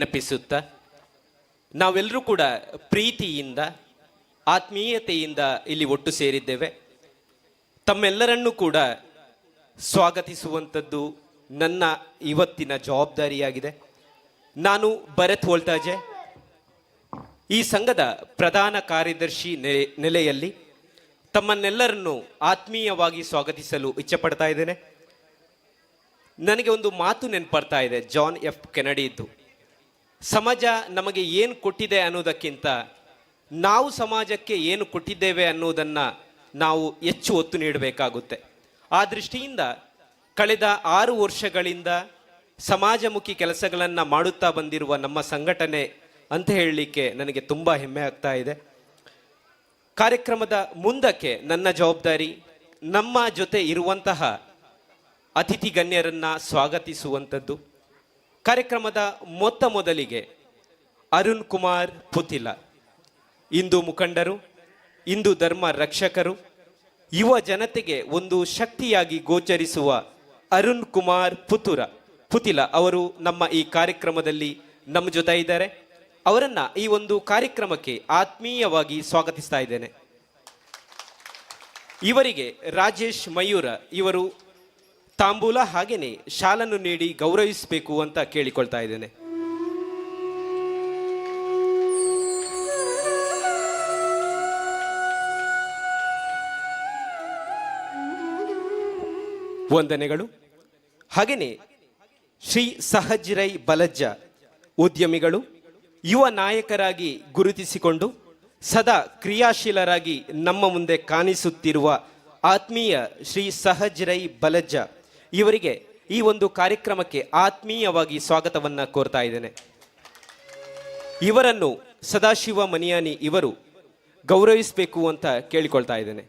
ನೆನಪಿಸುತ್ತಾ, ನಾವೆಲ್ಲರೂ ಕೂಡ ಪ್ರೀತಿಯಿಂದ, ಆತ್ಮೀಯತೆಯಿಂದ ಇಲ್ಲಿ ಒಟ್ಟು ಸೇರಿದ್ದೇವೆ. ತಮ್ಮೆಲ್ಲರನ್ನೂ ಕೂಡ ಸ್ವಾಗತಿಸುವಂಥದ್ದು ನನ್ನ ಇವತ್ತಿನ ಜವಾಬ್ದಾರಿಯಾಗಿದೆ. ನಾನು ಭರತ್ ವೋಲ್ತಾಜೆ, ಈ ಸಂಘದ ಪ್ರಧಾನ ಕಾರ್ಯದರ್ಶಿ ನೆಲೆಯಲ್ಲಿ ತಮ್ಮನ್ನೆಲ್ಲರನ್ನು ಆತ್ಮೀಯವಾಗಿ ಸ್ವಾಗತಿಸಲು ಇಚ್ಛೆಪಡ್ತಾ ಇದ್ದೇನೆ. ನನಗೆ ಒಂದು ಮಾತು ನೆನಪಾಗ್ತಾ ಇದೆ, ಜಾನ್ ಎಫ್ ಕೆನಡಿ ಇದ್ದು. ಸಮಾಜ ನಮಗೆ ಏನು ಕೊಟ್ಟಿದೆ ಅನ್ನೋದಕ್ಕಿಂತ ನಾವು ಸಮಾಜಕ್ಕೆ ಏನು ಕೊಟ್ಟಿದ್ದೇವೆ ಅನ್ನೋದನ್ನು ನಾವು ಹೆಚ್ಚು ಒತ್ತು ನೀಡಬೇಕಾಗುತ್ತೆ. ಆ ದೃಷ್ಟಿಯಿಂದ ಕಳೆದ 6 ವರ್ಷಗಳಿಂದ ಸಮಾಜಮುಖಿ ಕೆಲಸಗಳನ್ನು ಮಾಡುತ್ತಾ ಬಂದಿರುವ ನಮ್ಮ ಸಂಘಟನೆ ಅಂತ ಹೇಳಲಿಕ್ಕೆ ನನಗೆ ತುಂಬ ಹೆಮ್ಮೆ ಆಗ್ತಾ ಇದೆ. ಕಾರ್ಯಕ್ರಮದ ಮುಂದಕ್ಕೆ ನನ್ನ ಜವಾಬ್ದಾರಿ ನಮ್ಮ ಜೊತೆ ಇರುವಂತಹ ಅತಿಥಿ ಗಣ್ಯರನ್ನ ಸ್ವಾಗತಿಸುವಂಥದ್ದು. ಕಾರ್ಯಕ್ರಮದ ಮೊತ್ತ ಮೊದಲಿಗೆ ಅರುಣ್ ಕುಮಾರ್ ಪುತಿಲ, ಹಿಂದೂ ಮುಖಂಡರು, ಹಿಂದೂ ಧರ್ಮ ರಕ್ಷಕರು, ಯುವ ಜನತೆಗೆ ಒಂದು ಶಕ್ತಿಯಾಗಿ ಗೋಚರಿಸುವ ಅರುಣ್ ಕುಮಾರ್ ಪುತಿಲ ಅವರು ನಮ್ಮ ಈ ಕಾರ್ಯಕ್ರಮದಲ್ಲಿ ನಮ್ಮ ಜೊತೆ ಇದ್ದಾರೆ. ಅವರನ್ನ ಈ ಒಂದು ಕಾರ್ಯಕ್ರಮಕ್ಕೆ ಆತ್ಮೀಯವಾಗಿ ಸ್ವಾಗತಿಸ್ತಾ ಇದ್ದೇನೆ. ಇವರಿಗೆ ರಾಜೇಶ್ ಮಯೂರ ಇವರು ತಾಂಬೂಲ ಹಾಗೇನೆ ಶಾಲನ್ನು ನೀಡಿ ಗೌರವಿಸಬೇಕು ಅಂತ ಕೇಳಿಕೊಳ್ತಾ ಇದ್ದೇನೆ. ವಂದನೆಗಳು. ಹಾಗೇನೆ ಶ್ರೀ ಸಹಜ್ ರೈ ಬಲಜ್ಜ, ಉದ್ಯಮಿಗಳು, ಯುವ ನಾಯಕರಾಗಿ ಗುರುತಿಸಿಕೊಂಡು ಸದಾ ಕ್ರಿಯಾಶೀಲರಾಗಿ ನಮ್ಮ ಮುಂದೆ ಕಾಣಿಸುತ್ತಿರುವ ಆತ್ಮೀಯ ಶ್ರೀ ಸಹಜ್ ರೈ ಬಲಜ್ಜ ಇವರಿಗೆ ಈ ಒಂದು ಕಾರ್ಯಕ್ರಮಕ್ಕೆ ಆತ್ಮೀಯವಾಗಿ ಸ್ವಾಗತವನ್ನು ಕೋರ್ತಾ ಇದ್ದೇನೆ. ಇವರನ್ನು ಸದಾಶಿವ ಮನಿಯಾನಿ ಇವರು ಗೌರವಿಸಬೇಕು ಅಂತ ಕೇಳಿಕೊಳ್ತಾ ಇದ್ದೇನೆ.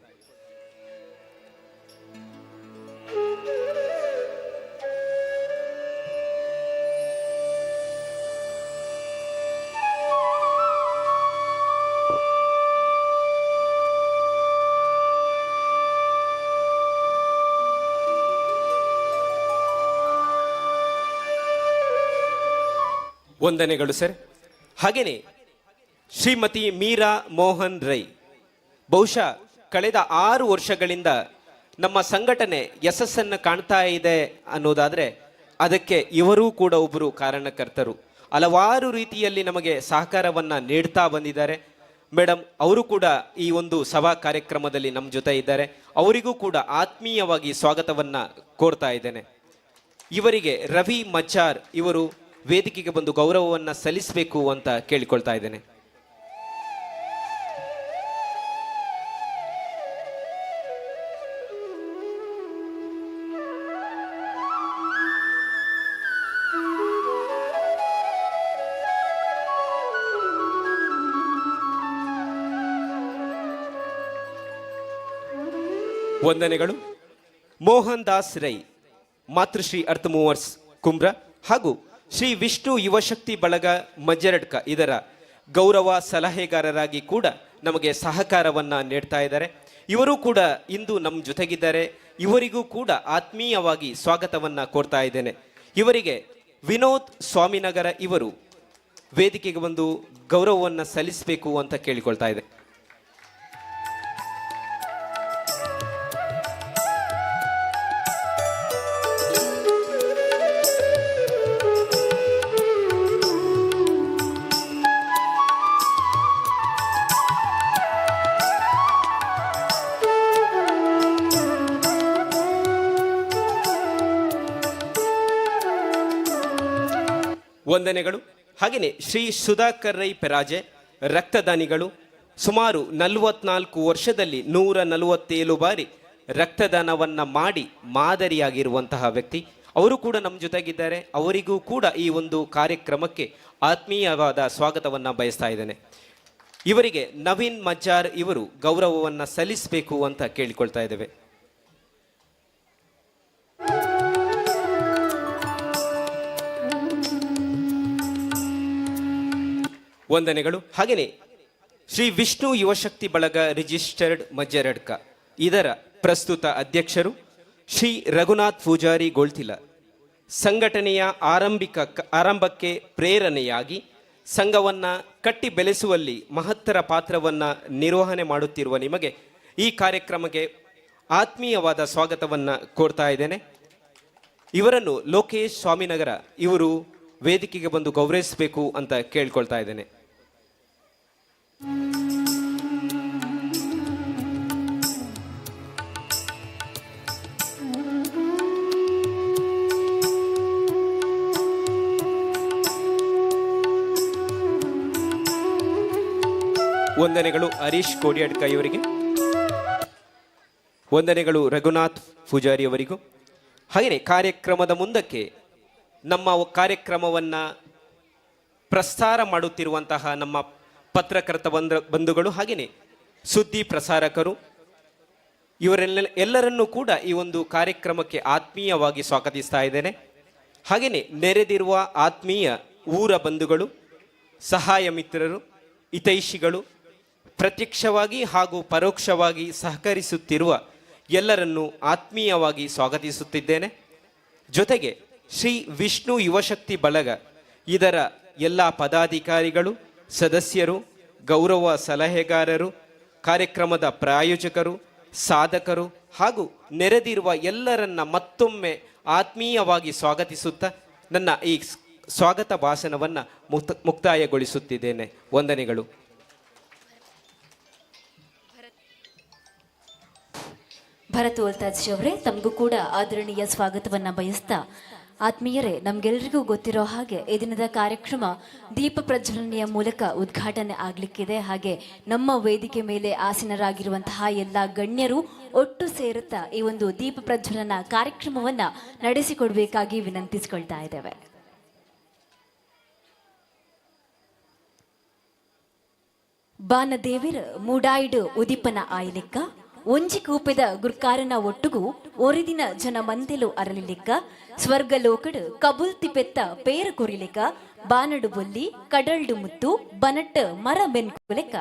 ವಂದನೆಗಳು ಸರ್. ಹಾಗೇನೆ ಶ್ರೀಮತಿ ಮೀರಾ ಮೋಹನ್ ರೈ, ಬಹುಶಃ ಕಳೆದ 6 ವರ್ಷಗಳಿಂದ ನಮ್ಮ ಸಂಘಟನೆ ಯಶಸ್ಸನ್ನು ಕಾಣ್ತಾ ಇದೆ ಅನ್ನೋದಾದರೆ ಅದಕ್ಕೆ ಇವರೂ ಕೂಡ ಒಬ್ಬರು ಕಾರಣಕರ್ತರು. ಹಲವಾರು ರೀತಿಯಲ್ಲಿ ನಮಗೆ ಸಹಕಾರವನ್ನು ನೀಡ್ತಾ ಬಂದಿದ್ದಾರೆ. ಮೇಡಮ್ ಅವರು ಕೂಡ ಈ ಒಂದು ಸಭಾ ಕಾರ್ಯಕ್ರಮದಲ್ಲಿ ನಮ್ಮ ಜೊತೆ ಇದ್ದಾರೆ. ಅವರಿಗೂ ಕೂಡ ಆತ್ಮೀಯವಾಗಿ ಸ್ವಾಗತವನ್ನು ಕೋರ್ತಾ ಇದ್ದೇನೆ. ಇವರಿಗೆ ರವಿ ಮಚ್ಚಾರ್ ಇವರು ವೇದಿಕೆಗೆ ಬಂದು ಗೌರವವನ್ನು ಸಲ್ಲಿಸಬೇಕು ಅಂತ ಕೇಳಿಕೊಳ್ತಾ ಇದ್ದೇನೆ. ವಂದನೆಗಳು. ಮೋಹನ್ ದಾಸ್ ರೈ, ಮಾತೃಶ್ರೀ ಅರ್ತ್ ಮೂವರ್ಸ್ ಕುಮ್ರ ಹಾಗೂ ಶ್ರೀ ವಿಷ್ಣು ಯುವಶಕ್ತಿ ಬಳಗ ಮಜ್ಜರಡ್ಕ ಇದರ ಗೌರವ ಸಲಹೆಗಾರರಾಗಿ ಕೂಡ ನಮಗೆ ಸಹಕಾರವನ್ನು ನೀಡ್ತಾ ಇದ್ದಾರೆ. ಇವರು ಕೂಡ ಇಂದು ನಮ್ಮ ಜೊತೆಗಿದ್ದಾರೆ. ಇವರಿಗೂ ಕೂಡ ಆತ್ಮೀಯವಾಗಿ ಸ್ವಾಗತವನ್ನು ಕೋರ್ತಾ ಇದ್ದೇನೆ. ಇವರಿಗೆ ವಿನೋದ್ ಸ್ವಾಮಿನಗರ ಇವರು ವೇದಿಕೆಗೆ ಬಂದು ಗೌರವವನ್ನು ಸಲ್ಲಿಸಬೇಕು ಅಂತ ಕೇಳಿಕೊಳ್ತಾ ಇದೆ. ವಂದನೆಗಳು. ಹಾಗೆಯೇ ಶ್ರೀ ಸುಧಾಕರ್ ರೈ ಪೆರಾಜೆ, ರಕ್ತದಾನಿಗಳು. ಸುಮಾರು 44 ವರ್ಷದಲ್ಲಿ 147 ಬಾರಿ ರಕ್ತದಾನವನ್ನು ಮಾಡಿ ಮಾದರಿಯಾಗಿರುವಂತಹ ವ್ಯಕ್ತಿ. ಅವರು ಕೂಡ ನಮ್ಮ ಜೊತೆಗಿದ್ದಾರೆ. ಅವರಿಗೂ ಕೂಡ ಈ ಒಂದು ಕಾರ್ಯಕ್ರಮಕ್ಕೆ ಆತ್ಮೀಯವಾದ ಸ್ವಾಗತವನ್ನು ಬಯಸ್ತಾ ಇದ್ದೇನೆ. ಇವರಿಗೆ ನವೀನ್ ಮಜ್ಜಾರ್ ಇವರು ಗೌರವವನ್ನು ಸಲ್ಲಿಸಬೇಕು ಅಂತ ಕೇಳಿಕೊಳ್ತಾ ಇದ್ದೇವೆ. ವಂದನೆಗಳು. ಹಾಗೆಯೇ ಶ್ರೀ ವಿಷ್ಣು ಯುವಶಕ್ತಿ ಬಳಗ ರಿಜಿಸ್ಟರ್ಡ್ ಮಜ್ಜರಡ್ಕ ಇದರ ಪ್ರಸ್ತುತ ಅಧ್ಯಕ್ಷರು ಶ್ರೀ ರಘುನಾಥ್ ಪೂಜಾರಿ ಗೋಳ್ತಿಲ, ಸಂಘಟನೆಯ ಆರಂಭಕ್ಕೆ ಪ್ರೇರಣೆಯಾಗಿ ಸಂಘವನ್ನು ಕಟ್ಟಿ ಬೆಳೆಸುವಲ್ಲಿ ಮಹತ್ತರ ಪಾತ್ರವನ್ನು ನಿರ್ವಹಣೆ ಮಾಡುತ್ತಿರುವ ನಿಮಗೆ ಈ ಕಾರ್ಯಕ್ರಮಕ್ಕೆ ಆತ್ಮೀಯವಾದ ಸ್ವಾಗತವನ್ನು ಕೋರ್ತಾ ಇದ್ದೇನೆ. ಇವರನ್ನು ಲೋಕೇಶ್ ಸ್ವಾಮಿನಗರ ಇವರು ವೇದಿಕೆಗೆ ಬಂದು ಗೌರವಿಸಬೇಕು ಅಂತ ಕೇಳ್ಕೊಳ್ತಾ ಇದ್ದೇನೆ. ವಂದನೆಗಳು ಹರೀಶ್ ಕೋಡಿಯಡ್ಕ ಇವರಿಗೆ, ವಂದನೆಗಳು ರಘುನಾಥ್ ಪೂಜಾರಿ ಅವರಿಗೂ. ಹಾಗೆಯೇ ಕಾರ್ಯಕ್ರಮದ ಮುಂದಕ್ಕೆ ನಮ್ಮ ಕಾರ್ಯಕ್ರಮವನ್ನು ಪ್ರಸಾರ ಮಾಡುತ್ತಿರುವಂತಹ ನಮ್ಮ ಪತ್ರಕರ್ತ ಬಂಧುಗಳು, ಹಾಗೆಯೇ ಸುದ್ದಿ ಪ್ರಸಾರಕರು, ಇವರೆಲ್ಲ ಎಲ್ಲರನ್ನೂ ಕೂಡ ಈ ಒಂದು ಕಾರ್ಯಕ್ರಮಕ್ಕೆ ಆತ್ಮೀಯವಾಗಿ ಸ್ವಾಗತಿಸ್ತಾ ಇದ್ದೇನೆ. ಹಾಗೆಯೇ ನೆರೆದಿರುವ ಆತ್ಮೀಯ ಊರ ಬಂಧುಗಳು, ಸಹಾಯ ಮಿತ್ರರು, ಹಿತೈಷಿಗಳು, ಪ್ರತ್ಯಕ್ಷವಾಗಿ ಹಾಗೂ ಪರೋಕ್ಷವಾಗಿ ಸಹಕರಿಸುತ್ತಿರುವ ಎಲ್ಲರನ್ನೂ ಆತ್ಮೀಯವಾಗಿ ಸ್ವಾಗತಿಸುತ್ತಿದ್ದೇನೆ. ಜೊತೆಗೆ ಶ್ರೀ ವಿಷ್ಣು ಯುವಶಕ್ತಿ ಬಳಗ ಇದರ ಎಲ್ಲ ಪದಾಧಿಕಾರಿಗಳು, ಸದಸ್ಯರು, ಗೌರವ ಸಲಹೆಗಾರರು, ಕಾರ್ಯಕ್ರಮದ ಪ್ರಾಯೋಜಕರು, ಸಾಧಕರು ಹಾಗೂ ನೆರೆದಿರುವ ಎಲ್ಲರನ್ನ ಮತ್ತೊಮ್ಮೆ ಆತ್ಮೀಯವಾಗಿ ಸ್ವಾಗತಿಸುತ್ತಾ ನನ್ನ ಈ ಸ್ವಾಗತ ಭಾಷಣವನ್ನು ಮುಕ್ತಾಯಗೊಳಿಸುತ್ತಿದ್ದೇನೆ. ವಂದನೆಗಳು. ಭರತ್ ಓಲ್ತಾಜಿ ಅವರೇ, ತಮಗೂ ಕೂಡ ಆದರಣೀಯ ಸ್ವಾಗತವನ್ನ ಬಯಸ್ತಾ, ಆತ್ಮೀಯರೇ, ನಮಗೆಲ್ಲರಿಗೂ ಗೊತ್ತಿರೋ ಹಾಗೆ ಈ ದಿನದ ಕಾರ್ಯಕ್ರಮ ದೀಪ ಪ್ರಜ್ವಲನೆಯ ಮೂಲಕ ಉದ್ಘಾಟನೆ ಆಗಲಿಕ್ಕಿದೆ. ಹಾಗೆ ನಮ್ಮ ವೇದಿಕೆ ಮೇಲೆ ಆಸೀನರಾಗಿರುವಂತಹ ಎಲ್ಲ ಗಣ್ಯರು ಒಟ್ಟು ಸೇರುತ್ತಾ ಈ ಒಂದು ದೀಪ ಪ್ರಜ್ವಲನ ಕಾರ್ಯಕ್ರಮವನ್ನ ನಡೆಸಿಕೊಡಬೇಕಾಗಿ ವಿನಂತಿಸಿಕೊಳ್ತಾ ಇದ್ದೇವೆ. ಬಾನದೇವಿರ ಮೂಡಾಯಿಡು ಉದಿಪನ ಆಯ್ಲಿಕ್ಕ, ಒಂಜಿ ಕೂಪೆದ ಗುರ್ಕಾರನ ಒಟ್ಟುಗು ಒರಿದಿನ ಜನ ಮಂದೆಲು ಅರಲಿಲಿಕ್ಕ, ಸ್ವರ್ಗ ಲೋಕಡು ಕಬುಲ್ತಿ ಪೆತ್ತ ಪೇರು ಕುರಿಲಿಕ್ಕ, ಬಾನಡು ಬೊಲ್ಲಿ ಕಡಲ್ಡು ಮುತ್ತು ಬನಟ್ಟ ಮರ ಬೆನ್ಕುಲೆಕ್ಕ,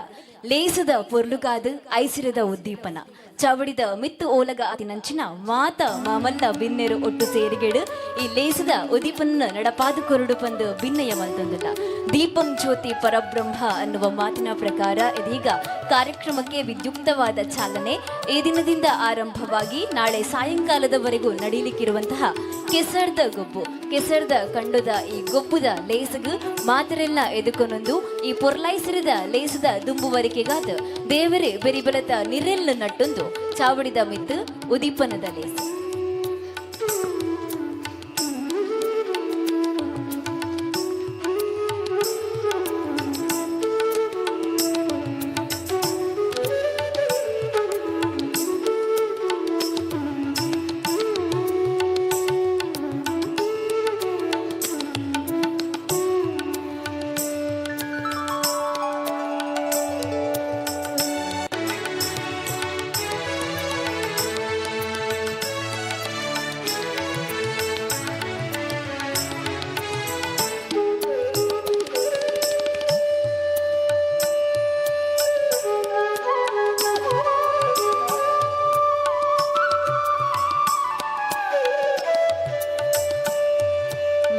ಲೇಸದ ಪೊರ್ಲುಗಾದು ಐಸಿರದ ಉದ್ದೀಪನ ಚಾವಡಿದ ಮಿತ್ತು ಓಲಗ ಅತಿನಂಚಿನ ಮಾತ ಮಾಮಲ್ಲ ಬಿನ್ನೆರು ಒಟ್ಟು ಸೇರಿಗೆಡು ಈ ಲೇಸದ ಉದ್ದೀಪನ ನಡಪಾದು ಕೊರಡು ಬಂದು ಭಿನ್ನಯ ಮಲ್ತೊಂದಿಲ್ಲ. ದೀಪಂ ಜ್ಯೋತಿ ಪರಬ್ರಹ್ಮ ಅನ್ನುವ ಮಾತಿನ ಪ್ರಕಾರ ಇದೀಗ ಕಾರ್ಯಕ್ರಮಕ್ಕೆ ವಿದ್ಯುಕ್ತವಾದ ಚಾಲನೆ. ಈ ದಿನದಿಂದ ಆರಂಭವಾಗಿ ನಾಳೆ ಸಾಯಂಕಾಲದವರೆಗೂ ನಡೆಯಲಿಕ್ಕಿರುವಂತಹ ಕೆಸರ್ದ ಗೊಬ್ಬು, ಕೆಸರ್ದ ಕಂಡದ ಈ ಗೊಬ್ಬುದ ಲೇಸಗು ಮಾತರೆಲ್ಲ ಎದುಕೊನೊಂದು ಈ ಪೊರ್ಲೈಸಿರದ ಲೇಸದ ದುಂಬುವರಿಕೆಗಾದ ದೇವರೇ ಬೆರಿಬಲತ ನಿರೆಲ್ಲು ನಟ್ಟೊಂದು ಚಾವಡಿದ ಮಿತ್ತು ಉದೀಪನದ ಲೇಸು.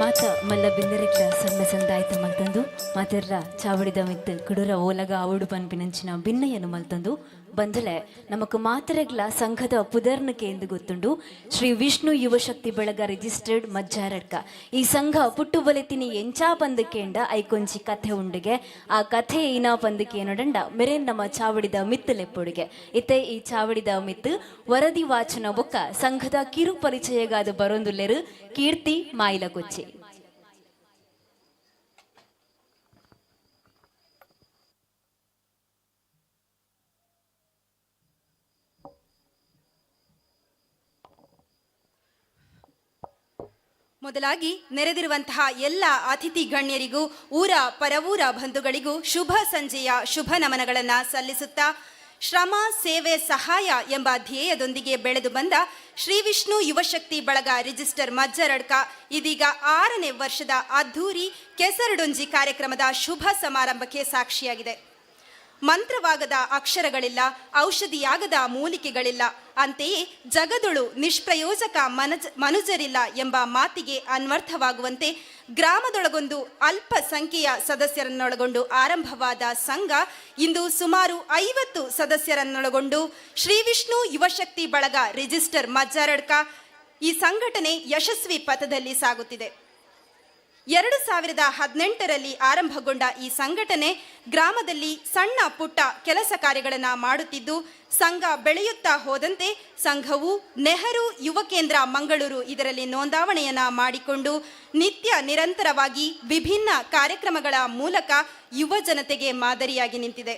ಮಾತ ಮಲ್ಲ ಬಿಂದರಿಗ್ಲ ಸಣ್ಣ ಸಂದಾಯ್ತ ಮಲ್ತಂದು ಮಾತೆರ್ಲ ಚಾವಡಿದ ಮಿತ್ತು ಕುಡುರ ಓಲಗ ಆವುಡು ಪನ್ಪಿನಂಚಿನ ಭಿನ್ನಯನ್ನು ಮಲ್ತಂದು ಬಂದಲೆ. ನಮಕ್ ಮಾತರೆಗ್ಲ ಸಂಘದ ಪುದರ್ನಕ್ಕೆ ಎಂದು ಗೊತ್ತುಂಡು. ಶ್ರೀ ವಿಷ್ಣು ಯುವಶಕ್ತಿ ಬಳಗ ರಿಜಿಸ್ಟರ್ಡ್ ಮಜ್ಜಾರಡ್ಕ. ಈ ಸಂಘ ಪುಟ್ಟು ಬಲೆತಿನಿ ಎಂಚಾ ಪಂದಕೇಂಡ ಐಕೊಂಚಿ ಕಥೆ ಉಂಡುಗೆ. ಆ ಕಥೆ ಇನಾ ಪಂದಕ್ಕೆ ಏನೊಡಂಡ ಮೆರೇನ್ ನಮ್ಮ ಚಾವಡಿದ ಮಿತ್ತು ಲೆಪ್ಪೊಡುಗೆ. ಇತ್ತೆ ಈ ಚಾವಡಿದ ಮಿತ್ತು ವರದಿ ವಾಚನ ಬೊಕ್ಕ ಸಂಘದ ಕಿರು ಪರಿಚಯಗಾದ ಬರೊಂದುಲ್ಲೆರು ಕೀರ್ತಿ ಮಾಯಿಲ ಕೊಚ್ಚಿ. ಮೊದಲಾಗಿ ನೆರೆದಿರುವಂತಹ ಎಲ್ಲ ಅತಿಥಿ ಗಣ್ಯರಿಗೂ, ಊರ ಪರವೂರ ಬಂಧುಗಳಿಗೂ ಶುಭ ಸಂಜೆಯ ಶುಭ ನಮನಗಳನ್ನು ಸಲ್ಲಿಸುತ್ತಾ, ಶ್ರಮ, ಸೇವೆ, ಸಹಾಯ ಎಂಬ ಧ್ಯೇಯದೊಂದಿಗೆ ಬೆಳೆದು ಬಂದ ಶ್ರೀ ವಿಷ್ಣು ಯುವಶಕ್ತಿ ಬಳಗ ರಿಜಿಸ್ಟರ್ ಮಜ್ಜರಡ್ಕ ಇದೀಗ 6ನೇ ವರ್ಷದ ಅದ್ಧೂರಿ ಕೆಸರುಡೊಂಜಿ ಕಾರ್ಯಕ್ರಮದ ಶುಭ ಸಮಾರಂಭಕ್ಕೆ ಸಾಕ್ಷಿಯಾಗಿದೆ. ಮಂತ್ರವಾಗದ ಅಕ್ಷರಗಳಿಲ್ಲ, ಔಷಧಿಯಾಗದ ಮೂಲಿಕೆಗಳಿಲ್ಲ. ಅಂತೆಯೇ ಜಗದೊಳು ನಿಷ್ಪ್ರಯೋಜಕ ಮನುಜರಿಲ್ಲ ಎಂಬ ಮಾತಿಗೆ ಅನ್ವರ್ಥವಾಗುವಂತೆ ಗ್ರಾಮದೊಳಗೊಂದು ಅಲ್ಪ ಸಂಖ್ಯೆಯ ಸದಸ್ಯರನ್ನೊಳಗೊಂಡು ಆರಂಭವಾದ ಸಂಘ ಇಂದು ಸುಮಾರು 50 ಸದಸ್ಯರನ್ನೊಳಗೊಂಡು ಶ್ರೀ ವಿಷ್ಣು ಯುವಶಕ್ತಿ ಬಳಗ ರಿಜಿಸ್ಟರ್ ಮಜ್ಜಾರಡ್ಕ ಈ ಸಂಘಟನೆ ಯಶಸ್ವಿ ಪಥದಲ್ಲಿ ಸಾಗುತ್ತಿದೆ. 2018ರಲ್ಲಿ ಆರಂಭಗೊಂಡ ಈ ಸಂಘಟನೆ ಗ್ರಾಮದಲ್ಲಿ ಸಣ್ಣ ಪುಟ್ಟ ಕೆಲಸ ಕಾರ್ಯಗಳನ್ನು ಮಾಡುತ್ತಿದ್ದು, ಸಂಘ ಬೆಳೆಯುತ್ತಾ ಹೋದಂತೆ ಸಂಘವು ನೆಹರು ಯುವ ಕೇಂದ್ರ ಮಂಗಳೂರು ಇದರಲ್ಲಿ ನೋಂದಾವಣೆಯನ್ನ ಮಾಡಿಕೊಂಡು ನಿತ್ಯ ನಿರಂತರವಾಗಿ ವಿಭಿನ್ನ ಕಾರ್ಯಕ್ರಮಗಳ ಮೂಲಕ ಯುವ ಜನತೆಗೆ ಮಾದರಿಯಾಗಿ ನಿಂತಿದೆ.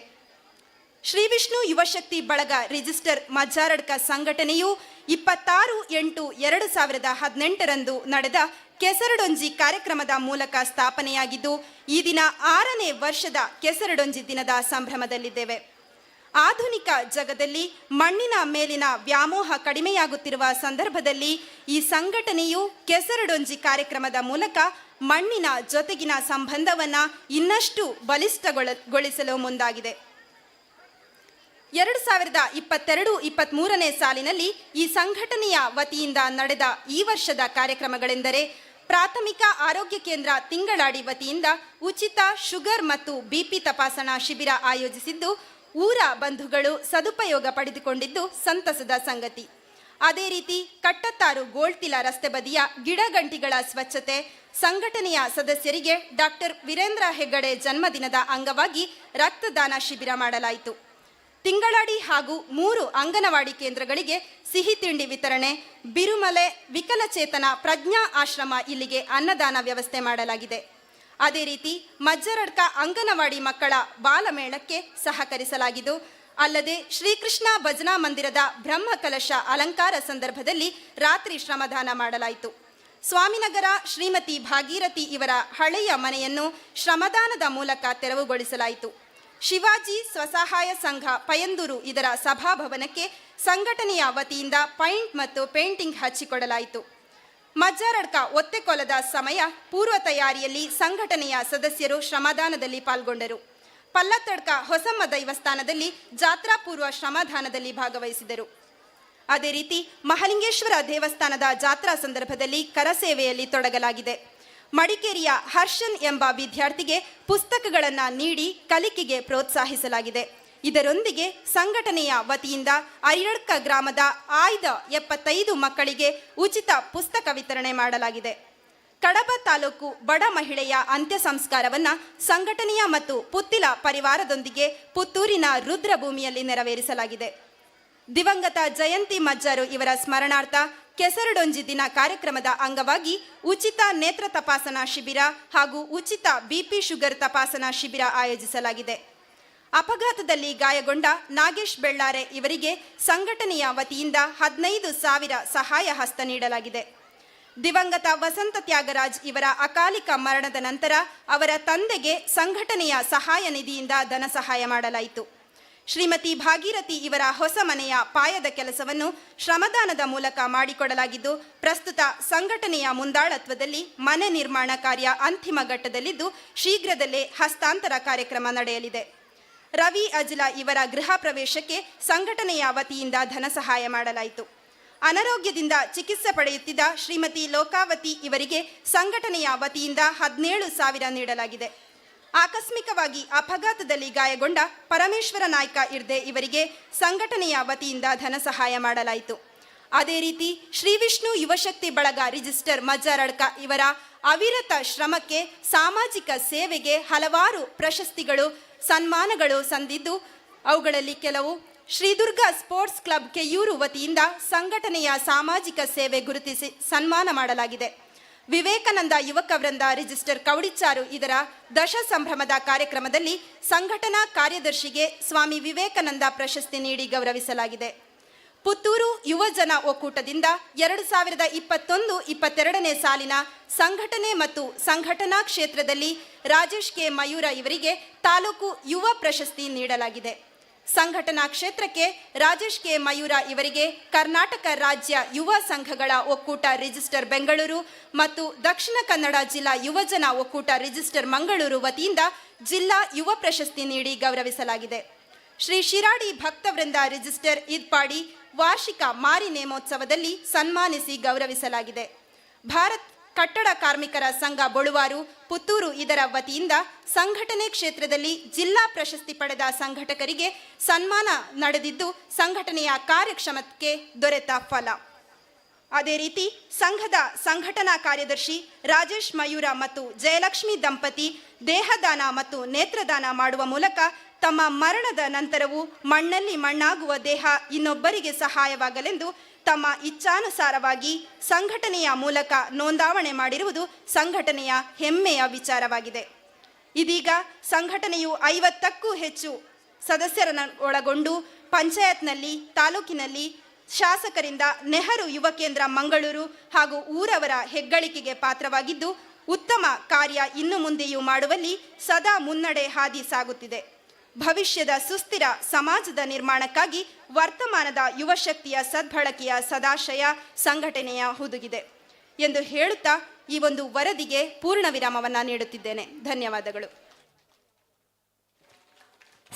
ಶ್ರೀ ವಿಷ್ಣು ಯುವಶಕ್ತಿ ಬಳಗ ರಿಜಿಸ್ಟರ್ ಮಜ್ಜಾರಡ್ಕ ಸಂಘಟನೆಯು 26/8/2018ರಂದು ನಡೆದ ಕೆಸರಡೊಂಜಿ ಕಾರ್ಯಕ್ರಮದ ಮೂಲಕ ಸ್ಥಾಪನೆಯಾಗಿದ್ದು, ಈ ದಿನ ಆರನೇ ವರ್ಷದ ಕೆಸರಡೊಂಜಿ ದಿನದ ಸಂಭ್ರಮದಲ್ಲಿದ್ದೇವೆ. ಆಧುನಿಕ ಜಗದಲ್ಲಿ ಮಣ್ಣಿನ ಮೇಲಿನ ವ್ಯಾಮೋಹ ಕಡಿಮೆಯಾಗುತ್ತಿರುವ ಸಂದರ್ಭದಲ್ಲಿ ಈ ಸಂಘಟನೆಯು ಕೆಸರಡೊಂಜಿ ಕಾರ್ಯಕ್ರಮದ ಮೂಲಕ ಮಣ್ಣಿನ ಜೊತೆಗಿನ ಸಂಬಂಧವನ್ನ ಇನ್ನಷ್ಟು ಬಲಿಷ್ಠಗೊಳಿಸಲು ಮುಂದಾಗಿದೆ. 2022-23ನೇ ಸಾಲಿನಲ್ಲಿ ಈ ಸಂಘಟನೆಯ ವತಿಯಿಂದ ನಡೆದ ಈ ವರ್ಷದ ಕಾರ್ಯಕ್ರಮಗಳೆಂದರೆ, ಪ್ರಾಥಮಿಕ ಆರೋಗ್ಯ ಕೇಂದ್ರ ತಿಂಗಳಾಡಿ ವತಿಯಿಂದ ಉಚಿತ ಶುಗರ್ ಮತ್ತು ಬಿಪಿ ತಪಾಸಣಾ ಶಿಬಿರ ಆಯೋಜಿಸಿದ್ದು, ಊರ ಬಂಧುಗಳು ಸದುಪಯೋಗ ಪಡೆದುಕೊಂಡಿದ್ದು ಸಂತಸದ ಸಂಗತಿ. ಅದೇ ರೀತಿ ಕಟ್ಟತ್ತಾರು ಗೋಳ್ತಿಲ ರಸ್ತೆ ಬದಿಯ ಗಿಡಗಂಟಿಗಳ ಸ್ವಚ್ಛತೆ, ಸಂಘಟನೆಯ ಸದಸ್ಯರಿಗೆ ಡಾಕ್ಟರ್ ವೀರೇಂದ್ರ ಹೆಗ್ಗಡೆ ಜನ್ಮದಿನದ ಅಂಗವಾಗಿ ರಕ್ತದಾನ ಶಿಬಿರ ಮಾಡಲಾಯಿತು. ತಿಂಗಳಾಡಿ ಹಾಗೂ ಮೂರು ಅಂಗನವಾಡಿ ಕೇಂದ್ರಗಳಿಗೆ ಸಿಹಿ ತಿಂಡಿ ವಿತರಣೆ, ಬಿರುಮಲೆ ವಿಕಲಚೇತನ ಪ್ರಜ್ಞಾ ಆಶ್ರಮ ಇಲ್ಲಿಗೆ ಅನ್ನದಾನ ವ್ಯವಸ್ಥೆ ಮಾಡಲಾಗಿದೆ. ಅದೇ ರೀತಿ ಮಜ್ಜರಡ್ಕ ಅಂಗನವಾಡಿ ಮಕ್ಕಳ ಬಾಲಮೇಳಕ್ಕೆ ಸಹಕರಿಸಲಾಗಿದ್ದು, ಅಲ್ಲದೆ ಶ್ರೀಕೃಷ್ಣ ಭಜನಾ ಮಂದಿರದ ಬ್ರಹ್ಮಕಲಶ ಅಲಂಕಾರ ಸಂದರ್ಭದಲ್ಲಿ ರಾತ್ರಿ ಶ್ರಮದಾನ ಮಾಡಲಾಯಿತು. ಸ್ವಾಮಿನಗರ ಶ್ರೀಮತಿ ಭಾಗೀರಥಿ ಇವರ ಹಳೆಯ ಮನೆಯನ್ನು ಶ್ರಮದಾನದ ಮೂಲಕ ತೆರವುಗೊಳಿಸಲಾಯಿತು. ಶಿವಾಜಿ ಸ್ವಸಹಾಯ ಸಂಘ ಪಯಂದೂರು ಇದರ ಸಭಾಭವನಕ್ಕೆ ಸಂಘಟನೆಯ ವತಿಯಿಂದ ಪೈಂಟ್ ಮತ್ತು ಪೇಂಟಿಂಗ್ ಹಚ್ಚಿಕೊಡಲಾಯಿತು. ಮಜ್ಜಾರಡ್ಕ ಒತ್ತೆಕೋಲದ ಸಮಯ ಪೂರ್ವ ತಯಾರಿಯಲ್ಲಿ ಸಂಘಟನೆಯ ಸದಸ್ಯರು ಶ್ರಮದಾನದಲ್ಲಿ ಪಾಲ್ಗೊಂಡರು. ಪಲ್ಲತ್ತಡ್ಕ ಹೊಸಮ್ಮ ದೈವಸ್ಥಾನದಲ್ಲಿ ಜಾತ್ರಾ ಪೂರ್ವ ಶ್ರಮದಾನದಲ್ಲಿ ಭಾಗವಹಿಸಿದರು. ಅದೇ ರೀತಿ ಮಹಲಿಂಗೇಶ್ವರ ದೇವಸ್ಥಾನದ ಜಾತ್ರಾ ಸಂದರ್ಭದಲ್ಲಿ ಕರಸೇವೆಯಲ್ಲಿ ತೊಡಗಲಾಗಿದೆ. ಮಡಿಕೇರಿಯ ಹರ್ಷನ್ ಎಂಬ ವಿದ್ಯಾರ್ಥಿಗೆ ಪುಸ್ತಕಗಳನ್ನು ನೀಡಿ ಕಲಿಕೆಗೆ ಪ್ರೋತ್ಸಾಹಿಸಲಾಗಿದೆ. ಇದರೊಂದಿಗೆ ಸಂಘಟನೆಯ ವತಿಯಿಂದ ಅರಿಯಡ್ಕ ಗ್ರಾಮದ ಆಯ್ದ 75 ಮಕ್ಕಳಿಗೆ ಉಚಿತ ಪುಸ್ತಕ ವಿತರಣೆ ಮಾಡಲಾಗಿದೆ. ಕಡಬ ತಾಲೂಕು ಬಡ ಮಹಿಳೆಯ ಅಂತ್ಯ ಸಂಸ್ಕಾರವನ್ನ ಸಂಘಟನೆಯ ಮತ್ತು ಪುತ್ತಿಲ ಪರಿವಾರದೊಂದಿಗೆ ಪುತ್ತೂರಿನ ರುದ್ರಭೂಮಿಯಲ್ಲಿ ನೆರವೇರಿಸಲಾಗಿದೆ. ದಿವಂಗತ ಜಯಂತಿ ಮಜ್ಜಾರು ಇವರ ಸ್ಮರಣಾರ್ಥ ಕೆಸರಡೊಂಜಿ ದಿನ ಕಾರ್ಯಕ್ರಮದ ಅಂಗವಾಗಿ ಉಚಿತ ನೇತ್ರ ತಪಾಸಣಾ ಶಿಬಿರ ಹಾಗೂ ಉಚಿತ ಬಿಪಿ ಶುಗರ್ ತಪಾಸಣಾ ಶಿಬಿರ ಆಯೋಜಿಸಲಾಗಿದೆ. ಅಪಘಾತದಲ್ಲಿ ಗಾಯಗೊಂಡ ನಾಗೇಶ್ ಬೆಳ್ಳಾರೆ ಇವರಿಗೆ ಸಂಘಟನೆಯ ವತಿಯಿಂದ 15,000 ಸಹಾಯ ಹಸ್ತ ನೀಡಲಾಗಿದೆ. ದಿವಂಗತ ವಸಂತ ತ್ಯಾಗರಾಜ್ ಇವರ ಅಕಾಲಿಕ ಮರಣದ ನಂತರ ಅವರ ತಂದೆಗೆ ಸಂಘಟನೆಯ ಸಹಾಯ ನಿಧಿಯಿಂದ ಧನ ಸಹಾಯ ಮಾಡಲಾಯಿತು. ಶ್ರೀಮತಿ ಭಾಗೀರಥಿ ಇವರ ಹೊಸ ಮನೆಯ ಪಾಯದ ಕೆಲಸವನ್ನು ಶ್ರಮದಾನದ ಮೂಲಕ ಮಾಡಿಕೊಡಲಾಗಿದ್ದು, ಪ್ರಸ್ತುತ ಸಂಘಟನೆಯ ಮುಂದಾಳತ್ವದಲ್ಲಿ ಮನೆ ನಿರ್ಮಾಣ ಕಾರ್ಯ ಅಂತಿಮ ಘಟ್ಟದಲ್ಲಿದ್ದು, ಶೀಘ್ರದಲ್ಲೇ ಹಸ್ತಾಂತರ ಕಾರ್ಯಕ್ರಮ ನಡೆಯಲಿದೆ. ರವಿ ಅಜಿಲ ಇವರ ಗೃಹ ಪ್ರವೇಶಕ್ಕೆ ಸಂಘಟನೆಯ ವತಿಯಿಂದ ಧನ ಸಹಾಯ ಮಾಡಲಾಯಿತು. ಅನಾರೋಗ್ಯದಿಂದ ಚಿಕಿತ್ಸೆ ಪಡೆಯುತ್ತಿದ್ದ ಶ್ರೀಮತಿ ಲೋಕಾವತಿ ಇವರಿಗೆ ಸಂಘಟನೆಯ ವತಿಯಿಂದ 17,000 ನೀಡಲಾಗಿದೆ. ಆಕಸ್ಮಿಕವಾಗಿ ಅಪಘಾತದಲ್ಲಿ ಗಾಯಗೊಂಡ ಪರಮೇಶ್ವರ ನಾಯ್ಕ ಇರ್ದೆ ಇವರಿಗೆ ಸಂಘಟನೆಯ ವತಿಯಿಂದ ಧನ ಸಹಾಯ ಮಾಡಲಾಯಿತು. ಅದೇ ರೀತಿ ಶ್ರೀ ವಿಷ್ಣು ಯುವಶಕ್ತಿ ಬಳಗ ರಿಜಿಸ್ಟರ್ ಮಜ್ಜಾರಡ್ಕ ಇವರ ಅವಿರತ ಶ್ರಮಕ್ಕೆ, ಸಾಮಾಜಿಕ ಸೇವೆಗೆ ಹಲವಾರು ಪ್ರಶಸ್ತಿಗಳು, ಸನ್ಮಾನಗಳು ಸಂದಿದ್ದು, ಅವುಗಳಲ್ಲಿ ಕೆಲವು: ಶ್ರೀದುರ್ಗಾ ಸ್ಪೋರ್ಟ್ಸ್ ಕ್ಲಬ್ ಕೆಯೂರು ವತಿಯಿಂದ ಸಂಘಟನೆಯ ಸಾಮಾಜಿಕ ಸೇವೆ ಗುರುತಿಸಿ ಸನ್ಮಾನ ಮಾಡಲಾಗಿದೆ. ವಿವೇಕಾನಂದ ಯುವಕ ವೃಂದ ರಿಜಿಸ್ಟರ್ ಕವಡಿಚಾರು ಇದರ ದಶ ಸಂಭ್ರಮದ ಕಾರ್ಯಕ್ರಮದಲ್ಲಿ ಸಂಘಟನಾ ಕಾರ್ಯದರ್ಶಿಗೆ ಸ್ವಾಮಿ ವಿವೇಕಾನಂದ ಪ್ರಶಸ್ತಿ ನೀಡಿ ಗೌರವಿಸಲಾಗಿದೆ. ಪುತ್ತೂರು ಯುವಜನ ಒಕ್ಕೂಟದಿಂದ 2021-22ನೇ ಸಾಲಿನ ಸಂಘಟನೆ ಮತ್ತು ಸಂಘಟನಾ ಕ್ಷೇತ್ರದಲ್ಲಿ ರಾಜೇಶ್ ಕೆ ಮಯೂರ ಇವರಿಗೆ ತಾಲೂಕು ಯುವ ಪ್ರಶಸ್ತಿ ನೀಡಲಾಗಿದೆ. ಸಂಘಟನಾ ಕ್ಷೇತ್ರಕ್ಕೆ ರಾಜೇಶ್ ಕೆ ಮಯೂರ ಇವರಿಗೆ ಕರ್ನಾಟಕ ರಾಜ್ಯ ಯುವ ಸಂಘಗಳ ಒಕ್ಕೂಟ ರಿಜಿಸ್ಟರ್ ಬೆಂಗಳೂರು ಮತ್ತು ದಕ್ಷಿಣ ಕನ್ನಡ ಜಿಲ್ಲಾ ಯುವಜನ ಒಕ್ಕೂಟ ರಿಜಿಸ್ಟರ್ ಮಂಗಳೂರು ವತಿಯಿಂದ ಜಿಲ್ಲಾ ಯುವ ಪ್ರಶಸ್ತಿ ನೀಡಿ ಗೌರವಿಸಲಾಗಿದೆ. ಶ್ರೀ ಶಿರಾಡಿ ಭಕ್ತವೃಂದ ರಿಜಿಸ್ಟರ್ ಇದ್ಪಾಡಿ ವಾರ್ಷಿಕ ಮಾರಿ ನೇಮೋತ್ಸವದಲ್ಲಿ ಸನ್ಮಾನಿಸಿ ಗೌರವಿಸಲಾಗಿದೆ. ಭಾರತ್ ಕಟ್ಟಡ ಕಾರ್ಮಿಕರ ಸಂಘ ಬೊಳುವಾರು ಪುತ್ತೂರು ಇದರ ವತಿಯಿಂದ ಸಂಘಟನೆ ಕ್ಷೇತ್ರದಲ್ಲಿ ಜಿಲ್ಲಾ ಪ್ರಶಸ್ತಿ ಪಡೆದ ಸಂಘಟಕರಿಗೆ ಸನ್ಮಾನ ನಡೆದಿದ್ದು, ಸಂಘಟನೆಯ ಕಾರ್ಯಕ್ಷಮತೆಗೆ ದೊರೆತ ಫಲ. ಅದೇ ರೀತಿ ಸಂಘದ ಸಂಘಟನಾ ಕಾರ್ಯದರ್ಶಿ ರಾಜೇಶ್ ಮಯೂರ ಮತ್ತು ಜಯಲಕ್ಷ್ಮಿ ದಂಪತಿ ದೇಹದಾನ ಮತ್ತು ನೇತ್ರದಾನ ಮಾಡುವ ಮೂಲಕ ತಮ್ಮ ಮರಣದ ನಂತರವೂ ಮಣ್ಣಲ್ಲಿ ಮಣ್ಣಾಗುವ ದೇಹ ಇನ್ನೊಬ್ಬರಿಗೆ ಸಹಾಯವಾಗಲೆಂದು ತಮ್ಮ ಇಚ್ಛಾನುಸಾರವಾಗಿ ಸಂಘಟನೆಯ ಮೂಲಕ ನೋಂದಾವಣೆ ಮಾಡಿರುವುದು ಸಂಘಟನೆಯ ಹೆಮ್ಮೆಯ ವಿಚಾರವಾಗಿದೆ. ಇದೀಗ ಸಂಘಟನೆಯು 50ಕ್ಕೂ ಹೆಚ್ಚು ಸದಸ್ಯರನ್ನು ಒಳಗೊಂಡು ಪಂಚಾಯತ್ನಲ್ಲಿ, ತಾಲೂಕಿನಲ್ಲಿ ಶಾಸಕರಿಂದ ನೆಹರು ಯುವ ಕೇಂದ್ರ ಮಂಗಳೂರು ಹಾಗೂ ಊರವರ ಹೆಗ್ಗಳಿಕೆಗೆ ಪಾತ್ರವಾಗಿದ್ದು, ಉತ್ತಮ ಕಾರ್ಯ ಇನ್ನು ಮುಂದೆಯೂ ಮಾಡುವಲ್ಲಿ ಸದಾ ಮುನ್ನಡೆ ಹಾದಿ ಸಾಗುತ್ತಿದೆ. ಭವಿಷ್ಯದ ಸುಸ್ಥಿರ ಸಮಾಜದ ನಿರ್ಮಾಣಕ್ಕಾಗಿ ವರ್ತಮಾನದ ಯುವಶಕ್ತಿಯ ಸದ್ಬಳಕೆಯ ಸದಾಶಯ ಸಂಘಟನೆಯ ಹುದುಗಿದೆ ಎಂದು ಹೇಳುತ್ತಾ ಈ ಒಂದು ವರದಿಗೆ ಪೂರ್ಣ ವಿರಾಮವನ್ನು ನೀಡುತ್ತಿದ್ದೇನೆ. ಧನ್ಯವಾದಗಳು.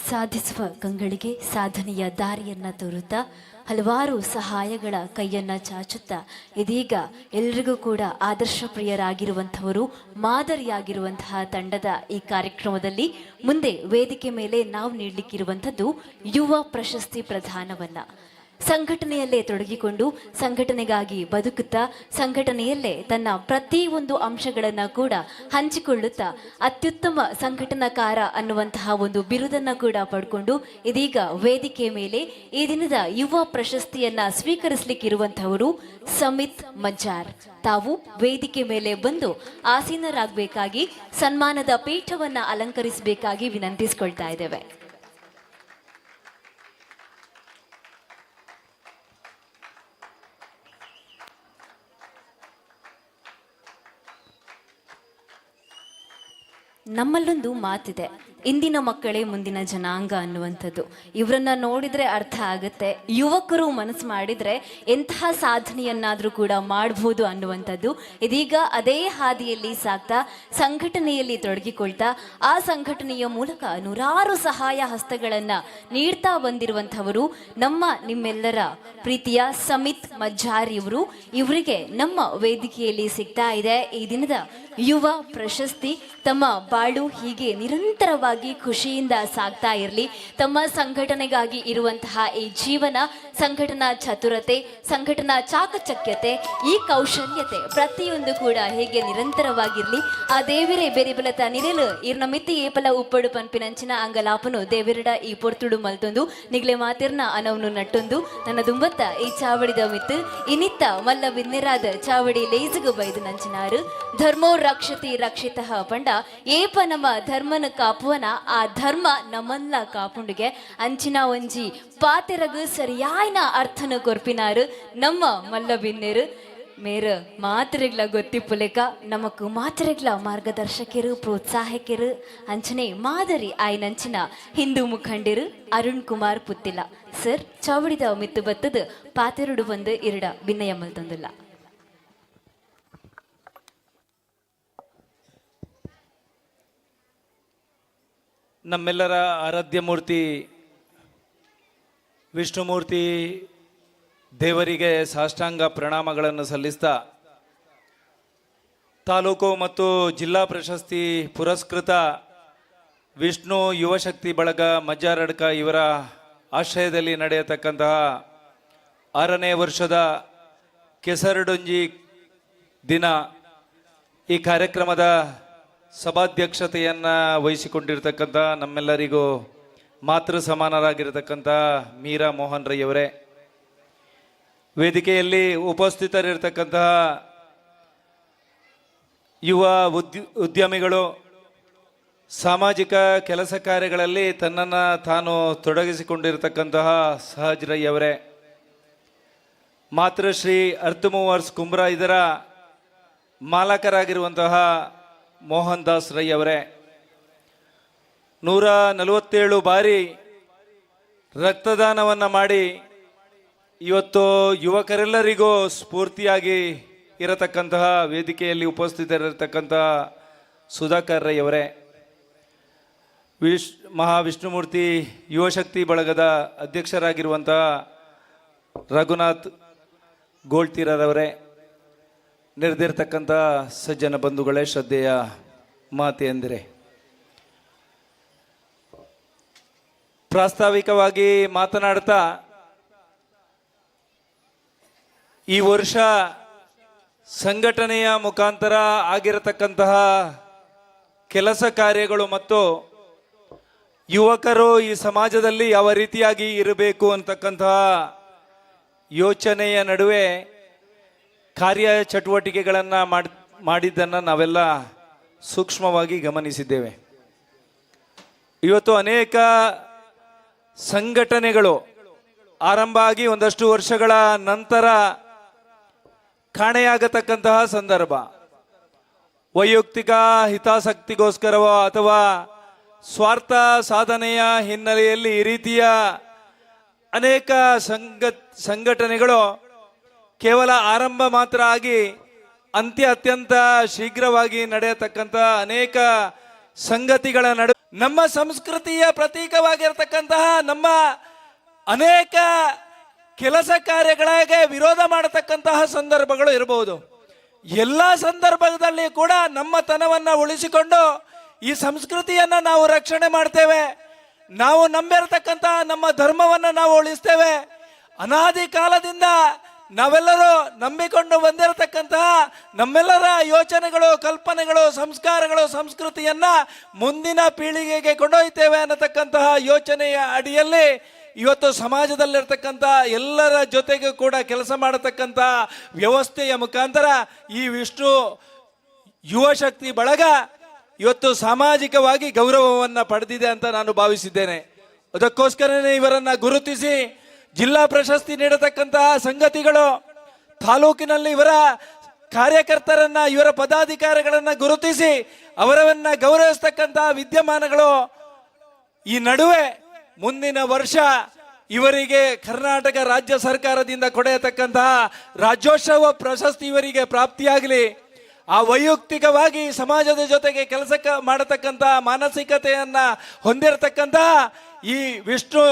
ಸಾಧಿಸುವ ಕಂಗಳಿಗೆ ಸಾಧನೆಯ ದಾರಿಯನ್ನ ತೋರುತ್ತಾ, ಹಲವಾರು ಸಹಾಯಗಳ ಕೈಯನ್ನ ಚಾಚುತ್ತಾ, ಇದೀಗ ಎಲ್ರಿಗೂ ಕೂಡ ಆದರ್ಶ ಪ್ರಿಯರಾಗಿರುವಂಥವರು, ಮಾದರಿಯಾಗಿರುವಂತಹ ತಂಡದ ಈ ಕಾರ್ಯಕ್ರಮದಲ್ಲಿ ಮುಂದೆ ವೇದಿಕೆ ಮೇಲೆ ನಾವು ನೀಡಲಿಕ್ಕಿರುವಂಥದ್ದು ಯುವ ಪ್ರಶಸ್ತಿ ಪ್ರದಾನವನ್ನ. ಸಂಘಟನೆಯಲ್ಲೇ ತೊಡಗಿಕೊಂಡು, ಸಂಘಟನೆಗಾಗಿ ಬದುಕುತ್ತಾ, ಸಂಘಟನೆಯಲ್ಲೇ ತನ್ನ ಪ್ರತಿ ಒಂದು ಅಂಶಗಳನ್ನು ಕೂಡ ಹಂಚಿಕೊಳ್ಳುತ್ತಾ, ಅತ್ಯುತ್ತಮ ಸಂಘಟನಾಕಾರ ಅನ್ನುವಂತಹ ಒಂದು ಬಿರುದನ್ನು ಕೂಡ ಪಡ್ಕೊಂಡು, ಇದೀಗ ವೇದಿಕೆ ಮೇಲೆ ಈ ದಿನದ ಯುವ ಪ್ರಶಸ್ತಿಯನ್ನ ಸ್ವೀಕರಿಸಲಿಕ್ಕಿರುವಂತಹವರು ಸಮಿತ್ ಮಜ್ಜಾರ್. ತಾವು ವೇದಿಕೆ ಮೇಲೆ ಬಂದು ಆಸೀನರಾಗಬೇಕಾಗಿ, ಸನ್ಮಾನದ ಪೀಠವನ್ನ ಅಲಂಕರಿಸಬೇಕಾಗಿ ವಿನಂತಿಸಿಕೊಳ್ತಾ ಇದ್ದೇವೆ. ನಮ್ಮಲ್ಲೊಂದು ಮಾತಿದೆ, ಇಂದಿನ ಮಕ್ಕಳೇ ಮುಂದಿನ ಜನಾಂಗ ಅನ್ನುವಂಥದ್ದು. ಇವರನ್ನ ನೋಡಿದ್ರೆ ಅರ್ಥ ಆಗುತ್ತೆ, ಯುವಕರು ಮನಸ್ಸು ಮಾಡಿದ್ರೆ ಎಂತಹ ಸಾಧನೆಯನ್ನಾದರೂ ಕೂಡ ಮಾಡ್ಬೋದು ಅನ್ನುವಂಥದ್ದು. ಇದೀಗ ಅದೇ ಹಾದಿಯಲ್ಲಿ ಸಾಗ್ತಾ, ಸಂಘಟನೆಯಲ್ಲಿ ತೊಡಗಿಕೊಳ್ತಾ, ಆ ಸಂಘಟನೆಯ ಮೂಲಕ ನೂರಾರು ಸಹಾಯ ಹಸ್ತಗಳನ್ನ ನೀಡ್ತಾ ಬಂದಿರುವಂಥವರು ನಮ್ಮ ನಿಮ್ಮೆಲ್ಲರ ಪ್ರೀತಿಯ ಸಮಿತ್ ಮಜ್ಜಾರ್ ಇವರು. ಇವರಿಗೆ ನಮ್ಮ ವೇದಿಕೆಯಲ್ಲಿ ಸಿಗ್ತಾ ಇದೆ ಈ ದಿನದ ಯುವ ಪ್ರಶಸ್ತಿ. ತಮ್ಮ ಬಾಳು ಹೀಗೆ ನಿರಂತರವಾಗಿ ಖುಷಿಯಿಂದ ಸಾಗ್ತಾ ಇರಲಿ. ತಮ್ಮ ಸಂಘಟನೆಗಾಗಿ ಇರುವಂತಹ ಈ ಜೀವನ, ಸಂಘಟನಾ ಚತುರತೆ, ಸಂಘಟನಾ ಚಾಕಚಕ್ಯತೆ, ಈ ಕೌಶಲ್ಯತೆ ಪ್ರತಿಯೊಂದು ಕೂಡ ಹೇಗೆ ನಿರಂತರವಾಗಿರಲಿ. ಆ ದೇವಿರೇ ಬೆರಿಬಲತ ನಿರೆಲು ಇರ್ನ ಮಿತಿ ಏಪಲ ಉಪ್ಪಡು ಪನ್ಪಿನಂಚಿನ ಅಂಗಲಾಪನು ದೇವಿರಡ ಈ ಪೊರ್ತುಡು ಮಲ್ತೊಂದು, ನಿಗ್ಲೆ ಮಾತಿರ್ನ ಅನವನು ನಟ್ಟೊಂದು, ನನ್ನ ದುಂಬತ್ತ ಈ ಚಾವಡಿದ ಮಿತ್ತು ಇನಿತ್ತ ಮಲ್ಲ ಬಿನ್ನೆರಾದ ಚಾವಡಿ ಲೇಸುಗು ಬೈದು ನಂಚಿನಾರು. ಧರ್ಮೋ ರಕ್ಷತಿ ರಕ್ಷಿತಃ ಪಂಡ ಏಪ ನಮ್ಮ ಧರ್ಮನ ಕಾಪುವನ, ಆ ಧರ್ಮ ನಮಲ್ಲ ಕಾಪುಂಡಿಗೆ. ಅಂಚಿನ ಒಂಜಿ ಪಾತೆರಗು ಸರಿಯಾಯ್ನ ಅರ್ಥನ ಕೊರ್ಪಿನಾರು ನಮ್ಮ ಮಲ್ಲ ಬಿನ್ನೆರು. ಮೇರ ಮಾತ್ರೆಗ್ಲ ಗೊತ್ತಿಪ್ಪುಲೆಕ ನಮಕ್ ಮಾತ್ರೆಗ್ಲ ಮಾರ್ಗದರ್ಶಕರು, ಪ್ರೋತ್ಸಾಹಕರು, ಅಂಚನೆ ಮಾದರಿ ಆಯ್ನಂಚಿನ ಹಿಂದೂ ಮುಖಂಡರು ಅರುಣ್ ಕುಮಾರ್ ಪುತ್ತಿಲ ಸರ್ ಚಾವಡಿದ ಮಿತ್ತು ಬತ್ತದ ಪಾತೆರುಡು ಬಂದು ಇರಡ ಭಿನ್ನಯಮ್ಮಲ್ ತಂದಿಲ್ಲ. ನಮ್ಮೆಲ್ಲರ ಆರಾಧ್ಯ ಮೂರ್ತಿ ವಿಷ್ಣುಮೂರ್ತಿ ದೇವರಿಗೆ ಸಾಷ್ಟಾಂಗ ಪ್ರಣಾಮಗಳನ್ನು ಸಲ್ಲಿಸ್ತಾ, ತಾಲೂಕು ಮತ್ತು ಜಿಲ್ಲಾ ಪ್ರಶಸ್ತಿ ಪುರಸ್ಕೃತ ವಿಷ್ಣು ಯುವಶಕ್ತಿ ಬಳಗ ಮಜ್ಜಾರಡ್ಕ ಇವರ ಆಶ್ರಯದಲ್ಲಿ ನಡೆಯತಕ್ಕಂತಹ 6ನೇ ವರ್ಷದ ಕೆಸರಡೊಂಜಿ ದಿನ ಈ ಕಾರ್ಯಕ್ರಮದ ಸಭಾಧ್ಯಕ್ಷತೆಯನ್ನು ವಹಿಸಿಕೊಂಡಿರ್ತಕ್ಕಂಥ ನಮ್ಮೆಲ್ಲರಿಗೂ ಮಾತೃ ಸಮಾನರಾಗಿರ್ತಕ್ಕಂಥ ಮೀರಾ ಮೋಹನ್ ರೈಯವರೇ, ವೇದಿಕೆಯಲ್ಲಿ ಉಪಸ್ಥಿತರಿರ್ತಕ್ಕಂತಹ ಯುವ ಉದ್ಯಮಿಗಳು, ಸಾಮಾಜಿಕ ಕೆಲಸ ಕಾರ್ಯಗಳಲ್ಲಿ ತನ್ನನ್ನು ತಾನು ತೊಡಗಿಸಿಕೊಂಡಿರ್ತಕ್ಕಂತಹ ಸಹಜ್ ರೈಯವರೇ, ಮಾತೃಶ್ರೀ ಅರ್ತ್ ಮೂವರ್ಸ್ ಕುಂಬ್ರ ಇದರ ಮಾಲಕರಾಗಿರುವಂತಹ ಮೋಹನ್ ದಾಸ್ ರೈ ಅವರೇ, 147 ಬಾರಿ ರಕ್ತದಾನವನ್ನು ಮಾಡಿ ಇವತ್ತು ಯುವಕರೆಲ್ಲರಿಗೂ ಸ್ಫೂರ್ತಿಯಾಗಿ ಇರತಕ್ಕಂತಹ ವೇದಿಕೆಯಲ್ಲಿ ಉಪಸ್ಥಿತರಿರತಕ್ಕಂತಹ ಸುಧಾಕರ್ ರೈಯವರೇ, ಮಹಾವಿಷ್ಣುಮೂರ್ತಿ ಯುವಶಕ್ತಿ ಬಳಗದ ಅಧ್ಯಕ್ಷರಾಗಿರುವಂತಹ ರಘುನಾಥ್ ಗೋಳ್ತೀರರವರೇ, ನೆರೆದಿರ್ತಕ್ಕಂಥ ಸಜ್ಜನ ಬಂಧುಗಳೇ, ಶ್ರದ್ಧೆಯ ಮಾತೆಯಂದಿರೇ, ಪ್ರಾಸ್ತಾವಿಕವಾಗಿ ಮಾತನಾಡ್ತಾ ಈ ವರ್ಷ ಸಂಘಟನೆಯ ಮುಖಾಂತರ ಆಗಿರತಕ್ಕಂತಹ ಕೆಲಸ ಕಾರ್ಯಗಳು ಮತ್ತು ಯುವಕರು ಈ ಸಮಾಜದಲ್ಲಿ ಯಾವ ರೀತಿಯಾಗಿ ಇರಬೇಕು ಅಂತಕ್ಕಂತಹ ಯೋಚನೆಯ ನಡುವೆ ಕಾರ್ಯ ಚಟುವಟಿಕೆಗಳನ್ನು ಮಾಡಿದ್ದನ್ನು ನಾವೆಲ್ಲ ಸೂಕ್ಷ್ಮವಾಗಿ ಗಮನಿಸಿದ್ದೇವೆ. ಇವತ್ತು ಅನೇಕ ಸಂಘಟನೆಗಳು ಆರಂಭ ಆಗಿ ಒಂದಷ್ಟು ವರ್ಷಗಳ ನಂತರ ಕಾಣೆಯಾಗತಕ್ಕಂತಹ ಸಂದರ್ಭ, ವೈಯಕ್ತಿಕ ಹಿತಾಸಕ್ತಿಗೋಸ್ಕರವೋ ಅಥವಾ ಸ್ವಾರ್ಥ ಸಾಧನೆಯ ಹಿನ್ನೆಲೆಯಲ್ಲಿ ಈ ರೀತಿಯ ಅನೇಕ ಸಂಘಟನೆಗಳು ಕೇವಲ ಆರಂಭ ಮಾತ್ರ ಆಗಿ ಅಂತ್ಯ ಅತ್ಯಂತ ಶೀಘ್ರವಾಗಿ ನಡೆಯತಕ್ಕಂಥ ಅನೇಕ ಸಂಗತಿಗಳ ನಡುವೆ ನಮ್ಮ ಸಂಸ್ಕೃತಿಯ ಪ್ರತೀಕವಾಗಿರ್ತಕ್ಕಂತಹ ನಮ್ಮ ಅನೇಕ ಕೆಲಸ ಕಾರ್ಯಗಳಿಗೆ ವಿರೋಧ ಮಾಡತಕ್ಕಂತಹ ಸಂದರ್ಭಗಳು ಇರಬಹುದು. ಎಲ್ಲ ಸಂದರ್ಭದಲ್ಲಿ ಕೂಡ ನಮ್ಮ ತನವನ್ನು ಉಳಿಸಿಕೊಂಡು ಈ ಸಂಸ್ಕೃತಿಯನ್ನ ನಾವು ರಕ್ಷಣೆ ಮಾಡ್ತೇವೆ. ನಾವು ನಂಬಿರತಕ್ಕಂತಹ ನಮ್ಮ ಧರ್ಮವನ್ನು ನಾವು ಉಳಿಸ್ತೇವೆ. ಅನಾದಿ ಕಾಲದಿಂದ ನಾವೆಲ್ಲರೂ ನಂಬಿಕೊಂಡು ಬಂದಿರತಕ್ಕಂತಹ ನಮ್ಮೆಲ್ಲರ ಯೋಚನೆಗಳು, ಕಲ್ಪನೆಗಳು, ಸಂಸ್ಕಾರಗಳು, ಸಂಸ್ಕೃತಿಯನ್ನ ಮುಂದಿನ ಪೀಳಿಗೆಗೆ ಕೊಂಡೊಯ್ತೇವೆ ಅನ್ನತಕ್ಕಂತಹ ಯೋಚನೆಯ ಅಡಿಯಲ್ಲಿ ಇವತ್ತು ಸಮಾಜದಲ್ಲಿರ್ತಕ್ಕಂಥ ಎಲ್ಲರ ಜೊತೆಗೂ ಕೂಡ ಕೆಲಸ ಮಾಡತಕ್ಕಂಥ ವ್ಯವಸ್ಥೆಯ ಮುಖಾಂತರ ಈ ವಿಷ್ಣು ಯುವಶಕ್ತಿ ಬಳಗ ಇವತ್ತು ಸಾಮಾಜಿಕವಾಗಿ ಗೌರವವನ್ನು ಪಡೆದಿದೆ ಅಂತ ನಾನು ಭಾವಿಸಿದ್ದೇನೆ. ಅದಕ್ಕೋಸ್ಕರನೇ ಇವರನ್ನ ಗುರುತಿಸಿ ಜಿಲ್ಲಾ ಪ್ರಶಸ್ತಿ ನೀಡತಕ್ಕಂತಹ ಸಂಗತಿಗಳು, ತಾಲೂಕಿನಲ್ಲಿ ಇವರ ಕಾರ್ಯಕರ್ತರನ್ನ, ಇವರ ಪದಾಧಿಕಾರಿಗಳನ್ನ ಗುರುತಿಸಿ ಅವರನ್ನ ಗೌರವಿಸ್ತಕ್ಕಂತಹ ವಿದ್ಯಮಾನಗಳು ಈ ನಡುವೆ ಮುಂದಿನ ವರ್ಷ ಇವರಿಗೆ ಕರ್ನಾಟಕ ರಾಜ್ಯ ಸರ್ಕಾರದಿಂದ ಕೊಡೆಯತಕ್ಕಂತಹ ರಾಜ್ಯೋತ್ಸವ ಪ್ರಶಸ್ತಿ ಇವರಿಗೆ ಪ್ರಾಪ್ತಿಯಾಗಲಿ. ಆ ವೈಯಕ್ತಿಕವಾಗಿ ಸಮಾಜದ ಜೊತೆಗೆ ಕೆಲಸ ಮಾಡತಕ್ಕಂತಹ ಮಾನಸಿಕತೆಯನ್ನ ಹೊಂದಿರತಕ್ಕಂತಹ ಈ ವಿಷ್ಣು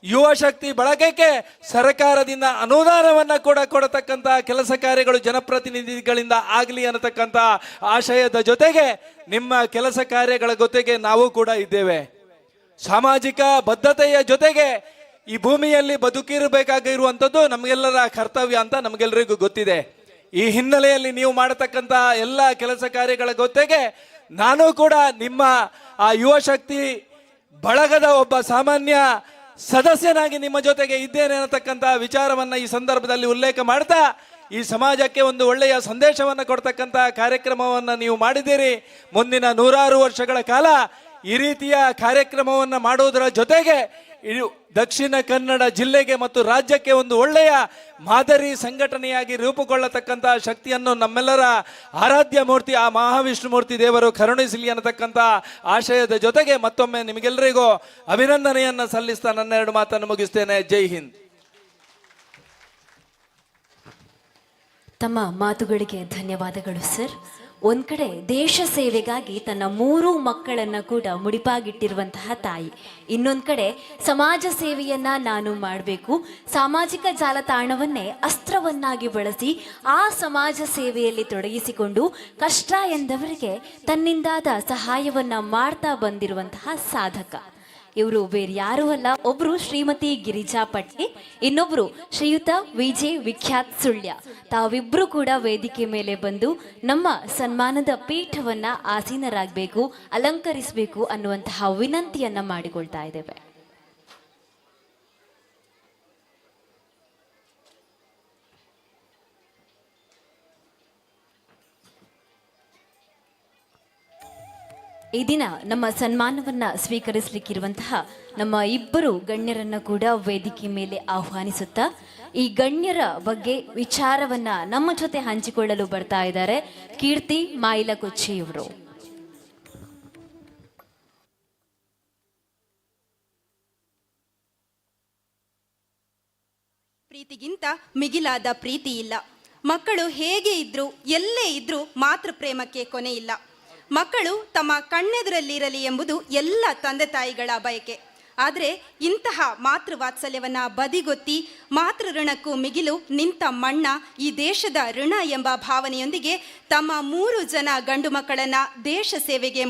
ಯುವ ಶಕ್ತಿ ಬಳಗಕ್ಕೆ ಸರ್ಕಾರದಿಂದ ಅನುದಾನವನ್ನ ಕೂಡ ಕೊಡತಕ್ಕಂತಹ ಕೆಲಸ ಕಾರ್ಯಗಳು ಜನಪ್ರತಿನಿಧಿಗಳಿಂದ ಆಗಲಿ ಅನ್ನತಕ್ಕಂಥ ಆಶಯದ ಜೊತೆಗೆ ನಿಮ್ಮ ಕೆಲಸ ಕಾರ್ಯಗಳ ಜೊತೆಗೆ ನಾವು ಕೂಡ ಇದ್ದೇವೆ. ಸಾಮಾಜಿಕ ಬದ್ಧತೆಯ ಜೊತೆಗೆ ಈ ಭೂಮಿಯಲ್ಲಿ ಬದುಕಿರಬೇಕಾಗಿರುವಂಥದ್ದು ನಮಗೆಲ್ಲರ ಕರ್ತವ್ಯ ಅಂತ ನಮಗೆಲ್ಲರಿಗೂ ಗೊತ್ತಿದೆ. ಈ ಹಿನ್ನೆಲೆಯಲ್ಲಿ ನೀವು ಮಾಡತಕ್ಕಂಥ ಎಲ್ಲ ಕೆಲಸ ಕಾರ್ಯಗಳ ಜೊತೆಗೆ ನಾನು ಕೂಡ ನಿಮ್ಮ ಆ ಯುವಶಕ್ತಿ ಬಳಗದ ಒಬ್ಬ ಸಾಮಾನ್ಯ ಸದಸ್ಯನಾಗಿ ನಿಮ್ಮ ಜೊತೆಗೆ ಇದ್ದೇನೆ ಅನ್ನತಕ್ಕಂಥ ವಿಚಾರವನ್ನ ಈ ಸಂದರ್ಭದಲ್ಲಿ ಉಲ್ಲೇಖ ಮಾಡ್ತಾ, ಈ ಸಮಾಜಕ್ಕೆ ಒಂದು ಒಳ್ಳೆಯ ಸಂದೇಶವನ್ನು ಕೊಡ್ತಕ್ಕಂಥ ಕಾರ್ಯಕ್ರಮವನ್ನು ನೀವು ಮಾಡಿದ್ದೀರಿ. ಮುಂದಿನ ನೂರಾರು ವರ್ಷಗಳ ಕಾಲ ಈ ರೀತಿಯ ಕಾರ್ಯಕ್ರಮವನ್ನು ಮಾಡುವುದರ ಜೊತೆಗೆ ಇದು ದಕ್ಷಿಣ ಕನ್ನಡ ಜಿಲ್ಲೆಗೆ ಮತ್ತು ರಾಜ್ಯಕ್ಕೆ ಒಂದು ಒಳ್ಳೆಯ ಮಾದರಿ ಸಂಘಟನೆಯಾಗಿ ರೂಪುಗೊಳ್ಳತಕ್ಕಂಥ ಶಕ್ತಿಯನ್ನು ನಮ್ಮೆಲ್ಲರ ಆರಾಧ್ಯ ಮೂರ್ತಿ ಆ ಮಹಾವಿಷ್ಣು ಮೂರ್ತಿ ದೇವರು ಕರುಣಿಸಲಿ ಅನ್ನತಕ್ಕಂಥ ಆಶಯದ ಜೊತೆಗೆ ಮತ್ತೊಮ್ಮೆ ನಿಮಗೆಲ್ಲರಿಗೂ ಅಭಿನಂದನೆಯನ್ನು ಸಲ್ಲಿಸ್ತಾ ನನ್ನೆರಡು ಮಾತನ್ನು ಮುಗಿಸ್ತೇನೆ. ಜೈ ಹಿಂದ್. ತಮ್ಮ ಮಾತುಗಳಿಗೆ ಧನ್ಯವಾದಗಳು ಸರ್. ಒಂದ್ ಕಡೆ ದೇಶ ಸೇವೆಗಾಗಿ ತನ್ನ ಮೂರು ಮಕ್ಕಳನ್ನ ಕೂಡ ಮುಡಿಪಾಗಿಟ್ಟಿರುವಂತಹ ತಾಯಿ, ಇನ್ನೊಂದ್ ಕಡೆ ಸಮಾಜ ಸೇವೆಯನ್ನ ನಾನು ಮಾಡಬೇಕು, ಸಾಮಾಜಿಕ ಜಾಲತಾಣವನ್ನೇ ಅಸ್ತ್ರವನ್ನಾಗಿ ಬಳಸಿ ಆ ಸಮಾಜ ಸೇವೆಯಲ್ಲಿ ತೊಡಗಿಸಿಕೊಂಡು ಕಷ್ಟ ಎಂದವರಿಗೆ ತನ್ನಿಂದಾದ ಸಹಾಯವನ್ನ ಮಾಡ್ತಾ ಬಂದಿರುವಂತಹ ಸಾಧಕ. ಇವರು ಬೇರೆ ಯಾರೂ ಅಲ್ಲ, ಒಬ್ರು ಶ್ರೀಮತಿ ಗಿರಿಜಾ ಪಟ್ಟಿ, ಇನ್ನೊಬ್ರು ಶ್ರೀಯುತ ವಿಜೆ ವಿಖ್ಯಾತ್ ಸುಳ್ಯ. ತಾವಿಬ್ರು ಕೂಡ ವೇದಿಕೆ ಮೇಲೆ ಬಂದು ನಮ್ಮ ಸನ್ಮಾನದ ಪೀಠವನ್ನ ಆಸೀನರಾಗಬೇಕು, ಅಲಂಕರಿಸಬೇಕು ಅನ್ನುವಂತಹ ವಿನಂತಿಯನ್ನ ಮಾಡಿಕೊಳ್ತಾ ಇದ್ದೇವೆ. ಈ ದಿನ ನಮ್ಮ ಸನ್ಮಾನವನ್ನ ಸ್ವೀಕರಿಸಲಿಕ್ಕಿರುವಂತಹ ನಮ್ಮ ಇಬ್ಬರು ಗಣ್ಯರನ್ನ ಕೂಡ ವೇದಿಕೆ ಮೇಲೆ ಆಹ್ವಾನಿಸುತ್ತಾ ಈ ಗಣ್ಯರ ಬಗ್ಗೆ ವಿಚಾರವನ್ನ ನಮ್ಮ ಜೊತೆ ಹಂಚಿಕೊಳ್ಳಲು ಬರ್ತಾ ಇದ್ದಾರೆ ಕೀರ್ತಿ ಮಾಯಿಲಕೊಚ್ಚಿಯವರು. ಪ್ರೀತಿಗಿಂತ ಮಿಗಿಲಾದ ಪ್ರೀತಿ ಇಲ್ಲ. ಮಕ್ಕಳು ಹೇಗೆ ಇದ್ರೂ, ಎಲ್ಲೇ ಇದ್ರೂ ಮಾತೃ ಪ್ರೇಮಕ್ಕೆ ಕೊನೆ ಇಲ್ಲ. ಮಕ್ಕಳು ತಮ್ಮ ಕಣ್ಣೆದುರಲ್ಲಿರಲಿ ಎಂಬುದು ಎಲ್ಲ ತಂದೆ ತಾಯಿಗಳ ಬಯಕೆ. ಆದರೆ ಇಂತಹ ಮಾತೃ ವಾತ್ಸಲ್ಯವನ್ನ ಬದಿಗೊತ್ತಿ ಮಾತೃ ಋಣಕ್ಕೂ ಮಿಗಿಲು ನಿಂತ ಮಣ್ಣ ಈ ದೇಶದ ಋಣ ಎಂಬ ಭಾವನೆಯೊಂದಿಗೆ ತಮ್ಮ ಮೂರು ಜನ ಗಂಡು ಮಕ್ಕಳನ್ನ ದೇಶ ಸೇವೆಗೆ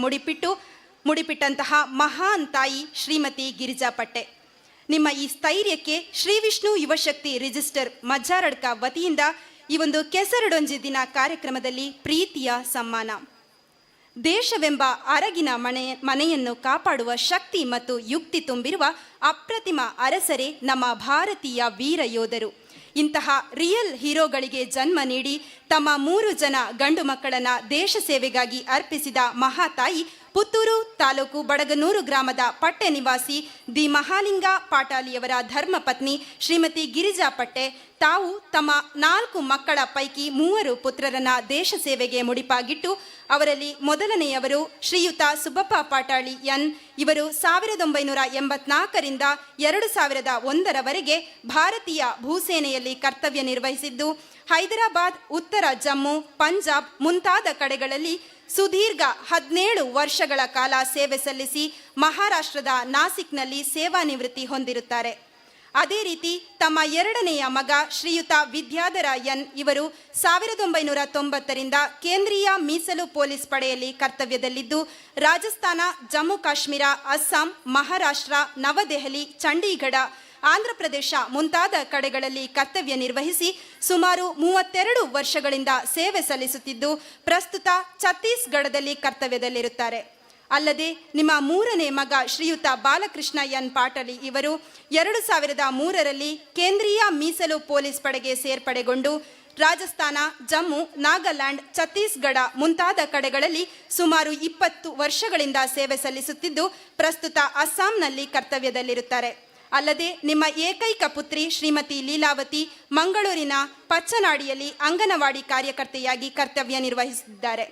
ಮುಡಿಪಿಟ್ಟಂತಹ ಮಹಾನ್ ತಾಯಿ ಶ್ರೀಮತಿ ಗಿರಿಜಾ ಪಟ್ಟೆ. ನಿಮ್ಮ ಈ ಸ್ಥೈರ್ಯಕ್ಕೆ ಶ್ರೀ ವಿಷ್ಣು ಯುವಶಕ್ತಿ ರಿಜಿಸ್ಟರ್ ಮಜ್ಜಾರಡ್ಕ ವತಿಯಿಂದ ಈ ಒಂದು ಕೆಸರಡೊಂಜಿ ದಿನ ಕಾರ್ಯಕ್ರಮದಲ್ಲಿ ಪ್ರೀತಿಯ ಸಮ್ಮಾನ. ದೇಶವೆಂಬ ಅರಗಿನ ಮನೆಯನ್ನು ಕಾಪಾಡುವ ಶಕ್ತಿ ಮತ್ತು ಯುಕ್ತಿ ತುಂಬಿರುವ ಅಪ್ರತಿಮ ಅರಸರೇ ನಮ್ಮ ಭಾರತೀಯ ವೀರ ಯೋಧರು. ಇಂತಹ ರಿಯಲ್ ಹೀರೋಗಳಿಗೆ ಜನ್ಮ ನೀಡಿ ತಮ್ಮ ಮೂರು ಜನ ಗಂಡು ಮಕ್ಕಳನ್ನ ದೇಶ ಸೇವೆಗಾಗಿ ಅರ್ಪಿಸಿದ ಮಹಾತಾಯಿ, ಪುತ್ತೂರು ತಾಲೂಕು ಬಡಗನೂರು ಗ್ರಾಮದ ಪಟ್ಟೆ ನಿವಾಸಿ the Mahalinga ಪಾಟಾಲಿಯವರ ಧರ್ಮಪತ್ನಿ ಶ್ರೀಮತಿ ಗಿರಿಜಾ ಪಟ್ಟೆ ತಾವು ತಮ್ಮ ನಾಲ್ಕು ಮಕ್ಕಳ ಪೈಕಿ ಮೂವರು ಪುತ್ರರನ್ನ ದೇಶ ಸೇವೆಗೆ ಮುಡಿಪಾಗಿಟ್ಟು, ಅವರಲ್ಲಿ ಮೊದಲನೆಯವರು ಶ್ರೀಯುತ ಸುಬ್ಬಪ್ಪ ಪಾಟಾಳಿ ಎನ್. ಇವರು 1984ರಿಂದ 2001ರವರೆಗೆ ಭಾರತೀಯ ಭೂಸೇನೆಯಲ್ಲಿ ಕರ್ತವ್ಯ ನಿರ್ವಹಿಸಿದ್ದು, ಹೈದರಾಬಾದ್, ಉತ್ತರ ಜಮ್ಮು, ಪಂಜಾಬ್ ಮುಂತಾದ ಕಡೆಗಳಲ್ಲಿ ಸುದೀರ್ಘ 17 ವರ್ಷಗಳ ಕಾಲ ಸೇವೆ ಸಲ್ಲಿಸಿ ಮಹಾರಾಷ್ಟ್ರದ ನಾಸಿಕ್ನಲ್ಲಿ ಸೇವಾನಿವೃತ್ತಿ ಹೊಂದಿರುತ್ತಾರೆ. ಅದೇ ರೀತಿ ತಮ್ಮ ಎರಡನೆಯ ಮಗ ಶ್ರೀಯುತ ವಿದ್ಯಾಧರ ಎನ್. ಇವರು 1990ರಿಂದ ಕೇಂದ್ರೀಯ ಮೀಸಲು ಪೊಲೀಸ್ ಪಡೆಯಲ್ಲಿ ಕರ್ತವ್ಯದಲ್ಲಿದ್ದು, ರಾಜಸ್ಥಾನ, ಜಮ್ಮು ಕಾಶ್ಮೀರ, ಅಸ್ಸಾಂ, ಮಹಾರಾಷ್ಟ್ರ, ನವದೆಹಲಿ, ಚಂಡೀಗಢ, ಆಂಧ್ರಪ್ರದೇಶ ಮುಂತಾದ ಕಡೆಗಳಲ್ಲಿ ಕರ್ತವ್ಯ ನಿರ್ವಹಿಸಿ ಸುಮಾರು 32 ವರ್ಷಗಳಿಂದ ಸೇವೆ ಸಲ್ಲಿಸುತ್ತಿದ್ದು, ಪ್ರಸ್ತುತ ಛತ್ತೀಸ್ಗಢದಲ್ಲಿ ಕರ್ತವ್ಯದಲ್ಲಿರುತ್ತಾರೆ. ಅಲ್ಲದೆ ನಿಮ್ಮ ಮೂರನೇ ಮಗ ಶ್ರೀಯುತ ಬಾಲಕೃಷ್ಣ ಎನ್ ಪಾಟಲಿ ಇವರು 2003ರಲ್ಲಿ ಕೇಂದ್ರೀಯ ಮೀಸಲು ಪೊಲೀಸ್ ಪಡೆಗೆ ಸೇರ್ಪಡೆಗೊಂಡು ರಾಜಸ್ಥಾನ, ಜಮ್ಮು, ನಾಗಾಲ್ಯಾಂಡ್, ಛತ್ತೀಸ್ಗಢ ಮುಂತಾದ ಕಡೆಗಳಲ್ಲಿ ಸುಮಾರು 20 ವರ್ಷಗಳಿಂದ ಸೇವೆ ಸಲ್ಲಿಸುತ್ತಿದ್ದು, ಪ್ರಸ್ತುತ ಅಸ್ಸಾಂನಲ್ಲಿ ಕರ್ತವ್ಯದಲ್ಲಿರುತ್ತಾರೆ. ಅಲ್ಲದೆ ನಿಮ್ಮ ಏಕೈಕ ಪುತ್ರಿ ಶ್ರೀಮತಿ ಲೀಲಾವತಿ ಮಂಗಳೂರಿನ ಪಚ್ಚನಾಡಿಯಲ್ಲಿ ಅಂಗನವಾಡಿ ಕಾರ್ಯಕರ್ತೆಯಾಗಿ ಕರ್ತವ್ಯ ನಿರ್ವಹಿಸುತ್ತಿದ್ದಾರೆ.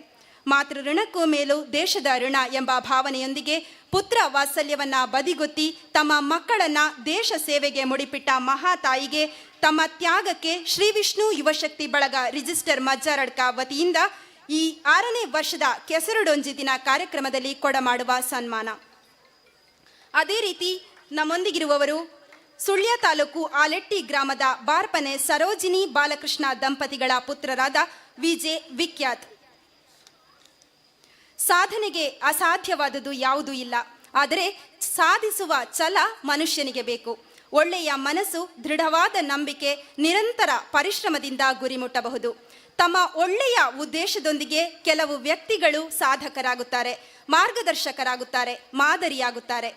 ಮಾತೃ ಋಣಕ್ಕೂ ಮೇಲು ದೇಶದ ಋಣ ಎಂಬ ಭಾವನೆಯೊಂದಿಗೆ ಪುತ್ರ ವಾತ್ಸಲ್ಯವನ್ನ ಬದಿಗೊತ್ತಿ ತಮ್ಮ ಮಕ್ಕಳನ್ನ ದೇಶ ಸೇವೆಗೆ ಮುಡಿಪಿಟ್ಟ ಮಹಾತಾಯಿಗೆ ತಮ್ಮ ತ್ಯಾಗಕ್ಕೆ ಶ್ರೀ ವಿಷ್ಣು ಯುವಶಕ್ತಿ ಬಳಗ ರಿಜಿಸ್ಟರ್ ಮಜ್ಜಾರಡ್ಕ ವತಿಯಿಂದ ಈ ಆರನೇ ವರ್ಷದ ಕೆಸರುಡೊಂಜಿ ದಿನ ಕಾರ್ಯಕ್ರಮದಲ್ಲಿ ಕೊಡಮಾಡುವ ಸನ್ಮಾನ. ಅದೇ ರೀತಿ ನಮ್ಮೊಂದಿಗಿರುವವರು ಸುಳ್ಯ ತಾಲೂಕು ಆಲೆಟ್ಟಿ ಗ್ರಾಮದ ಬಾರ್ಪನೆ ಸರೋಜಿನಿ ಬಾಲಕೃಷ್ಣ ದಂಪತಿಗಳ ಪುತ್ರರಾದ ವಿಜೆ ವಿಖ್ಯಾತ್. ಸಾಧನೆಗೆ ಅಸಾಧ್ಯವಾದುದು ಯಾವುದೂ ಇಲ್ಲ. ಆದರೆ ಸಾಧಿಸುವ ಛಲ ಮನುಷ್ಯನಿಗೆ ಬೇಕು. ಒಳ್ಳೆಯ ಮನಸ್ಸು, ದೃಢವಾದ ನಂಬಿಕೆ, ನಿರಂತರ ಪರಿಶ್ರಮದಿಂದ ಗುರಿ ಮುಟ್ಟಬಹುದು. ತಮ್ಮ ಒಳ್ಳೆಯ ಉದ್ದೇಶದೊಂದಿಗೆ ಕೆಲವು ವ್ಯಕ್ತಿಗಳು ಸಾಧಕರಾಗುತ್ತಾರೆ, ಮಾರ್ಗದರ್ಶಕರಾಗುತ್ತಾರೆ, ಮಾದರಿಯಾಗುತ್ತಾರೆ.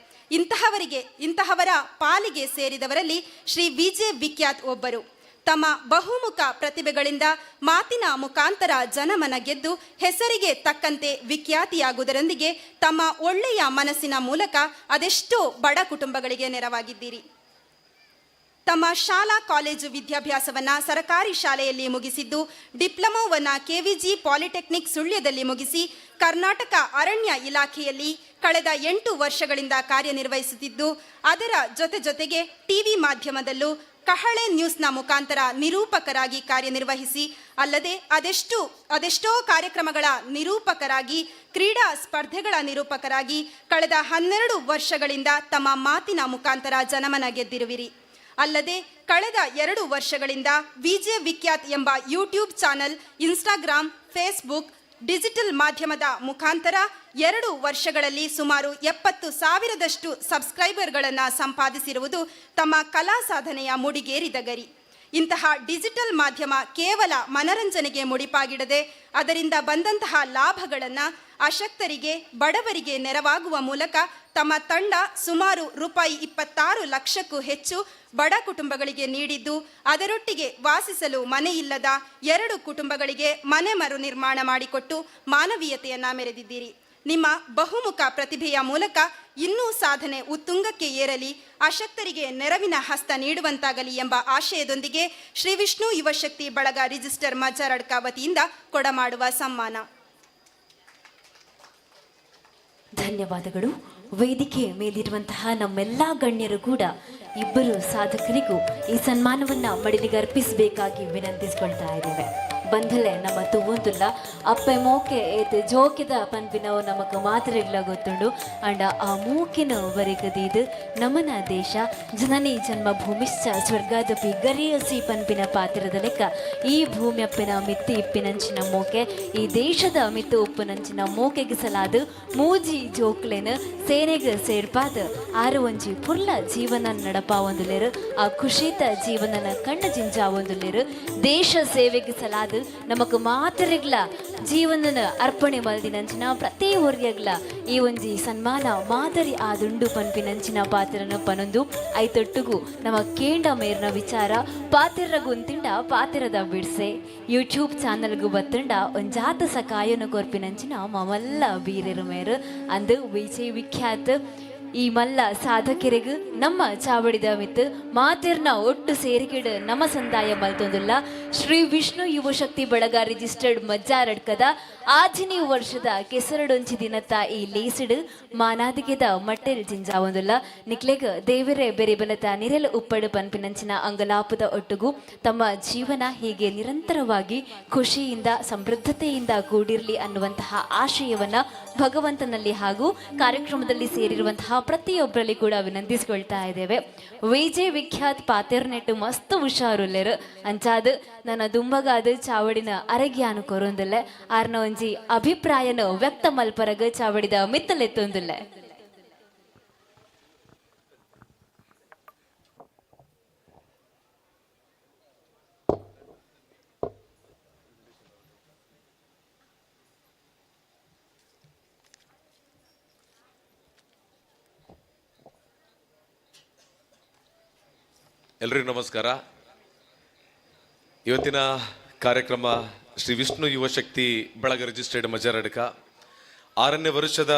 ಇಂತಹವರ ಪಾಲಿಗೆ ಸೇರಿದವರಲ್ಲಿ ಶ್ರೀ ವಿಜೆ ವಿಖ್ಯಾತ್ ಒಬ್ಬರು. ತಮ್ಮ ಬಹುಮುಖ ಪ್ರತಿಭೆಗಳಿಂದ ಮಾತಿನ ಮುಖಾಂತರ ಜನಮನ ಗೆದ್ದು ಹೆಸರಿಗೆ ತಕ್ಕಂತೆ ವಿಖ್ಯಾತಿಯಾಗುವುದರೊಂದಿಗೆ ತಮ್ಮ ಒಳ್ಳೆಯ ಮನಸ್ಸಿನ ಮೂಲಕ ಅದೆಷ್ಟೋ ಬಡ ಕುಟುಂಬಗಳಿಗೆ ನೆರವಾಗಿದ್ದೀರಿ. ತಮ್ಮ ಶಾಲಾ ಕಾಲೇಜು ವಿದ್ಯಾಭ್ಯಾಸವನ್ನ ಸರಕಾರಿ ಶಾಲೆಯಲ್ಲಿ ಮುಗಿಸಿದ್ದು, ಡಿಪ್ಲೊಮೊವನ್ನ ಕೆವಿಜಿ ಪಾಲಿಟೆಕ್ನಿಕ್ ಸುಳ್ಯದಲ್ಲಿ ಮುಗಿಸಿ ಕರ್ನಾಟಕ ಅರಣ್ಯ ಇಲಾಖೆಯಲ್ಲಿ ಕಳೆದ 8 ವರ್ಷಗಳಿಂದ ಕಾರ್ಯನಿರ್ವಹಿಸುತ್ತಿದ್ದು, ಅದರ ಜೊತೆ ಜೊತೆಗೆ ಟಿವಿ ಮಾಧ್ಯಮದಲ್ಲೂ ಕಹಳೆ ನ್ಯೂಸ್ನ ಮುಖಾಂತರ ನಿರೂಪಕರಾಗಿ ಕಾರ್ಯನಿರ್ವಹಿಸಿ, ಅಲ್ಲದೆ ಅದೆಷ್ಟೋ ಕಾರ್ಯಕ್ರಮಗಳ ನಿರೂಪಕರಾಗಿ, ಕ್ರೀಡಾ ಸ್ಪರ್ಧೆಗಳ ನಿರೂಪಕರಾಗಿ ಕಳೆದ 12 ವರ್ಷಗಳಿಂದ ತಮ್ಮ ಮಾತಿನ ಮುಖಾಂತರ ಜನಮನ ಗೆದ್ದಿರುವಿರಿ. ಅಲ್ಲದೆ ಕಳೆದ 2 ವರ್ಷಗಳಿಂದ ವಿಜೆ ವಿಖ್ಯಾತ್ ಎಂಬ YouTube channel, Instagram, Facebook, digital ಮಾಧ್ಯಮದ ಮುಖಾಂತರ 2 ವರ್ಷಗಳಲ್ಲಿ ಸುಮಾರು 70,000ದಷ್ಟು ಸಬ್ಸ್ಕ್ರೈಬರ್ಗಳನ್ನು ಸಂಪಾದಿಸಿರುವುದು ತಮ್ಮ ಕಲಾ ಸಾಧನೆಯ ಮುಡಿಗೇರಿದ ಗರಿ. ಇಂತಹ ಡಿಜಿಟಲ್ ಮಾಧ್ಯಮ ಕೇವಲ ಮನರಂಜನೆಗೆ ಮುಡಿಪಾಗಿಡದೆ ಅದರಿಂದ ಬಂದಂತಹ ಲಾಭಗಳನ್ನು ಅಶಕ್ತರಿಗೆ, ಬಡವರಿಗೆ ನೆರವಾಗುವ ಮೂಲಕ ತಮ್ಮ ತಂಡ ಸುಮಾರು ರೂಪಾಯಿ 26 ಲಕ್ಷಕ್ಕೂ ಹೆಚ್ಚು ಬಡ ಕುಟುಂಬಗಳಿಗೆ ನೀಡಿದ್ದು, ಅದರೊಟ್ಟಿಗೆ ವಾಸಿಸಲು ಮನೆಯಿಲ್ಲದ ಎರಡು ಕುಟುಂಬಗಳಿಗೆ ಮನೆ ಮರು ನಿರ್ಮಾಣ ಮಾಡಿಕೊಟ್ಟು ಮಾನವೀಯತೆಯನ್ನ ಮೆರೆದಿದ್ದೀರಿ. ನಿಮ್ಮ ಬಹುಮುಖ ಪ್ರತಿಭೆಯ ಮೂಲಕ ಇನ್ನೂ ಸಾಧನೆ ಉತ್ತುಂಗಕ್ಕೆ ಏರಲಿ, ಅಶಕ್ತರಿಗೆ ನೆರವಿನ ಹಸ್ತ ನೀಡುವಂತಾಗಲಿ ಎಂಬ ಆಶಯದೊಂದಿಗೆ ಶ್ರೀ ವಿಷ್ಣು ಯುವಶಕ್ತಿ ಬಳಗ ರಿಜಿಸ್ಟರ್ ಮಜ್ಜಾರಡ್ಕ ವತಿಯಿಂದ ಕೊಡಮಾಡುವ ಸಮ್ಮಾನ. ಧನ್ಯವಾದಗಳು. ವೇದಿಕೆ ಮೇಲಿರುವಂತಹ ನಮ್ಮೆಲ್ಲ ಗಣ್ಯರು ಕೂಡ ಇಬ್ಬರು ಸಾಧಕರಿಗೂ ಈ ಸನ್ಮಾನವನ್ನ ಮಡಿಲಿಗೆ ಅರ್ಪಿಸಬೇಕಾಗಿ ವಿನಂತಿಸಿಕೊಳ್ತಾ ಇದ್ದೇವೆ. ಬಂಧಲೆ ನಮ್ಮ ತೂವೊಂದುಲ್ಲ ಅಪ್ಪೆ ಮೋಕೆ ಏತ್ ಜೋಕೆದ ಪನ್ಪಿನವು ನಮಕ್ ಮಾತ್ರ ಗೊತ್ತುಂಡು. ಅಂಡ ಆ ಮೂಕಿನ ಬರಿಗದೀದು ನಮನ ದೇಶ ಜನನಿ ಜನ್ಮಭೂಮಿಶ್ಚ ಸ್ವರ್ಗಾದಪಿ ಗರಿಯಸಿ ಪನ್ಪಿನ ಪಾತ್ರದ ಲೆಕ್ಕ ಈ ಭೂಮ್ಯಪ್ಪಿನ ಮಿತ್ತಿ ಇಪ್ಪಿನಂಚಿನ ಮೋಕೆ, ಈ ದೇಶದ ಮಿತ್ತು ಉಪ್ಪುನಂಚಿನ ಮೋಕೆಗೆ ಸಲಾದ ಮೂಜಿ ಜೋಕ್ಲೆನ್ ಸೇನೆಗ್ ಸೇರ್ಪಾದ ಆರು ಒಂಜಿ ಪುರ್ಲ ಜೀವನ ನಡಪಾವೊಂದುಲ್ಲೆರ್. ಆ ಖುಷಿತ ಜೀವನನ ಕಣ್ಣ ಜಿಂಜಾವೊಂದುಲ್ಲೆರ್. ದೇಶ ಸೇವೆಗೆ ಸಲಾದ ನಮಕ್ ಮಾತರೆಗ್ಲ ಜೀವನನ ಅರ್ಪಣೆ ಮಲ್ದಿನಂಚಿನ ಪ್ರತಿ ಒರ್ಯಗ್ಲ ಈ ಒಂಜಿ ಸನ್ಮಾನ ಮಾದರಿ ಆದುಂಡು ಪನ್ಪಿನಂಚಿನ ಪಾತ್ರನ ಪನೊಂದು ಐತೊಟ್ಟುಗು ನಮ್ಮ ಕೇಂಡ ಮೇರ್ನ ವಿಚಾರ ಪಾತಿರ ಗುಂತಿಂಡ ಪಾತಿರದ ಬಿಡ್ಸೆ ಯೂಟ್ಯೂಬ್ ಚಾನಲ್ಗು ಬತ್ತುಂಡ ಒಂಜಾತ ಸಕಾಯನ ಕೊರ್ಪಿನಂಚಿನ ಮಮಲ್ಲ ಬೀರೆರು ಮೇರು ಅಂದು ವಿಜಯ್ ವಿಖ್ಯಾತ್ ಈ ಮಲ್ಲ ಸಾಧಕರಿಗೂ ನಮ್ಮ ಚಾವಡಿದ ಮಿತ್ತು ಮಾತಿರ್ನ ಒಟ್ಟು ಸೇರಿಕೆಡು ನಮ್ಮ ಸಂದಾಯ ಮಲ್ತೊಂದುಲ್ಲ. ಶ್ರೀ ವಿಷ್ಣು ಯುವಶಕ್ತಿ ಬಳಗ ರಿಜಿಸ್ಟರ್ಡ್ ಮಜ್ಜಾರಡ್ಕದ ಆಜಿನಿ ವರ್ಷದ ಕೆಸರಡೊಂಚಿ ದಿನತ್ತ ಈ ಲೇಸಿಡು ಮಾನಾದಿಗೆದ ಮಟ್ಟೆಲ್ ಜಿಂಜಾವೊಂದುಲ್ಲ. ನಿಕ್ಲೆಗ್ ದೇವರೇ ಬೆರಿಬಲತ ನಿರೆಲ್ ಉಪ್ಪಡು ಪನ್ಪಿನಂಚಿನ ಅಂಗಲಾಪದ ಒಟ್ಟುಗು ತಮ್ಮ ಜೀವನ ಹೀಗೆ ನಿರಂತರವಾಗಿ ಖುಷಿಯಿಂದ ಸಮೃದ್ಧತೆಯಿಂದ ಕೂಡಿರಲಿ ಅನ್ನುವಂತಹ ಆಶಯವನ್ನ ಭಗವಂತನಲ್ಲಿ ಹಾಗೂ ಕಾರ್ಯಕ್ರಮದಲ್ಲಿ ಸೇರಿರುವಂತಹ ಪ್ರತಿಯೊಬ್ಬರಲ್ಲಿ ಕೂಡ ವಿನಂತಿಸಿಕೊಳ್ತಾ ಇದ್ದೇವೆ. ವಿಜೆ ವಿಖ್ಯಾತ್ ಪಾತೆರ್ನೆಟ್ ಮಸ್ತ್ ಹುಷಾರುಲ್ಲೆರ್. ಅಂಚಾದ್ ನನ್ನ ದುಂಬಗಾದ ಚಾವಡಿನ ಅರಗ್ಯಾನು ಕೊರೊಂದುಲ್ಲೆ. ಆರ್ನ ಒಂಜಿ ಅಭಿಪ್ರಾಯನ ವ್ಯಕ್ತ ಮಲ್ಪರಗ ಚಾವಡಿದ ಮಿತ್ತಲೆತ್ತೊಂದುಲ್ಲೆ. ಎಲ್ರಿಗೂ ನಮಸ್ಕಾರ. ಇವತ್ತಿನ ಕಾರ್ಯಕ್ರಮ ಶ್ರೀ ವಿಷ್ಣು ಯುವಶಕ್ತಿ ಬಳಗ ರಿಜಿಸ್ಟರ್ಡ್ ಮಜರಡ್ಕ 6ನೇ ವರ್ಷದ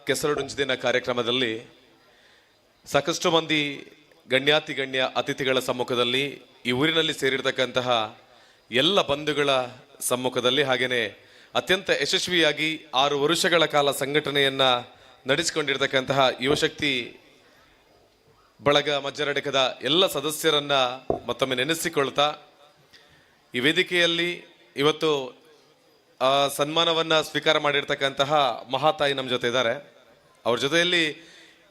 ಕೆಸರಡುಂಚಿ ದಿನ ಕಾರ್ಯಕ್ರಮದಲ್ಲಿ ಸಾಕಷ್ಟು ಮಂದಿ ಗಣ್ಯಾತಿ ಗಣ್ಯ ಅತಿಥಿಗಳ ಸಮ್ಮುಖದಲ್ಲಿ, ಈ ಊರಿನಲ್ಲಿ ಸೇರಿರ್ತಕ್ಕಂತಹ ಎಲ್ಲ ಬಂಧುಗಳ ಸಮ್ಮುಖದಲ್ಲಿ, ಹಾಗೆಯೇ ಅತ್ಯಂತ ಯಶಸ್ವಿಯಾಗಿ 6 ವರ್ಷಗಳ ಕಾಲ ಸಂಘಟನೆಯನ್ನ ನಡೆಸಿಕೊಂಡಿರ್ತಕ್ಕಂತಹ ಯುವಶಕ್ತಿ ಬಳಗ ಮಜ್ಜರಡಕದ ಎಲ್ಲ ಸದಸ್ಯರನ್ನ ಮತ್ತೊಮ್ಮೆ ನೆನೆಸಿಕೊಳ್ತಾ, ಈ ವೇದಿಕೆಯಲ್ಲಿ ಇವತ್ತು ಸನ್ಮಾನವನ್ನ ಸ್ವೀಕಾರ ಮಾಡಿರ್ತಕ್ಕಂತಹ ಮಹಾತಾಯಿ ನಮ್ಮ ಜೊತೆ ಇದ್ದಾರೆ. ಅವ್ರ ಜೊತೆಯಲ್ಲಿ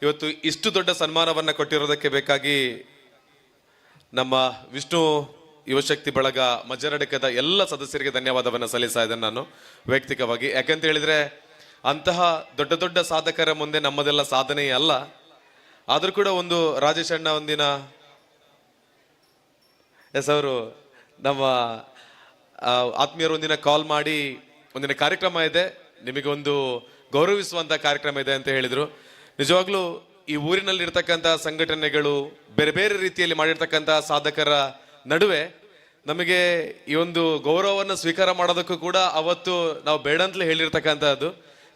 ಇವತ್ತು ಇಷ್ಟು ದೊಡ್ಡ ಸನ್ಮಾನವನ್ನ ಕೊಟ್ಟಿರೋದಕ್ಕೆ ಬೇಕಾಗಿ ನಮ್ಮ ವಿಷ್ಣು ಯುವಶಕ್ತಿ ಬಳಗ ಮಜ್ಜರಡಕದ ಎಲ್ಲ ಸದಸ್ಯರಿಗೆ ಧನ್ಯವಾದವನ್ನು ಸಲ್ಲಿಸ್ತಾ ಇದ್ದೇನೆ ನಾನು ವೈಯಕ್ತಿಕವಾಗಿ. ಯಾಕಂತ ಹೇಳಿದ್ರೆ ಅಂತಹ ದೊಡ್ಡ ದೊಡ್ಡ ಸಾಧಕರ ಮುಂದೆ ನಮ್ಮದೆಲ್ಲ ಸಾಧನೆಯೇ ಅಲ್ಲ. ಆದರೂ ಕೂಡ ಒಂದು ರಾಜೇಶ್ ಅಣ್ಣ ಒಂದಿನ ಎಸ್ ಅವರು ನಮ್ಮ ಆತ್ಮೀಯರು ಒಂದಿನ ಕಾಲ್ ಮಾಡಿ, ಒಂದಿನ ಕಾರ್ಯಕ್ರಮ ಇದೆ, ನಿಮಗೊಂದು ಗೌರವಿಸುವಂಥ ಕಾರ್ಯಕ್ರಮ ಇದೆ ಅಂತ ಹೇಳಿದರು. ನಿಜವಾಗ್ಲೂ ಈ ಊರಿನಲ್ಲಿ ಇರ್ತಕ್ಕಂಥ ಸಂಘಟನೆಗಳು ಬೇರೆ ಬೇರೆ ರೀತಿಯಲ್ಲಿ ಮಾಡಿರ್ತಕ್ಕಂಥ ಸಾಧಕರ ನಡುವೆ ನಮಗೆ ಈ ಒಂದು ಗೌರವವನ್ನು ಸ್ವೀಕಾರ ಮಾಡೋದಕ್ಕೂ ಕೂಡ ಅವತ್ತು ನಾವು ಬೇಡ ಅಂತಲೇ ಹೇಳಿರ್ತಕ್ಕಂಥದ್ದು.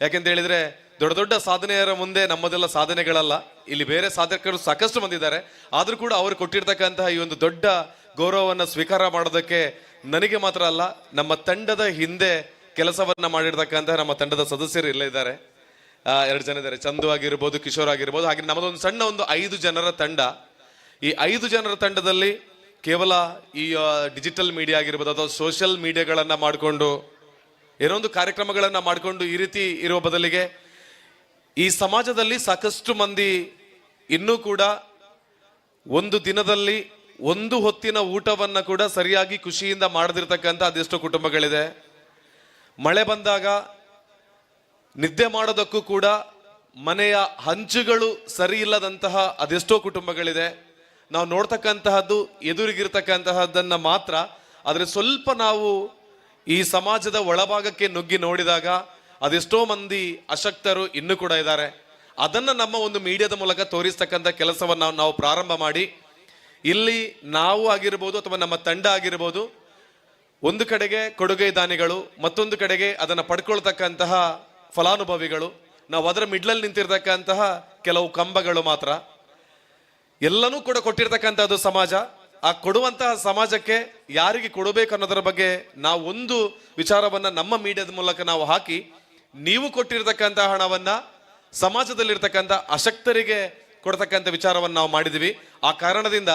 ಯಾಕೆಂತ ಹೇಳಿದ್ರೆ ದೊಡ್ಡ ದೊಡ್ಡ ಸಾಧನೆಯರ ಮುಂದೆ ನಮ್ಮದೆಲ್ಲ ಸಾಧನೆಗಳಲ್ಲ. ಇಲ್ಲಿ ಬೇರೆ ಸಾಧಕರು ಸಾಕಷ್ಟು ಮಂದಿದ್ದಾರೆ, ಆದರೂ ಕೂಡ ಅವರು ಕೊಟ್ಟಿರ್ತಕ್ಕಂತಹ ಈ ಒಂದು ದೊಡ್ಡ ಗೌರವವನ್ನು ಸ್ವೀಕಾರ ಮಾಡೋದಕ್ಕೆ ನನಗೆ ಮಾತ್ರ ಅಲ್ಲ, ನಮ್ಮ ತಂಡದ ಹಿಂದೆ ಕೆಲಸವನ್ನ ಮಾಡಿರ್ತಕ್ಕಂತಹ ನಮ್ಮ ತಂಡದ ಸದಸ್ಯರು ಇಲ್ಲೇ ಇದ್ದಾರೆ. 2 ಜನ ಇದ್ದಾರೆ, ಚಂದು ಆಗಿರ್ಬೋದು, ಕಿಶೋರ್ ಆಗಿರ್ಬೋದು. ಹಾಗೆ ನಮ್ಮದೊಂದು ಸಣ್ಣ ಒಂದು 5 ಜನರ ತಂಡ. ಈ 5 ಜನರ ತಂಡದಲ್ಲಿ ಕೇವಲ ಈ ಡಿಜಿಟಲ್ ಮೀಡಿಯಾ ಆಗಿರ್ಬೋದು ಅಥವಾ ಸೋಷಿಯಲ್ ಮೀಡಿಯಾಗಳನ್ನ ಮಾಡಿಕೊಂಡು ಏನೋ ಒಂದು ಕಾರ್ಯಕ್ರಮಗಳನ್ನ ಮಾಡಿಕೊಂಡು ಈ ರೀತಿ ಇರುವ ಬದಲಿಗೆ ಈ ಸಮಾಜದಲ್ಲಿ ಸಾಕಷ್ಟು ಮಂದಿ ಇನ್ನೂ ಕೂಡ ಒಂದು ದಿನದಲ್ಲಿ ಒಂದು ಹೊತ್ತಿನ ಊಟವನ್ನ ಕೂಡ ಸರಿಯಾಗಿ ಖುಷಿಯಿಂದ ಮಾಡದಿರ್ತಕ್ಕಂಥ ಅದೆಷ್ಟೋ ಕುಟುಂಬಗಳಿದೆ. ಮಳೆ ಬಂದಾಗ ನಿದ್ದೆ ಮಾಡೋದಕ್ಕೂ ಕೂಡ ಮನೆಯ ಹಂಚುಗಳು ಸರಿ ಇಲ್ಲದಂತಹ ಅದೆಷ್ಟೋ ಕುಟುಂಬಗಳಿದೆ. ನಾವು ನೋಡ್ತಕ್ಕಂತಹದ್ದು ಎದುರಿಗಿರ್ತಕ್ಕಂತಹದ್ದನ್ನ ಮಾತ್ರ. ಆದರೆ ಸ್ವಲ್ಪ ನಾವು ಈ ಸಮಾಜದ ಒಳಭಾಗಕ್ಕೆ ನುಗ್ಗಿ ನೋಡಿದಾಗ ಅದೆಷ್ಟೋ ಮಂದಿ ಅಶಕ್ತರು ಇನ್ನೂ ಕೂಡ ಇದ್ದಾರೆ. ಅದನ್ನ ನಮ್ಮ ಒಂದು ಮೀಡಿಯಾದ ಮೂಲಕ ತೋರಿಸ್ತಕ್ಕಂಥ ಕೆಲಸವನ್ನ ನಾವು ಪ್ರಾರಂಭ ಮಾಡಿ, ಇಲ್ಲಿ ನಾವು ಆಗಿರ್ಬೋದು ಅಥವಾ ನಮ್ಮ ತಂಡ ಆಗಿರ್ಬೋದು, ಒಂದು ಕಡೆಗೆ ಕೊಡುಗೆ ದಾನಿಗಳು, ಮತ್ತೊಂದು ಕಡೆಗೆ ಅದನ್ನು ಪಡ್ಕೊಳ್ತಕ್ಕಂತಹ ಫಲಾನುಭವಿಗಳು, ನಾವು ಅದರ ಮಿಡ್ಲಲ್ಲಿ ನಿಂತಿರ್ತಕ್ಕಂತಹ ಕೆಲವು ಕಂಬಗಳು ಮಾತ್ರ. ಎಲ್ಲನೂ ಕೂಡ ಕೊಟ್ಟಿರ್ತಕ್ಕಂಥದ್ದು ಸಮಾಜ. ಆ ಕೊಡುವಂತಹ ಸಮಾಜಕ್ಕೆ ಯಾರಿಗೆ ಕೊಡಬೇಕು ಅನ್ನೋದರ ಬಗ್ಗೆ ನಾವು ಒಂದು ವಿಚಾರವನ್ನ ನಮ್ಮ ಮೀಡಿಯಾದ ಮೂಲಕ ನಾವು ಹಾಕಿ, ನೀವು ಕೊಟ್ಟಿರ್ತಕ್ಕಂತಹ ಹಣವನ್ನ ಸಮಾಜದಲ್ಲಿರ್ತಕ್ಕಂಥ ಅಶಕ್ತರಿಗೆ ಕೊಡ್ತಕ್ಕಂಥ ವಿಚಾರವನ್ನು ನಾವು ಮಾಡಿದ್ವಿ. ಆ ಕಾರಣದಿಂದ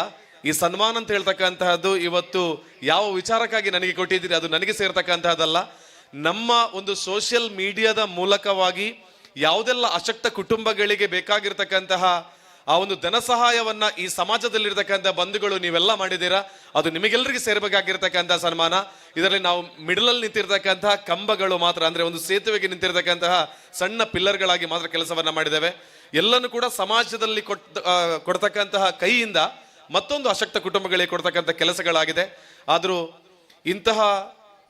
ಈ ಸನ್ಮಾನ ಅಂತ ಹೇಳ್ತಕ್ಕಂತಹದ್ದು ಇವತ್ತು ಯಾವ ವಿಚಾರಕ್ಕಾಗಿ ನನಗೆ ಕೊಟ್ಟಿದ್ದೀರಿ, ಅದು ನನಗೆ ಸೇರ್ತಕ್ಕಂತಹದ್ದಲ್ಲ. ನಮ್ಮ ಒಂದು ಸೋಷಿಯಲ್ ಮೀಡಿಯಾದ ಮೂಲಕವಾಗಿ ಯಾವುದೆಲ್ಲ ಅಶಕ್ತ ಕುಟುಂಬಗಳಿಗೆ ಬೇಕಾಗಿರ್ತಕ್ಕಂತಹ ಆ ಒಂದು ಧನ ಸಹಾಯವನ್ನ ಈ ಸಮಾಜದಲ್ಲಿರ್ತಕ್ಕಂಥ ಬಂಧುಗಳು ನೀವೆಲ್ಲ ಮಾಡಿದ್ದೀರಾ, ಅದು ನಿಮಗೆಲ್ಲರಿಗೆ ಸೇರಬೇಕಾಗಿರ್ತಕ್ಕಂಥ ಸನ್ಮಾನ. ಇದರಲ್ಲಿ ನಾವು ಮಿಡಲಲ್ಲಿ ನಿಂತಿರ್ತಕ್ಕಂತಹ ಕಂಬಗಳು ಮಾತ್ರ, ಅಂದ್ರೆ ಒಂದು ಸೇತುವೆಗೆ ನಿಂತಿರ್ತಕ್ಕಂತಹ ಸಣ್ಣ ಪಿಲ್ಲರ್ಗಳಾಗಿ ಮಾತ್ರ ಕೆಲಸವನ್ನ ಮಾಡಿದ್ದೇವೆ. ಎಲ್ಲನೂ ಕೂಡ ಸಮಾಜದಲ್ಲಿ ಕೊಡ್ತಕ್ಕಂತಹ ಕೈಯಿಂದ ಮತ್ತೊಂದು ಅಶಕ್ತ ಕುಟುಂಬಗಳಿಗೆ ಕೊಡ್ತಕ್ಕಂಥ ಕೆಲಸಗಳಾಗಿದೆ. ಆದರೂ ಇಂತಹ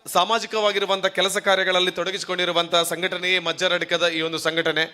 ಸಾಮಾಜಿಕವಾಗಿರುವಂಥ ಕೆಲಸ ಕಾರ್ಯಗಳಲ್ಲಿ ತೊಡಗಿಸಿಕೊಂಡಿರುವಂತಹ ಸಂಘಟನೆಯೇ ಮಜ್ಜರಡ್ಕದ ಈ ಒಂದು ಸಂಘಟನೆ.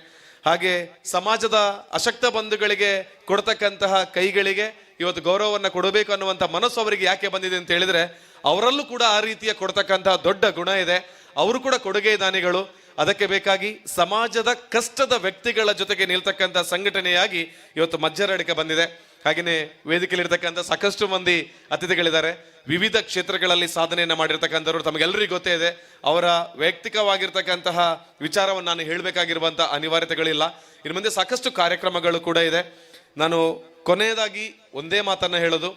ಹಾಗೆ ಸಮಾಜದ ಅಶಕ್ತ ಬಂಧುಗಳಿಗೆ ಕೊಡ್ತಕ್ಕಂತಹ ಕೈಗಳಿಗೆ ಇವತ್ತು ಗೌರವವನ್ನು ಕೊಡಬೇಕು ಅನ್ನುವಂಥ ಮನಸ್ಸು ಅವರಿಗೆ ಯಾಕೆ ಬಂದಿದೆ ಅಂತ ಹೇಳಿದ್ರೆ, ಅವರಲ್ಲೂ ಕೂಡ ಆ ರೀತಿಯ ಕೊಡ್ತಕ್ಕಂತಹ ದೊಡ್ಡ ಗುಣ ಇದೆ. ಅವರು ಕೂಡ ಕೊಡುಗೆ ದಾನಿಗಳು. ಅದಕ್ಕೆ ಬೇಕಾಗಿ ಸಮಾಜದ ಕಷ್ಟದ ವ್ಯಕ್ತಿಗಳ ಜೊತೆಗೆ ನಿಲ್ತಕ್ಕಂಥ ಸಂಘಟನೆಯಾಗಿ ಇವತ್ತು ಮಜ್ಜರಡಿಕೆ ಬಂದಿದೆ. ಹಾಗೆಯೇ ವೇದಿಕೆಯಲ್ಲಿರ್ತಕ್ಕಂಥ ಸಾಕಷ್ಟು ಮಂದಿ ಅತಿಥಿಗಳಿದ್ದಾರೆ. ವಿವಿಧ ಕ್ಷೇತ್ರಗಳಲ್ಲಿ ಸಾಧನೆಯನ್ನು ಮಾಡಿರ್ತಕ್ಕಂಥವ್ರು ತಮಗೆಲ್ಲರಿಗೂ ಗೊತ್ತೇ ಇದೆ. ಅವರ ವೈಯಕ್ತಿಕವಾಗಿರ್ತಕ್ಕಂತಹ ವಿಚಾರವನ್ನು ನಾನು ಹೇಳಬೇಕಾಗಿರುವಂಥ ಅನಿವಾರ್ಯತೆಗಳಿಲ್ಲ. ಇನ್ನು ಮುಂದೆ ಸಾಕಷ್ಟು ಕಾರ್ಯಕ್ರಮಗಳು ಕೂಡ ಇದೆ. ನಾನು ಕೊನೆಯದಾಗಿ ಒಂದೇ ಮಾತನ್ನು ಹೇಳೋದು,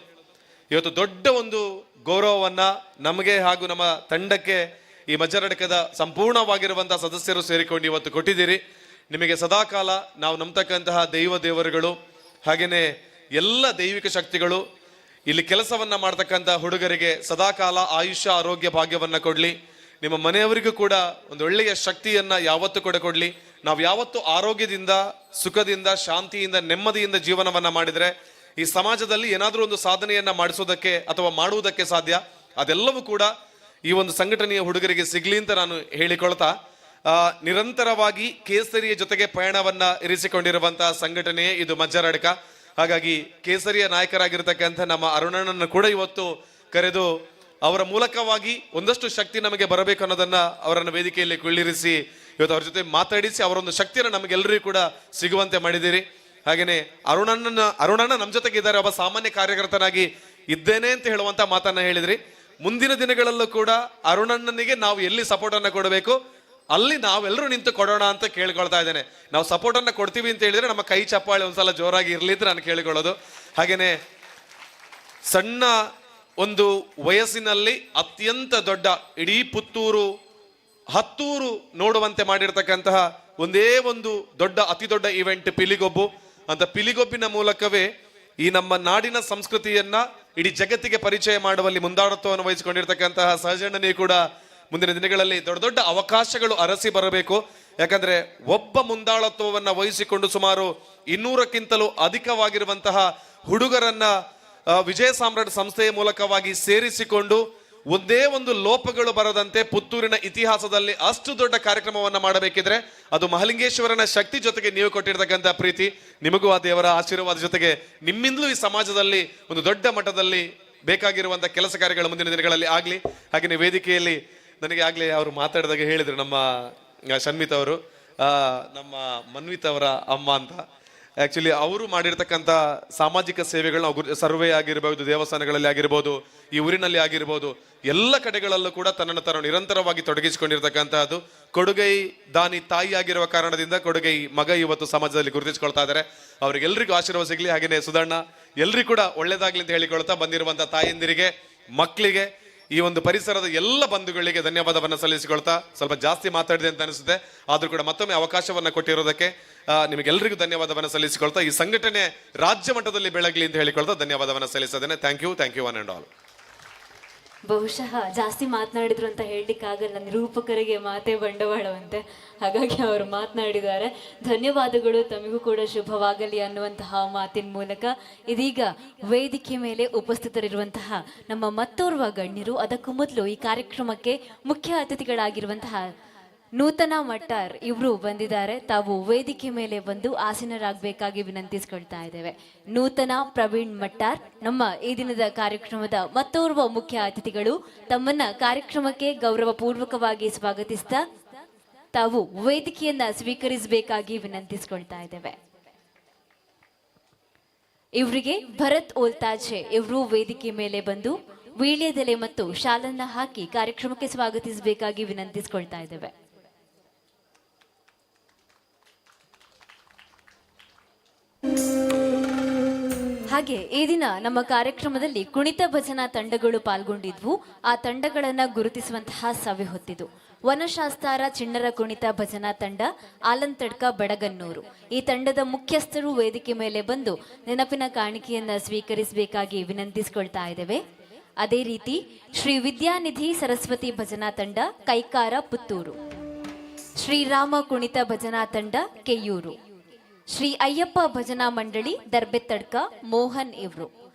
ಇವತ್ತು ದೊಡ್ಡ ಒಂದು ಗೌರವವನ್ನ ನಮಗೆ ಹಾಗೂ ನಮ್ಮ ತಂಡಕ್ಕೆ ಈ ಮಜ್ಜರಡಕದ ಸಂಪೂರ್ಣವಾಗಿರುವಂತಹ ಸದಸ್ಯರು ಸೇರಿಕೊಂಡು ಇವತ್ತು ಕೊಟ್ಟಿದ್ದೀರಿ. ನಿಮಗೆ ಸದಾಕಾಲ ನಾವು ನಂಬತಕ್ಕಂತಹ ದೈವ ದೇವರುಗಳು, ಹಾಗೆಯೇ ಎಲ್ಲ ದೈವಿಕ ಶಕ್ತಿಗಳು ಇಲ್ಲಿ ಕೆಲಸವನ್ನ ಮಾಡ್ತಕ್ಕಂಥ ಹುಡುಗರಿಗೆ ಸದಾಕಾಲ ಆಯುಷ್ಯ ಆರೋಗ್ಯ ಭಾಗ್ಯವನ್ನ ಕೊಡ್ಲಿ. ನಿಮ್ಮ ಮನೆಯವರಿಗೂ ಕೂಡ ಒಂದು ಒಳ್ಳೆಯ ಶಕ್ತಿಯನ್ನ ಯಾವತ್ತೂ ಕೂಡ ಕೊಡ್ಲಿ. ನಾವು ಯಾವತ್ತು ಆರೋಗ್ಯದಿಂದ, ಸುಖದಿಂದ, ಶಾಂತಿಯಿಂದ, ನೆಮ್ಮದಿಯಿಂದ ಜೀವನವನ್ನ ಮಾಡಿದ್ರೆ ಈ ಸಮಾಜದಲ್ಲಿ ಏನಾದರೂ ಒಂದು ಸಾಧನೆಯನ್ನ ಮಾಡಿಸೋದಕ್ಕೆ ಅಥವಾ ಮಾಡುವುದಕ್ಕೆ ಸಾಧ್ಯ. ಅದೆಲ್ಲವೂ ಕೂಡ ಈ ಒಂದು ಸಂಘಟನೆಯ ಹುಡುಗರಿಗೆ ಸಿಗ್ಲಿ ಅಂತ ನಾನು ಹೇಳಿಕೊಳ್ತಾ, ನಿರಂತರವಾಗಿ ಕೇಸರಿಯ ಜೊತೆಗೆ ಪಯಣವನ್ನ ಇರಿಸಿಕೊಂಡಿರುವಂತಹ ಸಂಘಟನೆಯೇ ಇದು ಮಜ್ಜರಡ್ಕ. ಹಾಗಾಗಿ ಕೇಸರಿಯ ನಾಯಕರಾಗಿರ್ತಕ್ಕಂಥ ನಮ್ಮ ಅರುಣನನ್ನು ಕೂಡ ಇವತ್ತು ಕರೆದು ಅವರ ಮೂಲಕವಾಗಿ ಒಂದಷ್ಟು ಶಕ್ತಿ ನಮಗೆ ಬರಬೇಕು ಅನ್ನೋದನ್ನ ಅವರನ್ನು ವೇದಿಕೆಯಲ್ಲಿ ಕುಳ್ಳಿರಿಸಿ ಇವತ್ತು ಅವ್ರ ಜೊತೆ ಮಾತಾಡಿಸಿ ಅವರೊಂದು ಶಕ್ತಿಯನ್ನು ನಮಗೆಲ್ಲರಿಗೂ ಕೂಡ ಸಿಗುವಂತೆ ಮಾಡಿದ್ದೀರಿ. ಹಾಗೇನೆ ಅರುಣಣ್ಣ ನಮ್ಮ ಜೊತೆಗೆ ಇದ್ದಾರೆ. ಒಬ್ಬ ಸಾಮಾನ್ಯ ಕಾರ್ಯಕರ್ತನಾಗಿ ಇದ್ದೇನೆ ಅಂತ ಹೇಳುವಂತ ಮಾತನ್ನ ಹೇಳಿದ್ರಿ. ಮುಂದಿನ ದಿನಗಳಲ್ಲೂ ಕೂಡ ಅರುಣಣ್ಣನಿಗೆ ನಾವು ಎಲ್ಲಿ ಸಪೋರ್ಟ್ ಅನ್ನ ಕೊಡಬೇಕು ಅಲ್ಲಿ ನಾವೆಲ್ಲರೂ ನಿಂತು ಕೊಡೋಣ ಅಂತ ಕೇಳ್ಕೊಳ್ತಾ ಇದ್ದೇನೆ. ನಾವು ಸಪೋರ್ಟ್ ಅನ್ನ ಕೊಡ್ತೀವಿ ಅಂತ ಹೇಳಿದ್ರೆ ನಮ್ಮ ಕೈ ಚಪ್ಪಾಳೆ ಒಂದ್ಸಲ ಜೋರಾಗಿ ಇರ್ಲಿ ಅಂತ ನಾನು ಕೇಳಿಕೊಳ್ಳೋದು. ಹಾಗೇನೆ ಸಣ್ಣ ಒಂದು ವಯಸ್ಸಿನಲ್ಲಿ ಅತ್ಯಂತ ದೊಡ್ಡ ಇಡೀ ಪುತ್ತೂರು ಹತ್ತೂರು ನೋಡುವಂತೆ ಮಾಡಿರ್ತಕ್ಕಂತಹ ಒಂದೇ ಒಂದು ದೊಡ್ಡ ಅತಿ ದೊಡ್ಡ ಇವೆಂಟ್ ಪಿಲಿಗೊಬ್ಬು ಅಂತ. ಪಿಲಿಗೊಬ್ಬಿನ ಮೂಲಕವೇ ಈ ನಮ್ಮ ನಾಡಿನ ಸಂಸ್ಕೃತಿಯನ್ನ ಇಡೀ ಜಗತ್ತಿಗೆ ಪರಿಚಯ ಮಾಡುವಲ್ಲಿ ಮುಂದಾಳತ್ವವನ್ನು ವಹಿಸಿಕೊಂಡಿರ್ತಕ್ಕಂತಹ ಸಹಜಣ್ಣನಿಗೆ ಕೂಡ ಮುಂದಿನ ದಿನಗಳಲ್ಲಿ ದೊಡ್ಡ ದೊಡ್ಡ ಅವಕಾಶಗಳು ಅರಸಿ ಬರಬೇಕು. ಯಾಕಂದ್ರೆ ಒಬ್ಬ ಮುಂದಾಳತ್ವವನ್ನ ವಹಿಸಿಕೊಂಡು ಸುಮಾರು 200ಕ್ಕಿಂತಲೂ ಅಧಿಕವಾಗಿರುವಂತಹ ಹುಡುಗರನ್ನ ವಿಜಯ ಸಾಮ್ರಾಟ್ ಸಂಸ್ಥೆಯ ಮೂಲಕವಾಗಿ ಸೇರಿಸಿಕೊಂಡು ಒಂದೇ ಒಂದು ಲೋಪಗಳು ಬರದಂತೆ ಪುತ್ತೂರಿನ ಇತಿಹಾಸದಲ್ಲಿ ಅಷ್ಟು ದೊಡ್ಡ ಕಾರ್ಯಕ್ರಮವನ್ನ ಮಾಡಬೇಕಿದ್ರೆ ಅದು ಮಹಲಿಂಗೇಶ್ವರನ ಶಕ್ತಿ ಜೊತೆಗೆ ನೀವು ಕೊಟ್ಟಿರ್ತಕ್ಕಂಥ ಪ್ರೀತಿ, ನಿಮಗೂ ಆ ದೇವರ ಆಶೀರ್ವಾದ ಜೊತೆಗೆ ನಿಮ್ಮಿಂದಲೂ ಈ ಸಮಾಜದಲ್ಲಿ ಒಂದು ದೊಡ್ಡ ಮಟ್ಟದಲ್ಲಿ ಬೇಕಾಗಿರುವಂತಹ ಕೆಲಸ ಕಾರ್ಯಗಳು ಮುಂದಿನ ದಿನಗಳಲ್ಲಿ ಆಗ್ಲಿ. ಹಾಗೆಯೇ ವೇದಿಕೆಯಲ್ಲಿ ನನಗೆ ಆಗ್ಲೇ ಅವರು ಮಾತಾಡಿದಾಗ ಹೇಳಿದ್ರು ನಮ್ಮ ಶನ್ಮಿತ್ ಅವರು, ನಮ್ಮ ಮನ್ವಿತ್ ಅವರ ಅಮ್ಮ ಅಂತ. ಆಕ್ಚುಲಿ ಅವರು ಮಾಡಿರ್ತಕ್ಕಂಥ ಸಾಮಾಜಿಕ ಸೇವೆಗಳು ನಾವು ಸರ್ವೆ ಆಗಿರ್ಬೋದು, ದೇವಸ್ಥಾನಗಳಲ್ಲಿ ಆಗಿರ್ಬೋದು, ಈ ಊರಿನಲ್ಲಿ ಆಗಿರ್ಬೋದು, ಎಲ್ಲ ಕಡೆಗಳಲ್ಲೂ ಕೂಡ ತನ್ನನ್ನು ತಾನು ನಿರಂತರವಾಗಿ ತೊಡಗಿಸಿಕೊಂಡಿರ್ತಕ್ಕಂತಹದ್ದು. ಕೊಡುಗೈ ದಾನಿ ತಾಯಿ ಆಗಿರುವ ಕಾರಣದಿಂದ ಕೊಡುಗೈ ಮಗ ಇವತ್ತು ಸಮಾಜದಲ್ಲಿ ಗುರುತಿಸಿಕೊಳ್ತಾ ಇದ್ದಾರೆ. ಅವರಿಗೆಲ್ಲರಿಗೂ ಆಶೀರ್ವಾದ ಸಿಗಲಿ. ಹಾಗೆಯೇ ಸುಧಣ್ಣ ಎಲ್ರಿಗೂ ಕೂಡ ಒಳ್ಳೇದಾಗ್ಲಿ ಅಂತ ಹೇಳಿಕೊಳ್ತಾ ಬಂದಿರುವಂತಹ ತಾಯಂದಿರಿಗೆ, ಮಕ್ಕಳಿಗೆ, ಈ ಒಂದು ಪರಿಸರದ ಎಲ್ಲ ಬಂಧುಗಳಿಗೆ ಧನ್ಯವಾದವನ್ನು ಸಲ್ಲಿಸಿಕೊಳ್ತಾ, ಸ್ವಲ್ಪ ಜಾಸ್ತಿ ಮಾತಾಡಿದೆ ಅಂತ ಅನಿಸುತ್ತೆ, ಆದ್ರೂ ಕೂಡ ಮತ್ತೊಮ್ಮೆ ಅವಕಾಶವನ್ನ ಕೊಟ್ಟಿರೋದಕ್ಕೆ ನಿಮಗೆಲ್ಲರಿಗೂ ಧನ್ಯವಾದವನ್ನು ಸಲ್ಲಿಸಿಕೊಳ್ತಾ, ಈ ಸಂಘಟನೆ ರಾಜ್ಯ ಮಟ್ಟದಲ್ಲಿ ಬೆಳಗಲಿ ಅಂತ ಹೇಳಿಕೊಳ್ತಾ ಧನ್ಯವಾದವನ್ನು ಸಲ್ಲಿಸಿದ್ದೇನೆ. Thank you, thank you one and all. ಬಹುಶಃ ಜಾಸ್ತಿ ಮಾತನಾಡಿದ್ರು ಅಂತ ಹೇಳಲಿಕ್ಕಾಗಲ್ಲ, ನಿರೂಪಕರಿಗೆ ಮಾತೇ ಬಂಡವಾಳವಂತೆ, ಹಾಗಾಗಿ ಅವರು ಮಾತನಾಡಿದ್ದಾರೆ. ಧನ್ಯವಾದಗಳು, ತಮಗೂ ಕೂಡ ಶುಭವಾಗಲಿ ಅನ್ನುವಂತಹ ಮಾತಿನ ಮೂಲಕ ಇದೀಗ ವೇದಿಕೆ ಮೇಲೆ ಉಪಸ್ಥಿತರಿರುವಂತಹ ನಮ್ಮ ಮತ್ತೋರ್ವ ಗಣ್ಯರು, ಅದಕ್ಕೂ ಮೊದಲು ಈ ಕಾರ್ಯಕ್ರಮಕ್ಕೆ ಮುಖ್ಯ ಅತಿಥಿಗಳಾಗಿರುವಂತಹ ನೂತನ ಮಟ್ಟಾರ್ ಇವರು ಬಂದಿದ್ದಾರೆ. ತಾವು ವೇದಿಕೆ ಮೇಲೆ ಬಂದು ಆಸೀನರಾಗಬೇಕಾಗಿ ವಿನಂತಿಸಿಕೊಳ್ತಾ ಇದ್ದೇವೆ. ನೂತನ ಪ್ರವೀಣ್ ಮಟ್ಟಾರ್ ನಮ್ಮ ಈ ದಿನದ ಕಾರ್ಯಕ್ರಮದ ಮತ್ತೋರ್ವ ಮುಖ್ಯ ಅತಿಥಿಗಳು. ತಮ್ಮನ್ನ ಕಾರ್ಯಕ್ರಮಕ್ಕೆ ಗೌರವಪೂರ್ವಕವಾಗಿ ಸ್ವಾಗತಿಸ್ತಾ ತಾವು ವೇದಿಕೆಯನ್ನ ಸ್ವೀಕರಿಸಬೇಕಾಗಿ ವಿನಂತಿಸಿಕೊಳ್ತಾ ಇದ್ದೇವೆ. ಇವರಿಗೆ ಭರತ್ ಓಲ್ತಾಜೆ ಇವರು ವೇದಿಕೆ ಮೇಲೆ ಬಂದು ವೀಳ್ಯದೆಲೆ ಮತ್ತು ಶಾಲನ್ನ ಹಾಕಿ ಕಾರ್ಯಕ್ರಮಕ್ಕೆ ಸ್ವಾಗತಿಸಬೇಕಾಗಿ ವಿನಂತಿಸಿಕೊಳ್ತಾ ಇದ್ದೇವೆ. ಹಾಗೆ ಈ ದಿನ ನಮ್ಮ ಕಾರ್ಯಕ್ರಮದಲ್ಲಿ ಕುಣಿತ ಭಜನಾ ತಂಡಗಳು ಪಾಲ್ಗೊಂಡಿದ್ವು. ಆ ತಂಡಗಳನ್ನ ಗುರುತಿಸುವಂತಹ ಸಭೆ ಹೊತ್ತಿತು. ವನಶಾಸ್ತಾರ ಚಿಣ್ಣರ ಕುಣಿತ ಭಜನಾ ತಂಡ, ಆಲಂತಡ್ಕ, ಬಡಗನ್ನೂರು. ಈ ತಂಡದ ಮುಖ್ಯಸ್ಥರು ವೇದಿಕೆ ಮೇಲೆ ಬಂದು ನೆನಪಿನ ಕಾಣಿಕೆಯನ್ನ ಸ್ವೀಕರಿಸಬೇಕಾಗಿ ವಿನಂತಿಸಿಕೊಳ್ತಾ ಇದ್ದೇವೆ. ಅದೇ ರೀತಿ ಶ್ರೀ ವಿದ್ಯಾನಿಧಿ ಸರಸ್ವತಿ ಭಜನಾ ತಂಡ, ಕೈಕಾರ, ಪುತ್ತೂರು. ಶ್ರೀರಾಮ ಕುಣಿತ ಭಜನಾ ತಂಡ, ಕೆಯೂರು. ಶ್ರೀ ಅಯ್ಯಪ್ಪ ಭಜನಾ ಮಂಡಳಿ, ದರ್ಬೆತ್ತಡ್ಕ, ಮೋಹನ್ ಇವರು.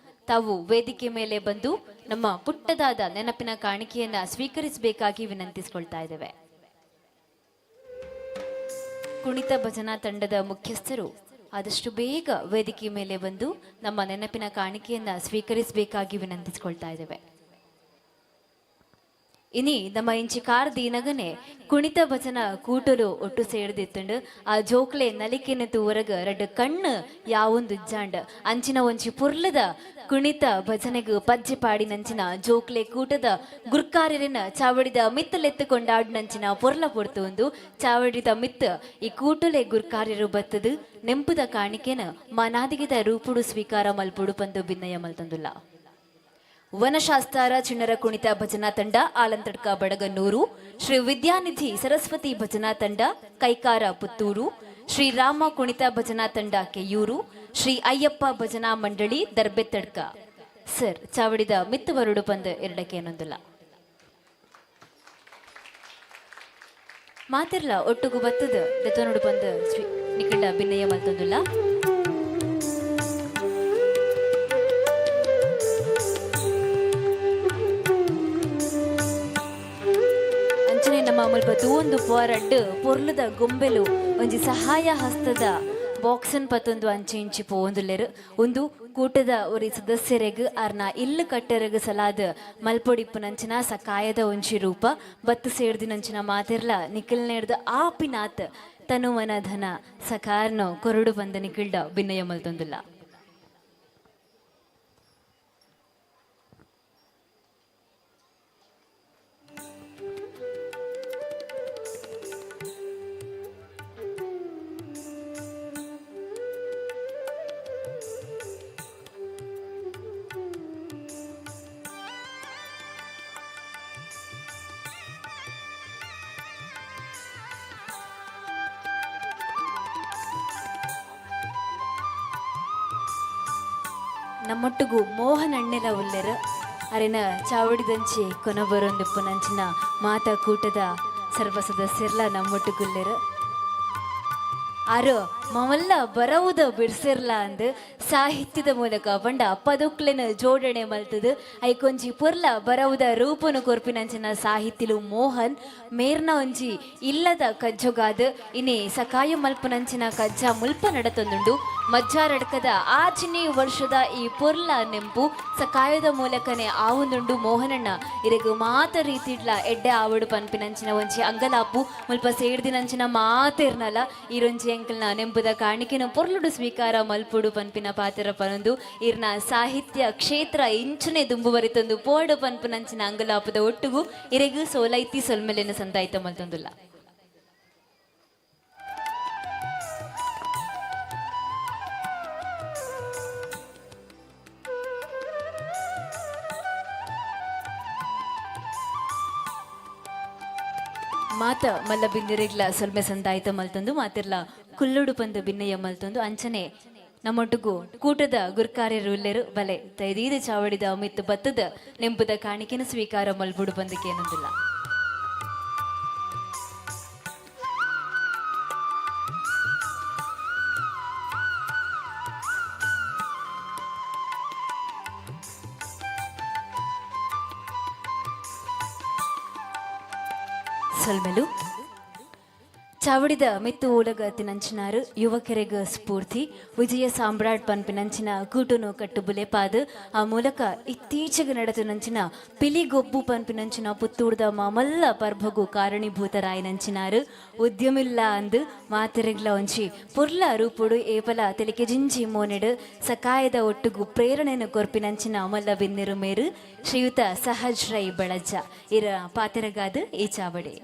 ತಾವು ವೇದಿಕೆ ಮೇಲೆ ಬಂದು ನಮ್ಮ ಪುಟ್ಟದಾದ ನೆನಪಿನ ಕಾಣಿಕೆಯನ್ನ ಸ್ವೀಕರಿಸಬೇಕಾಗಿ ವಿನಂತಿಸಿಕೊಳ್ತಾ ಇದ್ದೇವೆ. ಕುಣಿತ ಭಜನಾ ತಂಡದ ಮುಖ್ಯಸ್ಥರು ಆದಷ್ಟು ಬೇಗ ವೇದಿಕೆ ಮೇಲೆ ಬಂದು ನಮ್ಮ ನೆನಪಿನ ಕಾಣಿಕೆಯನ್ನ ಸ್ವೀಕರಿಸಬೇಕಾಗಿ ವಿನಂತಿಸಿಕೊಳ್ತಾ ಇದ್ದೇವೆ. ಇನಿ ನಮ್ಮ ಇಂಚಿ ಕಾರ್ ದೀನಗನೆ ಕುಣಿತ ಭಜನ ಕೂಟಲು ಒಟ್ಟು ಸೇರ್ದಿತ್ತಂಡು. ಆ ಜೋಕ್ಲೆ ನಲಿಕೆನ ತೂವರಗ ರಡ್ಡ್ ಕಣ್ಣು ಯಾವೊಂದು ಇಜ್ಜಾಂಡ್. ಅಂಚಿನ ಒಂಜಿ ಪೊರ್ಲದ ಕುಣಿತ ಭಜನೆಗ್ ಪಜ್ಜೆ ಪಾಡಿನಂಚಿನ ಜೋಕ್ಲೆ ಕೂಟದ ಗುರ್ಕಾರರಿನ ಚಾವಡಿದ ಮಿತ್ತಲೆತ್ತು ಕೊಂಡಾಡಿನಂಚಿನ ಪೊರ್ಲ ಪೊರ್ತು ಒಂದು. ಚಾವಡಿದ ಮಿತ್ತ ಈ ಕೂಟಲೆ ಗುರ್ಕಾರ್ಯರು ಬತ್ತದು ನೆಂಪುದ ಕಾಣಿಕೆನ ಮಾನಾದಿಗೆದ ರೂಪುಡು ಸ್ವೀಕಾರ ಮಲ್ಪುಡು ಪಂದು ಬಿನ್ನಯ ಮಲ್ತಂದುಲ್ಲ. ವನಶಾಸ್ತಾರ ಚಿಣ್ಣರ ಕುಣಿತ ಭಜನಾ ತಂಡ, ಆಲಂತಡ್ಕ, ಬಡಗನ್ನೂರು. ಶ್ರೀ ವಿದ್ಯಾನಿಧಿ ಸರಸ್ವತಿ ಭಜನಾ ತಂಡ, ಕೈಕಾರ, ಪುತ್ತೂರು. ಶ್ರೀರಾಮ ಕುಣಿತ ಭಜನಾ ತಂಡ, ಕೆಯೂರು. ಶ್ರೀ ಅಯ್ಯಪ್ಪ ಭಜನಾ ಮಂಡಳಿ, ದರ್ಬೆತ್ತಡ್ಕ. ಸರ್, ಚಾವಡಿದ ಮಿತ್ತು ಬರುಡು ಪಂದ್ ಎರಡಕ್ಕೆ ಏನೊಂದಿಲ್ಲ. ಮಾತಿರ್ಲ ಒಟ್ಟುಗು ಬತ್ತದ ದೆತ್ತನೋಡು ಬಂದು ಶ್ರೀ ನಿಖಿಂಡ ಬಿನ್ನಯ ಮಲ್ತೊಂದುಲ್ಲ. ಅಂಚನೆ ನಮ್ಮ ಮುಲ್ಪ ತೂವೊಂದು ಪೋರಡ್ಡು ಪೊರ್ಲುದ ಗೊಂಬೆಲು ಒಂಜಿ ಸಹಾಯ ಹಸ್ತದ ಬಾಕ್ಸನ್ ಪತ್ತೊಂದು ಅಂಚೆ ಇಂಚಿ ಪೋವೊಂದುಲ್ಲೆರ್. ಒಂದು ಕೂಟದ ಒರಿ ಸದಸ್ಯರೆಗ್ ಆರ್ನ ಇಲ್ಲು ಕಟ್ಟೆರೆಗ್ ಸಲಾದ್ ಮಲ್ಪೊಡಿಪ್ಪುನಂಚಿನ ಸಕಾಯದ ಒಂಜಿ ರೂಪ. ಬತ್ತು ಸೇರ್ದಿನಂಚಿನ ಮಾತೆರ್ಲ ನಿಖಿಲ್ನೇರ್ದ ಆಪಿನಾತ್ ತನುವನ ಧನ ಸಕಾರ್ನೋ ಕೊರಡು ಬಂದ ನಿಖಿಲ್ಡ ಬಿನ್ನಯ ಮಲ್ತೊಂದುಲ್ಲ. ನಮ್ಮೊಟ್ಟುಗು ಮೋಹನ್ ಅಣ್ಣೆಲ ಉಲ್ಲೆರ್. ಅರೆನ ಚಾವಡಿದಂಚಿ ಕೊನಬರೊಂದಿಪ್ಪುನಂಚಿನ ಮಾತಾ ಕೂಟದ ಸರ್ವ ಸದಸ್ಯರ್ಲ ನಮ್ಮೊಟ್ಟುಗುಲ್ಲೆರ್. ಆರು ಮಮಲ್ಲ ಬರವುದ ಬಿಡ್ಸಿರ್ಲ ಅಂದ್ ಸಾಹಿತ್ಯದ ಮೂಲಕ ಪಂಡ ಪದೊಕ್ಲೆನ ಜೋಡಣೆ ಮಲ್ತದು ಐಕೊಂಜಿ ಪೊರ್ಲ ಬರವುದ ರೂಪನು ಕೊರ್ಪಿನಂಚಿನ ಸಾಹಿತ್ಯಲು ಮೋಹನ್ ಮೇರ್ನ ಒಂಜಿ ಇಲ್ಲದ ಕಜ್ಜೊಗಾದ್ ಇನಿ ಸಕಾಯ ಮಲ್ಪುನಂಚಿನ ಕಜ್ಜ ಮುಲ್ಪ ನಡತೊಂದುಂಡು. ಮಜ್ಜಾರಡ್ಕದ ಆಚಿನಿ ವರ್ಷದ ಈ ಪೊರ್ಲ ನೆಂಪು ಸಕಾಯದ ಮೂಲಕನೇ ಆವೊಂದುಂಡು. ಮೋಹನಣ್ಣ ಇರೆಗ್ ಮಾತ ರೀತಿಡ್ಲ ಎಡ್ಡೆ ಆವಡು ಪನ್ಪಿನಂಚಿನ ಒಂಜಿ ಅಂಗಲಾಪು. ಮುಲ್ಪ ಸೇರ್ದಿನಂಚಿನ ಮಾತೆರ್ನಲ ಈರೊಂಜಿ ಎಂಕಲ್ನ ನೆಂಪುದ ಕಾಣಿಕೆನ ಪೊರ್ಲುಡು ಸ್ವೀಕಾರ ಮಲ್ಪುಡು ಪನ್ಪಿನ ಪಾತೆರ ಪನೊಂದು, ಇರ್ನ ಸಾಹಿತ್ಯ ಕ್ಷೇತ್ರ ಇಂಚನೆ ದುಂಬುವರಿತೊಂದು ಪೋಡು ಪನ್ಪುನಂಚಿನ ಅಂಗಲಾಪುದ ಒಟ್ಟುಗು ಇರೆಗ್ ಸೋಲೈತಿ ಸೊಲ್ಮೆಲೆನ ಸಂದಾಯ್ತ ಮಲ್ತೊಂದುಲ್ಲ. ಮಾತ ಮಲ್ಲ ಬಿಂದಿರೆಗ್ಲ ಸೊಲ್ಮೆ ಸಂದಾಯ್ತ ಮಲ್ತೊಂದು, ಮಾತಿರ್ಲ ಕುಲ್ಲುಡು ಪಂದು ಬಿನ್ನಯ್ಯ ಮಲ್ತೊಂದು. ಅಂಚನೆ ನಮ್ಮೊಟ್ಟುಗು ಕೂಟದ ಗುರ್ಕಾರ್ಯರು ಉಲ್ಲೆರು. ಬಲೆ ತೈದೀದ ಚಾವಡಿದ ಅಮಿತ್ ಬತ್ತದ ನೆಂಪುದ ಕಾಣಿಕೆನ ಸ್ವೀಕಾರ ಮಲ್ಬುಡು ಬಂದಕ್ಕೇನೊಂದಿಲ್ಲ. ಸೊಲ್ಮೆಲು. ಚಾವಡಿದ ಮಿತ್ತು ಓಲಗ ತಿನಂಚಿನಾರು ಯುವಕರೆಗ ಸ್ಫೂರ್ತಿ ವಿಜಯ ಸಾಮ್ರಾಟ್ ಪನ್ಪಿನಂಚಿನ ಕೂಟುನು ಕಟ್ಟು ಬುಲೆಪಾದ್ ಆ ಮೂಲಕ ಇತ್ತೀಚೆಗೆ ನಡೆತನಂಚಿನ ಪಿಲಿಗೊಬ್ಬು ಪನ್ಪಿನಂಚಿನ ಪುತ್ತೂರ್ದ ಮಾಮಲ್ಲ ಪರ್ಭಗು ಕಾರಣೀಭೂತರಾಯಿನಂಚಿನಾರು. ಉದ್ಯಮಿಲ್ಲ ಅಂದು ಮಾತೆರೆಗ್ಲ ಒಂಜಿ ಪೊರ್ಲ ರೂಪುಡು ಏಪಲ ತೆಲಿಕೆ ಜಿಂಜಿ ಮೋನೆಡು ಸಕಾಯದ ಒಟ್ಟುಗು ಪ್ರೇರಣೆಯನ್ನು ಕೊರ್ಪಿನಂಚಿನ ಅಮಲ್ಲ ಬಿನ್ನಿರು ಮೇರು ಶ್ರೀಯುತ ಸಹಜ್ ರೈ ಬಳಜ್ಜ ಇರ ಪಾತೆರಗಾದ ಈ ಚಾವಡಿ.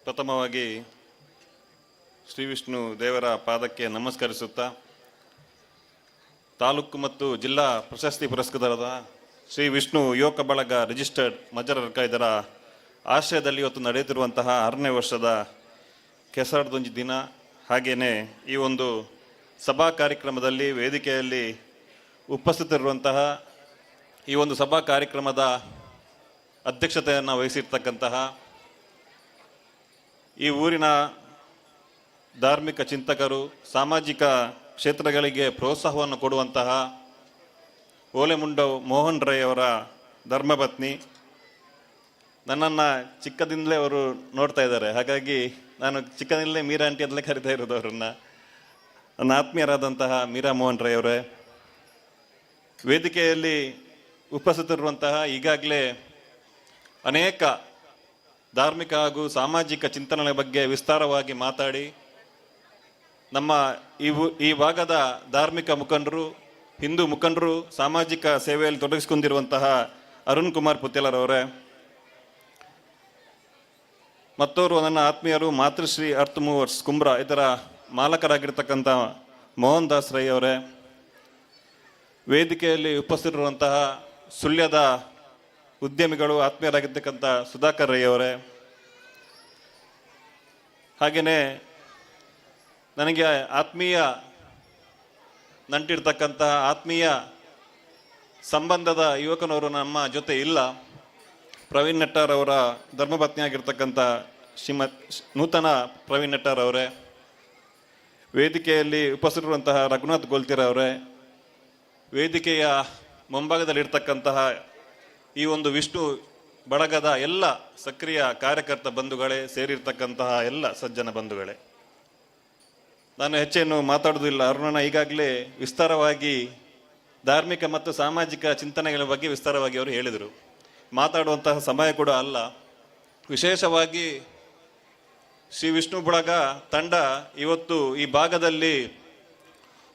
ಪ್ರಥಮವಾಗಿ ಶ್ರೀ ವಿಷ್ಣು ದೇವರ ಪಾದಕ್ಕೆ ನಮಸ್ಕರಿಸುತ್ತಾ, ತಾಲೂಕು ಮತ್ತು ಜಿಲ್ಲಾ ಪ್ರಶಸ್ತಿ ಪುರಸ್ಕೃತರಾದ ಶ್ರೀ ವಿಷ್ಣು ಯುವಕ ಬಳಗ ರಿಜಿಸ್ಟರ್ಡ್ ಮಜರರ್ಕ ಇದರ ಆಶ್ರಯದಲ್ಲಿ ಇವತ್ತು ನಡೆಯುತ್ತಿರುವಂತಹ 6ನೇ ವರ್ಷದ ಕೆಸರದೊಂಜಿ ದಿನ, ಹಾಗೆಯೇ ಈ ಒಂದು ಸಭಾ ಕಾರ್ಯಕ್ರಮದಲ್ಲಿ ವೇದಿಕೆಯಲ್ಲಿ ಉಪಸ್ಥಿತರಿರುವಂತಹ, ಈ ಒಂದು ಸಭಾ ಕಾರ್ಯಕ್ರಮದ ಅಧ್ಯಕ್ಷತೆಯನ್ನು ವಹಿಸಿರ್ತಕ್ಕಂತಹ, ಈ ಊರಿನ ಧಾರ್ಮಿಕ ಚಿಂತಕರು, ಸಾಮಾಜಿಕ ಕ್ಷೇತ್ರಗಳಿಗೆ ಪ್ರೋತ್ಸಾಹವನ್ನು ಕೊಡುವಂತಹ ಓಲೆಮುಂಡವ್ ಮೋಹನ್ ರೈ ಅವರ ಧರ್ಮಪತ್ನಿ, ನನ್ನನ್ನು ಚಿಕ್ಕದಿಂದಲೇ ಅವರು ನೋಡ್ತಾ ಇದ್ದಾರೆ. ಹಾಗಾಗಿ ನಾನು ಚಿಕ್ಕದಿಂದಲೇ ಮೀರಾ ಆಂಟಿ ಅಂತಲೇ ಕರಿತಾ ಇರೋದು ಅವರನ್ನು. ನನ್ನ ಆತ್ಮೀಯರಾದಂತಹ ಮೀರಾ ಮೋಹನ್ ರೈ ಅವರೇ, ವೇದಿಕೆಯಲ್ಲಿ ಉಪಸ್ಥಿತರಿರುವಂತಹ, ಈಗಾಗಲೇ ಅನೇಕ ಧಾರ್ಮಿಕ ಹಾಗೂ ಸಾಮಾಜಿಕ ಚಿಂತನೆಗಳ ಬಗ್ಗೆ ವಿಸ್ತಾರವಾಗಿ ಮಾತಾಡಿ, ನಮ್ಮ ಈ ಭಾಗದ ಧಾರ್ಮಿಕ ಮುಖಂಡರು, ಹಿಂದೂ ಮುಖಂಡರು, ಸಾಮಾಜಿಕ ಸೇವೆಯಲ್ಲಿ ತೊಡಗಿಸಿಕೊಂಡಿರುವಂತಹ ಅರುಣ್ ಕುಮಾರ್ ಪುತ್ತೇಲರವರೇ, ಮತ್ತೋರ್ವ ನನ್ನ ಆತ್ಮೀಯರು, ಮಾತೃಶ್ರೀ ಅರ್ತ್ ಮೂವರ್ಸ್ ಕುಂಬ್ರ ಇದರ ಮಾಲಕರಾಗಿರ್ತಕ್ಕಂಥ ಮೋಹನ್ ದಾಸ್ ರೈ ಅವರೇ, ವೇದಿಕೆಯಲ್ಲಿ ಉಪಸ್ಥಿತರಿರುವಂತಹ ಸುಳ್ಯದ ಉದ್ಯಮಿಗಳು, ಆತ್ಮೀಯರಾಗಿರ್ತಕ್ಕಂಥ ಸುಧಾಕರ್ ರೈ ಅವರೇ, ಹಾಗೆಯೇ ನನಗೆ ಆತ್ಮೀಯ ನಂಟಿರ್ತಕ್ಕಂತಹ ಆತ್ಮೀಯ ಸಂಬಂಧದ ಯುವಕನವರು ನಮ್ಮ ಜೊತೆ ಇಲ್ಲ, ಪ್ರವೀಣ್ ನೆಟ್ಟಾರ್ ಅವರ ಧರ್ಮಪತ್ನಿಯಾಗಿರ್ತಕ್ಕಂಥ ಶ್ರೀಮತ್ ನೂತನ ಪ್ರವೀಣ್ ನೆಟ್ಟಾರ್ ಅವರೇ, ವೇದಿಕೆಯಲ್ಲಿ ಉಪಸ್ಥಿತರಿರುವಂತಹ ರಘುನಾಥ್ ಗೋಲ್ತಿರ ಅವರೇ, ವೇದಿಕೆಯ ಮುಂಭಾಗದಲ್ಲಿರ್ತಕ್ಕಂತಹ ಈ ಒಂದು ವಿಷ್ಣು ಬಳಗದ ಎಲ್ಲ ಸಕ್ರಿಯ ಕಾರ್ಯಕರ್ತ ಬಂಧುಗಳೇ, ಸೇರಿರ್ತಕ್ಕಂತಹ ಎಲ್ಲ ಸಜ್ಜನ ಬಂಧುಗಳೇ, ನಾನು ಹೆಚ್ಚೇನು ಮಾತಾಡೋದಿಲ್ಲ. ಅರುಣನ ಈಗಾಗಲೇ ವಿಸ್ತಾರವಾಗಿ ಧಾರ್ಮಿಕ ಮತ್ತು ಸಾಮಾಜಿಕ ಚಿಂತನೆಗಳ ಬಗ್ಗೆ ವಿಸ್ತಾರವಾಗಿ ಅವರು ಹೇಳಿದರು. ಮಾತಾಡುವಂತಹ ಸಮಯ ಕೂಡ ಅಲ್ಲ. ವಿಶೇಷವಾಗಿ ಶ್ರೀ ವಿಷ್ಣು ಬಳಗ ತಂಡ ಇವತ್ತು ಈ ಭಾಗದಲ್ಲಿ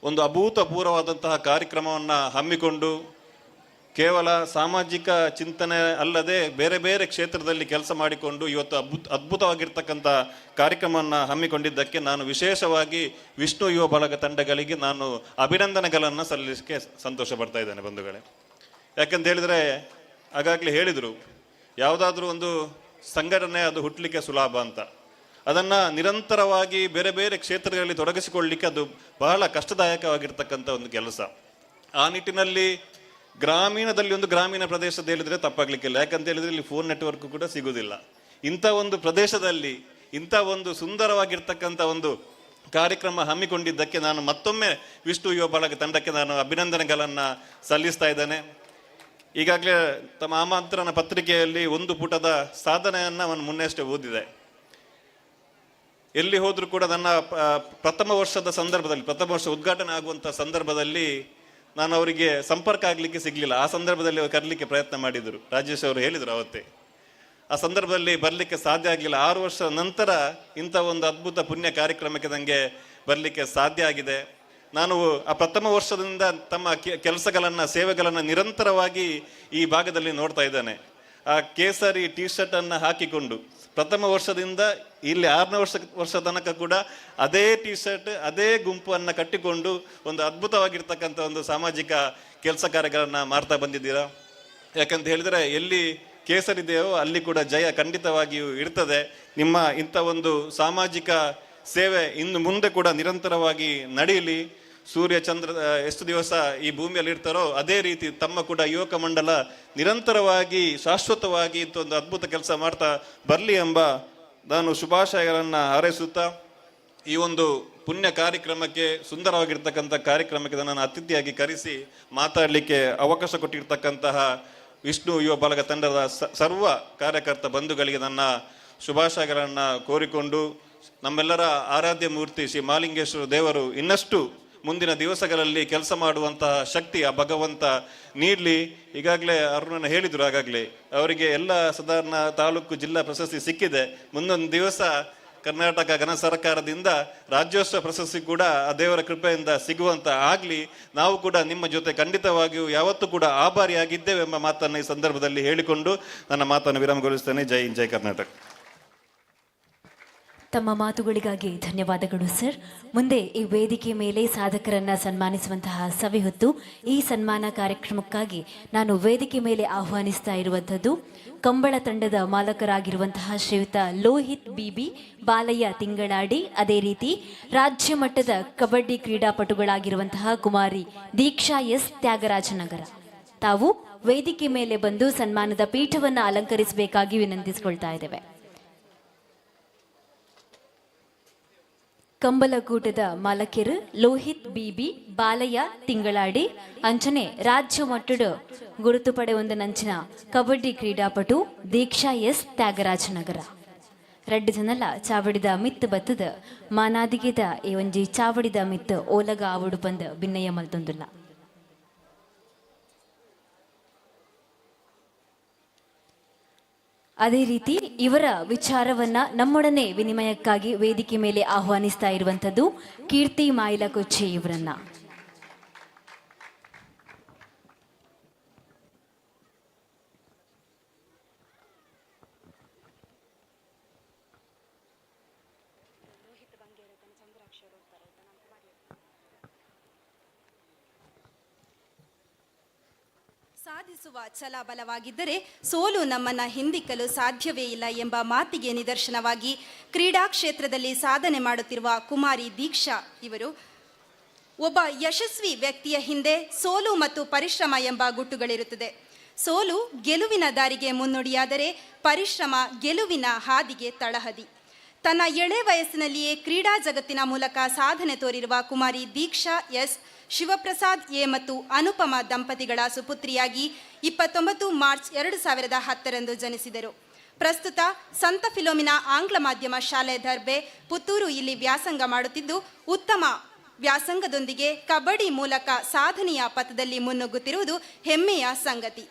ಒಂದು ಅಭೂತಪೂರ್ವವಾದಂತಹ ಕಾರ್ಯಕ್ರಮವನ್ನು ಹಮ್ಮಿಕೊಂಡು, ಕೇವಲ ಸಾಮಾಜಿಕ ಚಿಂತನೆ ಅಲ್ಲದೆ ಬೇರೆ ಬೇರೆ ಕ್ಷೇತ್ರದಲ್ಲಿ ಕೆಲಸ ಮಾಡಿಕೊಂಡು ಇವತ್ತು ಅದ್ಭುತವಾಗಿರ್ತಕ್ಕಂಥ ಕಾರ್ಯಕ್ರಮವನ್ನು ಹಮ್ಮಿಕೊಂಡಿದ್ದಕ್ಕೆ ನಾನು ವಿಶೇಷವಾಗಿ ವಿಷ್ಣು ಯುವ ಬಳಗ ತಂಡಗಳಿಗೆ ನಾನು ಅಭಿನಂದನೆಗಳನ್ನು ಸಲ್ಲಿಸಲಿಕ್ಕೆ ಸಂತೋಷ ಪಡ್ತಾ ಇದ್ದೇನೆ ಬಂಧುಗಳೇ. ಯಾಕಂತ ಹೇಳಿದರೆ, ಆಗಾಗಲೇ ಹೇಳಿದರು, ಯಾವುದಾದ್ರೂ ಒಂದು ಸಂಘಟನೆ ಅದು ಹುಟ್ಟಲಿಕ್ಕೆ ಸುಲಭ ಅಂತ. ಅದನ್ನು ನಿರಂತರವಾಗಿ ಬೇರೆ ಬೇರೆ ಕ್ಷೇತ್ರಗಳಲ್ಲಿ ತೊಡಗಿಸಿಕೊಳ್ಳಲಿಕ್ಕೆ ಅದು ಬಹಳ ಕಷ್ಟದಾಯಕವಾಗಿರ್ತಕ್ಕಂಥ ಒಂದು ಕೆಲಸ. ಆ ನಿಟ್ಟಿನಲ್ಲಿ ಗ್ರಾಮೀಣದಲ್ಲಿ, ಒಂದು ಗ್ರಾಮೀಣ ಪ್ರದೇಶದ ಹೇಳಿದ್ರೆ ತಪ್ಪಾಗ್ಲಿಕ್ಕಿಲ್ಲ. ಯಾಕಂತ ಹೇಳಿದ್ರೆ ಇಲ್ಲಿ ಫೋನ್ ನೆಟ್ವರ್ಕ್ ಕೂಡ ಸಿಗುವುದಿಲ್ಲ. ಇಂಥ ಒಂದು ಪ್ರದೇಶದಲ್ಲಿ ಇಂಥ ಒಂದು ಸುಂದರವಾಗಿರ್ತಕ್ಕಂಥ ಒಂದು ಕಾರ್ಯಕ್ರಮ ಹಮ್ಮಿಕೊಂಡಿದ್ದಕ್ಕೆ ನಾನು ಮತ್ತೊಮ್ಮೆ ವಿಷ್ಣು ಯುವ ಬಳಗ ತಂಡಕ್ಕೆ ನಾನು ಅಭಿನಂದನೆಗಳನ್ನು ಸಲ್ಲಿಸ್ತಾ ಇದ್ದೇನೆ. ಈಗಾಗಲೇ ತಮ್ಮ ಆಮಂತ್ರಣ ಪತ್ರಿಕೆಯಲ್ಲಿ ಒಂದು ಪುಟದ ಸಾಧನೆಯನ್ನು ನಾನು ಮೊನ್ನೆಯಷ್ಟೇ ಓದಿದೆ. ಎಲ್ಲಿ ಹೋದರೂ ಕೂಡ ನನ್ನ ಪ್ರಥಮ ವರ್ಷದ ಸಂದರ್ಭದಲ್ಲಿ, ಪ್ರಥಮ ವರ್ಷ ಉದ್ಘಾಟನೆ ಆಗುವಂಥ ಸಂದರ್ಭದಲ್ಲಿ ನಾನು ಅವರಿಗೆ ಸಂಪರ್ಕ ಆಗಲಿಕ್ಕೆ ಸಿಗಲಿಲ್ಲ. ಆ ಸಂದರ್ಭದಲ್ಲಿ ಅವರು ಕರೀಲಿಕ್ಕೆ ಪ್ರಯತ್ನ ಮಾಡಿದರು. ರಾಜೇಶ್ ಅವರು ಹೇಳಿದರು ಅವತ್ತೇ. ಆ ಸಂದರ್ಭದಲ್ಲಿ ಬರಲಿಕ್ಕೆ ಸಾಧ್ಯ ಆಗಲಿಲ್ಲ. 6 ವರ್ಷ ನಂತರ ಇಂಥ ಒಂದು ಅದ್ಭುತ ಪುಣ್ಯ ಕಾರ್ಯಕ್ರಮಕ್ಕೆ ನನಗೆ ಬರಲಿಕ್ಕೆ ಸಾಧ್ಯ ಆಗಿದೆ. ನಾನು ಆ ಪ್ರಥಮ ವರ್ಷದಿಂದ ತಮ್ಮ ಕೆಲಸಗಳನ್ನು, ಸೇವೆಗಳನ್ನು ನಿರಂತರವಾಗಿ ಈ ಭಾಗದಲ್ಲಿ ನೋಡ್ತಾ ಇದ್ದೇನೆ. ಆ ಕೇಸರಿ ಟಿ ಶರ್ಟ್ ಅನ್ನು ಹಾಕಿಕೊಂಡು ಪ್ರಥಮ ವರ್ಷದಿಂದ ಇಲ್ಲಿ 6ನೇ ವರ್ಷ ವರ್ಷ ತನಕ ಕೂಡ ಅದೇ ಟಿ ಶರ್ಟ್, ಅದೇ ಗುಂಪನ್ನು ಕಟ್ಟಿಕೊಂಡು ಒಂದು ಅದ್ಭುತವಾಗಿರ್ತಕ್ಕಂಥ ಒಂದು ಸಾಮಾಜಿಕ ಕೆಲಸ ಕಾರ್ಯಗಳನ್ನು ಮಾಡ್ತಾ ಬಂದಿದ್ದೀರಾ. ಯಾಕಂತ ಹೇಳಿದರೆ, ಎಲ್ಲಿ ಕೇಸರಿದೆಯೋ ಅಲ್ಲಿ ಕೂಡ ಜಯ ಖಂಡಿತವಾಗಿಯೂ ಇರ್ತದೆ. ನಿಮ್ಮ ಇಂಥ ಒಂದು ಸಾಮಾಜಿಕ ಸೇವೆ ಇನ್ನು ಮುಂದೆ ಕೂಡ ನಿರಂತರವಾಗಿ ನಡೆಯಲಿ. ಸೂರ್ಯ ಚಂದ್ರ ಎಷ್ಟು ದಿವಸ ಈ ಭೂಮಿಯಲ್ಲಿ ಇರ್ತಾರೋ, ಅದೇ ರೀತಿ ತಮ್ಮ ಕೂಡ ಯುವಕ ಮಂಡಲ ನಿರಂತರವಾಗಿ, ಶಾಶ್ವತವಾಗಿ ಇಂಥ ಒಂದು ಅದ್ಭುತ ಕೆಲಸ ಮಾಡ್ತಾ ಬರಲಿ ಎಂಬ ನಾನು ಶುಭಾಶಯಗಳನ್ನು ಹಾರೈಸುತ್ತಾ, ಈ ಒಂದು ಪುಣ್ಯ ಕಾರ್ಯಕ್ರಮಕ್ಕೆ, ಸುಂದರವಾಗಿರ್ತಕ್ಕಂಥ ಕಾರ್ಯಕ್ರಮಕ್ಕೆ ನನ್ನನ್ನು ಅತಿಥಿಯಾಗಿ ಕರೆಸಿ ಮಾತಾಡಲಿಕ್ಕೆ ಅವಕಾಶ ಕೊಟ್ಟಿರ್ತಕ್ಕಂತಹ ವಿಷ್ಣು ಯುವ ಬಳಗ ತಂಡದ ಸರ್ವ ಕಾರ್ಯಕರ್ತ ಬಂಧುಗಳಿಗೆ ನನ್ನ ಶುಭಾಶಯಗಳನ್ನು ಕೋರಿಕೊಂಡು, ನಮ್ಮೆಲ್ಲರ ಆರಾಧ್ಯ ಮೂರ್ತಿ ಶ್ರೀ ಮಹಾಲಿಂಗೇಶ್ವರ ದೇವರು ಇನ್ನಷ್ಟು ಮುಂದಿನ ದಿವಸಗಳಲ್ಲಿ ಕೆಲಸ ಮಾಡುವಂತಹ ಶಕ್ತಿ ಆ ಭಗವಂತ ನೀಡಲಿ. ಈಗಾಗಲೇ ಅರುಣನ ಹೇಳಿದರು, ಆಗಾಗಲೇ ಅವರಿಗೆ ಎಲ್ಲ ಸಾಧಾರಣ ತಾಲೂಕು, ಜಿಲ್ಲಾ ಪ್ರಶಸ್ತಿ ಸಿಕ್ಕಿದೆ. ಮುಂದೊಂದು ದಿವಸ ಕರ್ನಾಟಕ ಘನ ಸರ್ಕಾರದಿಂದ ರಾಜ್ಯೋತ್ಸವ ಪ್ರಶಸ್ತಿ ಕೂಡ ಆ ದೇವರ ಕೃಪೆಯಿಂದ ಸಿಗುವಂತ ಆಗಲಿ. ನಾವು ಕೂಡ ನಿಮ್ಮ ಜೊತೆ ಖಂಡಿತವಾಗಿಯೂ ಯಾವತ್ತೂ ಕೂಡ ಆಭಾರಿಯಾಗಿದ್ದೇವೆ ಎಂಬ ಮಾತನ್ನು ಈ ಸಂದರ್ಭದಲ್ಲಿ ಹೇಳಿಕೊಂಡು ನನ್ನ ಮಾತನ್ನು ವಿರಾಮಗೊಳಿಸ್ತೇನೆ. ಜೈ ಹಿಂದ್, ಜೈ ಕರ್ನಾಟಕ. ತಮ್ಮ ಮಾತುಗಳಿಗಾಗಿ ಧನ್ಯವಾದಗಳು ಸರ್. ಮುಂದೆ ಈ ವೇದಿಕೆ ಮೇಲೆ ಸಾಧಕರನ್ನ ಸನ್ಮಾನಿಸುವಂತಹ ಸವಿ ಹೊತ್ತು. ಈ ಸನ್ಮಾನ ಕಾರ್ಯಕ್ರಮಕ್ಕಾಗಿ ನಾನು ವೇದಿಕೆ ಮೇಲೆ ಆಹ್ವಾನಿಸ್ತಾ ಇರುವಂಥದ್ದು ಕಂಬಳ ತಂಡದ ಮಾಲಕರಾಗಿರುವಂತಹ ಶ್ರೀಯುತ ಲೋಹಿತ್ ಬಿಬಿ ಬಾಲಯ್ಯ ತಿಂಗಳಾಡಿ, ಅದೇ ರೀತಿ ರಾಜ್ಯ ಮಟ್ಟದ ಕಬಡ್ಡಿ ಕ್ರೀಡಾಪಟುಗಳಾಗಿರುವಂತಹ ಕುಮಾರಿ ದೀಕ್ಷಾ ಎಸ್ ತ್ಯಾಗರಾಜನಗರ. ತಾವು ವೇದಿಕೆ ಮೇಲೆ ಬಂದು ಸನ್ಮಾನದ ಪೀಠವನ್ನು ಅಲಂಕರಿಸಬೇಕಾಗಿ ವಿನಂತಿಸಿಕೊಳ್ತಾ ಇದ್ದೇವೆ. ಕಂಬಲಕೂಟದ ಮಾಲಕಿರು ಲೋಹಿತ್ ಬಿಬಿ ಬಾಲಯ್ಯ ತಿಂಗಳಾಡಿ ಅಂಚನೆ ರಾಜ್ಯ ಮಟ್ಟದ ಗುರುತು ಪಡೆಯೊಂದು ನಂಚಿನ ಕಬಡ್ಡಿ ಕ್ರೀಡಾಪಟು ದೀಕ್ಷಾ ಎಸ್ ತ್ಯಾಗರಾಜನಗರ. ರಡ್ಡು ಜನಲ ಚಾವಡಿದ ಮಿತ್ತು ಬತ್ತದ ಮಾನಾದಿಗೆದ ಈ ಒಂಜಿ ಚಾವಡಿದ ಮಿತ್ತು ಓಲಗ ಆವಡು ಬಂದ ಬಿನ್ನಯ್ಯ ಮಲ್ತೊಂದುಲ್ಲ. ಅದೇ ರೀತಿ ಇವರ ವಿಚಾರವನ್ನ ನಮ್ಮೊಡನೆ ವಿನಿಮಯಕ್ಕಾಗಿ ವೇದಿಕೆ ಮೇಲೆ ಆಹ್ವಾನಿಸ್ತಾ ಇರುವಂಥದ್ದು ಕೀರ್ತಿ ಮಾಯಿಲ ಕೊಚ್ಚಿ ಇವರನ್ನ. ಸಾಧಿಸುವ ಛಲ ಬಲವಾಗಿದ್ದರೆ ಸೋಲು ನಮ್ಮನ್ನ ಹಿಂದಿಕ್ಕಲು ಸಾಧ್ಯವೇ ಇಲ್ಲ ಎಂಬ ಮಾತಿಗೆ ನಿದರ್ಶನವಾಗಿ ಕ್ರೀಡಾ ಕ್ಷೇತ್ರದಲ್ಲಿ ಸಾಧನೆ ಮಾಡುತ್ತಿರುವ ಕುಮಾರಿ ದೀಕ್ಷಾ ಇವರು ಒಬ್ಬ ಯಶಸ್ವಿ ವ್ಯಕ್ತಿಯ ಹಿಂದೆ ಸೋಲು ಮತ್ತು ಪರಿಶ್ರಮ ಎಂಬ ಗುಟ್ಟುಗಳಿರುತ್ತದೆ. ಸೋಲು ಗೆಲುವಿನ ದಾರಿಗೆ ಮುನ್ನುಡಿಯಾದರೆ ಪರಿಶ್ರಮ ಗೆಲುವಿನ ಹಾದಿಗೆ ತಳಹದಿ. ತನ್ನ ಎಳೆ ವಯಸ್ಸಿನಲ್ಲಿಯೇ ಕ್ರೀಡಾ ಜಗತ್ತಿನ ಮೂಲಕ ಸಾಧನೆ ತೋರಿರುವ ಕುಮಾರಿ ದೀಕ್ಷಾ ಎಸ್ ಶಿವಪ್ರಸಾದ್ ಎ ಮತ್ತು ಅನುಪಮ ದಂಪತಿಗಳ ಸುಪುತ್ರಿಯಾಗಿ 29 ಮಾರ್ಚ್ 2010ರಂದು ಜನಿಸಿದರು. ಪ್ರಸ್ತುತ ಸಂತ ಫಿಲೋಮಿನಾ ಆಂಗ್ಲ ಮಾಧ್ಯಮ ಶಾಲೆ ದರ್ಬೆ ಪುತ್ತೂರು ಇಲ್ಲಿ ವ್ಯಾಸಂಗ ಮಾಡುತ್ತಿದ್ದು, ಉತ್ತಮ ವ್ಯಾಸಂಗದೊಂದಿಗೆ ಕಬಡ್ಡಿ ಮೂಲಕ ಸಾಧನೆಯ ಪಥದಲ್ಲಿ ಮುನ್ನುಗ್ಗುತ್ತಿರುವುದು ಹೆಮ್ಮೆಯ ಸಂಗತಿ.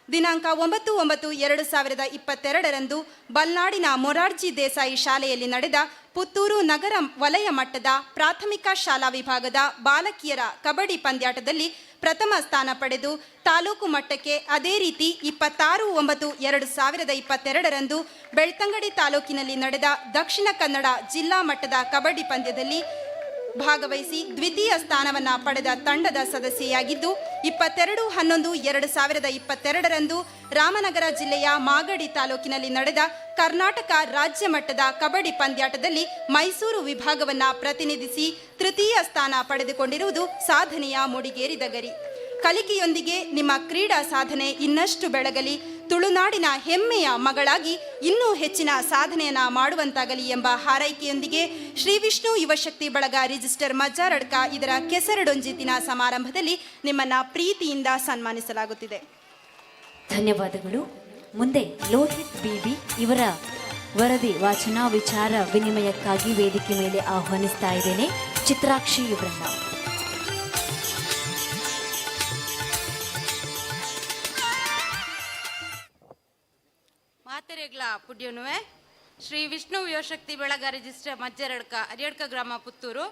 ದಿನಾಂಕ 9/9/2022ರಂದು ಬಲ್ನಾಡಿನ ಮೊರಾರ್ಜಿ ದೇಸಾಯಿ ಶಾಲೆಯಲ್ಲಿ ನಡೆದ ಪುತ್ತೂರು ನಗರ ವಲಯ ಮಟ್ಟದ ಪ್ರಾಥಮಿಕ ಶಾಲಾ ವಿಭಾಗದ ಬಾಲಕಿಯರ ಕಬಡ್ಡಿ ಪಂದ್ಯಾಟದಲ್ಲಿ ಪ್ರಥಮ ಸ್ಥಾನ ಪಡೆದು ತಾಲೂಕು ಮಟ್ಟಕ್ಕೆ, ಅದೇ ರೀತಿ 26/9/2022ರಂದು ಬೆಳ್ತಂಗಡಿ ತಾಲೂಕಿನಲ್ಲಿ ನಡೆದ ದಕ್ಷಿಣ ಕನ್ನಡ ಜಿಲ್ಲಾ ಮಟ್ಟದ ಕಬಡ್ಡಿ ಪಂದ್ಯದಲ್ಲಿ ಭಾಗವಹಿಸಿ ದ್ವಿತೀಯ ಸ್ಥಾನವನ್ನು ಪಡೆದ ತಂಡದ ಸದಸ್ಯೆಯಾಗಿದ್ದು, 22/11/2022ರಂದು ರಾಮನಗರ ಜಿಲ್ಲೆಯ ಮಾಗಡಿ ತಾಲೂಕಿನಲ್ಲಿ ನಡೆದ ಕರ್ನಾಟಕ ರಾಜ್ಯ ಮಟ್ಟದ ಕಬಡ್ಡಿ ಪಂದ್ಯಾಟದಲ್ಲಿ ಮೈಸೂರು ವಿಭಾಗವನ್ನು ಪ್ರತಿನಿಧಿಸಿ ತೃತೀಯ ಸ್ಥಾನ ಪಡೆದುಕೊಂಡಿರುವುದು ಸಾಧನೆಯ ಮುಡಿಗೇರಿದ ಗರಿ. ಕಲಿಕೆಯೊಂದಿಗೆ ನಿಮ್ಮ ಕ್ರೀಡಾ ಸಾಧನೆ ಇನ್ನಷ್ಟು ಬೆಳಗಲಿ, ತುಳುನಾಡಿನ ಹೆಮ್ಮೆಯ ಮಗಳಾಗಿ ಇನ್ನೂ ಹೆಚ್ಚಿನ ಸಾಧನೆಯನ್ನ ಮಾಡುವಂತಾಗಲಿ ಎಂಬ ಹಾರೈಕೆಯೊಂದಿಗೆ ಶ್ರೀ ವಿಷ್ಣು ಯುವಶಕ್ತಿ ಬಳಗ ರಿಜಿಸ್ಟರ್ ಮಜ್ಜಾರಡ್ಕ ಇದರ ಕೆಸರಡೊಂಜಿತಿನ ಸಮಾರಂಭದಲ್ಲಿ ನಿಮ್ಮನ್ನ ಪ್ರೀತಿಯಿಂದ ಸನ್ಮಾನಿಸಲಾಗುತ್ತಿದೆ. ಧನ್ಯವಾದಗಳು. ಮುಂದೆ ಲೋಹಿತ್ ಬಿಬಿ ಇವರ ವರದಿ ವಾಚನ ವಿಚಾರ ವಿನಿಮಯಕ್ಕಾಗಿ ವೇದಿಕೆ ಮೇಲೆ ಆಹ್ವಾನಿಸ್ತಾ ಇದ್ದೇನೆ ಚಿತ್ರಾಕ್ಷಿ ಇವರನ್ನ. ಮಾತೆರೆಗ್ಲ ಪುಡ್ಯನುವೆ ಶ್ರೀ ವಿಷ್ಣು ಯುವಶಕ್ತಿ ಬೆಳಗ ರಿಜಿಸ್ಟರ್ ಮಜ್ಜರಡ್ಕ ಅರಿಯಡ್ಕ ಗ್ರಾಮ ಪುತ್ತೂರು.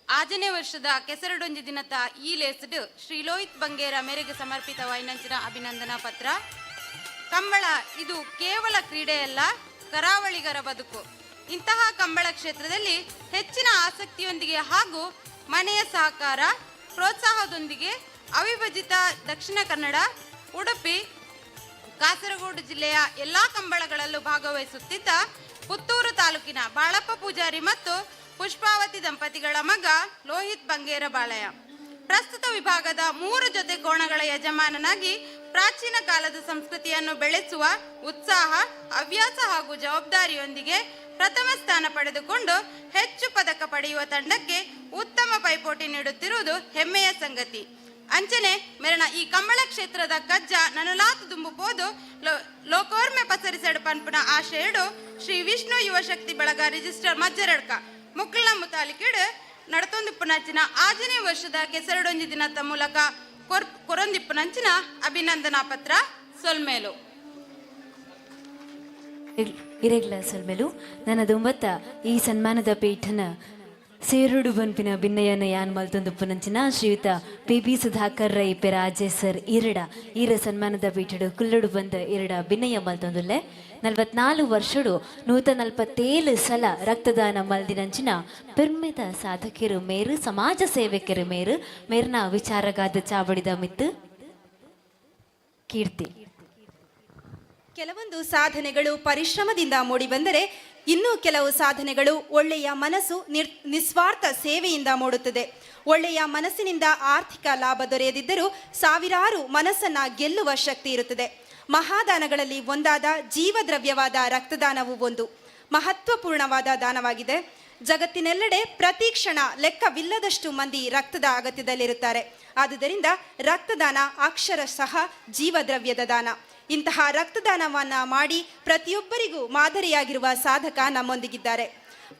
ಆಜನೇ ವರ್ಷದ ಕೆಸರಡೊಂಜಿ ದಿನತ ಈ ಲೇಸ್ಡ್ ಶ್ರೀ ಲೋಹಿತ್ ಬಂಗೇರ ಮೇರೆಗೆ ಸಮರ್ಪಿತ ವಾಯಿನಂಚಿನ ಅಭಿನಂದನಾ ಪತ್ರ. ಕಂಬಳ ಇದು ಕೇವಲ ಕ್ರೀಡೆಯಲ್ಲ, ಕರಾವಳಿಗರ ಬದುಕು. ಇಂತಹ ಕಂಬಳ ಕ್ಷೇತ್ರದಲ್ಲಿ ಹೆಚ್ಚಿನ ಆಸಕ್ತಿಯೊಂದಿಗೆ ಹಾಗೂ ಮನೆಯ ಸಹಕಾರ ಪ್ರೋತ್ಸಾಹದೊಂದಿಗೆ ಅವಿಭಜಿತ ದಕ್ಷಿಣ ಕನ್ನಡ, ಉಡುಪಿ, ಕಾಸರಗೋಡು ಜಿಲ್ಲೆಯ ಎಲ್ಲಾ ಕಂಬಳಗಳಲ್ಲೂ ಭಾಗವಹಿಸುತ್ತಿದ್ದ ಪುತ್ತೂರು ತಾಲೂಕಿನ ಬಾಳಪ್ಪ ಪೂಜಾರಿ ಮತ್ತು ಪುಷ್ಪಾವತಿ ದಂಪತಿಗಳ ಮಗ ಲೋಹಿತ್ ಬಂಗೇರ ಬಾಳಯ್ಯ ಪ್ರಸ್ತುತ ವಿಭಾಗದ 3 ಜೊತೆ ಕೋಣಗಳ ಯಜಮಾನನಾಗಿ ಪ್ರಾಚೀನ ಕಾಲದ ಸಂಸ್ಕೃತಿಯನ್ನು ಬೆಳೆಸುವ ಉತ್ಸಾಹ, ಹವ್ಯಾಸ ಹಾಗೂ ಜವಾಬ್ದಾರಿಯೊಂದಿಗೆ ಪ್ರಥಮ ಸ್ಥಾನ ಪಡೆದುಕೊಂಡು ಹೆಚ್ಚು ಪದಕ ಪಡೆಯುವ ತಂಡಕ್ಕೆ ಉತ್ತಮ ಪೈಪೋಟಿ ನೀಡುತ್ತಿರುವುದು ಹೆಮ್ಮೆಯ ಸಂಗತಿ. ಅಂಚನೆ ಮೆರಣ ಈ ಕಂಬಳ ಕ್ಷೇತ್ರದ ಕಜ್ಜ ನನುಲಾತ್ ದುಂಬು ಪೋದು ಲೋಕೋರ್ಮೆ ಪಸರಿಸಡು ಪನ್ಪುನ ಆಶಯಡು ಶ್ರೀ ವಿಷ್ಣು ಯುವಶಕ್ತಿ ಬಳಗ ರಿಜಿಸ್ಟರ್ ಮಜ್ಜರಡ್ಕ ಮುಕ್ಕಳ ಮುತಾಲಿಕೆಡು ನಡತೊಂದಿಪ್ಪುನಂಚಿನ ಆಜನೇ ವರ್ಷದ ಕೆಸರಡೊಂಜಿ ದಿನದ ಮೂಲಕ ಕೊರೊಂದಿಪ್ಪುನಂಚಿನ ಅಭಿನಂದನಾ ಪತ್ರ ಸೊಲ್ಮೇಲು. ಇರೆಗ್ಲ ಸೊಲ್ಮೇಲು. ನನ್ನ ದುಂಬತ್ತ ಈ ಸನ್ಮಾನದ ಪೀಠನ ಸೇರುಡು ಬನ್ಪಿನ ಬಿನ್ನಯನ ಯಾನ್ ಮಲ್ತೊಂದುಪ್ಪುನಂಚಿನ ಶ್ರೀಯುತ P B Sudhakar Rai Peraje sir ಈರಡ ಈರ ಸನ್ಮಾನದ ಪೀಠಡು ಕುಲ್ಲುಡು ಬಂದ ಈರಡ ಬಿನ್ನಯ ಮಲ್ತೊಂದುಲ್ಲೆ. 44 ವರ್ಷಡು 147 ಸಲ ರಕ್ತದಾನ ಮಲ್ದಿನಂಚಿನ ಪೆರ್ಮೆದ ಸಾಧಕಿರು ಮೇರು, ಸಮಾಜ ಸೇವಕರು ಮೇರು. ಮೇರ್ನ ವಿಚಾರಗಾದ ಚಾವಡಿದ ಮಿತ್ತು ಕೀರ್ತಿ. ಕೆಲವೊಂದು ಸಾಧನೆಗಳು ಪರಿಶ್ರಮದಿಂದ ಮೂಡಿಬಂದರೆ, ಇನ್ನು ಕೆಲವು ಸಾಧನೆಗಳು ಒಳ್ಳೆಯ ಮನಸ್ಸು, ನಿಸ್ವಾರ್ಥ ಸೇವೆಯಿಂದ ಮೂಡುತ್ತದೆ. ಒಳ್ಳೆಯ ಮನಸ್ಸಿನಿಂದ ಆರ್ಥಿಕ ಲಾಭ ದೊರೆಯದಿದ್ದರೂ ಸಾವಿರಾರು ಮನಸ್ಸನ್ನ ಗೆಲ್ಲುವ ಶಕ್ತಿ ಇರುತ್ತದೆ. ಮಹಾದಾನಗಳಲ್ಲಿ ಒಂದಾದ ಜೀವದ್ರವ್ಯವಾದ ರಕ್ತದಾನವು ಒಂದು ಮಹತ್ವಪೂರ್ಣವಾದ ದಾನವಾಗಿದೆ. ಜಗತ್ತಿನೆಲ್ಲೆಡೆ ಪ್ರತಿ ಕ್ಷಣ ಲೆಕ್ಕವಿಲ್ಲದಷ್ಟು ಮಂದಿ ರಕ್ತದ ಅಗತ್ಯದಲ್ಲಿರುತ್ತಾರೆ. ಆದುದರಿಂದ ರಕ್ತದಾನ ಅಕ್ಷರಶಃ ಜೀವದ್ರವ್ಯದ ದಾನ. ಇಂತಹ ರಕ್ತದಾನವನ್ನ ಮಾಡಿ ಪ್ರತಿಯೊಬ್ಬರಿಗೂ ಮಾದರಿಯಾಗಿರುವ ಸಾಧಕ ನಮ್ಮೊಂದಿಗಿದ್ದಾರೆ.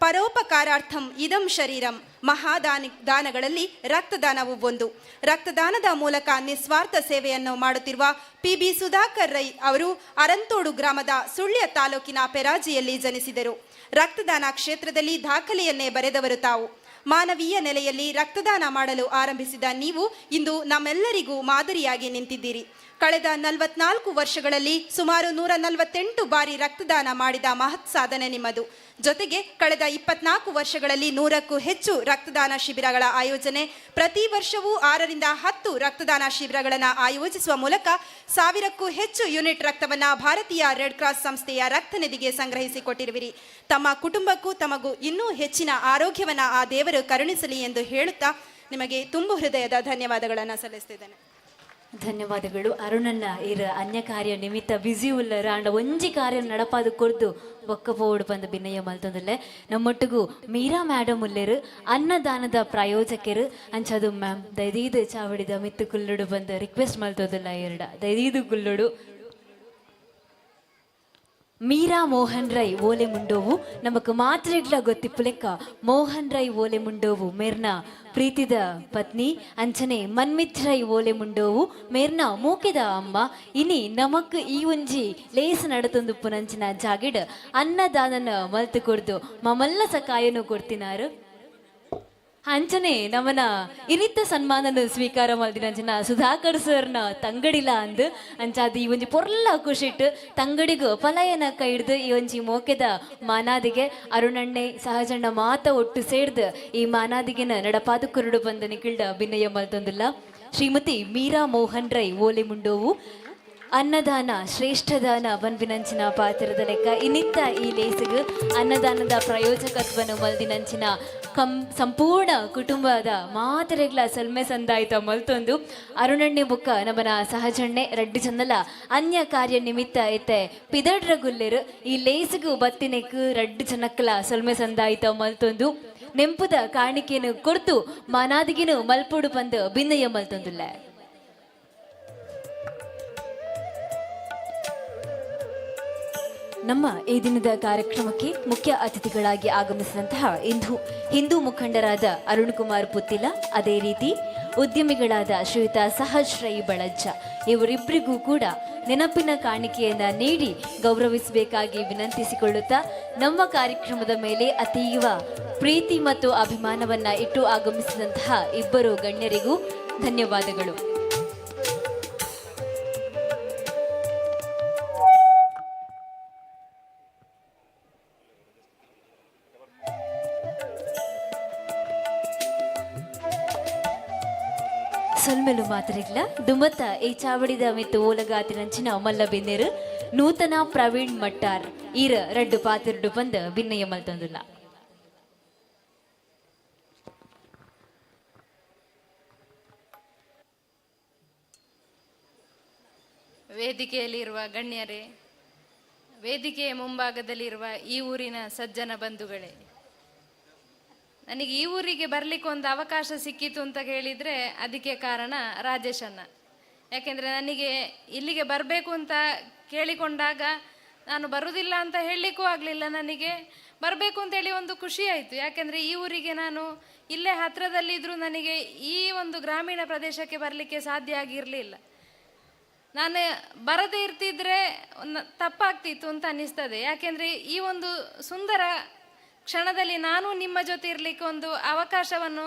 ಪರೋಪಕಾರಾರ್ಥಂ ಇದಂ ಶರೀರಂ. ಮಹಾದಾನಿ ದಾನಗಳಲ್ಲಿ ರಕ್ತದಾನವು ಒಂದು. ರಕ್ತದಾನದ ಮೂಲಕ ನಿಸ್ವಾರ್ಥ ಸೇವೆಯನ್ನು ಮಾಡುತ್ತಿರುವ ಪಿ ಬಿ ಸುಧಾಕರ್ ರೈ ಅವರು ಅರಂತೋಡು ಗ್ರಾಮದ ಸುಳ್ಯ ತಾಲೂಕಿನ ಪೆರಾಜಿಯಲ್ಲಿ ಜನಿಸಿದರು. ರಕ್ತದಾನ ಕ್ಷೇತ್ರದಲ್ಲಿ ದಾಖಲೆಯನ್ನೇ ಬರೆದವರು ತಾವು. ಮಾನವೀಯ ನೆಲೆಯಲ್ಲಿ ರಕ್ತದಾನ ಮಾಡಲು ಆರಂಭಿಸಿದ ನೀವು ಇಂದು ನಮ್ಮೆಲ್ಲರಿಗೂ ಮಾದರಿಯಾಗಿ ನಿಂತಿದ್ದೀರಿ. ಕಳೆದ 44 ವರ್ಷಗಳಲ್ಲಿ ಸುಮಾರು 148 ಬಾರಿ ರಕ್ತದಾನ ಮಾಡಿದ ಮಹತ್ ಸಾಧನೆ ನಿಮ್ಮದು. ಜೊತೆಗೆ ಕಳೆದ 24 ವರ್ಷಗಳಲ್ಲಿ 100ಕ್ಕೂ ಹೆಚ್ಚು ರಕ್ತದಾನ ಶಿಬಿರಗಳ ಆಯೋಜನೆ, ಪ್ರತಿ ವರ್ಷವೂ 6ರಿಂದ 10 ರಕ್ತದಾನ ಶಿಬಿರಗಳನ್ನು ಆಯೋಜಿಸುವ ಮೂಲಕ 1000ಕ್ಕೂ ಹೆಚ್ಚು ಯೂನಿಟ್ ರಕ್ತವನ್ನು ಭಾರತೀಯ ರೆಡ್ ಕ್ರಾಸ್ ಸಂಸ್ಥೆಯ ರಕ್ತ ನಿಧಿಗೆ ಸಂಗ್ರಹಿಸಿಕೊಟ್ಟಿರುವಿರಿ. ತಮ್ಮ ಕುಟುಂಬಕ್ಕೂ ತಮಗೂ ಇನ್ನೂ ಹೆಚ್ಚಿನ ಆರೋಗ್ಯವನ್ನ ಆ ದೇವರು ಕರುಣಿಸಲಿ ಎಂದು ಹೇಳುತ್ತಾ ನಿಮಗೆ ತುಂಬು ಹೃದಯದ ಧನ್ಯವಾದಗಳನ್ನು ಸಲ್ಲಿಸ್ತಿದ್ದೇನೆ. ಧನ್ಯವಾದಗಳು. ಅರುಣಣ್ಣ ಇರ ಅನ್ಯ ಕಾರ್ಯ ನಿಮಿತ್ತ ಬ್ಯುಸಿ ಉಲ್ಲರ ಅಂಡ ಒಂಜಿ ಕಾರ್ಯ ನಡಪಾದ ಕೊರ್ದು ಬೊಕ್ಕ ಪೋಡು ಬಂದ ಬಿನ್ನಯ ಮಲ್ತೊಂದುಲ್ಲೆ. ನಮ್ಮೊಟ್ಟಿಗೂ ಮೀರಾ ಮೇಡಮ್ ಉಲ್ಲೇರು, ಅನ್ನದಾನದ ಪ್ರಾಯೋಜಕರು. ಅಂಚದು ಮ್ಯಾಮ್, ದೈದೀದು ಚಾವಡಿದ ಮಿತ್ತು ಕುಲ್ಲುಡು ಬಂದ ರಿಕ್ವೆಸ್ಟ್ ಮಲ್ತೋದಿಲ್ಲ ಎರಡ ದೈದೀದು ಕುಲ್ಲುಡು. ಮೀರಾ ಮೋಹನ್ ರೈ ಓಲೆ ಮುಂಡೋವು ನಮಕ್ ಮಾತ್ರೆಗ್ಲ ಗೊತ್ತಿಪ್ಪುಲೆಕ್ಕ. ಮೋಹನ್ ರೈ ಓಲೆ ಮುಂಡೋವು ಮೇರ್ನ ಪ್ರೀತಿದ ಪತ್ನಿ, ಅಂಚನೆ ಮನ್ಮಿತ್ ರೈ ಓಲೆ ಮುಂಡೋವು ಮೇರ್ನ ಮೂಕೆದ ಅಮ್ಮ. ಇನಿ ನಮಕ್ ಈ ಒಂಜಿ ಲೇಸ್ ನಡತೊಂದು ಪುನಂಚಿನ ಜಾಗೆಡ್ ಅನ್ನದಾನನ ಮಲ್ತು ಕೊಡ್ದು ಮಮಲ್ಲ ಸಕಾಯನು ಕೊಡ್ತಿನಾರು. ಅಂಚನೆ ನಮನ ಇನಿತ ಸನ್ಮಾನನ ಸ್ವೀಕಾರ ಮಲ್ದಿನಂಚಿನ ಸುಧಾಕರ್ ಸರ್ನ ತಂಗಡಿಲ ಅಂದ್. ಅಂಚಾದ ಈ ಒಂಜಿ ಪೊರ್ಲ ಖುಷಿಟ್ ತಂಗಡಿಗು ಪಲಯನ ಕೈ ಹಿಡ್ದು ಈ ಒಂಜಿ ಮೋಕೆದ ಮಾನಾದಿಗೆ ಅರುಣಣ್ಣೆ ಸಹಜಣ್ಣ ಮಾತ ಒಟ್ಟು ಸೇರ್ದು ಈ ಮಾನಾದಿಗೆನ ನಡಪಾದ ಕುರುಡು ಬಂದ ನಿಖಿಲ್ಡ ಅಭಿನಯ ಮಲ್ತೊಂದಿಲ್ಲ. ಶ್ರೀಮತಿ ಮೀರಾ ಮೋಹನ್ ರೈ ಓಲೆ ಮುಂಡೋವು, ಅನ್ನದಾನ ಶ್ರೇಷ್ಠದಾನ ಬನ್ಬಿನಂಚಿನ ಪಾತ್ರದ ಲೆಕ್ಕ ಇನ್ನಿತ್ತ ಈ ಲೇಸಿಗೆ ಅನ್ನದಾನದ ಪ್ರಯೋಜಕತ್ವನು ಮಲ್ದಿನಂಚಿನ ಸಂಪೂರ್ಣ ಕುಟುಂಬದ ಮಾತರೆಗ್ಲ ಸಲ್ಮೆ ಸಂದಾಯ್ತ ಮಲ್ತೊಂದು. ಅರುಣಣ್ಣೆ ಬುಕ್ಕ ನಮನ ಸಹಜಣ್ಣೆ ರಡ್ಡು ಚಂದಲ ಅನ್ಯ ಕಾರ್ಯ ನಿಮಿತ್ತ ಐತೆ ಪಿದಡ್ರ ಗುಲ್ಲೆರು. ಈ ಲೇಸಿಗು ಬತ್ತಿನೆಕ್ ರಡ್ಡು ಜನಕ್ಕಲ ಸೊಲ್ಮೆ ಸಂದಾಯ್ತ ಮಲ್ತೊಂದು ನೆಂಪುದ ಕಾಣಿಕೆಯನ್ನು ಕೊರ್ತು ಮಾನಾದಿಗಿನು ಮಲ್ಪುಡು ಬಂದು ಬಿನ್ನಯ ಮಲ್ತೊಂದುಲ್ಲ. ನಮ್ಮ ಈ ದಿನದ ಕಾರ್ಯಕ್ರಮಕ್ಕೆ ಮುಖ್ಯ ಅತಿಥಿಗಳಾಗಿ ಆಗಮಿಸಿದಂತಹ ಹಿಂದೂ ಹಿಂದೂ ಮುಖಂಡರಾದ ಅರುಣ್ ಕುಮಾರ್ ಪುತ್ತಿಲ, ಅದೇ ರೀತಿ ಉದ್ಯಮಿಗಳಾದ ಶ್ರೀಯುತ ಸಹಜ್ ರೈ ಬಳಜ್ಜ ಇವರಿಬ್ಬರಿಗೂ ಕೂಡ ನೆನಪಿನ ಕಾಣಿಕೆಯನ್ನ ನೀಡಿ ಗೌರವಿಸಬೇಕಾಗಿ ವಿನಂತಿಸಿಕೊಳ್ಳುತ್ತಾ, ನಮ್ಮ ಕಾರ್ಯಕ್ರಮದ ಮೇಲೆ ಅತೀವ ಪ್ರೀತಿ ಮತ್ತು ಅಭಿಮಾನವನ್ನ ಇಟ್ಟು ಆಗಮಿಸಿದಂತಹ ಇಬ್ಬರು ಗಣ್ಯರಿಗೂ ಧನ್ಯವಾದಗಳು. ಸೊಲ್ಮೆಲು ಮಾತರಿಗ್ಲ. ದುಮತ್ತ ಈ ಚಾವಡಿದ ಮಿತ್ತು ಓಲಗಾತಿನಂಚಿನ ಮಲ್ಲ ಬಿನ್ನೆರು ನೂತನ ಪ್ರವೀಣ್ ಮಟ್ಟಾರ್ ಈರ ರಡ್ಡು ಪಾತಿರುಡು ಬಂದ ಬಿನ್ನಯ ಮಲ್ತೊಂದುಲ್ಲ. ವೇದಿಕೆಯಲ್ಲಿರುವ ಗಣ್ಯರೇ, ವೇದಿಕೆಯ ಮುಂಭಾಗದಲ್ಲಿರುವ ಈ ಊರಿನ ಸಜ್ಜನ ಬಂಧುಗಳೇ, ನನಗೆ ಈ ಊರಿಗೆ ಬರಲಿಕ್ಕೆ ಒಂದು ಅವಕಾಶ ಸಿಕ್ಕಿತು ಅಂತ ಹೇಳಿದರೆ ಅದಕ್ಕೆ ಕಾರಣ ರಾಜೇಶ್ ಅಣ್ಣ. ಯಾಕೆಂದರೆ ನನಗೆ ಇಲ್ಲಿಗೆ ಬರಬೇಕು ಅಂತ ಕೇಳಿಕೊಂಡಾಗ ನಾನು ಬರುವುದಿಲ್ಲ ಅಂತ ಹೇಳಲಿಕ್ಕೂ ಆಗಲಿಲ್ಲ. ನನಗೆ ಬರಬೇಕು ಅಂತೇಳಿ ಒಂದು ಖುಷಿ ಆಯಿತು. ಯಾಕೆಂದರೆ ಈ ಊರಿಗೆ ನಾನು ಇಲ್ಲೇ ಹತ್ತಿರದಲ್ಲಿದ್ದರೂ ನನಗೆ ಈ ಒಂದು ಗ್ರಾಮೀಣ ಪ್ರದೇಶಕ್ಕೆ ಬರಲಿಕ್ಕೆ ಸಾಧ್ಯ ಆಗಿರಲಿಲ್ಲ. ನಾನು ಬರದೇ ಇರ್ತಿದ್ರೆ ತಪ್ಪಾಗ್ತಿತ್ತು ಅಂತ ಅನ್ನಿಸ್ತದೆ. ಯಾಕೆಂದರೆ ಈ ಒಂದು ಸುಂದರ ಕ್ಷಣದಲ್ಲಿ ನಾನು ನಿಮ್ಮ ಜೊತೆ ಇರಲಿಕ್ಕೆ ಒಂದು ಅವಕಾಶವನ್ನು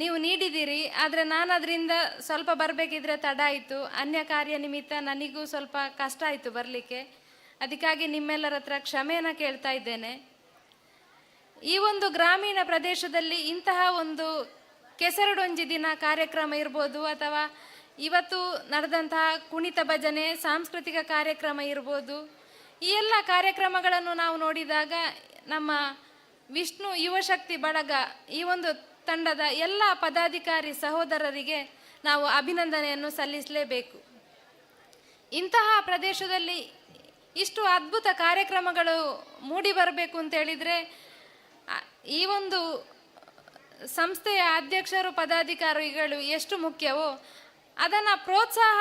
ನೀವು ನೀಡಿದ್ದೀರಿ. ಆದರೆ ನಾನು ಅದರಿಂದ ಸ್ವಲ್ಪ ಬರಬೇಕಿದ್ರೆ ತಡ ಆಯಿತು. ಅನ್ಯ ಕಾರ್ಯ ನಿಮಿತ್ತ ನನಗೂ ಸ್ವಲ್ಪ ಕಷ್ಟ ಆಯಿತು ಬರಲಿಕ್ಕೆ. ಅದಕ್ಕಾಗಿ ನಿಮ್ಮೆಲ್ಲರ ಹತ್ರ ಕ್ಷಮೆಯನ್ನು ಕೇಳ್ತಾ ಇದ್ದೇನೆ. ಈ ಒಂದು ಗ್ರಾಮೀಣ ಪ್ರದೇಶದಲ್ಲಿ ಇಂತಹ ಒಂದು ಕೆಸರಡೊಂಜಿ ದಿನ ಕಾರ್ಯಕ್ರಮ ಇರ್ಬೋದು ಅಥವಾ ಇವತ್ತು ನಡೆದಂತಹ ಕುಣಿತ ಭಜನೆ, ಸಾಂಸ್ಕೃತಿಕ ಕಾರ್ಯಕ್ರಮ ಇರ್ಬೋದು, ಈ ಎಲ್ಲ ಕಾರ್ಯಕ್ರಮಗಳನ್ನು ನಾವು ನೋಡಿದಾಗ ನಮ್ಮ ವಿಷ್ಣು ಯುವಶಕ್ತಿ ಬಳಗ ಈ ಒಂದು ತಂಡದ ಎಲ್ಲ ಪದಾಧಿಕಾರಿ ಸಹೋದರರಿಗೆ ನಾವು ಅಭಿನಂದನೆಯನ್ನು ಸಲ್ಲಿಸಲೇಬೇಕು. ಇಂತಹ ಪ್ರದೇಶದಲ್ಲಿ ಇಷ್ಟು ಅದ್ಭುತ ಕಾರ್ಯಕ್ರಮಗಳು ಮೂಡಿ ಬರಬೇಕು ಅಂತ ಹೇಳಿದರೆ ಈ ಒಂದು ಸಂಸ್ಥೆಯ ಅಧ್ಯಕ್ಷರು, ಪದಾಧಿಕಾರಿಗಳು ಎಷ್ಟು ಮುಖ್ಯವೋ, ಅದನ್ನು ಪ್ರೋತ್ಸಾಹ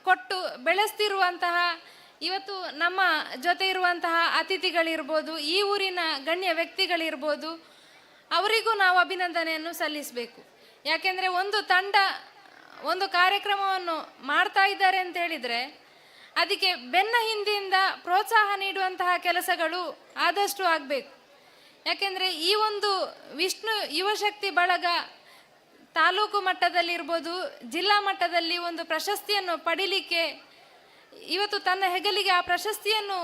ಕೊಟ್ಟು ಬೆಳೆಸ್ತಿರುವಂತಹ ಇವತ್ತು ನಮ್ಮ ಜೊತೆ ಇರುವಂತಹ ಅತಿಥಿಗಳಿರ್ಬೋದು, ಈ ಊರಿನ ಗಣ್ಯ ವ್ಯಕ್ತಿಗಳಿರ್ಬೋದು, ಅವರಿಗೂ ನಾವು ಅಭಿನಂದನೆಯನ್ನು ಸಲ್ಲಿಸಬೇಕು. ಯಾಕೆಂದರೆ ಒಂದು ತಂಡ ಒಂದು ಕಾರ್ಯಕ್ರಮವನ್ನು ಮಾಡ್ತಾ ಇದ್ದಾರೆ ಅಂತ ಹೇಳಿದರೆ ಅದಕ್ಕೆ ಬೆನ್ನ ಹಿಂದಿನಿಂದ ಪ್ರೋತ್ಸಾಹ ನೀಡುವಂತಹ ಕೆಲಸಗಳು ಆದಷ್ಟು ಆಗಬೇಕು. ಯಾಕೆಂದರೆ ಈ ಒಂದು ವಿಷ್ಣು ಯುವಶಕ್ತಿ ಬಳಗ ತಾಲೂಕು ಮಟ್ಟದಲ್ಲಿರ್ಬೋದು, ಜಿಲ್ಲಾ ಮಟ್ಟದಲ್ಲಿ ಒಂದು ಪ್ರಶಸ್ತಿಯನ್ನು ಪಡಿಲಿಕ್ಕೆ, ಇವತ್ತು ತನ್ನ ಹೆಗಲಿಗೆ ಆ ಪ್ರಶಸ್ತಿಯನ್ನು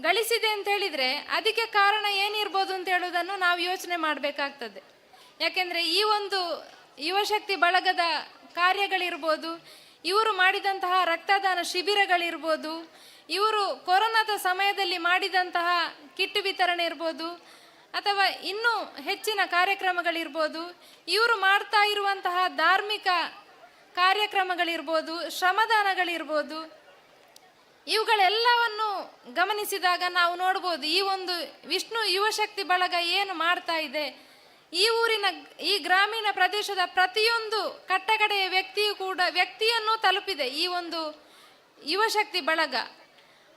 ಗಳಿಸಿದೆ ಅಂತ ಹೇಳಿದರೆ ಅದಕ್ಕೆ ಕಾರಣ ಏನಿರ್ಬೋದು ಅಂತ ಹೇಳುವುದನ್ನು ನಾವು ಯೋಚನೆ ಮಾಡಬೇಕಾಗ್ತದೆ. ಯಾಕೆಂದರೆ ಈ ಒಂದು ಯುವಶಕ್ತಿ ಬಳಗದ ಕಾರ್ಯಗಳಿರ್ಬೋದು, ಇವರು ಮಾಡಿದಂತಹ ರಕ್ತದಾನ ಶಿಬಿರಗಳಿರ್ಬೋದು, ಇವರು ಕೊರೋನಾದ ಸಮಯದಲ್ಲಿ ಮಾಡಿದಂತಹ ಕಿಟ್ ವಿತರಣೆ ಇರ್ಬೋದು ಅಥವಾ ಇನ್ನೂ ಹೆಚ್ಚಿನ ಕಾರ್ಯಕ್ರಮಗಳಿರ್ಬೋದು, ಇವರು ಮಾಡ್ತಾ ಇರುವಂತಹ ಧಾರ್ಮಿಕ ಕಾರ್ಯಕ್ರಮಗಳಿರ್ಬೋದು, ಶ್ರಮದಾನಗಳಿರ್ಬೋದು, ಇವುಗಳೆಲ್ಲವನ್ನು ಗಮನಿಸಿದಾಗ ನಾವು ನೋಡ್ಬೋದು ಈ ಒಂದು ವಿಷ್ಣು ಯುವಶಕ್ತಿ ಬಳಗ ಏನು ಮಾಡ್ತಾ ಇದೆ. ಈ ಊರಿನ, ಈ ಗ್ರಾಮೀಣ ಪ್ರದೇಶದ ಪ್ರತಿಯೊಂದು ಕಟ್ಟಕಡೆಯ ವ್ಯಕ್ತಿಯು ಕೂಡ ವ್ಯಕ್ತಿಯನ್ನು ತಲುಪಿದೆ ಈ ಒಂದು ಯುವಶಕ್ತಿ ಬಳಗ.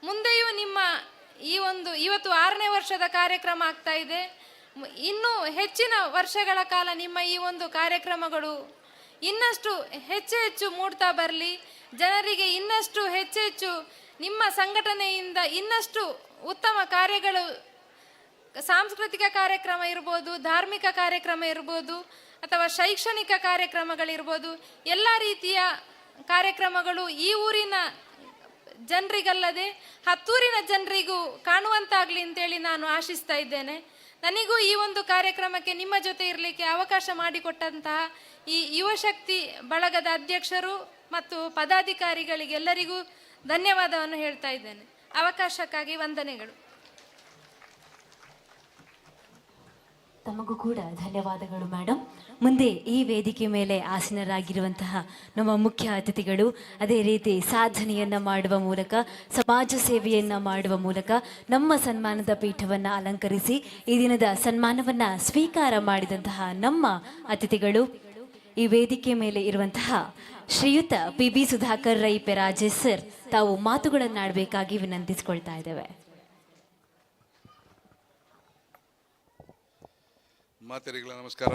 ಮುಂದೆಯೂ ನಿಮ್ಮ ಈ ಒಂದು ಇವತ್ತು 6ನೇ ವರ್ಷದ ಕಾರ್ಯಕ್ರಮ ಆಗ್ತಾ ಇದೆ. ಇನ್ನೂ ಹೆಚ್ಚಿನ ವರ್ಷಗಳ ಕಾಲ ನಿಮ್ಮ ಈ ಒಂದು ಕಾರ್ಯಕ್ರಮಗಳು ಇನ್ನಷ್ಟು ಹೆಚ್ಚು ಹೆಚ್ಚು ಮೂಡ್ತಾ ಬರಲಿ. ಜನರಿಗೆ ಇನ್ನಷ್ಟು ಹೆಚ್ಚು ಹೆಚ್ಚು ನಿಮ್ಮ ಸಂಘಟನೆಯಿಂದ ಇನ್ನಷ್ಟು ಉತ್ತಮ ಕಾರ್ಯಗಳು, ಸಾಂಸ್ಕೃತಿಕ ಕಾರ್ಯಕ್ರಮ ಇರ್ಬೋದು, ಧಾರ್ಮಿಕ ಕಾರ್ಯಕ್ರಮ ಇರ್ಬೋದು ಅಥವಾ ಶೈಕ್ಷಣಿಕ ಕಾರ್ಯಕ್ರಮಗಳಿರ್ಬೋದು, ಎಲ್ಲ ರೀತಿಯ ಕಾರ್ಯಕ್ರಮಗಳು ಈ ಊರಿನ ಜನರಿಗಲ್ಲದೆ ಹತ್ತೂರಿನ ಜನರಿಗೂ ಕಾಣುವಂತಾಗಲಿ ಅಂತೇಳಿ ನಾನು ಆಶಿಸ್ತಾ ಇದ್ದೇನೆ. ನನಗೂ ಈ ಒಂದು ಕಾರ್ಯಕ್ರಮಕ್ಕೆ ನಿಮ್ಮ ಜೊತೆ ಇರಲಿಕ್ಕೆ ಅವಕಾಶ ಮಾಡಿಕೊಟ್ಟಂತಹ ಈ ಯುವಶಕ್ತಿ ಬಳಗದ ಅಧ್ಯಕ್ಷರು ಮತ್ತು ಪದಾಧಿಕಾರಿಗಳಿಗೆಲ್ಲರಿಗೂ ಧನ್ಯವಾದವನ್ನು ಹೇಳ್ತಾ ಇದ್ದೇನೆ. ಅವಕಾಶಕ್ಕಾಗಿ ವಂದನೆಗಳು. ತಮಗೂ ಕೂಡ ಧನ್ಯವಾದಗಳು ಮೇಡಮ್. ಮುಂದೆ ಈ ವೇದಿಕೆ ಮೇಲೆ ಆಸೀನರಾಗಿರುವಂತಹ ನಮ್ಮ ಮುಖ್ಯ ಅತಿಥಿಗಳು, ಅದೇ ರೀತಿ ಸಾಧನೆಯನ್ನು ಮಾಡುವ ಮೂಲಕ, ಸಮಾಜ ಸೇವೆಯನ್ನು ಮಾಡುವ ಮೂಲಕ ನಮ್ಮ ಸನ್ಮಾನದ ಪೀಠವನ್ನು ಅಲಂಕರಿಸಿ ಈ ದಿನದ ಸನ್ಮಾನವನ್ನು ಸ್ವೀಕಾರ ಮಾಡಿದಂತಹ ನಮ್ಮ ಅತಿಥಿಗಳು, ಈ ವೇದಿಕೆ ಮೇಲೆ ಇರುವಂತಹ ಶ್ರೀಯುತ P B Sudhakar Rai Peraje sir ತಾವು ಮಾತುಗಳನ್ನಾಡಬೇಕಾಗಿ ವಿನಂತಿಸಿಕೊಳ್ತಾ ಇದ್ದೇವೆ. ಮಾತೆರಿಗಳ ನಮಸ್ಕಾರ.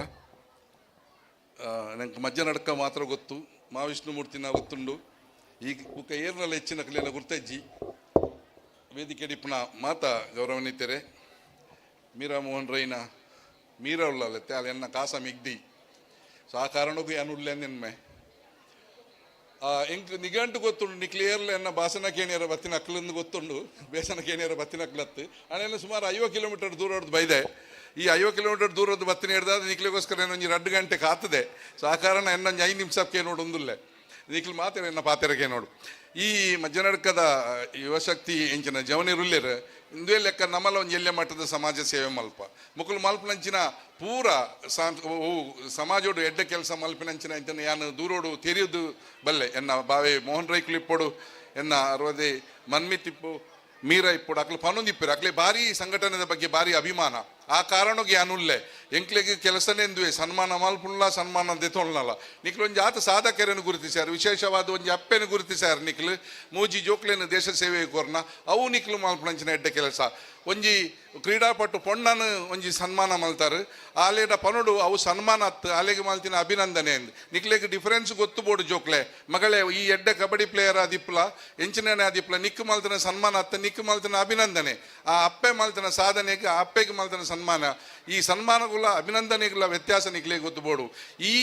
ನಂಗೆ ಮಜ್ಜ ನಡ್ಕ ಮಾತ್ರ ಗೊತ್ತು, ಮಹಾವಿಷ್ಣುಮೂರ್ತಿನ ಗೊತ್ತುಂಡು. ಈ ಬುಕ್ಕ ಏರ್ನಲ್ಲ ಹೆಚ್ಚಿನ ಕಲಿಯಲ್ಲ ಗುರ್ತಜ್ಜಿ ವೇದಿಕೆ ಡಿಪ್ಪನ ಮಾತ ಗೌರವನಿತೆರೆ ಮೀರಾ ಮೋಹನ್ ರೈನ ಮೀರಾ ಉಳ್ಳಾಲತ್ತೆ ಅಲ್ಲಿ ಎನ್ನ ಕಾಸ ಮಿಗ್ದಿ. ಸೊ ಆ ಕಾರಣಕ್ಕೂ ಏನು ಉಳ್ಳೆ ನಿನ್ಮೆ ಎಂಕ್ ನಿಘಂಟು ಗೊತ್ತುಂಡು. ನಿಕ್ಲಿಯರ್ಲ ಎನ್ನ ಬಾಸನ ಕೇಣಿಯರ ಬತ್ತಿನ ಅಕ್ಲಂದು ಗೊತ್ತುಂಡು, ಬೇಸನ ಕೇಣಿಯರ ಬತ್ತಿನ ಅಕ್ಲತ್ತು ಅಣ್ಣ ಸುಮಾರು 50 ಕಿಲೋಮೀಟರ್ ದೂರ ಹೊಡೆದು ಬೈದೆ. ಈ 50 ಕಿಲೋಮೀಟರ್ ದೂರದ್ದು ಬತ್ತಿನ ಹಿಡ್ದಾದ ನಿಕ್ಲಿಗೋಸ್ಕರ ಏನೊಂಜಿ 2 ಗಂಟೆ ಕಾತದೆ. ಸೊ ಆ ಕಾರಣ ಎನ್ನೊಂಜಿ 5 ನಿಮಿಷಕ್ಕೆ ನೋಡೊಂದುಲ್ಲೆ ನಿಕ್ಲು ಮಾತೆರ ಎನ್ನ ಪಾತೆರಕ್ಕೆ ನೋಡು. ಈ ಮಜ್ಜನಡ್ಕದ ಯುವಶಕ್ತಿ ಎಂಚಿನ ಜವನಿರುಲ್ಲೆರ್ ಇಂದುವೆ ಲೆಕ್ಕ ನಮ್ಮಲ ಒಂಜಿ ಎಲ್ಯ ಮಟ್ಟದ ಸಮಾಜ ಸೇವೆ ಮಲ್ಪ ಮುಕುಲು ಮಲ್ಪನಂಚಿನ ಪೂರ ಸಮಾಜೋಡು ಎಡ್ಡೆ ಕೆಲಸ ಮಲ್ಪಿನಂಚಿನ ಇಂಚಿನ ಯಾನು ದೂರೋಡು ತೆರೆಯುದು ಬಲ್ಲೆ. ಎನ್ನ ಬಾವೆ ಮೋಹನ್ ರೈ ಕ್ಲಿಪ್ಪೋಡು, ಎನ್ನ ಅರವದೇ ಮನ್ಮಿತಿಪ್ಪು, ಮೀರಾ ಇಪ್ಪೋಡು ಅಕ್ಲು ಪನೊಂದಿಪ್ಪರು ಅಕ್ಲೆ ಭಾರಿ ಸಂಘಟನೆದ ಬಗ್ಗೆ ಭಾರಿ ಅಭಿಮಾನ. ಆ ಕಾರಣಕ್ಕೆ ಯಾನುಲ್ಲೆ. ಎಂಕ್ಲೆಗ್ ಕೆಲಸನೆಂದುವೆ ಸನ್ಮಾನ ಮಲ್ಪುನ್ಲ ಸನ್ಮಾನ ದೆತೊನ್ಲಲ್ಲ. ನಿಕ್ಲು ಒಂಜಿ ಆತ ಸಾಧಕರನ್ನು ಗುರುತಿಸಾರು, ವಿಶೇಷವಾದ ಒಂಜಿ ಅಪ್ಪೆನ ಗುರುತಿಸಾರು. ನಿಕ್ಲು ಮೂಜಿ ಜೋಕ್ಲೆನ ದೇಶ ಸೇವೆ ಕೊರ್ನ ಅವು ನಿಕ್ಲು ಮಲ್ಪುನಂಚಿನ ಎಡ್ಡೆ ಕೆಲಸ. ಒಂಜಿ ಕ್ರೀಡಾಪಟು ಪೊಣ್ಣನು ಒಂಜಿ ಸನ್ಮಾನ ಮಲ್ತಾರು, ಆಲೇಡ ಪನುಡು ಅವು ಸನ್ಮಾನ ಅತ್ತು ಆಲೆಗೆ ಮಲ್ತಿನ ಅಭಿನಂದನೆ ಅಂದ್. ನಿಕ್ಲೆಗ್ ಡಿಫರೆನ್ಸ್ ಗೊತ್ತು ಬೋಡು ಜೋಕ್ಲೆ ಮಗಳೇ, ಈ ಎಡ್ಡೆ ಕಬಡ್ಡಿ ಪ್ಲೇಯರ್ ಆದಿಪ್ಲ ಎಂಚಿನ ಆದಿಪ್ಲ, ನಿಕ್ಕು ಮಲ್ತಿನ ಸನ್ಮಾನ ಅತ್ತ ನಿಕ್ಕು ಮಲ್ತಿನ ಅಭಿನಂದನೆ. ಆ ಅಪ್ಪೆ ಮಲ್ತಿನ ಸಾಧನೆಗೆ ಆ ಅಪ್ಪೆಗೆ ಮಲ್ತಿನ ಸನ್ಮಾನ, ಈ ಸನ್ಮಾನಗುಲ ಅಭಿನಂದನೆಗುಲ ವ್ಯತ್ಯಾಸ ನಿಕ್ಲೆಗ್ ಗೊತ್ತು ಬೋಡು. ಈ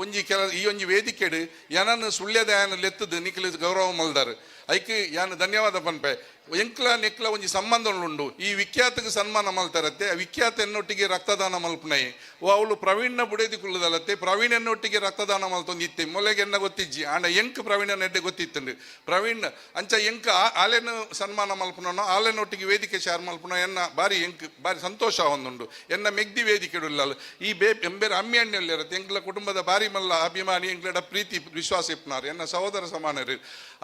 ಒಂಜಿ ಕೆಲ ಈ ಒಂಜಿ ವೇದಿಕೆಡು ಏನನ್ನು ಸುಳ್ಯದ ಯಾನ್ ಲೆತ್ತದು ನಿಕ್ಲೆ ಗೌರವ ಮಲ್ದಾರು, ಐಕ್ ಯಾನ್ ಧನ್ಯವಾದ ಪನ್ಪೆ. ಎಂಕ್ಲ ನೆಕ್ಲ ಒಂಜಿ ಸಂಬಂಧ ಉಂಡು. ಈ ವಿಖ್ಯಾತಕ್ಕೆ ಸನ್ಮಾನ ಮಲ್ತಾರತ್ತೆ, ಆ ವಿಖ್ಯಾತ ಎನ್ನೊಟ್ಟಿಗೆ ರಕ್ತದಾನ ಮಲ್ಪುನೈ ಓ ಅವಳು ಪ್ರವೀಣ್ನ ಬುಡೇದಿ ಕುಲ್ಲದಲ್ಲತ್ತೆ, ಪ್ರವೀಣ್ ಎನ್ನೊಟ್ಟಿಗೆ ರಕ್ತದಾನ ಮಲ್ತೊಂದು ಇತ್ತೆ ಮೊಲೆಗೆ ಎನ್ನ ಗೊತ್ತಿಜ್ಜಿ, ಆಂಡ ಎಂಕ್ ಪ್ರವೀಣ ಎಡ್ಡೆ ಗೊತ್ತಿತ್ತುಂಡು ಪ್ರವೀಣ್ ಅಂಚ ಎಂಕ್ ಆಲೆನ ಸನ್ಮಾನ ಮಲ್ಪುನೋ ಆಲೆನೊಟ್ಟಿಗೆ ವೇದಿಕೆ ಶೇರ್ ಮಲ್ಪುನ ಎನ್ನ ಬಾರಿ ಎಂಕ್ ಬಾರಿ ಸಂತೋಷ ಒಂದುಂಡು. ಎನ್ನ ಮೆಗ್ದಿ ವೇದಿಕೆ ಉಲ್ಲಲ್ಲ ಈ ಬೇ ಎಂಬೇರೆ ಅಮ್ಮಿ ಅಣ್ಣೆ ಎಂಕ್ಲ ಕುಟುಂಬದ ಬಾರಿ ಮಲ್ಲ ಅಭಿಮಾನಿ, ಎಂಕ್ಲಡ ಪ್ರೀತಿ ವಿಶ್ವಾಸ ಇಪ್ಪನಾರು, ಎನ್ನ ಸಹೋದರ ಸಮಾನರು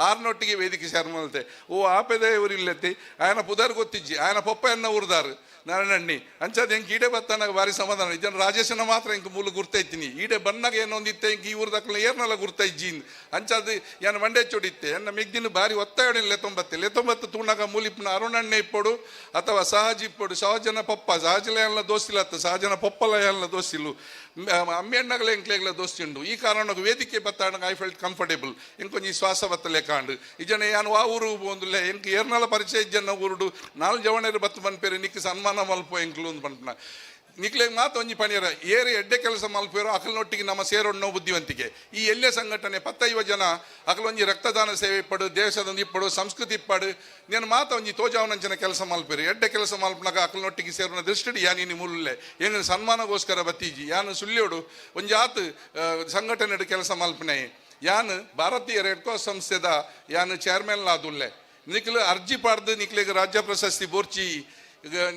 ಆರ್ನೊಟ್ಟಿಗೆ ವೇದಿಕೆ ಶೇರ್ ಮಲ್ತೆ. ಓ ಆಪೆದೇ ಇಲ್ಲತ್ತಿ ಆಯನ ಪುದರ್ ಗೊತ್ತಿಜ್ಜಿ, ಆಯನ ಪೊಪ್ಪ ಎನ್ನ ಊರ್ದಾರು ನಾರಾಯಣಣ್ಣಿ ಅಂಚದ ಎಂಕ್ ಈಡೆ ಬತ್ತನಾಗ ಬಾರಿ ಸಮಾಧಾನ. ಇಜನ ರಾಜೇಶನ ಮಾತ್ರ ಎಂಕ್ ಮೂಲ ಗುರ್ತೈತಿನಿ, ಈಡೆ ಬನ್ನಾಗ ಏನೋ ಒಂದಿತ್ತೆ ಎಂಕ್ ಈ ಊರ್ದಕ್ಲ ಏರ್ನಲ್ಲ ಗುರ್ತೈಜ್ಜಿ ಅಂಚದು ಏನ ಮಂಡೆ ಚೊಡಿತ್ತೆ. ಎನ್ನ ಮೆಗ್ದಿನ ಬಾರಿ ಒತ್ತಾಯ ಲೆತ್ತೊಂಬತ್ತೆ ಲೆತ್ತೊಂಬತ್ತು ತೂಣಾಗ ಮೂಲಿಪ್ಪನ ಅರುಣಣ್ಣೆ ಇಪ್ಪೊಡು ಅಥವಾ ಸಹಜ ಇಪ್ಪೊಡು, ಸಹಜನ ಪಪ್ಪ ಸಹಜಲ ಎಲ್ಲ ದೋಸ್ತಿಲತ್ತ ಸಹಜನ ಪಪ್ಪಲ ಎಲ್ಲ ದೋಸ್ತಿಲು ಅಮ್ಮಣ್ಣಗಲ ಎಂಕ್ಲೆಗ್ಲ ದೋಸ್ತಿ ಉಂಡು. ಈ ಕಾರಣಕ್ಕೆ ವೇದಿಕೆ ಬತ್ತಾಣಗ I felt comfortable, ಎಂಕೊಂಜಿ ಶ್ವಾಸ ಬತ್ತಲೆ ಕಾಂಡು ಇಜನ ಯಾನು ಆ ಊರು ಒಂದುಲ್ಲೆ ಎಂಕ್ ಏರ್ನಲ ಪರಿಚಯ ಇಜ್ಜನ ಊರುಡು ನಾಲ್ ಜವಣರು ಬತ್ತು ಪನ್ಪೇರು ನಿಕ್ ಸನ್ಮಾನ ಮಲ್ಪ ಎಂಕ್ಲು ಅಂದ್ ಪನ್ಪುನ. ನಿಕ್ಲೆಗ್ ಮಾತ ಒಂಜಿ ಪಣಿಯರ ಏರು ಎಡ್ಡೆ ಕೆಲಸ ಮಲ್ಪೇರೋ ಅಕಲ್ನೊಟ್ಟಿಗೆ ನಮ್ಮ ಸೇರೊಣ್ಣೋ ಬುದ್ಧಿವಂತಿಕೆ. ಈ ಎಲ್ಲೇ ಸಂಘಟನೆ 15 ಜನ ಅಕಲೊಂಜಿ ರಕ್ತದಾನ ಸೇವೆ ಇಪ್ಪಡು, ದೇಶದ ಇಪ್ಪಡು, ಸಂಸ್ಕೃತಿ ಇಪ್ಪಡು, నేను ಮಾತ ಒಂಜಿ ತೋಜಾವನಂಚಿನ ಕೆಲಸ ಮಲ್ಪೇರು ಎಡ್ಡೆ ಕೆಲಸ ಮಲ್ಪನಾಗ ಅಕಲ್ನೊಟ್ಟಿಗೆ ಸೇರುನ ದೃಷ್ಟಿ ಯಾನಿನಿ ಮುಲ್ಲೆ ಏನು ಸನ್ಮಾನಗೋಸ್ಕರ ಬತ್ತೀಜಿ. ಯಾನು ಸುಳ್ಯೋಡು ಒಂಜಿ ಆತು ಸಂಘಟನೆ ಕೆಲಸ ಮಲ್ಪನೆ. ಯಾನು ಭಾರತೀಯ ರೆಡ್ ಕ್ರಾಸ್ ಸಂಸ್ಥೆದ ಯಾನು ಚೇರ್ಮನ್ ಆದುಲ್ಲೆ. ನಿಕ್ಲು ಅರ್ಜಿ ಪಾಡ್ದು ನಿಕ್ಲೆಗ್ ರಾಜ್ಯ ಪ್ರಶಸ್ತಿ ಬೋರ್ಚಿ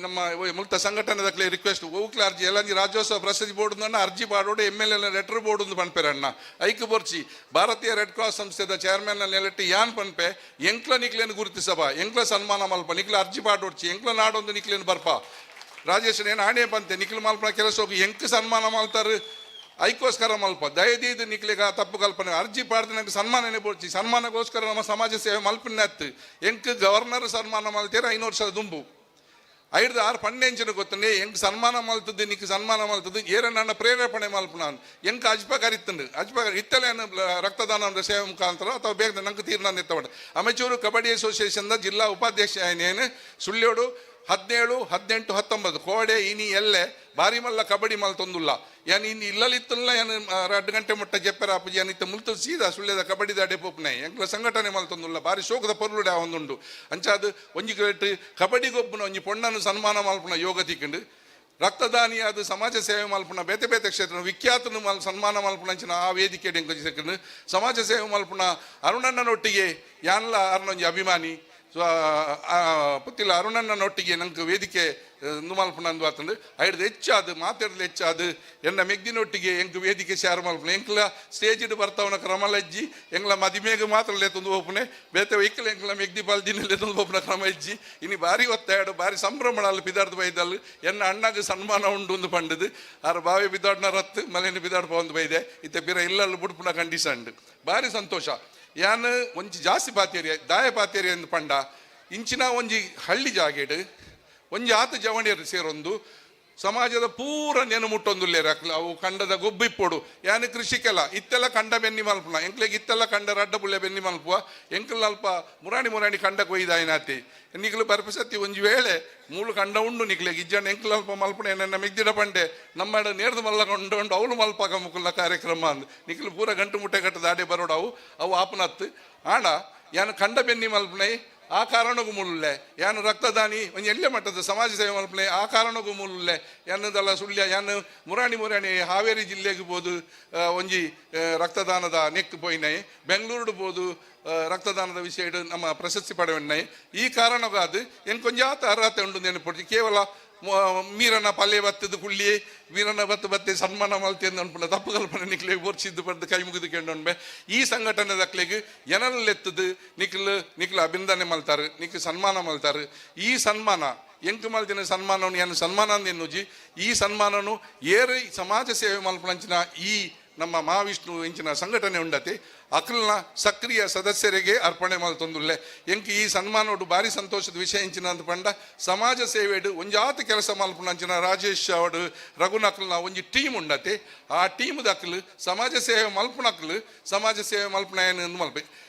ನಮ್ಮ ಮುಕ್ತ ಸಂಘಟನೆ ರಿಕ್ವೆಸ್ಟ್ ಓಕ್ಲ ಅರ್ಜಿ ಎಲ್ಲ ರಾಜ್ಯೋತ್ಸವ ಪ್ರಶಸ್ತಿ ಬೋರ್ಡ್ ಅರ್ಜಿ ಪಾಡೋಡು M L L letter board ಒಂದು ಪನ್ಪೆರ್ ಅಣ್ಣ ಐಕ್ ಬೋರ್ಚಿ. ಭಾರತೀಯ ರೆಡ್ ಕ್ರಾಸ್ ಸಂಸ್ಥೆದ ಚೇರ್ಮನ್ ನೆಲೆಟ್ಟಿ ಯಾನ್ ಪನ್ಪೆ ಎಂಕ್ಲ ನಿಕ್ಲೇನು ಗುರುತಿಸಬ, ಎಂಕ್ಲ ಸನ್ಮಾನ ಮಲ್ಪ, ನಿಕ್ಲ ಅರ್ಜಿ ಪಾಡೋಡ್ಚಿ, ಎಂಕ್ಲ ನಾಡೊಂದು ನಿಕ್ಲೇನು ಬರ್ಪ. ರಾಜೇಶ್ ಏನು ಆಣೆ ಬಂತೆ ನಿಕ್ಲು ಮಲ್ಪ ಕೆಲಸ ಹೋಗಿ ಎಂಕ್ ಸನ್ಮಾನ ಮಲ್ತಾರು ಐಕೋಸ್ಕರ ಮಲ್ಪ ದಯದೀದು ನಿಕ್ಲೆಗ ತಪ್ಪು ಕಲ್ಪನೆ ಅರ್ಜಿ ಪಾಡ್ದು ನಂಗೆ ಸನ್ಮಾನನೆ ಬೋಡ್ಚಿ. ಸನ್ಮಾನಗೋಸ್ಕರ ನಮ್ಮ ಸಮಾಜ ಸೇವೆ ಮಲ್ಪನೆತ್ತು ಎಂಕ್ ಗವರ್ನರ್ ಸನ್ಮಾನ ಮಲ್ತೀರ 5 ವರ್ಷದ ದುಂಬು 5 6 12 ಗೊತ್ತನೆ ಎಂಕ್ ಸನ್ಮಾನ ಮಲ್ತದ್ದು ನಿಕ್ ಸನ್ಮಾನ ಮಲ್ತದ್ದು ಏರ ನನ್ನ ಪ್ರೇರೇಪಣೆ ಮಲ್ಪು. ಎಂಕ್ ಅಜ್ಪ ಕರಿತಂಡು ಅಜ್ಪ ಇತ್ತಲೆ ರಕ್ತದಾನ ಸೇವೆ ಮುಖಾಂತರ ಅಥವಾ ಬೇಗ ನಂಗೆ ತೀರ್ನ ಎತ್ತವಡ. ಅಮೆಚೂರು ಕಬಡ್ಡಿ ಅಸೋಸಿಯೇಷನ್ ಜಿಲ್ಲಾ ಉಪಾಧ್ಯಕ್ಷ ಏನೇನು ಸುಳ್ಯೋಡು 17 18 19 ಕೋಡೆ ಇನಿ ಎಲ್ಲೆ ಬಾರಿ ಮಲ್ಲ ಕಬಡ್ಡಿ ಮಲ್ತೊಂದುಲ್ಲ. ಯಾನ್ ಇನ್ನು ಇಲ್ಲಲಿತ್ತಲ್ಲ ಏನು 2 ಗಂಟೆ ಮುಟ್ಟ ಜೆಪ್ಪರ ಅಪ್ಪಜಿ ಯಾನ್ ಇತ್ತ ಮುಲ್ತು ಸೀದಾ ಸುಳ್ಯದ ಕಬಡ್ಡಿ ದಾಡೆ ಪೋಪುನೆ ಎಂಕ್ಲ ಸಂಘಟನೆ ಮಲ್ತೊಂದುಲ್ಲ ಬಾರಿ ಶೋಕದ ಪೊರ್ಲುಡೆ ಒಂದುಂಡು. ಅಂಚಾದು ಒಂಜಿ ಗೇಟ್ ಕಬಡ್ಡಿ ಗೊಬ್ಬುನ ಒಂಜಿ ಪೊಣ್ಣನು ಸನ್ಮಾನ ಮಲ್ಪುನ ಯೋಗ ತಿಕ್ಕಂಡು ರಕ್ತದಾನಿಯಾದ ಸಮಾಜ ಸೇವೆ ಮಲ್ಪುನ ಬೇತೆ ಬೇತೆ ಕ್ಷೇತ್ರ ವಿಖ್ಯಾತನು ಸನ್ಮಾನ ಮಲ್ಪುನ ಆ ವೇದಿಕೆ ಎಂಕೊಂಜಿ ಸೆಕೆಂಡ್ ಸಮಾಜ ಸೇವೆ ಮಲ್ಪುನ ಅರುಣಣ್ಣನೊಟ್ಟಿಗೆ ಯಾನ್ಲ ಅರುಣೊಂಜಿ ಅಭಿಮಾನಿ ಪುತ್ತಿಲ ಅರುಣಣ್ಣನೊಟ್ಟಿಗೆ ನಂಗೆ ವೇದಿಕೆ ಮಲ್ಪುನ ಅಂದು ಆತಂಡು ಐಡ್ದು ಹೆಚ್ಚಾದು ಮಾತಾಡ್ದು ಹೆಚ್ಚಾದು ಎನ್ನ ಮೆಗ್ದಿನೊಟ್ಟಿಗೆ ಎಂಕ್ ವೇದಿಕೆ ಶೇರ್ ಮಲ್ಪುನ ಎಂಕ್ಲ ಸ್ಟೇಜಿಡ್ ಬರ್ತಾವನ ಕ್ರಮ ಲಜ್ಜಿ ಎಂಗ್ಲ ಮದಿಮೇಗ ಮಾತ್ರ ಲೇತೊಂದು ಹೋಪುನೆ ಬೇತೆ ಇಕ್ಕಲ ಎಂಕ್ಲ ಮೆಗ್ದಿ ಪಾಲ್ದಿನ ಲೇತೊಂದು ಹೋಪುನ ಕ್ರಮ ಇಜ್ಜಿ. ಇನಿ ಬಾರಿ ಒತ್ತಾಯಡು ಬಾರಿ ಸಂಭ್ರಮಣಲ್ಲಿ ಪಿದಾಡ್ದು ಬೈದಲ್ಲು ಎನ್ನ ಅಣ್ಣಗೆ ಸನ್ಮಾನ ಉಂಡು ಒಂದು ಪಂಡದು ಆರು ಬಾವಿ ಬಿದಾಡ್ನ ರತ್ತು ಮಲೇನ ಬಿದಾಡ್ ಪೋಂದು ಬೈದೆ ಇತ್ತೆ ಪಿರ ಇಲ್ಲಲ್ಲಿ ಬುಡ್ಪುನ ಕಂಡೀಷನ್ ಬಾರಿ ಸಂತೋಷ. ಯಾನ್ ಒಂಜಿ ಜಾಸ್ತಿ ಪಾತೇರಿ ದಾಯ ಪಾತೇರಿ ಅಂದ್ ಪಂಡ ಇಂಚಿನ ಒಂಜಿ ಹಳ್ಳಿ ಜಾಗೆಡ್ ಒಂಜಿ ಆತ ಜವಣಿಯರು ಸೇರೊಂದು ಸಮಾಜದ ಪೂರ ನೆನು ಮುಟ್ಟೊಂದುಲ್ಲೇರು ಅಕ್ಲ ಅವು ಕಂಡದ ಗೊಬ್ಬು ಇಪ್ಪೊಡು. ಯಾನ್ ಕೃಷಿಕೆಲ್ಲ ಇತ್ತೆಲ್ಲ ಕಂಡ ಬೆನ್ನಿ ಮಲ್ಪುನ ಎಂಕ್ಲೆಗ್ ಇತ್ತೆಲ್ಲ ಕಂಡ ರಡ್ಡ ಬುಳ್ಳೆ ಬೆನ್ನಿ ಮಲ್ಪುವ ಎಂಕ್ಲ ಅಲ್ಪ ಮುರಾಣಿ ಮುರಾಣಿ ಕಂಡ ಕೊಯ್ದಾಯಿನಾತಿ ನಿಕ್ಲು ಬರ್ಪಸತ್ತಿ ಒಂಜಿ ವೇಳೆ ಮೂಲು ಕಂಡ ಉಂಡು ನಿಕ್ಲೆಗ್ ಇಜ್ಜಂಡ ಎಂಕ್ಲ ಅಲ್ಪ ಮಲ್ಪುನ ಎನ್ನ ಮಿಗ್ದಿಡ ಪಂಡೆ ನಮ್ಮ ನೇರ್ದು ಮಲ್ಲ ಕೊಂಡು ಉಂಡು ಅವಳು ಮಲ್ಪಾಕ ಮುಕುಲ್ಲ ಕಾರ್ಯಕ್ರಮ ಅಂದ್ ನಿಕ್ಲು ಪೂರ ಗಂಟು ಮುಟ್ಟೆ ಕಟ್ಟದ ಆಡೆ ಬರೋಡು ಅವು ಅವು ಆಪನತ್ತು ಆಂಡ ಯಾನ್ ಕಂಡ ಬೆನ್ನಿ ಮಲ್ಪುನೈ ಆ ಕಾರಣಕ್ಕೂ ಮುಳ್ಳೆ ಯಾನು ರಕ್ತದಾನಿ ಒಂಜಿ ಎಲ್ಲೆ ಮಟ್ಟದ ಸಮಾಜ ಸೇವೆ ಮಲ್ಪಲೆ ಆ ಕಾರಣಕ್ಕೂ ಮುಳ್ಳೆ ಯಾನದಲ್ಲ ಸುಳ್ಯ ಯಾನು ಮುರಾಣಿ ಮುರಾಣಿ ಹಾವೇರಿ ಜಿಲ್ಲೆಗೆ ಬೋದು ಒಂಜಿ ರಕ್ತದಾನದ ನೆಕ್ ಪೋಯಿನೈ ಬೆಂಗಳೂರು ಬೋದು ರಕ್ತದಾನದ ವಿಷಯ ನಮ್ಮ ಪ್ರಶಸ್ತಿ ಪಡೆವಣ್ಣೈ ಈ ಕಾರಣಕ್ಕಾದ ಎನ್ ಕೊಂಜ ಆತ ಅರ್ಹತೆ ಉಂಡು ನೆನಪು ಕೇವಲ ಮೀರನ ಪಲ್ಲೆ ಬತ್ತದ ಕುಳ್ಳಿ ವೀರನ ಬತ್ತು ಬತ್ತೆ ಸನ್ಮಾನ ಮಲ್ತಿ ಅನ್ಪುನ ತಪ್ಪು ಕಲ್ಪನೆ ನಿಕ್ಲೆಗ್ ಬೋರ್ಚಿದ್ದು ಪಡ್ದು ಕೈ ಮುಗಿದು ಕೆಂಡೊಂಬೆ ಈ ಸಂಘಟನೆ ದಕ್ಲೆಗ್ ಎನಲ್ಲೆತ್ತದು ನಿಕ್ಲು ನಿಕ್ಲು ಅಭಿನಂದನೆ ಮಲ್ತಾರೆ ನಿಕ್ಲು ಸನ್ಮಾನ ಮಲ್ತಾರೆ. ಈ ಸನ್ಮಾನ ಎಂಕ್ ಮಲ್ತಿನ ಸನ್ಮಾನವನ್ನು ಏನು ಸನ್ಮಾನ ಎನ್ನುಜಿ. ಈ ಸನ್ಮಾನನು ಏರು ಸಮಾಜ ಸೇವೆ ಮಲ್ಪುನಂಚಿನ ಈ ನಮ್ಮ ಮಹಾವಿಷ್ಣು ಇಂಚಿನ ಸಂಘಟನೆ ಉಂಡತೆ ಅಕ್ಲ್ನ ಸಕ್ರಿಯ ಸದಸ್ಯರಿಗೆ ಅರ್ಪಣೆ ಮಲ್ತೊಂದುಲ್ಲೆ. ಎಂಕ್ ಈ ಸನ್ಮಾನೋಡು ಭಾರಿ ಸಂತೋಷದ ವಿಷಯ ಎಂಚಿನ ಅಂತ ಪಂಡ ಸಮಾಜ ಸೇವೆಡು ಒಂಜಾತ ಕೆಲಸ ಮಲ್ಪುನಂಚಿನ ರಾಜೇಶ್ ಅವಡು ರಘುನಕ್ಲ್ನ ಒಂಜಿ ಟೀಮ್ ಉಂಡತೆ. ಆ ಟೀಮ್ ದಕ್ಲು ಸಮಾಜ ಸೇವೆ ಮಲ್ಪುನಕ್ಲು ಸಮಾಜ ಸೇವೆ ಮಲ್ಪುನ ಏನು ಮಲ್ಪೆ.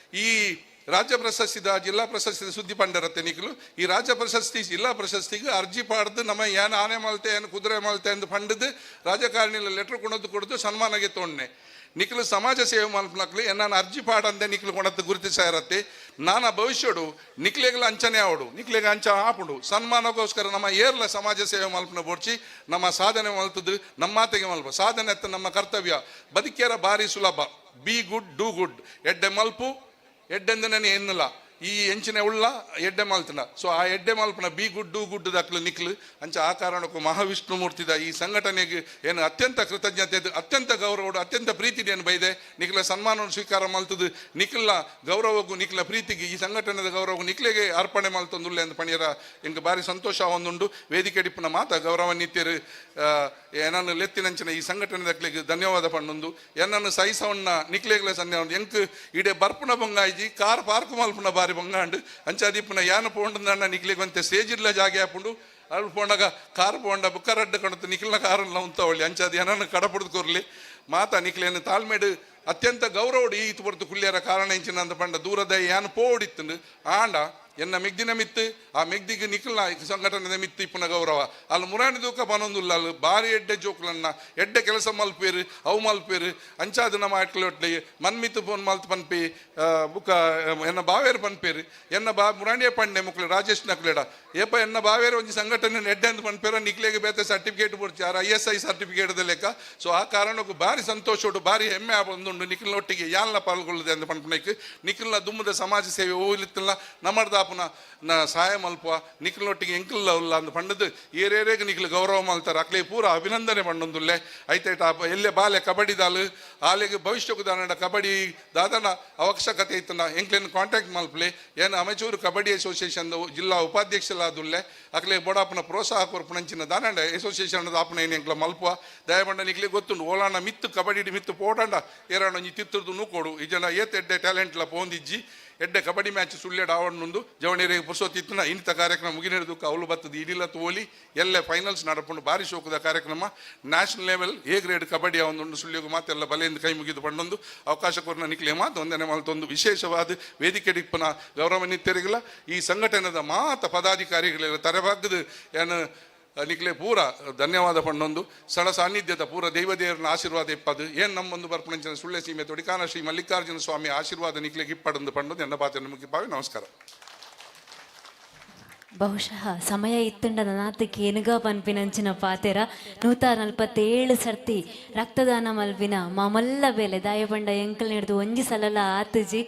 ಈ ರಾಜ್ಯ ಪ್ರಶಸ್ತಿದ ಜಿಲ್ಲಾ ಪ್ರಶಸ್ತಿದ ಸುದ್ದಿ ಪಂಡರತ್ತೆ ನಿಕ್ಲು. ಈ ರಾಜ್ಯ ಪ್ರಶಸ್ತಿ ಜಿಲ್ಲಾ ಪ್ರಶಸ್ತಿಗೆ ಅರ್ಜಿ ಪಾಡ್ದು ನಮ್ಮ ಏನ್ ಆನೆ ಮಲ್ತೆ ಏನು ಕುದುರೆ ಮಲ್ತೆ ಅಂದ್ ಪಂಡದು ರಾಜಕಾರಣಿಲ ಲೆಟರ್ ಕೊಣದು ಕೊಡ್ದು ಸನ್ಮಾನಗೆ ತೊಣ್ಣೆ. ನಿಕ್ಲು ಸಮಾಜ ಸೇವೆ ಮಲ್ಪನಕ್ಲು ನಾನು ಅರ್ಜಿ ಪಾಡಂದೆ ನಿಕ್ಲು ಕೊಣತ್ತು ಗುರುತಿಸಾರತ್ತೆ. ನಾನ ಭವಿಷ್ಯಡು ನಿಕ್ಲೆಗ್ಲ ಅಂಚನೆ ಆವಡು, ನಿಕ್ಲೆಗ್ ಅಂಚ ಆಪುಂಡು. ಸನ್ಮಾನಕ್ಕೋಸ್ಕರ ನಮ್ಮ ಏರ್ಲ ಸಮಾಜ ಸೇವೆ ಮಲ್ಪನ ಬೋಡ್ಚಿ ನಮ್ಮ ಸಾಧನೆ ಮಲ್ತದ್ದು ನಮ್ಮಾತೆಗೆ ಮಲ್ಪ ಸಾಧನೆ ಅತ್ತ ನಮ್ಮ ಕರ್ತವ್ಯ. ಬದುಕ್ಯರ ಭಾರಿ ಸುಲಭ, ಬಿ ಗುಡ್ do good. ಎಡ್ಡೆ ಮಲ್ಪು ಎಡ್ಡೆಂದು ನಾನು ಎನ್ನಲ್ಲ ಈ ಎಂಚಿನ ಉಳ್ಳ ಎಡ್ಡೆ ಮಲ್ತನ. ಸೊ ಆ ಎಡ್ಡೆ ಮಲ್ಪನ ಬಿ ಗುಡ್ do good ದಕ್ಲು ನಿಕ್ಲು. ಅಂಚ ಆ ಕಾರಣಕ್ಕೂ ಮಹಾವಿಷ್ಣು ಮೂರ್ತಿದ ಈ ಸಂಘಟನೆಗೆ ಏನು ಅತ್ಯಂತ ಕೃತಜ್ಞತೆ, ಅತ್ಯಂತ ಗೌರವಡು, ಅತ್ಯಂತ ಪ್ರೀತಿ ಏನು ಬೈದೆ. ನಿಕ್ಲ ಸನ್ಮಾನವನ್ನು ಸ್ವೀಕಾರ ಮಲ್ತದು ನಿಕ್ಲ ಗೌರವಗೂ ನಿಕ್ಲ ಪ್ರೀತಿಗೆ ಈ ಸಂಘಟನೆದ ಗೌರವಗೂ ನಿಕ್ಲೆಗೆ ಅರ್ಪಣೆ ಮಲ್ತೊಂದುಲ್ಲೆ ಅಂದ್ ಪಣಿಯರ ಎಂಕ್ ಭಾರಿ ಸಂತೋಷ ಒಂದುಂಡು. ವೇದಿಕೆ ಡಿಪ್ಪುನ ಮಾತ ಗೌರವಾನ್ವಿತರು ಏನನ್ನು ಲೆತ್ತಿನಂಚಿನ ಈ ಸಂಘಟನೆ ದಕ್ಲೆಗ್ ಧನ್ಯವಾದ ಪಣ್ಣೊಂದು. ಎನ್ನನ್ನು ಸಹಿಸವನ್ನ ನಿಕ್ಲೆಗ್ಲ ಸನ್ಯ ಎಂಕ್ ಇಡೆ ಬರ್ಪುನ ಬೊಂಗಾಯಿಜಿ ಕಾರ್ ಪಾರ್ಕ್ ಮಲ್ಪುನ ಬಾರಿ ಬೊಂಗಾಂಡು. ಅಂಚಾದಿಪ್ಪುನ ಯಾನ ಪೋಂಡಂದಣ್ಣ ನಿಕ್ಲೆಗ್ ಒಂತೆ ಸ್ಟೇಜ್ ಇಡ್ಲ ಜಾಗೆ ಆಪುಂಡು. ಅಲ್ಲಿ ಪೋಂಡಾಗ ಕಾರ್ ಪೋಂಡ ಬುಕ್ಕ ರಡ್ಡ ಕಣತು ನಿಕ್ಲಿನ ಕಾರನ್ನ ಉಂತವಳ್ಳಿ. ಅಂಚಾದಿ ಏನನ್ನು ಕಡಪುಡ್ದು ಕೊರ್ಲಿ ಮಾತಾ ನಿಕ್ಲೇನು ತಾಳ್ಮೇಡು ಅತ್ಯಂತ ಗೌರವಡು ಈ ಹೊರತು ಕುಲ್ಯರ ಕಾರಣ ಎಂಚಿನ ಅಂತ ಪಂಡ ದೂರದ ಯಾನ್ ಪೋಡಿತ್ತುಂಡು. ಆಂಡ ಎನ್ನ ಮೆಗ್ದಿನ ಮಿತ್ತು ಆ ಮೆಗ್ದಿಗೆ ನಿಕ್ಲ್ನ ಸಂಘಟನೆದ ಮಿತ್ತು ಇಪ್ಪುನ ಗೌರವ ಅಲ್ಲಿ ಮುರಾಣಿ ದೂಕ ಪನೊಂದುಲ್ಲ. ಅಲ್ಲಿ ಬಾರಿ ಎಡ್ಡೆ ಜೋಕುಲನ್ನ ಎಡ್ಡೆ ಕೆಲಸ ಮಲ್ಪೇರು ಅವು ಮಲ್ಪೇರು. ಅಂಚಾದ ನಮ್ಮ ಅಟ್ಲೆ ಮನ್ಮಿತ್ತು ಫೋನ್ ಮಲ್ತ್ ಪನ್ಪಿ ಬುಕ್ಕ ಎನ್ನ ಬಾವೇರು ಪನ್ಪೇರು ಎನ್ನ ಬಾ ಮುರಾಣಿಯ ಪಂಡೆ ಮುಕ್ಲೆ ರಾಜೇಶ್ ನಕ್ಲೆಡ ಏಪ ಎನ್ನ ಬಾವೇರು ಒಂಜಿ ಸಂಘಟನೆ ಎಡ್ಡೆ ಅಂತ ಪನ್ಪೇರ ನಿಕ್ಲೆಗೆ ಬೇತೆ ಸರ್ಟಿಫಿಕೇಟ್ ಕೊಡ್ಚಿ ಆರ್ ISI certificate ಲೆಕ್ಕ. ಸೊ ಆ ಕಾರಣಕ್ಕೂ ಭಾರಿ ಸಂತೋಷ ಉಂಟು, ಭಾರಿ ಹೆಮ್ಮೆ ಒಂದುಂಡು ನಿಖಿಲ್ನೊಟ್ಟಿಗೆ ಯಾಲ್ನ ಪಾಲ್ಗೊಳ್ಳದೆ ಅಂತ ಪನ್ಪುನೈಕ್. ನಿಖಿಲ್ನ ದುಮ್ಮದ ಸಮಾಜ ಸೇವೆ ಓಲಿತ್ತಲ್ಲ ನಮ್ಮರ್ದ ಆಪುನ ನ ಸಹಾಯ ಮಲ್ಪ ನಿಖಿಲ್ನೊಟ್ಟಿಗೆ ಎಂಕಲ್ಲ ಉಲ್ಲ ಅಂದ್ ಪಂಡದು ಏರೇರೇಗ ನಿಖಿಲ್ ಗೌರವ ಮಲ್ತಾರೆ ಅಕ್ಲೆ ಪೂರ ಅಭಿನಂದನೆ ಪಂಡೊಂದುಲ್ಲೆ. ಐತೈಟ ಎಲ್ಲೆ ಬಾಲೆ ಕಬಡ್ಡಿ ದಾಲು ಆಲೆಗೆ ಭವಿಷ್ಯಕ್ಕೆ ದಾನಡ ಕಬಡ್ಡಿ ದಾದನ ಅವಶ್ಯಕತೆ ಇತ್ತನ ಎಂಕ್ಲೆನ್ ಕಾಂಟ್ಯಾಕ್ಟ್ ಮಲ್ಪಲೆ. ಏನು ಅಮೆಚೂರು ಕಬಡ್ಡಿ ಅಸೋಸಿಯೇಷನ್ ಜಿಲ್ಲಾ ಉಪಾಧ್ಯಕ್ಷಲಾದುಲ್ಲೆ ಅಕ್ಲೆ ಬೋಡಾಪನ ಪ್ರೋತ್ಸಾಹ ಕೊರ್ಪುನಂಚಿನ ದಾನಂಡ ಅಸೋಸಿಯೇಷನ್ ದಾಪನ ಏನು ಎಂಕ್ಲ ಮಲ್ಪುವ ದಯಪಂಡ ನಿಕ್ಲೆ ಗೊತ್ತುಂಡು. ಓಲಾಣ ಮಿತ್ತು ಕಬಡ್ಡಿ ಮಿತ್ತು ಪೋಡಂಡ ಏರಾಣ ಒಂಜಿ ತಿತ್ತುರ್ದು ನೂಕೋಡು ಈ ಜನ ಏತ್ ಎಡ್ಡೆ ಟ್ಯಾಲೆಂಟ್ಲ ಪೋಂದಿಜ್ಜಿ ಎಡ್ಡೆ ಕಬಡ್ಡಿ ಮ್ಯಾಚ್ ಸುಳ್ಳೆಡ್ ಆವಣ್ಣುಂದು ಜವಣಿಯರಿಗೆ ಪುರ್ಸೊತ್ತಿತ್ತಿನ ಇಂಥ ಕಾರ್ಯಕ್ರಮ ಮುಗಿನೆಡ್ದು ಅವಳು ಬತ್ತದ ಇಡಿಲ ತೋಲಿ ಎಲ್ಲ ಫೈನಲ್ಸ್ ನಡಪುಂಡು. ಭಾರಿ ಶೋಕದ ಕಾರ್ಯಕ್ರಮ national level A grade kabaddi ಒಂದುಂಡು ಸುಳ್ಳಿಗೂ ಮಾತೆಲ್ಲ ಬಲೆಯಿಂದ ಕೈ ಮುಗಿದು ಪಂಡೊಂದು ಅವಕಾಶ ಕೊರ್ನ ನಿಕ್ಲೆ ಮಾತು ಒಂದನೆ ಮಲ್ತೊಂದು ವಿಶೇಷವಾದ ವೇದಿಕೆ ಡಿಪ್ಪನ ಗೌರವಾನ್ವಿತರಿಗಿಲ್ಲ ಈ ಸಂಘಟನೆದ ಮಾತ ಪದಾಧಿಕಾರಿಗಳೆಲ್ಲ ತಲೆಬಾಗದು ಏನು ನಿಕ್ಲೆ ಪೂರ ಧನ್ಯವಾದ ಪಂಡೊಂದು. ಸ್ಥಳ ಸಾನ್ನಿಧ್ಯದ ಪೂರ ದೈವದೇವರನ ಆಶೀರ್ವಾದ ಇಪ್ಪದು ಏನ್ ನಮ್ಮೊಂದು ಬರ್ಪಣಂಚಿನ ಸುಳ್ಳೆ ಸೀಮೆ ತೊಡಿಕಾನ ಶ್ರೀ ಮಲ್ಲಿಕಾರ್ಜುನ ಸ್ವಾಮಿ ಆಶೀರ್ವಾದ ನಿಕ್ಲೆಗೆ ಇಪ್ಪಡಂದು ಪಂಡೊಂದು ಎನ್ನ ಪಾತ್ರ ಮುಗಿಪಾವಿ. ನಮಸ್ಕಾರ. ಬಹುಶಃ ಸಮಯ ಇತ್ತುಂಡ ನನಾತಕ್ಕೆ ಏನುಗ ಪನ್ಪಿನಂಚಿನ ಪಾತೆರ 147 ಸರ್ತಿ ರಕ್ತದಾನ ಮಲ್ಪಿನ ಮಾಮಲ್ಲ ಬೇಲೆ ದಾಯಪಂಡ ಎಂಕಲ್ ಹಿಡ್ದು ಒಂಜಿ ಸಲಲ ಆತುಜಿ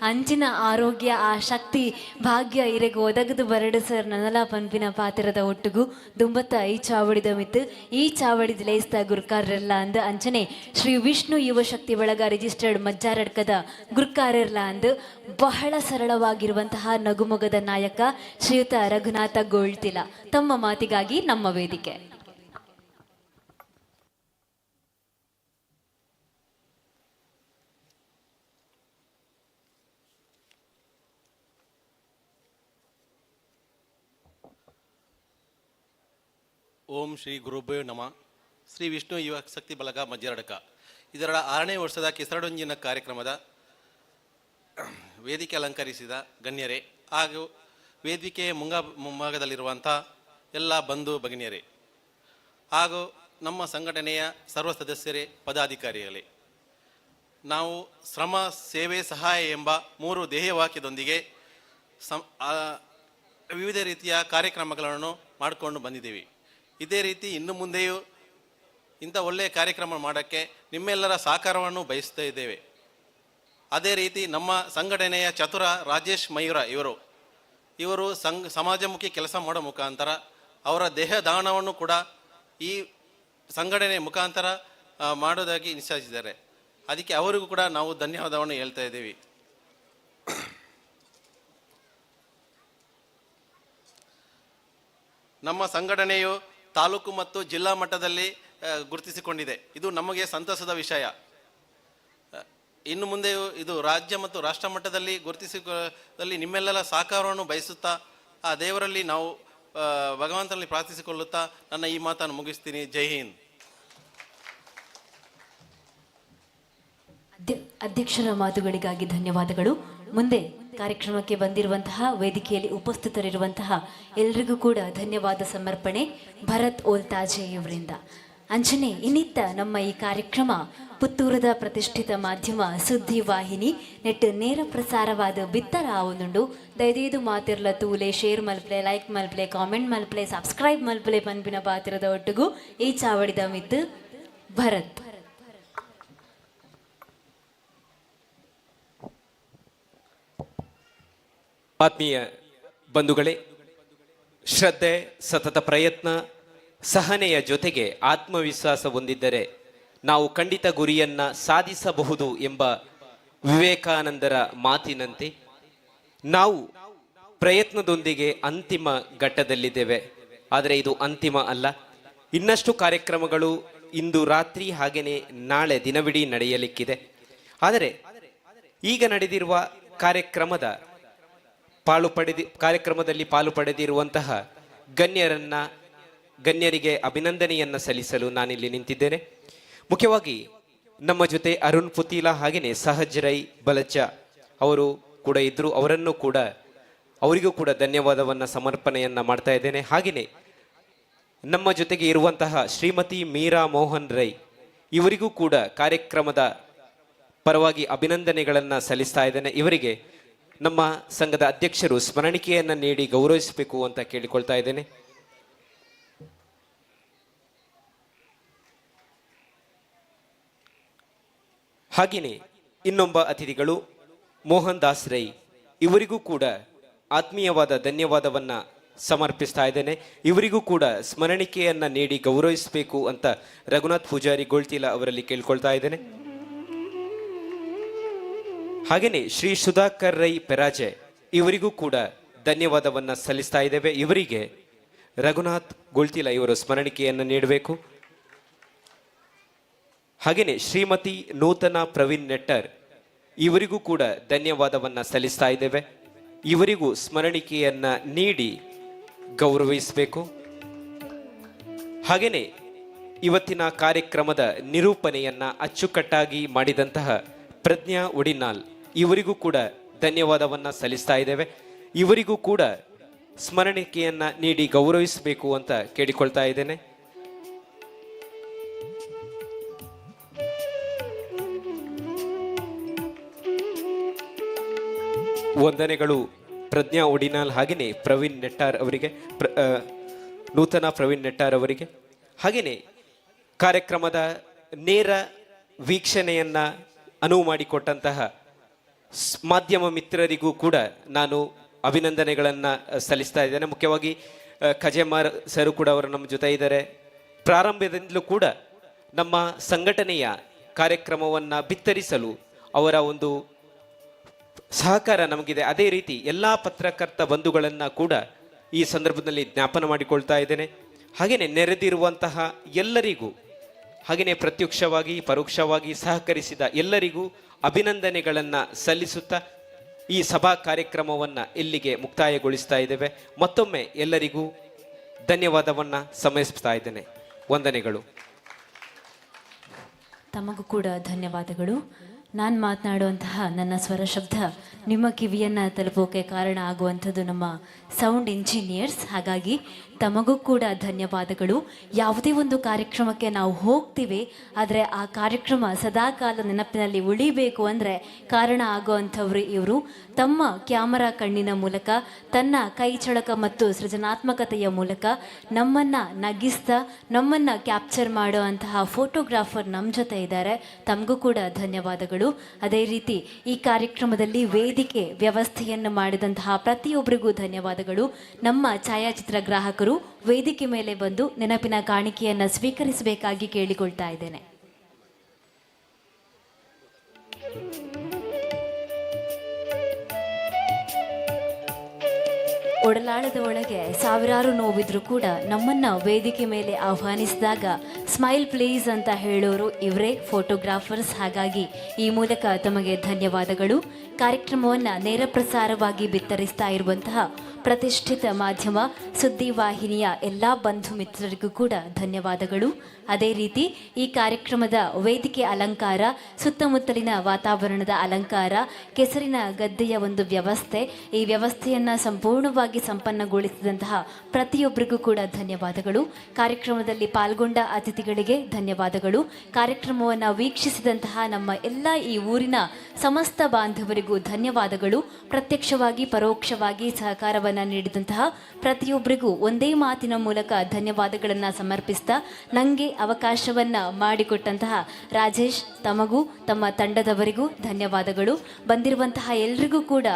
ಅಂಚಿನ ಆರೋಗ್ಯ ಆ ಶಕ್ತಿ ಭಾಗ್ಯ ಇರೆಗ್ ಒದಗದು ಬರಡು ಸರ್ ನನಲ ಪನ್ಪಿನ ಪಾತೆರದ ಒಟ್ಟುಗು ದುಂಬತ್ತ ಈ ಚಾವಡಿದ ಮಿತ್ತು ಈ ಚಾವಡಿದ ಲೇಸ್ತ ಗುರ್ಕಾರರೆಲ್ಲ ಅಂದ್ ಅಂಚನೆ ಶ್ರೀ ವಿಷ್ಣು ಯುವ ಶಕ್ತಿ ಬಳಗ ರಿಜಿಸ್ಟರ್ಡ್ ಮಜ್ಜಾರಡ್ಕದ ಗುರ್ಕಾರರ್ಲ ಅಂದ್ ಬಹಳ ಸರಳವಾಗಿರುವಂತಹ ನಗುಮೊಗದ ನಾಯಕ ಶ್ರೀಯುತ ರಘುನಾಥ ಗೋಳ್ತಿಲ ತಮ್ಮ ಮಾತಿಗಾಗಿ ನಮ್ಮ ವೇದಿಕೆ. ಓಂ ಶ್ರೀ ಗುರುಭ್ಯೋ ನಮಃ. ಶ್ರೀ ವಿಷ್ಣು ಯುವ ಶಕ್ತಿ ಬಳಗ ಮಜ್ಜರಡ್ಕ ಇದರ 6ನೇ ವರ್ಷದ ಕೆಸರಡೊಂಜಿನ ಕಾರ್ಯಕ್ರಮದ ವೇದಿಕೆ ಅಲಂಕರಿಸಿದ ಗಣ್ಯರೇ ಹಾಗೂ ವೇದಿಕೆಯ ಮುಂಭಾಗದಲ್ಲಿರುವಂಥ ಎಲ್ಲ ಬಂಧು ಭಗಿನಿಯರೇ ಹಾಗೂ ನಮ್ಮ ಸಂಘಟನೆಯ ಸರ್ವ ಸದಸ್ಯರೇ, ಪದಾಧಿಕಾರಿಗಳೇ, ನಾವು ಶ್ರಮ, ಸೇವೆ, ಸಹಾಯ ಎಂಬ 3 ಧ್ಯೇಯವಾಕ್ಯದೊಂದಿಗೆ ವಿವಿಧ ರೀತಿಯ ಕಾರ್ಯಕ್ರಮಗಳನ್ನು ಮಾಡಿಕೊಂಡು ಬಂದಿದ್ದೀವಿ. ಇದೇ ರೀತಿ ಇನ್ನು ಮುಂದೆಯೂ ಇಂಥ ಒಳ್ಳೆಯ ಕಾರ್ಯಕ್ರಮ ಮಾಡೋಕ್ಕೆ ನಿಮ್ಮೆಲ್ಲರ ಸಹಕಾರವನ್ನು ಬಯಸ್ತಾ ಇದ್ದೇವೆ. ಅದೇ ರೀತಿ ನಮ್ಮ ಸಂಘಟನೆಯ ಚತುರ ರಾಜೇಶ್ ಮಯೂರ ಇವರು ಸಮಾಜಮುಖಿ ಕೆಲಸ ಮಾಡೋ ಮುಖಾಂತರ ಅವರ ದೇಹ ದಾನವನ್ನು ಕೂಡ ಈ ಸಂಘಟನೆ ಮುಖಾಂತರ ಮಾಡೋದಾಗಿ ನಿಶ್ಚಯಿಸಿದ್ದಾರೆ. ಅದಕ್ಕೆ ಅವರಿಗೂ ಕೂಡ ನಾವು ಧನ್ಯವಾದವನ್ನು ಹೇಳ್ತಾ ಇದ್ದೀವಿ. ನಮ್ಮ ಸಂಘಟನೆಯು ತಾಲೂಕು ಮತ್ತು ಜಿಲ್ಲಾ ಮಟ್ಟದಲ್ಲಿ ಗುರುತಿಸಿಕೊಂಡಿದೆ. ಇದು ನಮಗೆ ಸಂತಸದ ವಿಷಯ. ಇನ್ನು ಮುಂದೆಯೂ ಇದು ರಾಜ್ಯ ಮತ್ತು ರಾಷ್ಟ್ರ ಮಟ್ಟದಲ್ಲಿ ಗುರುತಿಸಿಕೊಳ್ಳಲ್ಲಿ ನಿಮ್ಮೆಲ್ಲರ ಸಹಕಾರವನ್ನು ಬಯಸುತ್ತಾ, ಆ ದೇವರಲ್ಲಿ ನಾವು ಭಗವಂತನಲ್ಲಿ ಪ್ರಾರ್ಥಿಸಿಕೊಳ್ಳುತ್ತಾ ನನ್ನ ಈ ಮಾತನ್ನು ಮುಗಿಸ್ತೀನಿ. ಜೈ ಹಿಂದ್. ಅಧ್ಯಕ್ಷರ ಮಾತುಗಳಿಗಾಗಿ ಧನ್ಯವಾದಗಳು. ಮುಂದೆ ಕಾರ್ಯಕ್ರಮಕ್ಕೆ ಬಂದಿರುವಂತಹ, ವೇದಿಕೆಯಲ್ಲಿ ಉಪಸ್ಥಿತರಿರುವಂತಹ ಎಲ್ರಿಗೂ ಕೂಡ ಧನ್ಯವಾದ ಸಮರ್ಪಣೆ ಭರತ್ ಓಲ್ತಾಜೆಯವರಿಂದ. ಅಂಚನೆ ಇನ್ನಿತ್ತ ನಮ್ಮ ಈ ಕಾರ್ಯಕ್ರಮ ಪುತ್ತೂರದ ಪ್ರತಿಷ್ಠಿತ ಮಾಧ್ಯಮ ಸುದ್ದಿ ವಾಹಿನಿ ನೆಟ್ ನೇರ ಪ್ರಸಾರವಾದ ಬಿತ್ತರ ಆವೊಂದುಂಡು. ದಯದೈದು ಮಾತಿರ್ಲ ತೂಲೆ, ಶೇರ್ ಮಲ್ಪ್ಲೆ, ಲೈಕ್ ಮಲ್ಪ್ಲೆ, ಕಾಮೆಂಟ್ ಮಲ್ಪ್ಲೆ, ಸಬ್ಸ್ಕ್ರೈಬ್ ಮಲ್ಪ್ಲೆ ಪನ್ಪಿನ ಪಾತ್ರದ ಒಟ್ಟುಗು ಈ ಚಾವಡಿದ ಮಿತ್ತು ಭರತ್. ಆತ್ಮೀಯ ಬಂಧುಗಳೇ, ಶ್ರದ್ಧೆ, ಸತತ ಪ್ರಯತ್ನ, ಸಹನೆಯ ಜೊತೆಗೆ ಆತ್ಮವಿಶ್ವಾಸ ಹೊಂದಿದ್ದರೆ ನಾವು ಖಂಡಿತ ಗುರಿಯನ್ನ ಸಾಧಿಸಬಹುದು ಎಂಬ ವಿವೇಕಾನಂದರ ಮಾತಿನಂತೆ ನಾವು ಪ್ರಯತ್ನದೊಂದಿಗೆ ಅಂತಿಮ ಘಟ್ಟದಲ್ಲಿದ್ದೇವೆ. ಆದರೆ ಇದು ಅಂತಿಮ ಅಲ್ಲ. ಇನ್ನಷ್ಟು ಕಾರ್ಯಕ್ರಮಗಳು ಇಂದು ರಾತ್ರಿ ಹಾಗೆಯೇ ನಾಳೆ ದಿನವಿಡೀ ನಡೆಯಲಿಕ್ಕಿದೆ. ಆದರೆ ಈಗ ನಡೆದಿರುವ ಕಾರ್ಯಕ್ರಮದಲ್ಲಿ ಪಾಲು ಪಡೆದಿರುವಂತಹ ಗಣ್ಯರಿಗೆ ಅಭಿನಂದನೆಯನ್ನ ಸಲ್ಲಿಸಲು ನಾನಿಲ್ಲಿ ನಿಂತಿದ್ದೇನೆ. ಮುಖ್ಯವಾಗಿ ನಮ್ಮ ಜೊತೆ ಅರುಣ್ ಪುತೀಲ ಹಾಗೆಯೇ ಸಹಜ್ ರೈ ಬಲಚ ಅವರು ಕೂಡ ಇದ್ದರು. ಅವರಿಗೂ ಕೂಡ ಧನ್ಯವಾದವನ್ನು ಸಮರ್ಪಣೆಯನ್ನ ಮಾಡ್ತಾ ಇದ್ದೇನೆ. ಹಾಗೆಯೇ ನಮ್ಮ ಜೊತೆಗೆ ಇರುವಂತಹ ಶ್ರೀಮತಿ ಮೀರಾ ಮೋಹನ್ ರೈ ಇವರಿಗೂ ಕೂಡ ಕಾರ್ಯಕ್ರಮದ ಪರವಾಗಿ ಅಭಿನಂದನೆಗಳನ್ನು ಸಲ್ಲಿಸ್ತಾ ಇದ್ದೇನೆ. ಇವರಿಗೆ ನಮ್ಮ ಸಂಘದ ಅಧ್ಯಕ್ಷರು ಸ್ಮರಣಿಕೆಯನ್ನು ನೀಡಿ ಗೌರವಿಸಬೇಕು ಅಂತ ಕೇಳಿಕೊಳ್ತಾ ಇದ್ದೇನೆ. ಹಾಗೆಯೇ ಇನ್ನೊಬ್ಬ ಅತಿಥಿಗಳು ಮೋಹನ್ ದಾಸ್ ರೈ ಇವರಿಗೂ ಕೂಡ ಆತ್ಮೀಯವಾದ ಧನ್ಯವಾದವನ್ನ ಸಮರ್ಪಿಸ್ತಾ ಇದ್ದೇನೆ. ಇವರಿಗೂ ಕೂಡ ಸ್ಮರಣಿಕೆಯನ್ನ ನೀಡಿ ಗೌರವಿಸಬೇಕು ಅಂತ ರಘುನಾಥ್ ಪೂಜಾರಿ ಗೋಳ್ತಿಲ ಅವರಲ್ಲಿ ಕೇಳ್ಕೊಳ್ತಾ ಇದ್ದೇನೆ. ಹಾಗೆಯೇ ಶ್ರೀ ಸುಧಾಕರ್ ರೈ ಪೆರಾಜೆ ಇವರಿಗೂ ಕೂಡ ಧನ್ಯವಾದವನ್ನ ಸಲ್ಲಿಸ್ತಾ ಇದ್ದೇವೆ. ಇವರಿಗೆ ರಘುನಾಥ್ ಗೋಳ್ತಿಲ ಇವರು ಸ್ಮರಣಿಕೆಯನ್ನು ನೀಡಬೇಕು. ಹಾಗೆಯೇ ಶ್ರೀಮತಿ ನೂತನ ಪ್ರವೀಣ್ ನೆಟ್ಟರ್ ಇವರಿಗೂ ಕೂಡ ಧನ್ಯವಾದವನ್ನ ಸಲ್ಲಿಸ್ತಾ ಇದ್ದೇವೆ. ಇವರಿಗೂ ಸ್ಮರಣಿಕೆಯನ್ನ ನೀಡಿ ಗೌರವಿಸಬೇಕು. ಹಾಗೆಯೇ ಇವತ್ತಿನ ಕಾರ್ಯಕ್ರಮದ ನಿರೂಪಣೆಯನ್ನ ಅಚ್ಚುಕಟ್ಟಾಗಿ ಮಾಡಿದಂತಹ ಪ್ರಜ್ಞಾ ಉಡಿನಾಲ್ ಇವರಿಗೂ ಕೂಡ ಧನ್ಯವಾದವನ್ನ ಸಲ್ಲಿಸ್ತಾ ಇದ್ದೇವೆ. ಇವರಿಗೂ ಕೂಡ ಸ್ಮರಣಿಕೆಯನ್ನ ನೀಡಿ ಗೌರವಿಸಬೇಕು ಅಂತ ಕೇಳಿಕೊಳ್ತಾ ಇದ್ದೇನೆ. ವಂದನೆಗಳು ಪ್ರಜ್ಞಾ ಒಡಿನಾಲ್ ಹಾಗೆಯೇ ಪ್ರವೀಣ್ ನೆಟ್ಟಾರ್ ಅವರಿಗೆ, ನೂತನ ಪ್ರವೀಣ್ ನೆಟ್ಟಾರ್ ಅವರಿಗೆ. ಹಾಗೆಯೇ ಕಾರ್ಯಕ್ರಮದ ನೇರ ವೀಕ್ಷಣೆಯನ್ನ ಅನುವು ಮಾಡಿಕೊಟ್ಟಂತಹ ಮಾಧ್ಯಮ ಮಿತ್ರರಿಗೂ ಕೂಡ ನಾನು ಅಭಿನಂದನೆಗಳನ್ನು ಸಲ್ಲಿಸ್ತಾ ಇದ್ದೇನೆ. ಮುಖ್ಯವಾಗಿ ಖಜೇಮಾರ್ ಸರ್ ಕೂಡ ಅವರು ನಮ್ಮ ಜೊತೆ ಇದ್ದಾರೆ. ಪ್ರಾರಂಭದಿಂದಲೂ ಕೂಡ ನಮ್ಮ ಸಂಘಟನೆಯ ಕಾರ್ಯಕ್ರಮವನ್ನು ಬಿತ್ತರಿಸಲು ಅವರ ಒಂದು ಸಹಕಾರ ನಮಗಿದೆ. ಅದೇ ರೀತಿ ಎಲ್ಲ ಪತ್ರಕರ್ತ ಬಂಧುಗಳನ್ನು ಕೂಡ ಈ ಸಂದರ್ಭದಲ್ಲಿ ಜ್ಞಾಪನ ಮಾಡಿಕೊಳ್ತಾ ಇದ್ದೇನೆ. ಹಾಗೆಯೇ ನೆರೆದಿರುವಂತಹ ಎಲ್ಲರಿಗೂ, ಹಾಗೆಯೇ ಪ್ರತ್ಯಕ್ಷವಾಗಿ ಪರೋಕ್ಷವಾಗಿ ಸಹಕರಿಸಿದ ಎಲ್ಲರಿಗೂ ಅಭಿನಂದನೆಗಳನ್ನು ಸಲ್ಲಿಸುತ್ತಾ ಈ ಸಭಾ ಕಾರ್ಯಕ್ರಮವನ್ನು ಇಲ್ಲಿಗೆ ಮುಕ್ತಾಯಗೊಳಿಸ್ತಾ ಇದ್ದೇವೆ. ಮತ್ತೊಮ್ಮೆ ಎಲ್ಲರಿಗೂ ಧನ್ಯವಾದವನ್ನು ಸಮರ್ಪಿಸ್ತಾ ಇದ್ದೇನೆ. ವಂದನೆಗಳು. ತಮಗೂ ಕೂಡ ಧನ್ಯವಾದಗಳು. ನಾನು ಮಾತನಾಡುವಂತಹ ನನ್ನ ಸ್ವರ ಶಬ್ದ ನಿಮ್ಮ ಕಿವಿಯನ್ನು ತಲುಪೋಕೆ ಕಾರಣ ಆಗುವಂಥದ್ದು ನಮ್ಮ ಸೌಂಡ್ ಇಂಜಿನಿಯರ್ಸ್. ಹಾಗಾಗಿ ತಮಗೂ ಕೂಡ ಧನ್ಯವಾದಗಳು. ಯಾವುದೇ ಒಂದು ಕಾರ್ಯಕ್ರಮಕ್ಕೆ ನಾವು ಹೋಗ್ತೀವಿ, ಆದರೆ ಆ ಕಾರ್ಯಕ್ರಮ ಸದಾಕಾಲ ನೆನಪಿನಲ್ಲಿ ಉಳಿಬೇಕು ಅಂದರೆ ಕಾರಣ ಆಗುವಂಥವ್ರು ಇವರು. ತಮ್ಮ ಕ್ಯಾಮರಾ ಕಣ್ಣಿನ ಮೂಲಕ, ತನ್ನ ಕೈ ಚಳಕ ಮತ್ತು ಸೃಜನಾತ್ಮಕತೆಯ ಮೂಲಕ ನಮ್ಮನ್ನು ನಗಿಸ್ತಾ ನಮ್ಮನ್ನು ಕ್ಯಾಪ್ಚರ್ ಮಾಡುವಂತಹ ಫೋಟೋಗ್ರಾಫರ್ ನಮ್ಮ ಜೊತೆ ಇದ್ದಾರೆ. ತಮಗೂ ಕೂಡ ಧನ್ಯವಾದಗಳು. ಅದೇ ರೀತಿ ಈ ಕಾರ್ಯಕ್ರಮದಲ್ಲಿ ವೇದಿಕೆ ವ್ಯವಸ್ಥೆಯನ್ನು ಮಾಡಿದಂತಹ ಪ್ರತಿಯೊಬ್ಬರಿಗೂ ಧನ್ಯವಾದಗಳು. ನಮ್ಮ ಛಾಯಾಚಿತ್ರ ಗ್ರಾಹಕರು ವೇದಿಕೆ ಮೇಲೆ ಬಂದು ನೆನಪಿನ ಕಾಣಿಕೆಯನ್ನು ಸ್ವೀಕರಿಸಬೇಕಾಗಿ ಕೇಳಿಕೊಳ್ತಾ ಇದ್ದೇನೆ. ಒಡಲಾಳದ ಒಳಗೆ ಸಾವಿರಾರು ನೋವಿದ್ರು ಕೂಡ ನಮ್ಮನ್ನ ವೇದಿಕೆ ಮೇಲೆ ಆಹ್ವಾನಿಸಿದಾಗ ಸ್ಮೈಲ್ ಪ್ಲೀಸ್ ಅಂತ ಹೇಳೋರು ಇವರೇ ಫೋಟೋಗ್ರಾಫರ್ಸ್. ಹಾಗಾಗಿ ಈ ಮೂಲಕ ತಮಗೆ ಧನ್ಯವಾದಗಳು. ಕಾರ್ಯಕ್ರಮವನ್ನು ನೇರ ಪ್ರಸಾರವಾಗಿ ಬಿತ್ತರಿಸ್ತಾ ಇರುವಂತಹ ಪ್ರತಿಷ್ಠಿತ ಮಾಧ್ಯಮ ಸುದ್ದಿವಾಹಿನಿಯ ಎಲ್ಲ ಬಂಧು ಮಿತ್ರರಿಗೂ ಕೂಡ ಧನ್ಯವಾದಗಳು. ಅದೇ ರೀತಿ ಈ ಕಾರ್ಯಕ್ರಮದ ವೇದಿಕೆ ಅಲಂಕಾರ, ಸುತ್ತಮುತ್ತಲಿನ ವಾತಾವರಣದ ಅಲಂಕಾರ, ಕೆಸರಿನ ಗದ್ದೆಯ ಒಂದು ವ್ಯವಸ್ಥೆ, ಈ ವ್ಯವಸ್ಥೆಯನ್ನು ಸಂಪೂರ್ಣವಾಗಿ ಸಂಪನ್ನಗೊಳಿಸಿದಂತಹ ಪ್ರತಿಯೊಬ್ಬರಿಗೂ ಕೂಡ ಧನ್ಯವಾದಗಳು. ಕಾರ್ಯಕ್ರಮದಲ್ಲಿ ಪಾಲ್ಗೊಂಡ ಅತಿಥಿಗಳಿಗೆ ಧನ್ಯವಾದಗಳು. ಕಾರ್ಯಕ್ರಮವನ್ನು ವೀಕ್ಷಿಸಿದಂತಹ ನಮ್ಮ ಎಲ್ಲ ಈ ಊರಿನ ಸಮಸ್ತ ಬಾಂಧವರಿಗೂ ಧನ್ಯವಾದಗಳು. ಪ್ರತ್ಯಕ್ಷವಾಗಿ ಪರೋಕ್ಷವಾಗಿ ಸಹಕಾರವನ್ನು ನೀಡಿದಂತಹ ಪ್ರತಿಯೊಬ್ಬರಿಗೂ ಒಂದೇ ಮಾತಿನ ಮೂಲಕ ಧನ್ಯವಾದಗಳನ್ನು ಸಮರ್ಪಿಸ್ತಾ, ನನಗೆ ಅವಕಾಶವನ್ನು ಮಾಡಿಕೊಟ್ಟಂತಹ ರಾಜೇಶ್ ತಮಗೂ ತಮ್ಮ ತಂಡದವರಿಗೂ ಧನ್ಯವಾದಗಳು. ಬಂದಿರುವಂತಹ ಎಲ್ರಿಗೂ ಕೂಡ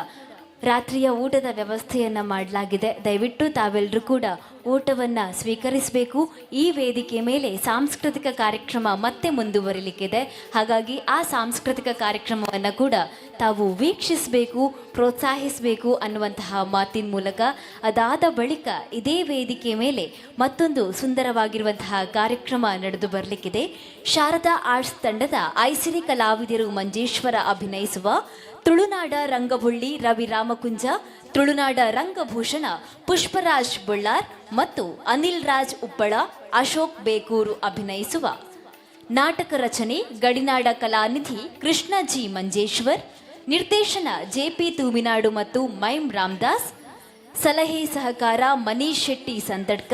ರಾತ್ರಿಯ ಊಟದ ವ್ಯವಸ್ಥೆಯನ್ನು ಮಾಡಲಾಗಿದೆ. ದಯವಿಟ್ಟು ತಾವೆಲ್ಲರೂ ಕೂಡ ಊಟವನ್ನು ಸ್ವೀಕರಿಸಬೇಕು. ಈ ವೇದಿಕೆ ಮೇಲೆ ಸಾಂಸ್ಕೃತಿಕ ಕಾರ್ಯಕ್ರಮ ಮತ್ತೆ ಮುಂದುವರಿಲಿಕ್ಕಿದೆ. ಹಾಗಾಗಿ ಆ ಸಾಂಸ್ಕೃತಿಕ ಕಾರ್ಯಕ್ರಮವನ್ನು ಕೂಡ ತಾವು ವೀಕ್ಷಿಸಬೇಕು, ಪ್ರೋತ್ಸಾಹಿಸಬೇಕು ಅನ್ನುವಂತಹ ಮಾತಿನ ಮೂಲಕ, ಅದಾದ ಬಳಿಕ ಇದೇ ವೇದಿಕೆ ಮೇಲೆ ಮತ್ತೊಂದು ಸುಂದರವಾಗಿರುವಂತಹ ಕಾರ್ಯಕ್ರಮ ನಡೆದು ಬರಲಿಕ್ಕಿದೆ. ಶಾರದಾ ಆರ್ಟ್ಸ್ ತಂಡದ ಐಸಿರಿ ಕಲಾವಿದರು ಮಂಜೇಶ್ವರ ಅಭಿನಯಿಸುವ ತುಳುನಾಡ ರಂಗಬುಳ್ಳಿ ರವಿ ರಾಮಕುಂಜ, ತುಳುನಾಡ ರಂಗಭೂಷಣ ಪುಷ್ಪರಾಜ್ ಬೊಳ್ಳಾರ್ ಮತ್ತು ಅನಿಲ್ ರಾಜ್ ಉಪ್ಪಳ, ಅಶೋಕ್ ಬೇಕೂರು ಅಭಿನಯಿಸುವ ನಾಟಕ ರಚನೆ ಗಡಿನಾಡ ಕಲಾನಿಧಿ ಕೃಷ್ಣ ಜಿ ಮಂಜೇಶ್ವರ್, ನಿರ್ದೇಶನ ಜೆಪಿ ತೂಮಿನಾಡು ಮತ್ತು ಮೈಮ್ ರಾಮದಾಸ್, ಸಲಹೆ ಸಹಕಾರ ಮನೀಶ್ ಶೆಟ್ಟಿ ಸಂತಡ್ಕ,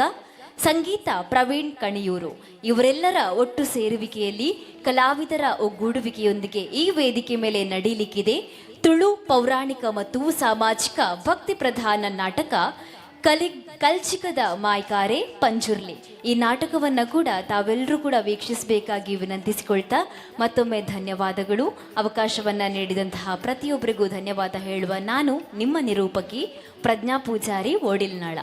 ಸಂಗೀತ ಪ್ರವೀಣ್ ಕಣಿಯೂರು ಇವರೆಲ್ಲರ ಒಟ್ಟು ಸೇರುವಿಕೆಯಲ್ಲಿ ಕಲಾವಿದರ ಒಗ್ಗೂಡುವಿಕೆಯೊಂದಿಗೆ ಈ ವೇದಿಕೆ ಮೇಲೆ ನಡೀಲಿಕ್ಕಿದೆ ತುಳು ಪೌರಾಣಿಕ ಮತ್ತು ಸಾಮಾಜಿಕ ಭಕ್ತಿ ಪ್ರಧಾನ ನಾಟಕ ಕಲ್ಚಿಕದ ಮಾಯ್ಕಾರೆ ಪಂಜುರ್ಲಿ. ಈ ನಾಟಕವನ್ನು ಕೂಡ ತಾವೆಲ್ಲರೂ ಕೂಡ ವೀಕ್ಷಿಸಬೇಕಾಗಿ ವಿನಂತಿಸಿಕೊಳ್ತಾ ಮತ್ತೊಮ್ಮೆ ಧನ್ಯವಾದಗಳು. ಅವಕಾಶವನ್ನು ನೀಡಿದಂತಹ ಪ್ರತಿಯೊಬ್ಬರಿಗೂ ಧನ್ಯವಾದ ಹೇಳುವ ನಾನು ನಿಮ್ಮ ನಿರೂಪಕಿ ಪ್ರಜ್ಞಾ ಪೂಜಾರಿ ಓಡಿಲ್ನಾಳ.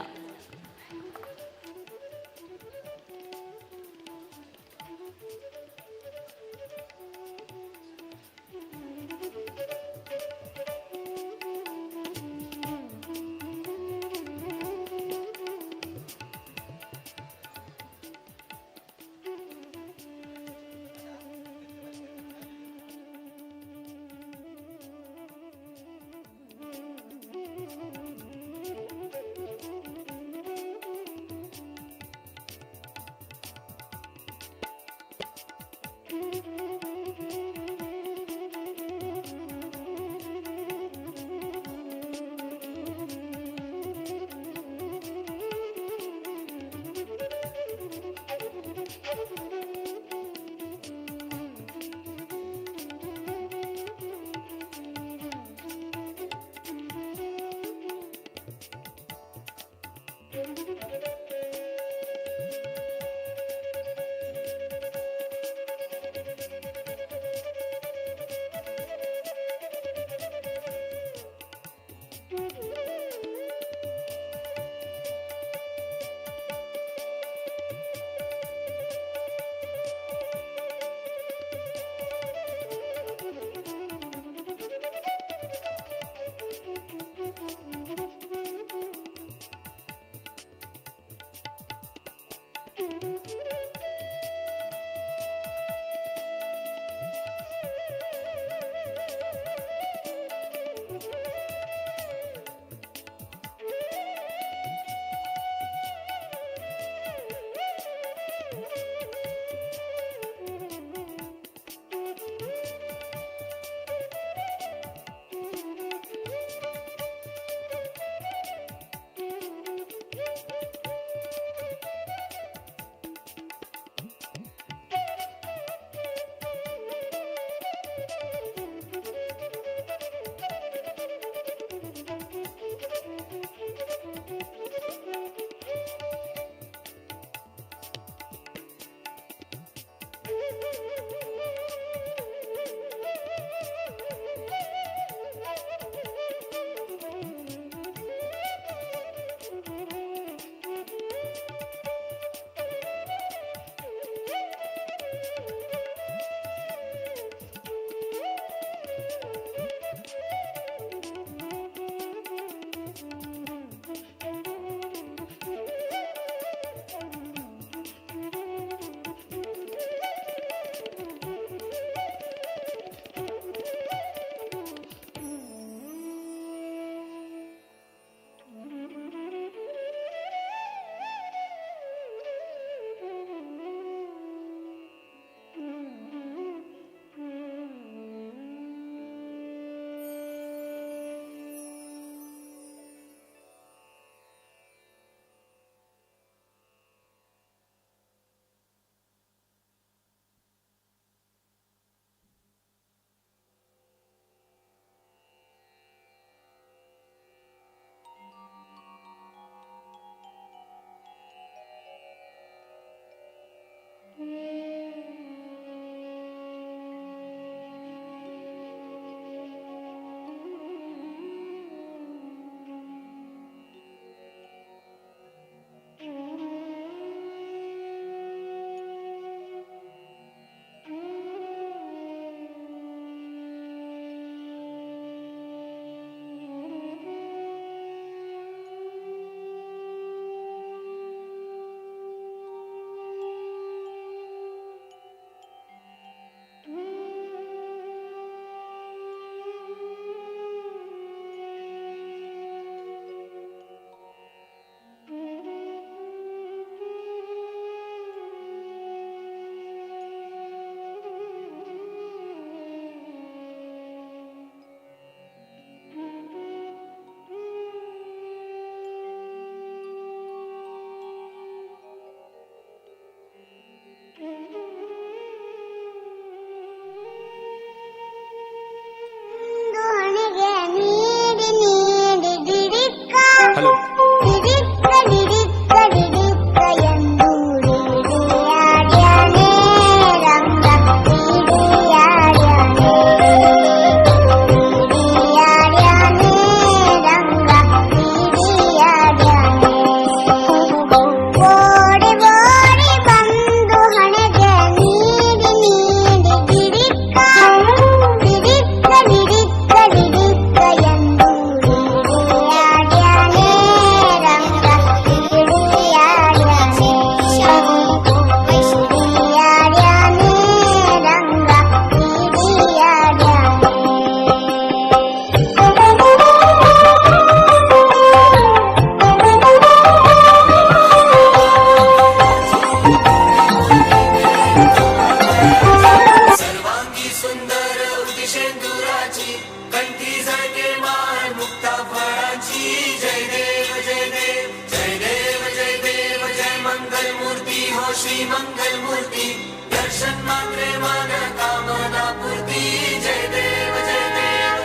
श्री मंगल मूर्ति, दर्शन मात्रे मन कामना पूर्ति। जय देव जय देव।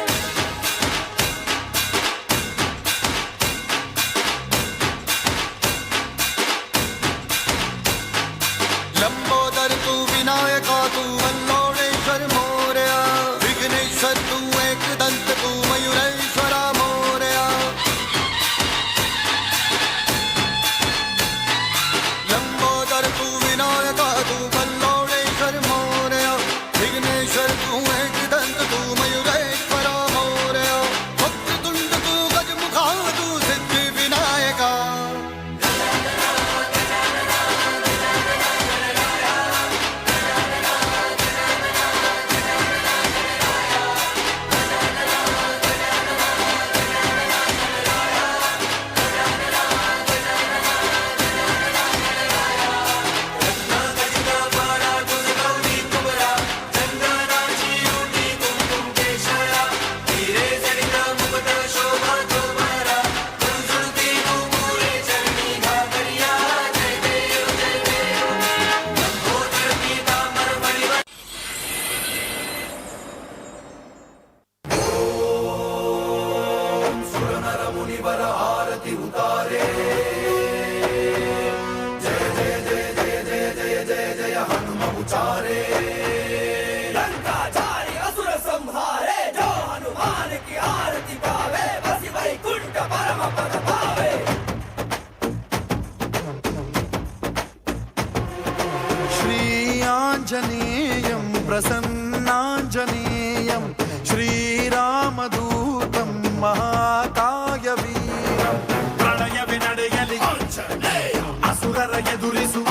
लंबोदर तू विनायका तू वल्लोणेश्वर मोरया, विघ्नेश्वर तू एकदंत तू मयुरेश्वरा मोरया। लंबोदर तू विनायका तू वल्लोणेश्वर मोरया, विघ्नेश्वर तू एकदंत तू मयुरेश्वरा मोरया, वक्रतुंड तू गजमुखा तू सिद्धि विनायका। श्रीआञ्जनेयं प्रसन्नाञ्जनेयं श्रीरामदूतं महाकाय वीरं। ಪ್ರಳಯವೇ ನಡೆಯಲಿ, ಅಸುರರ ಎದುರಿಸು,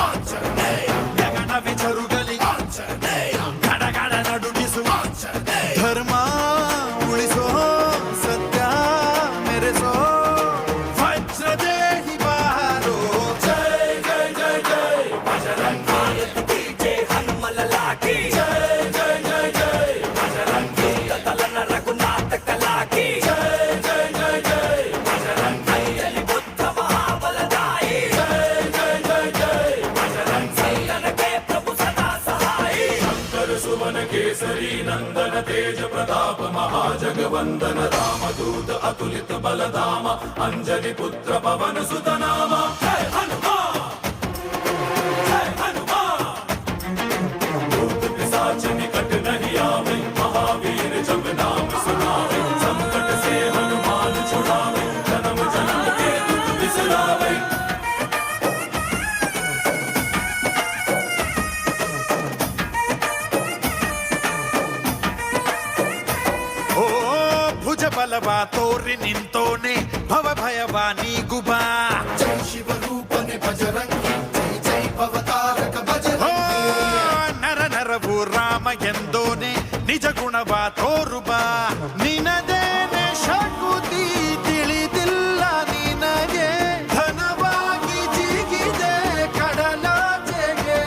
ಗಗನವೇ ಜರುಗಲಿ, ಗಡಗಡ ನಡುಗಿಸು, ಧರ್ಮ ಉಳಿಸೋ, ಸತ್ಯ ಮೆರೆಸೋ, ವಜ್ರದೇಹಿ ಬಾರೋ. ಜೈ ಜೈ ಜೈ ಜೈ ಬಜರಂಗಿ, ಜೈ ಹನುಮಲಲಾಕಿ, ಜೈ ಜೈ ಜೈ ಜೈ ಬಜರಂಗಿ, ತಲನ ರಘುನಾಥ ಕಲಾಕಿ, ಜೈ ಜೈ ಜೈ ಜೈ ಬಜರಂಗಿ, ಅಂಜಲಿ ಬುದ್ಧ ಮಹಾಬಲದಾಯಿ, ಜೈ ಜೈ ಜೈ ಜೈ ಬಜರಂಗಿ, ಸಂತನಕ್ಕೆ ಪ್ರಭು ಸದಾ ಸಹಾಯಿ. ಶಂಕರ ಸುವನ ಕೇಸರಿ ನಂದನ ತೇಜ ಪ್ರತಾಪ ಮಹಾಜಗವಂದನ ರಾಮದೂತ ಅತುಲಿತ ಬಲಧಾಮ ಅಂಜನಿ ಪುತ್ರ ಪವನ ಸುತನಾಮ. ಜೈ ಹನುಮಾನ್, ಜೈ ಹನುಮಾನ್. ಭೂತ पिशाच निकट नहीं आवे, महावीर जब नाम सुनावे, संकट से हनुमान छुड़ावे, जन्म जन्म के दुख बिसरावे। ಓ ಭುಜ ಬಲವ ತೋರಿ ನಿಂತೋನೆ, ಭವ ಭಯವ ನೀಗುಬಾ. ಜೈ ಶಿವರೂಪನೆ ಬಜರಂಗಿ, ಜೈ ಜೈ ಭವತಾರಕ ಬಜರಂಗಿ. ನರ ನರವು ರಾಮ ಎಂದೋನೆ, ನಿಜ ಗುಣವ ತೋರುಬಾ. ನಿನದೇನೆ ಶಕುತಿ ತಿಳಿದಿಲ್ಲ ನಿನಗೆ, ಧನವಾಗಿ ಜಿಗಿದೆ ಕಡಲಾಚೆಗೆ.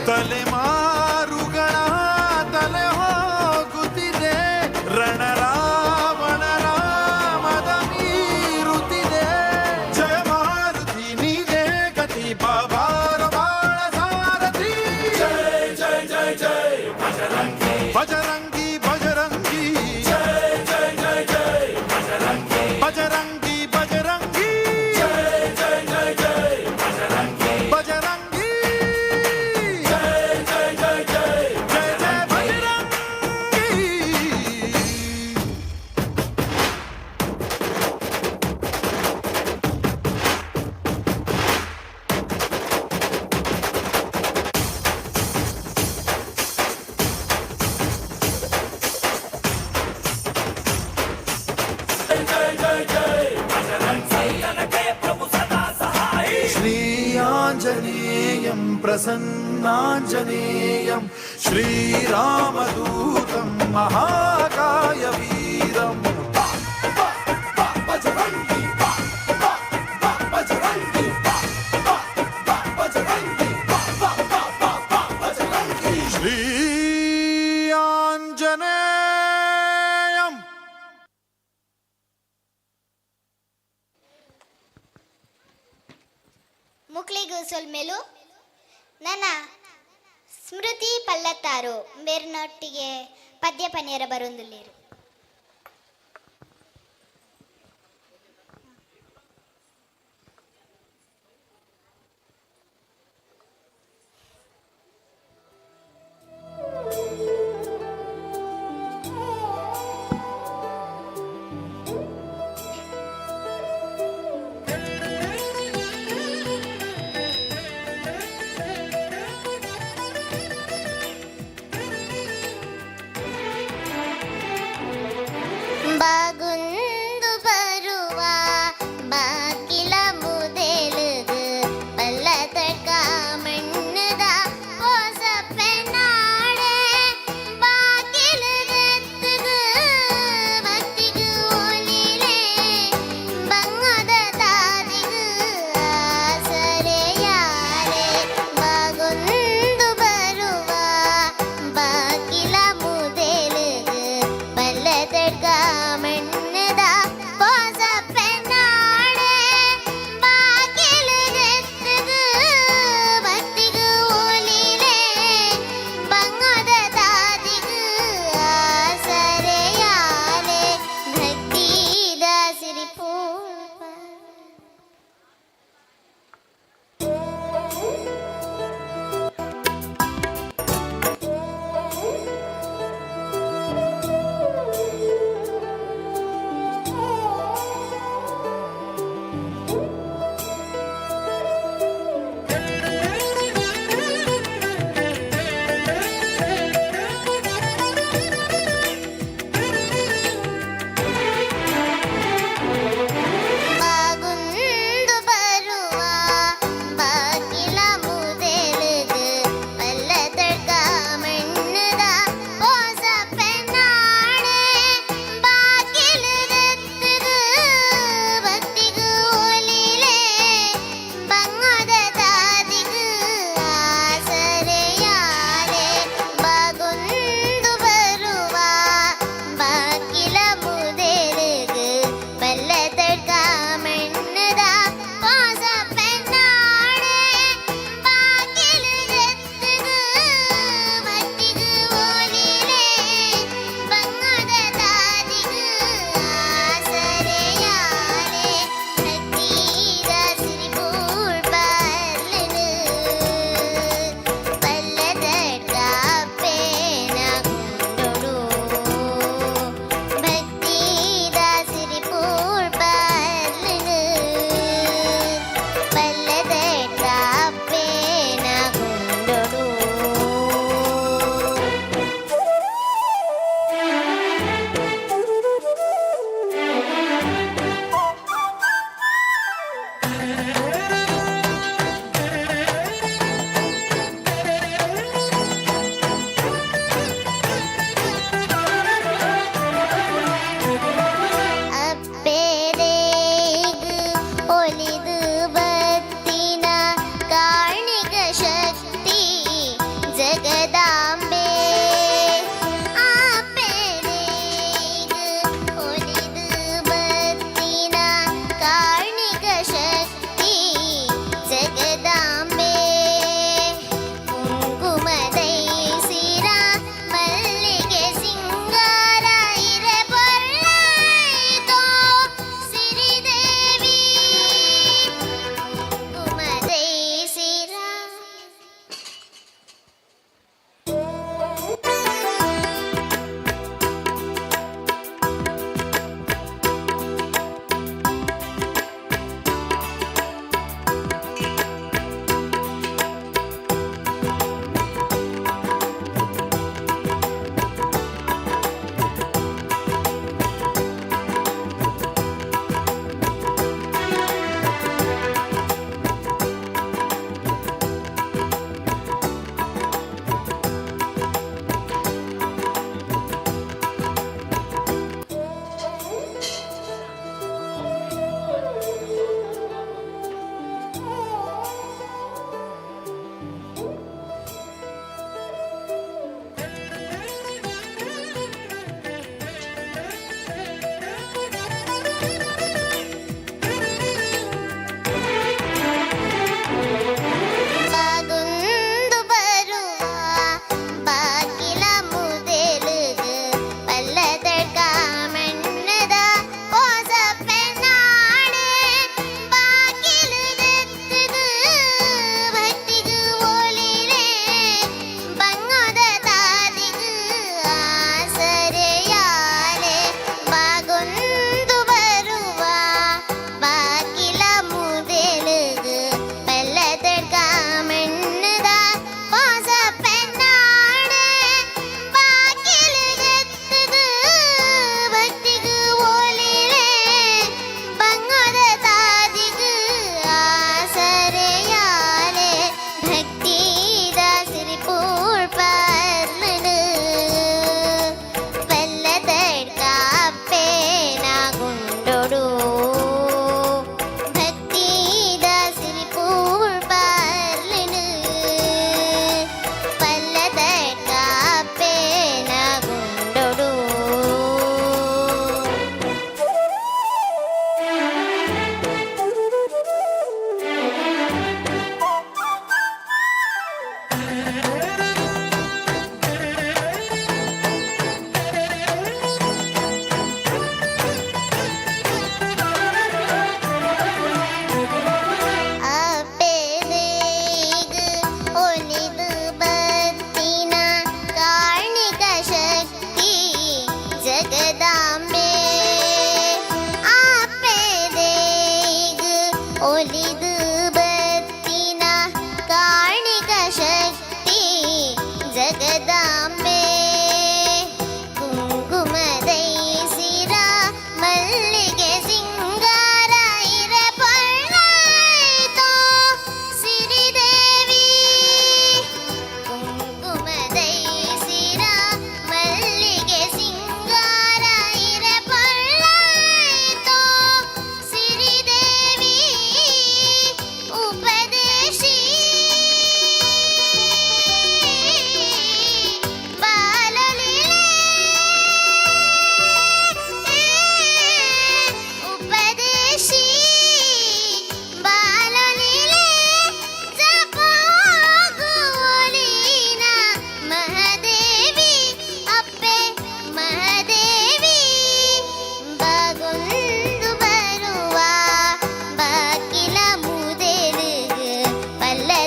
ತಲೆಮಾರುಗಳ ತಲೆ ಹೋಗುತ್ತಿದೆ, ರಣ ರಾವಣ ರಾಮದ ಮೀರುತ್ತಿದೆ. ಜಯ ಮಾರುತಿ ನೀನೇ ಗತಿ, ಬಾಬಾರ ಬಾಳ ಸಾರಥಿ. ಜೈ ಜೈ ಜೈ ಜೈ ಬಜರಂಗಿ, ಬಜರಂಗಿ ಬಜರಂಗಿ, ಜೈ ಜೈ ಜೈ ಜೈ ಬಜರಂಗಿ, ಬಜರಂಗಿ ಬಜರಂಗಿ, ಜೈ ಜೈ ಜೈ ಜೈ ಬಜರಂಗಿ, ಬಜರಂಗಿ, ಜೈ ಜೈ ಜೈ ಜೈ ಜೈ ಜೈ ಬಜರಂಗಿ. श्रीआञ्जनेयं प्रसन्नाञ्जनेयं श्रीरामदूतं महाकाय वीरम्। बजरंगी बजरंगी बजरंगी बजरंगी, श्रीआञ्जनेयम्। ಮುಕ್ಳಿಗೂ ಸೊಲ್ಮೆಲು. ನನ್ನ ಸ್ಮೃತಿ ಪಲ್ಲತ್ತಾರು ಬೇರ್ನೊಟ್ಟಿಗೆ ಪದ್ಯ ಪನಿಯರ ಬರೊಂದುಲ್ಲೇರು.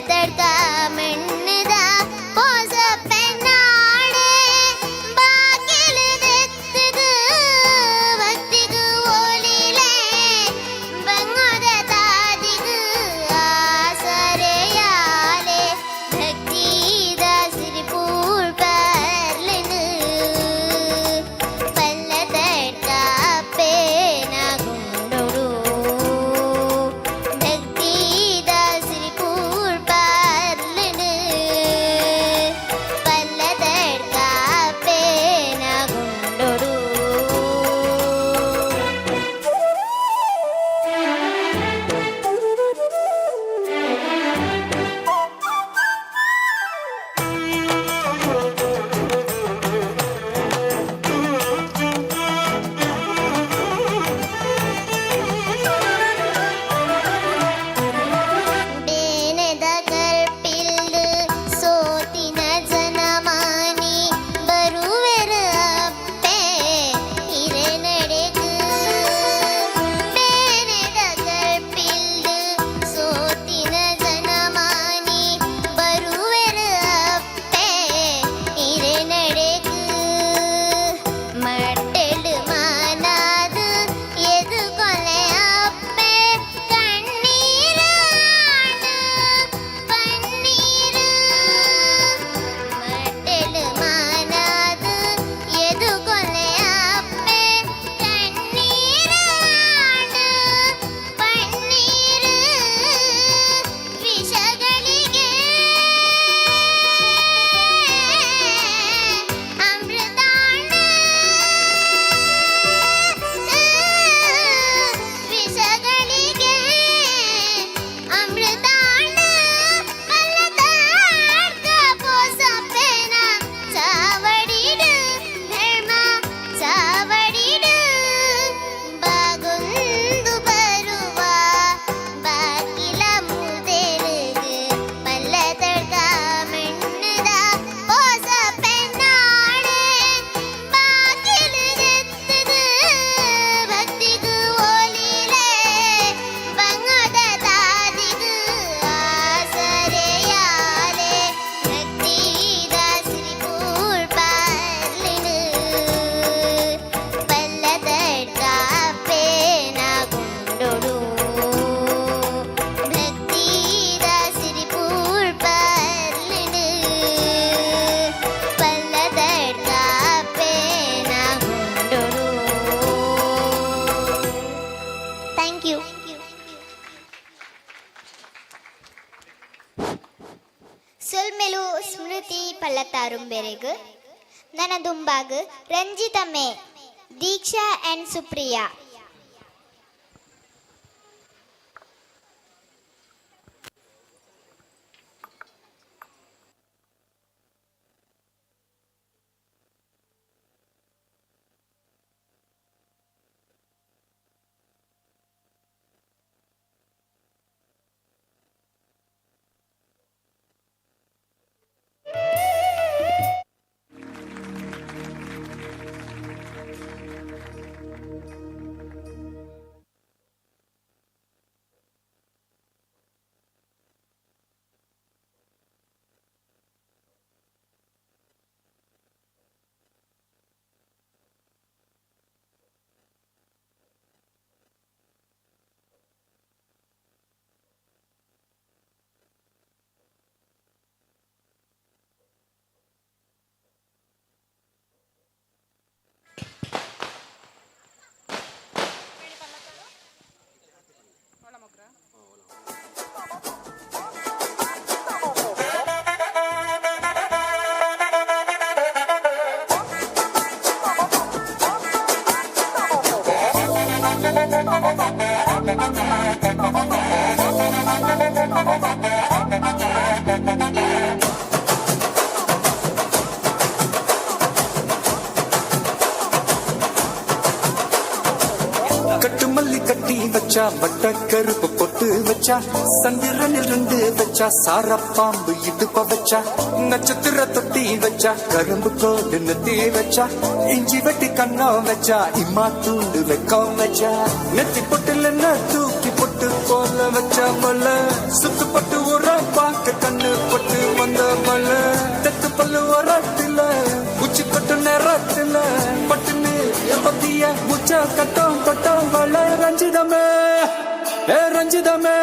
ತಡ್ಕ ಮಣ್ಣದ ಪೋಸ ಪೆನ್ನಾಡೆ ಬಾಗಿಲು ದೆತ್ತದು ಭಕ್ತಿಗೂ ಓಲಿಲೆ ಬಂಗೋದ ತಾದಿಗು ಆಸರೆಯಾಲೆ ಭಕ್ತಿದ ಸಿರಿಪೂಳ್ ಪರ್ಲನು ಪಲ್ಲ ತಡ್ಕ ಪೇನ ಗುಂಡೊಡು ಭಕ್ತಿದ ಸಿರಿಪೂಳ್ ಪರ್ಲನು ಪಲ್ಲ ತಡ್ಕ ಪೇನ ಗುಂಡೊಡು. ಬೇನೆದ ಕರ್ಪಿಲ್ಲು ಸೋತಿನ ಜನಮಾನಿ ಬರುವೆರ ಅಪ್ಪೆ ಹಿರೆ ನಡೆಗು. ಬೇನೆದ ಕರ್ಪಿಲ್ಲು ಸೋತಿನ ಜನಮಾನಿ ಬರುವೆರ ಅಪ್ಪೆ ಹಿರೆ ನಡೆಗು. ಮಟ್ಟೆಳು ಮಾನಾದು ಎದು ಕೊಲೆ ಅಪ್ಪೆ ಕಣ್ಣೀರ ಪನ್ನೀರು. ಮಟ್ಟೆಳು ಮಾನಾದು ಎದು ಕೊಲೆ ಅಪ್ಪೆ ಕಣ್ಣೀರ ಪನ್ನೀರು. ವಿಷಗಳಿಗೆ ಅಮೃತಾಣ, ವಿಷಗಳಿಗೆ ಅಮೃತಾಣ. ಪಲ್ಲತಾಡ್ಕ ಪೋಸಪ್ಪೇನ ಚಾವಡಿಡು ಧರ್ಮ ಚಾವಡಿಡು ಬಾಗೊಂದು ಬರುವ ಬಾಗಿಲ ಮುದೆರುಗು ಪಲ್ಲ ತಡ್ಕ ಮಣ್ಣದ ಪೋಸ ಪೆನ್ನಾಡೆ ಬಾಗಿಲು ಎತ್ತದು ಭಕ್ತಿಗೂ ಓಲಿಲೆ ಬಂಗೋದ ತಾದಿಗು ಆಸರೆಯಾಲೆ ಭಕ್ತಿದ ಸಿರಿಪೂಳ್ ಪರ್ಲಿನು ಪಲ್ಲ ತಡ್ಕ ಪೇನ ಗುಂಡೊಡು. ಭಕ್ತಿದ ಸಿರಿಪೂಳ್ ಪರ್ಲಿನು ಪಲ್ಲ ತಡ್ಕ ಪೇನ ಗುಂಡೊಡು. Thank you. ಸೊಲ್ಮೆಲು ಸ್ಮೃತಿ ಪಲ್ಲತಾರುಂಬೆರೆಗು. ನನ್ನ ದುಂಬಾಗು ರಂಜಿತಮೆ, ದೀಕ್ಷಾ ಆ್ಯಂಡ್ ಸುಪ್ರಿಯಾ. கட்டுமல்லி கட்டி வச்சா, வட்ட கருப்பு பொட்டு வச்சா, சந்திரனில் ரெண்டு வச்சா, சாரப்பாம்பு இடுப்ப வச்சா, நட்சத்திர தொட்டி வச்சா, கரும்பு கோடு நெத்தி வச்சா, இஞ்சி வெட்டி கண்ணம் வச்சா, இம்மா தூண்டு வெக்கம் வச்சா, நெத்தி பொட்டுல என்ன தூக்கி பொட்டு போல வச்சா, போல சுத்து பட்டு உரம். பார்க்க கண்ணு பட்டு வந்தவள தெத்து பல்லு வரத்தில உச்சி கொட்டு நேரத்தில பட்டுன்னு பத்திய முச்ச கட்டம் தொட்டவள ரஞ்சிதமே, ஏ ரஞ்சிதமே,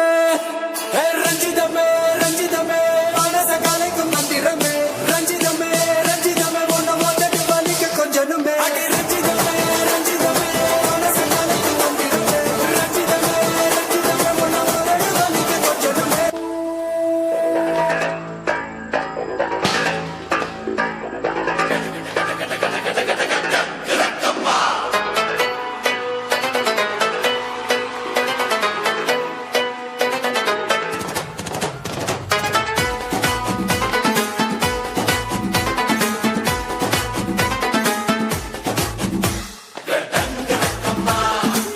ஏ ரஞ்சிதமே, ரஞ்சிதமே, மனச கலைக்கும் மந்திரமே, ரஞ்சிதமே, ரஞ்சிதமே, உன்னை உதடு வலிக்க கொஞ்சனுமே, அடி ரஞ்சிதமே, ரஞ்சிதமே, மனச கலைக்கும் மந்திரமே, ரஞ்சிதமே, ரஞ்சிதமே, உன்னை உதடு வலிக்க கொஞ்சனுமே.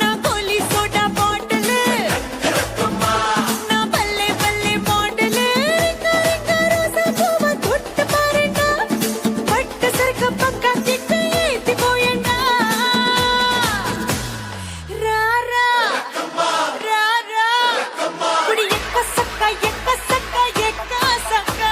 నా గోలీ సోడా బాటిల్, నా బల్లే బల్లే మోడల్, రోజా పువ్వ தொட்டு பாருண்டா, பட்டு சரக்கு பக்கா கிட்ட ஏத்தி போயண்டா. ரா ரா ரா ரா குடி எக்க சக்க எக்க சக்க எக்க சக்க.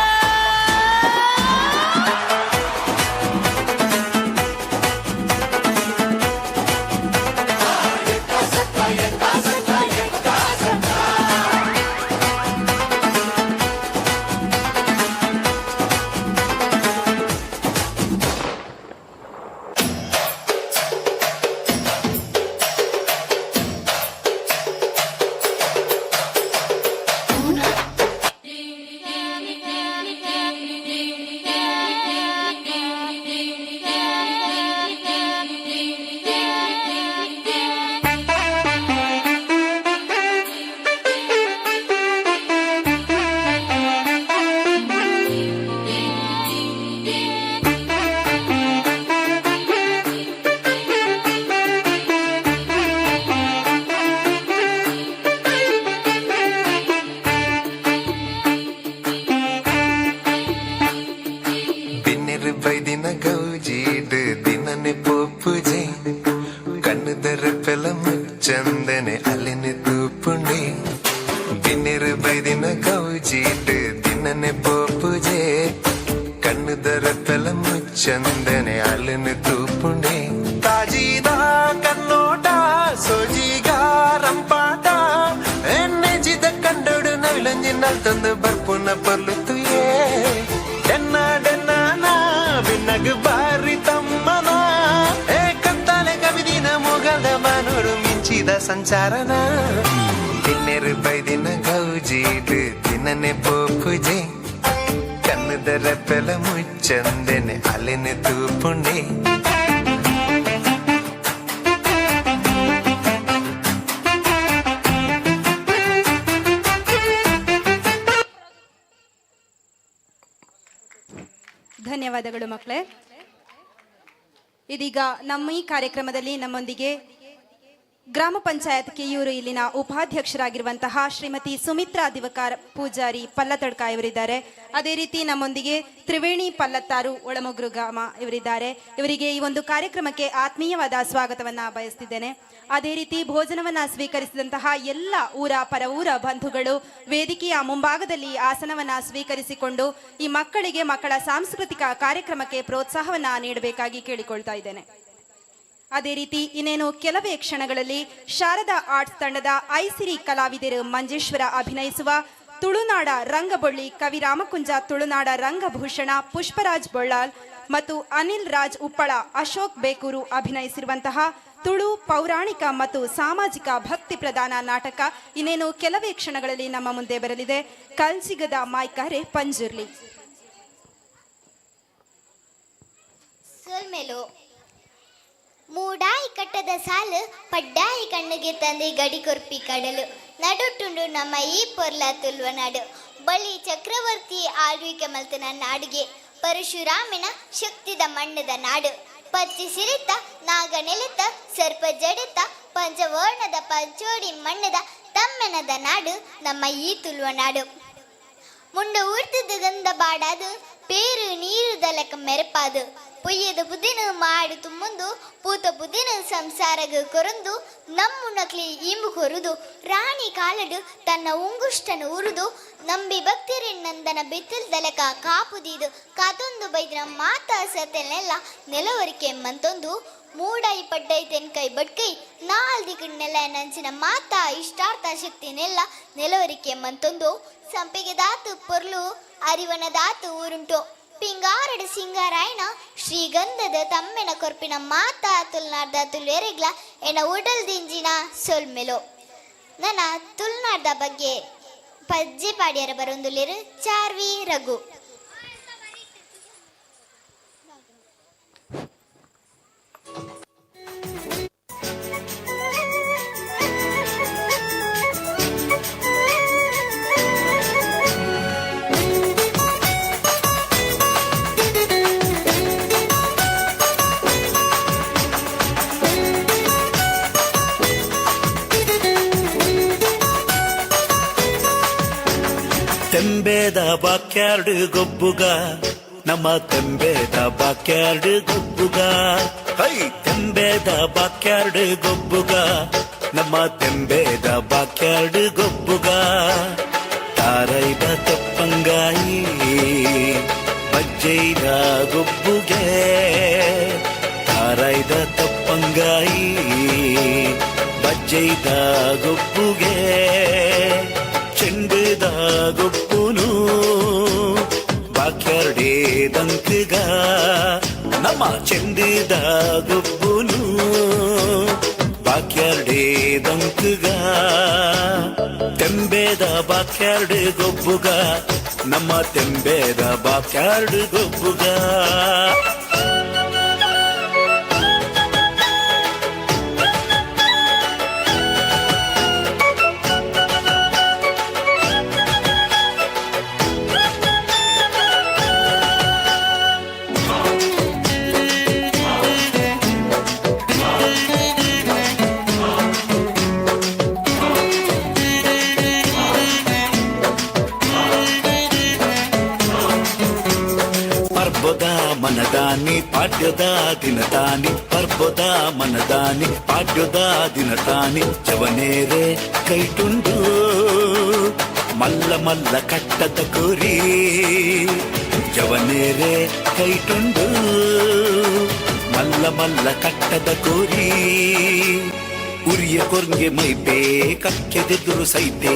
ಬಿನ್ನೆರು ಬೈದಿನ ಗೌಜೀಡು ದಿನನೆ ಪೋಪುಜೆ ಕಣ್ಣುದರ ಪೆಲ ಮುಚ್ಚಂದನೆ ಅಲೆನೆ ತೂಪುಂಡೆ. ಬಿನ್ನೆರು ಬೈದಿನ ಗೌಜೀಡು ದಿನನೆ ಪೋಪುಜೆ ಕಣ್ಣುದರ ಪೆಲ ಮುಚ್ಚಂದನೆ ಅಲೆನೆ ತೂಪುಂಡೆ. ತಾಜೀದ ಕನ್ನೋಟ ಸೋಜಿಗ ರಂಪಾಟ ಎನ್ನೆಜಿದ ಕಂಡೋಡು ನವಿಲಂಜಿ ನಲ್ತಂದು ಬರ್ಪುನ ಪರ್ಲು ತುಯೇ. ಡೆನ್ನ ಡೆನ್ನ ಬಿನ್ನಗು ಬಾರಿ ತಮ್ಮನ ಏ ಕಂತಾಲೆ ಕವಿದಿನ ಮುಗದ ಮನೋಡು ಮಿಂಚಿದ ಸಂಚಾರನ. ತಿನ್ನೆರು ಬೈದಿನ ಗೌಜೀಡು ದಿನನೆ ಪೋಪುಜೆ ಕಣ್ಣುದರ ಪೆಲ ಮುಚ್ಚಂದೆನೆ ಅಲೆನೆ ತೂಪುಂಡೆ. ಧನ್ಯವಾದಗಳು ಮಕ್ಕಳೇ. ಇದೀಗ ನಮ್ಮ ಈ ಕಾರ್ಯಕ್ರಮದಲ್ಲಿ ನಮ್ಮೊಂದಿಗೆ ಗ್ರಾಮ ಪಂಚಾಯತ್ ಕೆಯೂರು ಇಲ್ಲಿನ ಉಪಾಧ್ಯಕ್ಷರಾಗಿರುವಂತಹ ಶ್ರೀಮತಿ ಸುಮಿತ್ರಾ ದಿವಕಾರ್ ಪೂಜಾರಿ ಪಲ್ಲತಡ್ಕ ಇವರಿದ್ದಾರೆ. ಅದೇ ರೀತಿ ನಮ್ಮೊಂದಿಗೆ ತ್ರಿವೇಣಿ ಪಲ್ಲತ್ತಾರು ಒಳಮೊಗ್ರು ಗ್ರಾಮ ಇವರಿದ್ದಾರೆ. ಇವರಿಗೆ ಈ ಒಂದು ಕಾರ್ಯಕ್ರಮಕ್ಕೆ ಆತ್ಮೀಯವಾದ ಸ್ವಾಗತವನ್ನ ಬಯಸ್ತಿದ್ದೇನೆ. ಅದೇ ರೀತಿ ಭೋಜನವನ್ನ ಸ್ವೀಕರಿಸಿದಂತಹ ಎಲ್ಲ ಊರ ಪರವೂರ ಬಂಧುಗಳು ವೇದಿಕೆಯ ಮುಂಭಾಗದಲ್ಲಿ ಆಸನವನ್ನ ಸ್ವೀಕರಿಸಿಕೊಂಡು ಈ ಮಕ್ಕಳಿಗೆ ಮಕ್ಕಳ ಸಾಂಸ್ಕೃತಿಕ ಕಾರ್ಯಕ್ರಮಕ್ಕೆ ಪ್ರೋತ್ಸಾಹವನ್ನ ನೀಡಬೇಕಾಗಿ ಕೇಳಿಕೊಳ್ತಾ ಇದ್ದೇನೆ. ಅದೇ ರೀತಿ ಇನ್ನೇನು ಕೆಲವೇ ಕ್ಷಣಗಳಲ್ಲಿ ಶಾರದಾ ಆರ್ಟ್ಸ್ ತಂಡದ ಐಸಿರಿ ಕಲಾವಿದರು ಮಂಜೇಶ್ವರ ಅಭಿನಯಿಸುವ ತುಳುನಾಡ ರಂಗಬೊಳ್ಳಿ ಕವಿ ರಾಮಕುಂಜ ತುಳುನಾಡ ರಂಗಭೂಷಣ ಪುಷ್ಪರಾಜ್ ಬೊಳ್ಳಾಲ್ ಮತ್ತು ಅನಿಲ್ ರಾಜ್ ಉಪ್ಪಳ ಅಶೋಕ್ ಬೇಕೂರು ಅಭಿನಯಿಸಿರುವಂತಹ ತುಳು ಪೌರಾಣಿಕ ಮತ್ತು ಸಾಮಾಜಿಕ ಭಕ್ತಿ ಪ್ರಧಾನ ನಾಟಕ ಇನ್ನೇನು ಕೆಲವೇ ಕ್ಷಣಗಳಲ್ಲಿ ನಮ್ಮ ಮುಂದೆ ಬರಲಿದೆ. ಕಲ್ಜಿಗದ ಮಾಯ್ಕಾರೆ ಪಂಜುರ್ಲಿ. ಸೊಲ್ಮೆಲು. ಮೂಡಾಯಿ ಕಟ್ಟದ ಸಾಲು ಪಡ್ಡಾಯಿ ಕಣ್ಣಿಗೆ ತಂದೆ ಗಡಿ ಕೊರ್ಪಿ ಕಡಲು ನಡುಟುಂಡು ನಮ್ಮ ಈ ಪೊರ್ಲ ತುಲ್ವ ನಾಡು. ಬಳಿ ಚಕ್ರವರ್ತಿ ಆಳ್ವಿಕೆ ಮಲ್ತನ ನಾಡಿಗೆ ಪರಶುರಾಮನ ಶಕ್ತಿದ ಮಣ್ಣದ ನಾಡು. ಪಚ್ಚಿ ಸಿರಿತ ನಾಗ ನೆಲೆತ ಸರ್ಪ ಜಡಿತ ಪಂಚವರ್ಣದ ಪಂಚೋಡಿ ಮಣ್ಣದ ತಮ್ಮೆನದ ನಾಡು ನಮ್ಮ ಈ ತುಳುವ ನಾಡು. ಮುಂಡ ಊರ್ತಿದ್ದ ಗಂಧ ಬಾಡಾದು ಪೇರು ನೀರು ದಲಕ ಮೆರಪಾದು. ಪೊಯ್ಯದ ಬುದ್ಧಿನ ಮಾಡಿ ತುಂಬುಂದು, ಪೂತ ಬುದ್ಧಿನ ಸಂಸಾರಗ ಕೊರಂದು, ನಮ್ಮುನಕ್ಲಿ ಇಂಬು ಕೊರುದು, ರಾಣಿ ಕಾಲಡು ತನ್ನ ಉಂಗುಷ್ಟನ ಉರುದು, ನಂಬಿ ಭಕ್ತರೆನ್ನಂದನ ಬಿತ್ತಿಲ್ ದಲಕ ಕಾಪುದೀದು ಕಾತೊಂದು ಬೈದಿನ ಮಾತಾ ಸತೆನೆಲ್ಲ ನೆಲವರಿಕೆ ಮಂತೊಂದು, ಮೂಡೈ ಪಡ್ಡೈ ತೆನ್ಕೈ ಬಡ್ಕೈ ನಾಲ್ ದಿಕ್ಕನ್ನೆಲ್ಲ ನಂಚಿನ ಮಾತಾ ಇಷ್ಟಾರ್ಥ ಶಕ್ತಿನೆಲ್ಲ ನೆಲವರಿಕೆ ಮಂತೊಂದು, ಸಂಪಿಗೆ ದಾತು ಪೊರ್ಲು ಅರಿವನ ದಾತು ಊರುಂಟು, ಪಿಂಗಾರಡು ಸಿಂಗಾರಾಯಣ ಶ್ರೀಗಂಧದ ತಮ್ಮೆನ ಕೊರ್ಪಿನ ಮಾತಾ ತುಲ್ನಾಡ್ದ ತುಲ್ವೆರೆಗ್ಲ ಎನ ಉಡಲ್ ದಿಂಜಿನ ಸೊಲ್ಮೆಲೋ. ನನ್ನ ತುಳುನಾಡ್ದ ಬಗ್ಗೆ ಪಜ್ಜೆ ಪಾಡಿಯರ ಬರೊಂದುಲ್ಲೆರ್ ಚಾರ್ವಿ ರಘು. ತೆಂಬೇದ ಬಾಕ್ಯಾರ್ಡ್ ಗೊಬ್ಬುಗ, ನಮ್ಮ ತೆಂಬೇದ ಬಾಕ್ಯಾರ್ಡ್ ಗೊಬ್ಬುಗ, ಹೈ ತೆಂಬೇದ ಬಾಕ್ಯಾರ್ಡ್ ಗೊಬ್ಬುಗ, ನಮ್ಮ ತೆಂಬೇದ ಬಾಕ್ಯಾರ್ಡ್ ಗೊಬ್ಬುಗ, ತಾರೈದ ತಪ್ಪಂಗಾಯಿ ಬಜ್ಜೈದ ಗೊಬ್ಬುಗೆ, ತಾರೈದ ತಪ್ಪಂಗಾಯಿ ಬಜ್ಜೈದ ಗೊಬ್ಬುಗೆ, ಚೆಂಡುದ ಗೊಬ್ಬುನು ಬಾಕ್ಯಾರ್ಡೇ ದಂಕುಗ, ನಮ್ಮ ಚೆಂಡುದ ಗೊಬ್ಬುನು ಬಾಕ್ಯಾರ್ಡೇ ದಂಕುಗ, ತೆಂಬೇದ ಬಾಕ್ಯಾರ್ಡ್ ಗೊಬ್ಬುಗ, ನಮ್ಮ ತೆಂಬೇದ ಬಾಕ್ಯಾರ್ಡ್ ಗೊಬ್ಬುಗ. ಪರ್ಬದ ಮನದಾನಿ ಪಾಡ್ಯದ ದಿನದಾನಿ, ಪರ್ಬದ ಮನದಾನಿ ಪಾಡ್ಯದ ದಿನದಾನಿ, ಜವನೇರೆ ಕೈಟುಂಡು ಮಲ್ಲ ಮಲ್ಲ ಕಟ್ಟದ ಕುರಿ, ಜವನೇರೆ ಕೈಟುಂಡು ಮಲ್ಲ ಮಲ್ಲ ಕಟ್ಟದ ಕುರಿ, ಉರಿಯ ಕೊರ್ಗೆ ಮೈಪೇ ಕಕ್ಕೆದೆದುರು ಸೈತೆ,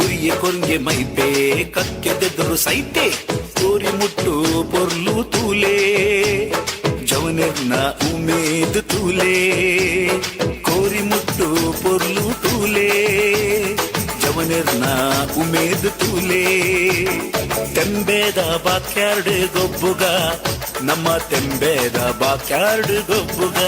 ಉರಿಯ ಕೊರ್ಗೆ ಮೈಪೇ ಕಕ್ಕೆದೆದುರು ಸೈತೆ, ಕೋರಿ ಮುಟ್ಟು ಪೊರ್ಲು ತೂಲೆ ಜವನೆರ್ನ ಉಮೇದು ತೂಲೆ, ಕೋರಿ ಮುಟ್ಟು ಪೊರ್ಲು ತೂಲೆ ಜವನೆರ್ನ ಉಮೇದು ತೂಲೆ, ತೆಂಬೇದ ಬಾಕ್ಯಾರ್ಡ್ ಗೊಬ್ಬುಗ, ನಮ್ಮ ತೆಂಬೇದ ಬಾಕ್ಯಾರ್ಡ್ ಗೊಬ್ಬುಗ.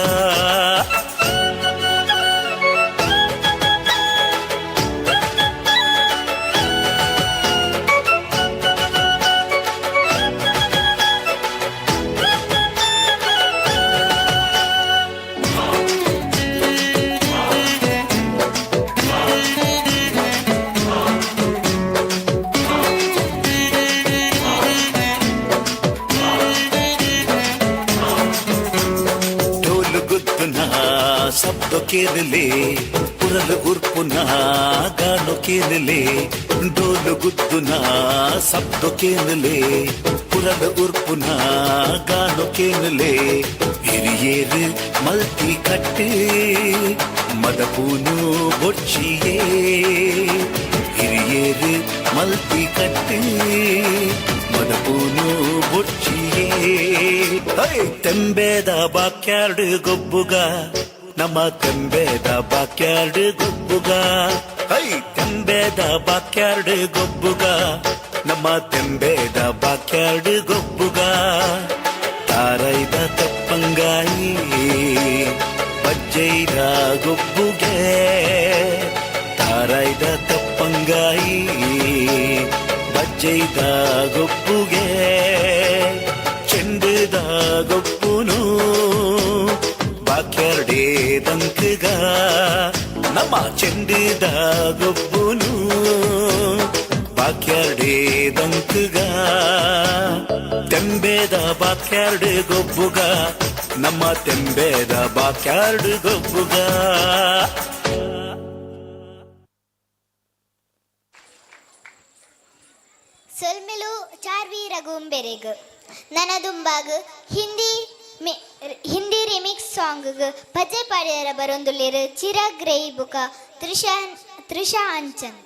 ಶಬ್ದ ಕೇಳಲೆ ಪುರಲು ಉರ್ಪುನ ಗಾನು ಕೇಳಲೆ, ಡೋಲು ಗುದ್ದುನ ಶಬ್ದ ಕೇಳಲೆ ಪುರಲು ಉರ್ಪುನ ಗಾನು ಕೇಳಲೆ, ಹಿರಿಯೇರು ಮಲ್ತಿ ಕಟ್ಟು ಮದಪೂನು ಬೊಚ್ಚಿಯೇ, ಹಿರಿಯೇರು ಮಲ್ತಿ ಕಟ್ಟು ಮದಪೂನು ಬೊಚ್ಚಿಯೇ, ತೆಂಬೇದ ಬಾಕ್ಯಾರ್ಡ್ ಗೊಬ್ಬುಗ, ನಮ್ಮ ತೆಂಬೇದ ಬಾಕ್ಯಾರ್ಡ್ ಗೊಬ್ಬುಗ, ಹೈ ತೆಂಬೇದ ಬಾಕ್ಯಾರ್ಡ್ ಗೊಬ್ಬುಗ, ನಮ್ಮ ತೆಂಬೇದ ಬಾಕ್ಯಾರ್ಡ್ ಗೊಬ್ಬುಗ, ತಾರೈದ ತಪ್ಪಂಗಾಯಿ ಬಜ್ಜೈದ ಗೊಬ್ಬುಗೆ, ತಾರೈದ ತಪ್ಪಂಗಾಯಿ ಬಜ್ಜೈದ ಗೊಬ್ಬುಗೆ, ಚೆಂಡುದ ಗೊಬ್ಬುನು ಬಾಕ್ಯಾರ್ಡೇ ದಂಕುಗ, ನಮ್ಮ ಚೆಂಡುದ ಗೊಬ್ಬುನು ಬಾಕ್ಯಾರ್ಡೇ ದಂಕುಗ, ತೆಂಬೇದ ಬಾಕ್ಯಾರ್ಡ್ ಗೊಬ್ಬುಗ, ನಮ್ಮ ತೆಂಬೇದ ಬಾಕ್ಯಾರ್ಡ್ ಗೊಬ್ಬುಗ. ಸೊಲ್ಮೆಲು ಚಾರ್ವಿ ರಘುಂಬೆರೆಗ್. ನನದುಂಬಾಗ್ ಹಿಂದಿ ಹಿಂದಿ ರಿಮಿಕ್ಸ್ ಸಾಂಗ್ ಪಜೆ ಪಾಡಿಯರ ಬರೊಂದುಲ್ಲೆರ್ ಚಿರಾಗ್ ರೈ ಬುಕ ತ್ರಿಷಾ ತ್ರಿಷಾ ಅಂಚನ್.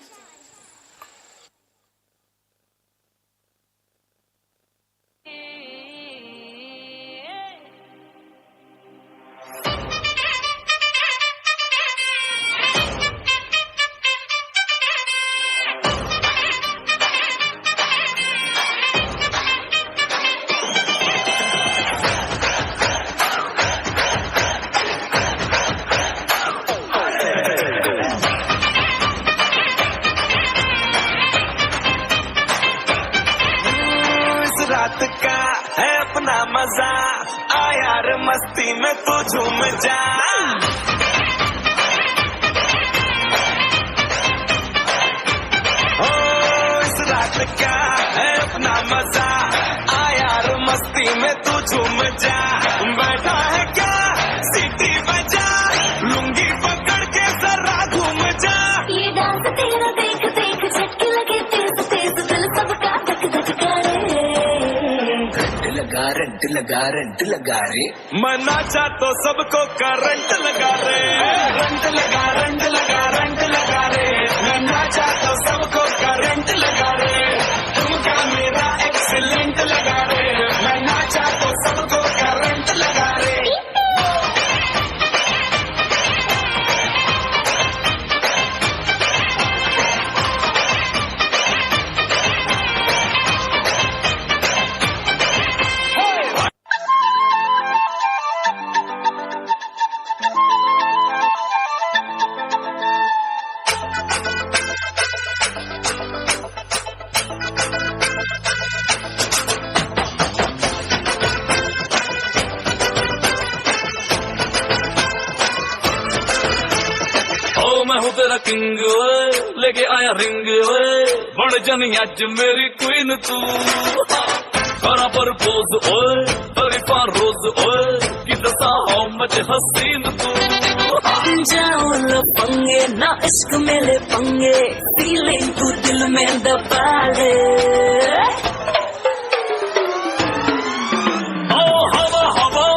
इस रात का है अपना मजा, आ यार मस्ती में तू झूम जा। ओ इस रात का है अपना मजा, आ यार मस्ती में तू झूम जा। बैठा है क्या सीटी बजा, लुंगी पकड़ के जरा घूम जा। ये डांस तेरा देख देख झटके लगे तेज तेज, दिल सबका धक धक करे। लगा रंट लगा रंट लगा रे, मना चा तो सबको करंट लगा रे। रंट लगा रंट लगा रंट लगा रे, मना चा तो सबको करंट लगा रे। तुम क्या मेरा एक्सीलेंट लगा रे, मना चा तो सबको करंट लगा रे। ओ मैं हूँ तेरा किंग ओए, लेके आया रिंग ओए, बन जानी अज मेरी क्वीन तू। करा पर पोज ओए, तरीफा रोज ओए, कि दसा how much हसीन तू। जाओ लो पंगे ना इश्क मेले पंगे, फीलिंग तू दिल में दबा ले। ओ हवा हवा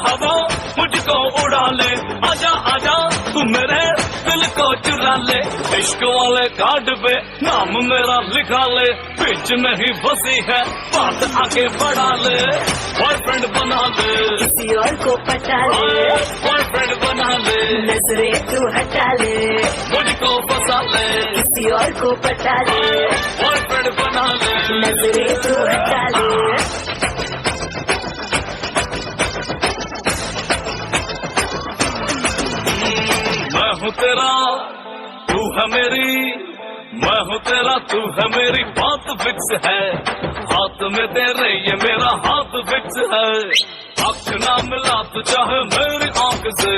हवा मुझको उड़ा ले, आजा आजा तू मेरे दिल को चुरा ले। इश्क वाले कार्ड पे नाम मेरा लिखा ले, बीच में ही बसी है बात आगे बढ़ा ले। बॉयफ्रेंड बना ले, किसी और को पटा ले, बॉयफ्रेंड बना ले, नजरे तू हटा ले, मुझको फंसा ले, किसी और को पटा ले, बॉयफ्रेंड बना ले, नजरे तू हटा ले। मैं हूँ तेरा तू है मेरी, मैं हूँ तेरा तू है मेरी, बात फिक्स है। हाथ में तेरे ये मेरा हाथ फिक्स है। आँख ना मिला तो चाहे मेरी आंख से,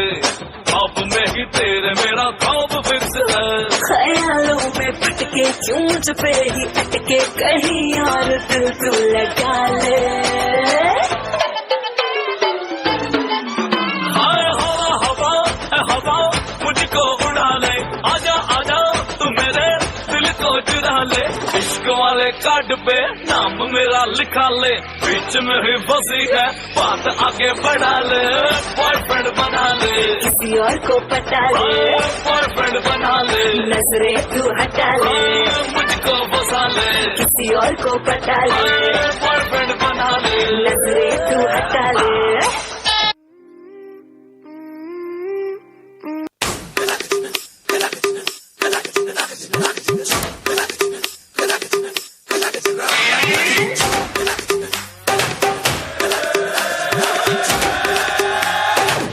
ख्वाब में ही तेरे मेरा ख्वाब फिक्स है। ख्यालों में भटके क्यों मुझ पे ही अटके, कहीं और दिल तू लगा ले। हाय हवा हवा हवा मुझको उड़ा ले, आजा आजा तू मेरे दिल को चुरा ले। इश्क वाले कार्ड पे नाम मेरा लिखा ले, बीच में ही बसी है बात आगे बढ़ा ले। बॉयफ्रेंड बना ले, किसी और को पटा ले, बॉयफ्रेंड बना ले, नजरे तू हटा ले, मुझको बसा ले, किसी और को पटा ले, बॉयफ्रेंड बना ले, नजरे तू हटा ले।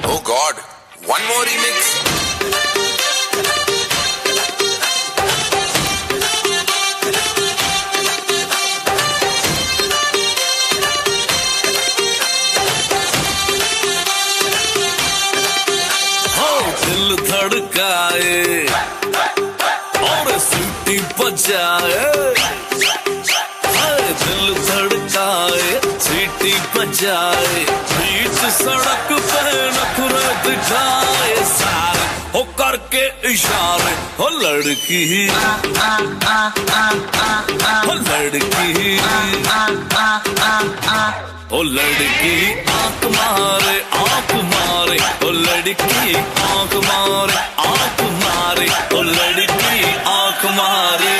Oh God, one more remix. हो दिल धड़काए और सीटी बजाए, हाय दिल धड़काए। घंटी बजाए, बीच सड़क पे नखरे दिखाए, सारे हो करके इशारे, हो लड़की, हो लड़की, ओ लड़की आंख मारे, आंख मारे, ओ लड़की आंख मारे, आंख मारे, ओ लड़की आंख मारे।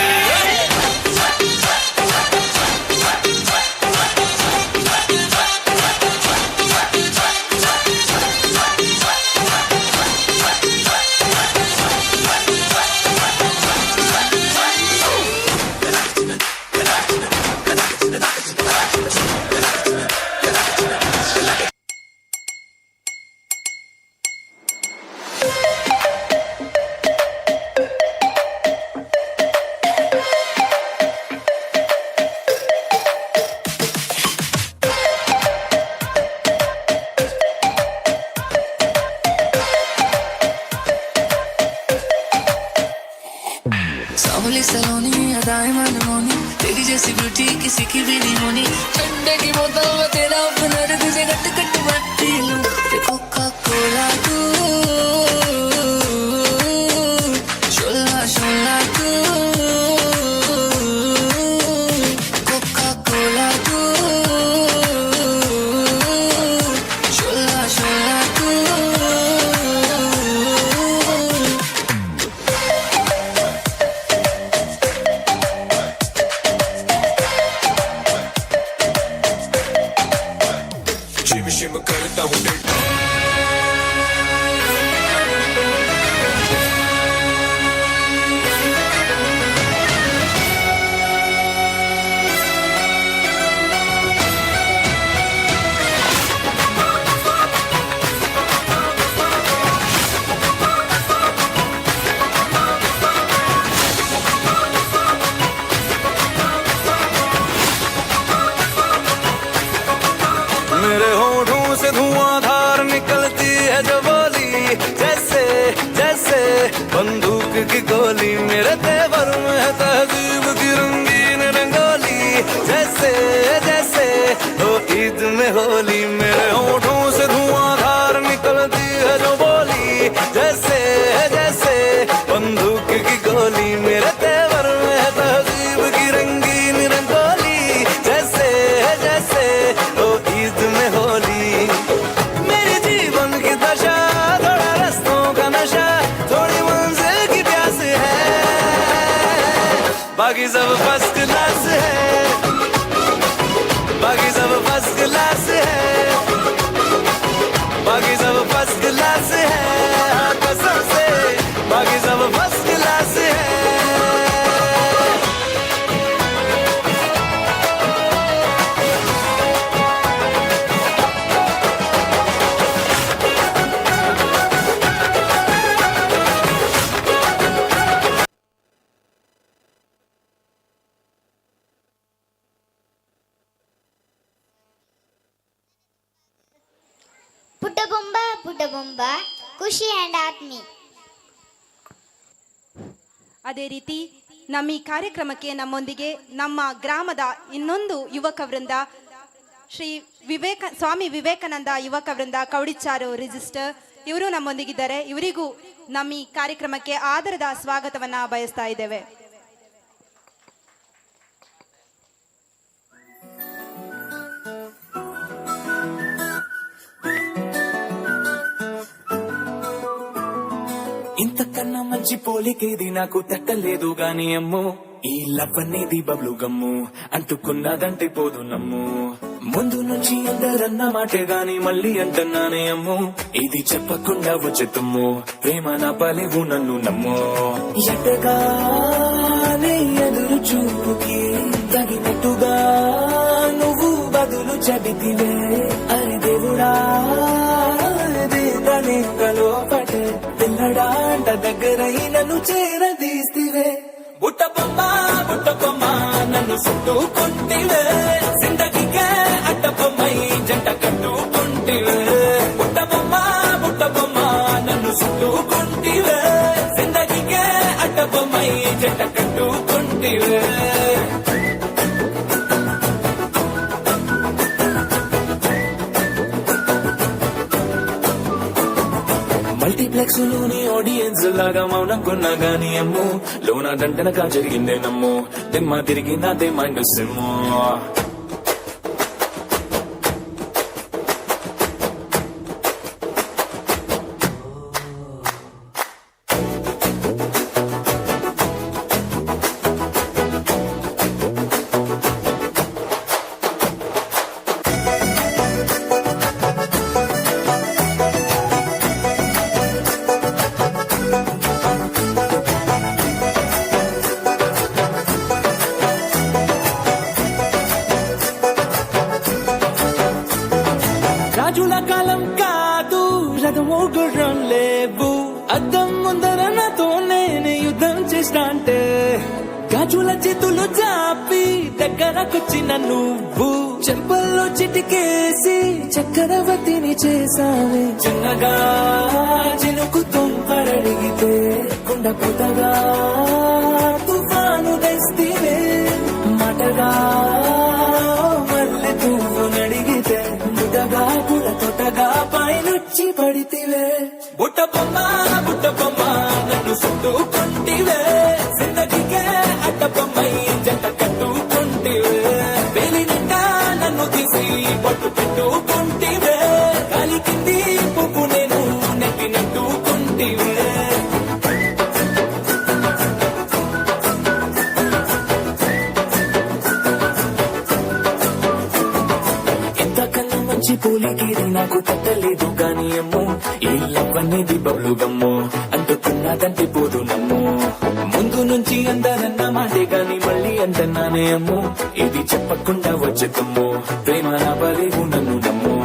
सांवली सलोनी अदाएं मनमोनी, तेरी जैसी ब्यूटी किसी की भी नहीं होनी। ठंडे की बोतल में तेरा ओपनर, तुझे गट गट मैं पी लूं। कोका कोला तू, शोला शोला तू, कोका कोला तू, शोला शोला तू। जिम शिम करता हूँ मेरे होठों से धुआंधार निकलती है जो बोली, जैसे जैसे बंदूक की गोली। मेरे तेवर में है तहजीब की रंगीन रंगोली, जैसे जैसे हो ईद में होली। मेरे होठों से धुआंधार निकलती है जो बोली, जैसे जैसे बंदूक की गोली। मेरे तेवर में है तहजीब की रंगीन रंगोली, जैसे जैसे हो ईद में होली। मेरे जीवन की दशा, थोड़ा रस्तों का नशा, थोड़ी मंजिल की प्यास है, बाकी सब फर्स्ट क्लास है, बाकी सब फर्स्ट क्लास है, बाकी सब फर्स्ट क्लास है, हाँ कसम से बाकी सब फर्स्ट क्लास है। ಪುಟ್ಟಬೊಂಬ ಪುಟ್ಟಬೊಂಬ ಖುಷಿ ಆ್ಯಂಡ್ ಆತ್ಮಿ. ಅದೇ ರೀತಿ ನಮ್ಮ ಈ ಕಾರ್ಯಕ್ರಮಕ್ಕೆ ನಮ್ಮೊಂದಿಗೆ ನಮ್ಮ ಗ್ರಾಮದ ಇನ್ನೊಂದು ಯುವಕ ವೃಂದ ಶ್ರೀ ಸ್ವಾಮಿ ವಿವೇಕಾನಂದ ಯುವಕ ವೃಂದ ಕೌಡಿಚಾರು ರಿಜಿಸ್ಟರ್ ಇವರು ನಮ್ಮೊಂದಿಗಿದ್ದಾರೆ. ಇವರಿಗೂ ನಮ್ಮ ಈ ಕಾರ್ಯಕ್ರಮಕ್ಕೆ ಆದರದ ಸ್ವಾಗತವನ್ನ ಬಯಸ್ತಾ ಇದ್ದೇವೆ. ఇంతకన్నా మంచి పోలికేది నాకు తట్టలేదు గాని అమ్మో, ఈ లవ్ అనేది బబ్లు గమ్ము, అంటుకున్నదంటే పోదు నమ్ము. ముందు నుంచి అందరన్న మాటే గాని మళ్ళీ అంటున్నానే అమ్ము, ఇది చెప్పకుండా వచ్చే తుమ్ము, ప్రేమ నా పలేవు నన్ను నమ్ము. ఎటగానే ఎదురు చూపుకి తగినట్టుగా నువ్వు బదులు చెబితివే, అరే దేవుడా లోపటే పిల్లడాంట దగ్గరై నన్ను చేరదీస్తివే. బుట్ట బొమ్మ బుట్ట బొమ్మ నన్ను చుట్టుకుంటివే, జిందగీకే అట్ట బొమ్మై జంట కట్టుకుంటివే. బుట్ట బొమ్మ బుట్ట బొమ్మ నన్ను చుట్టుకుంటివే, జిందగీకే అట్ట బొమ్మై జంట కట్టుకుంటివే. మల్టీప్లెక్స్ లోని ఆడియన్స్ లాగా మౌనంకున్నా గానీ అమ్ము లోన దంటనగా జరిగిందే నమ్ము దిమ్మ తిరిగి నాదే మైండ్ సిమ్ము. రాజుల కాలం కాదు, రథము గుర్రం లేవు, అద్దం ముందర నాతో నేను యుద్ధం చేస్తా అంటే గాజుల చేతులు చాపి దగ్గరకొచ్చిన నువ్వు చెంపల్లో చిటికేసి చక్రవర్తిని చేసావే. చిన్నగా చినుకు తుంపరడిగితే కుండ పుతగా తుఫాను తెస్తివే, మాటగా మల్లె పువ్వు నడిగితే బుడగా పుల తొటగా పైనుచ్చి పడితివే. బుట్ట బొమ్మ బుట్ట బొమ్మ నన్ను చుట్టుకుంటివే, జిందగీకే అడ్డ బొమ్మై జంట కట్టుకుంటివే, వేలి నిండా నన్ను తీసి పట్టు పెట్టుకుంటివే, కాలి కింది పువ్వు నేను నెట్టినట్టుకుంటివే. ఎంతకన్నా మంచి పోలికేది నాకు తట్టలేదు కానీ అమ్మో, ఈ లవ్ అనేది బబ్లు గమ్ము అంటుకున్నదంటే పోదు నమ్ము. ముందు నుంచి అందరన్న మాటే గాని మళ్ళీ అంటన్నానే అమ్ము, ఇది చెప్పకుండా వచ్చే తమ్ము, ప్రేమ నా బలేవు నన్ను నమ్ము.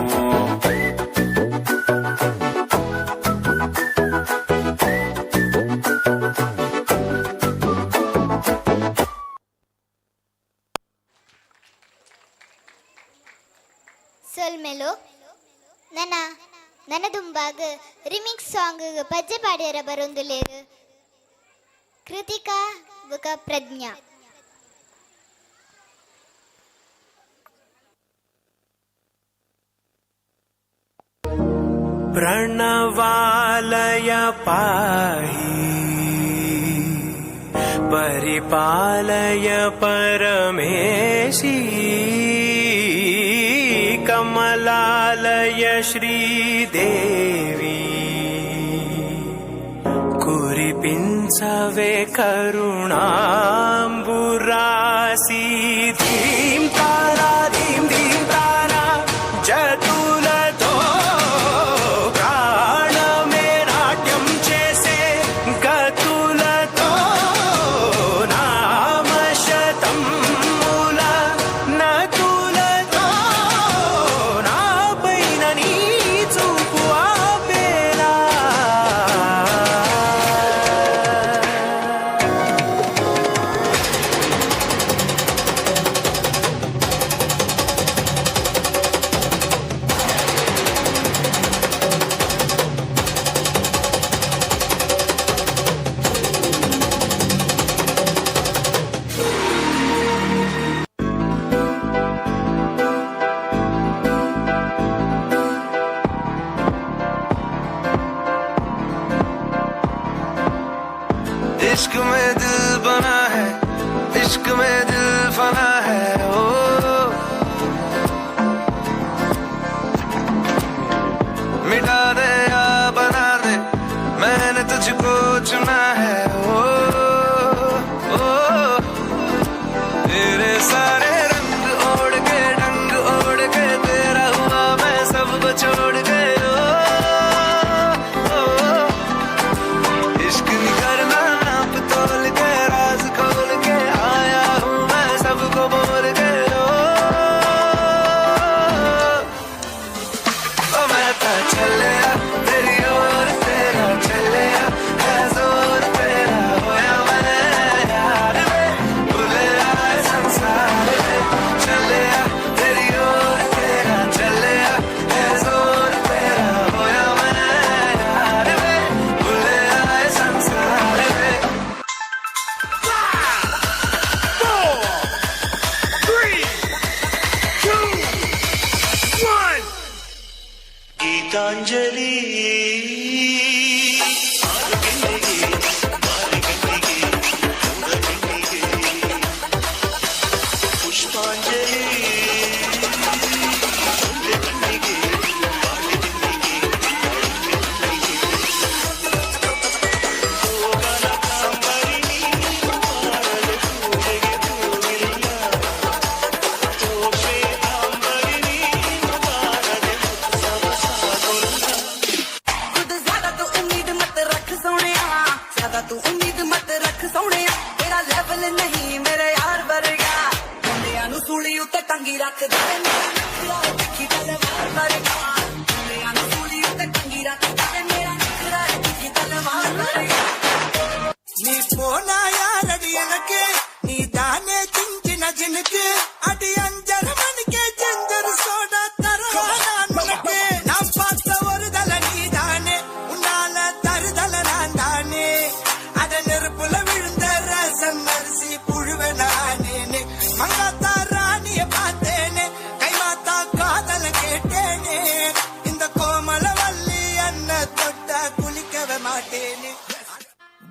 ಸೊಲ್ಮೆಲು ನನ್ನ ನನದುಂಬಾಗ ರಿಮಿಕ್ಸ್ ಸಾಂಗ್ ಪಜ್ಜೆ ಪಾಡ್ಯರ ಬರೊಂದುಲೇರು ಕೃತಿಕಾ ಬುಕ ಪ್ರಜ್ಞಾ. प्रणवालय पाहि परिपालय परमेशी कमलालय श्रीदेवी कुरिपिंसवे करुणाम्बुरासी धीं तारा धीं धीं तारा जतुलतो ప్రాణమే నాట్యం చేసే గతులతో నామశతముల నతులతో నాపైన నీ చూపు ఆపేలా. इश्क में दिल बना है, इश्क में दिल फना है, ओ मिटा दे या बना दे, मैंने तुझको चुना है, ओ, ओ तेरे सारे रंग ओढ़ के ढंग ओढ़ के तेरा हुआ मैं सबको छोड़ के, ओ, ओ इश्क नहीं करना नाप तोल के राज खोल के आया हूँ मैं सबको बोल के, ओ, ओ मैं तो चलिया तेरी ओर, तेरा चलिया है जोर तेरा होया मैं यार वे भूलिया संसार वे, चलिया तेरी ओर, तेरा चलिया है जोर तेरा होया मैं यार वे भूलिया संसार वे। 4, 3, 2, 1. Gitanjali.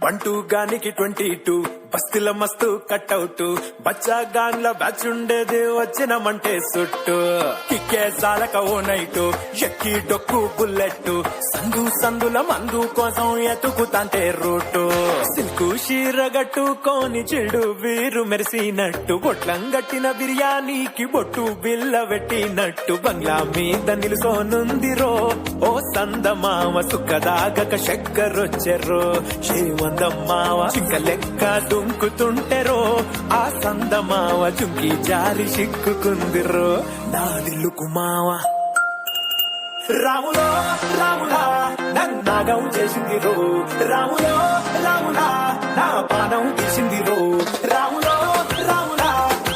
1 2 గానికి 22 బస్తీల మస్తు కట్అవుట్ బచ్చా గాన్ల బ్యాచ్ ఉండేది వచ్చినమంటే సుట్టు కిక్కే సాలక ఓ నైటు ఎక్కి డొక్కు బుల్లెట్ సందు సందుల మందు కోసం ఎతుకుతాంటే రూటు సిల్కు షీరగట్టుకోని చెడు వీరు మెరిసినట్టు బొట్లంగట్టిన బిర్యానీకి బొట్టు బిల్ల పెట్టినట్టు బంగ్లా మీద నిలుసోనుందిరో ఓ సందమామ సుఖదాగక చక్కరొచ్చెర్రో శ్రీమందమ్మావ చింక లెక్క దుంకుతుంటెరో ఆ సందమావ చుంకి జారి సిక్కుకుందిరో నా దిల్లు కుమావ రాములో రాములా నన్నాగం చేసింది రో రాములో రాములా నా పానం తీసింది రో రాములో రాములా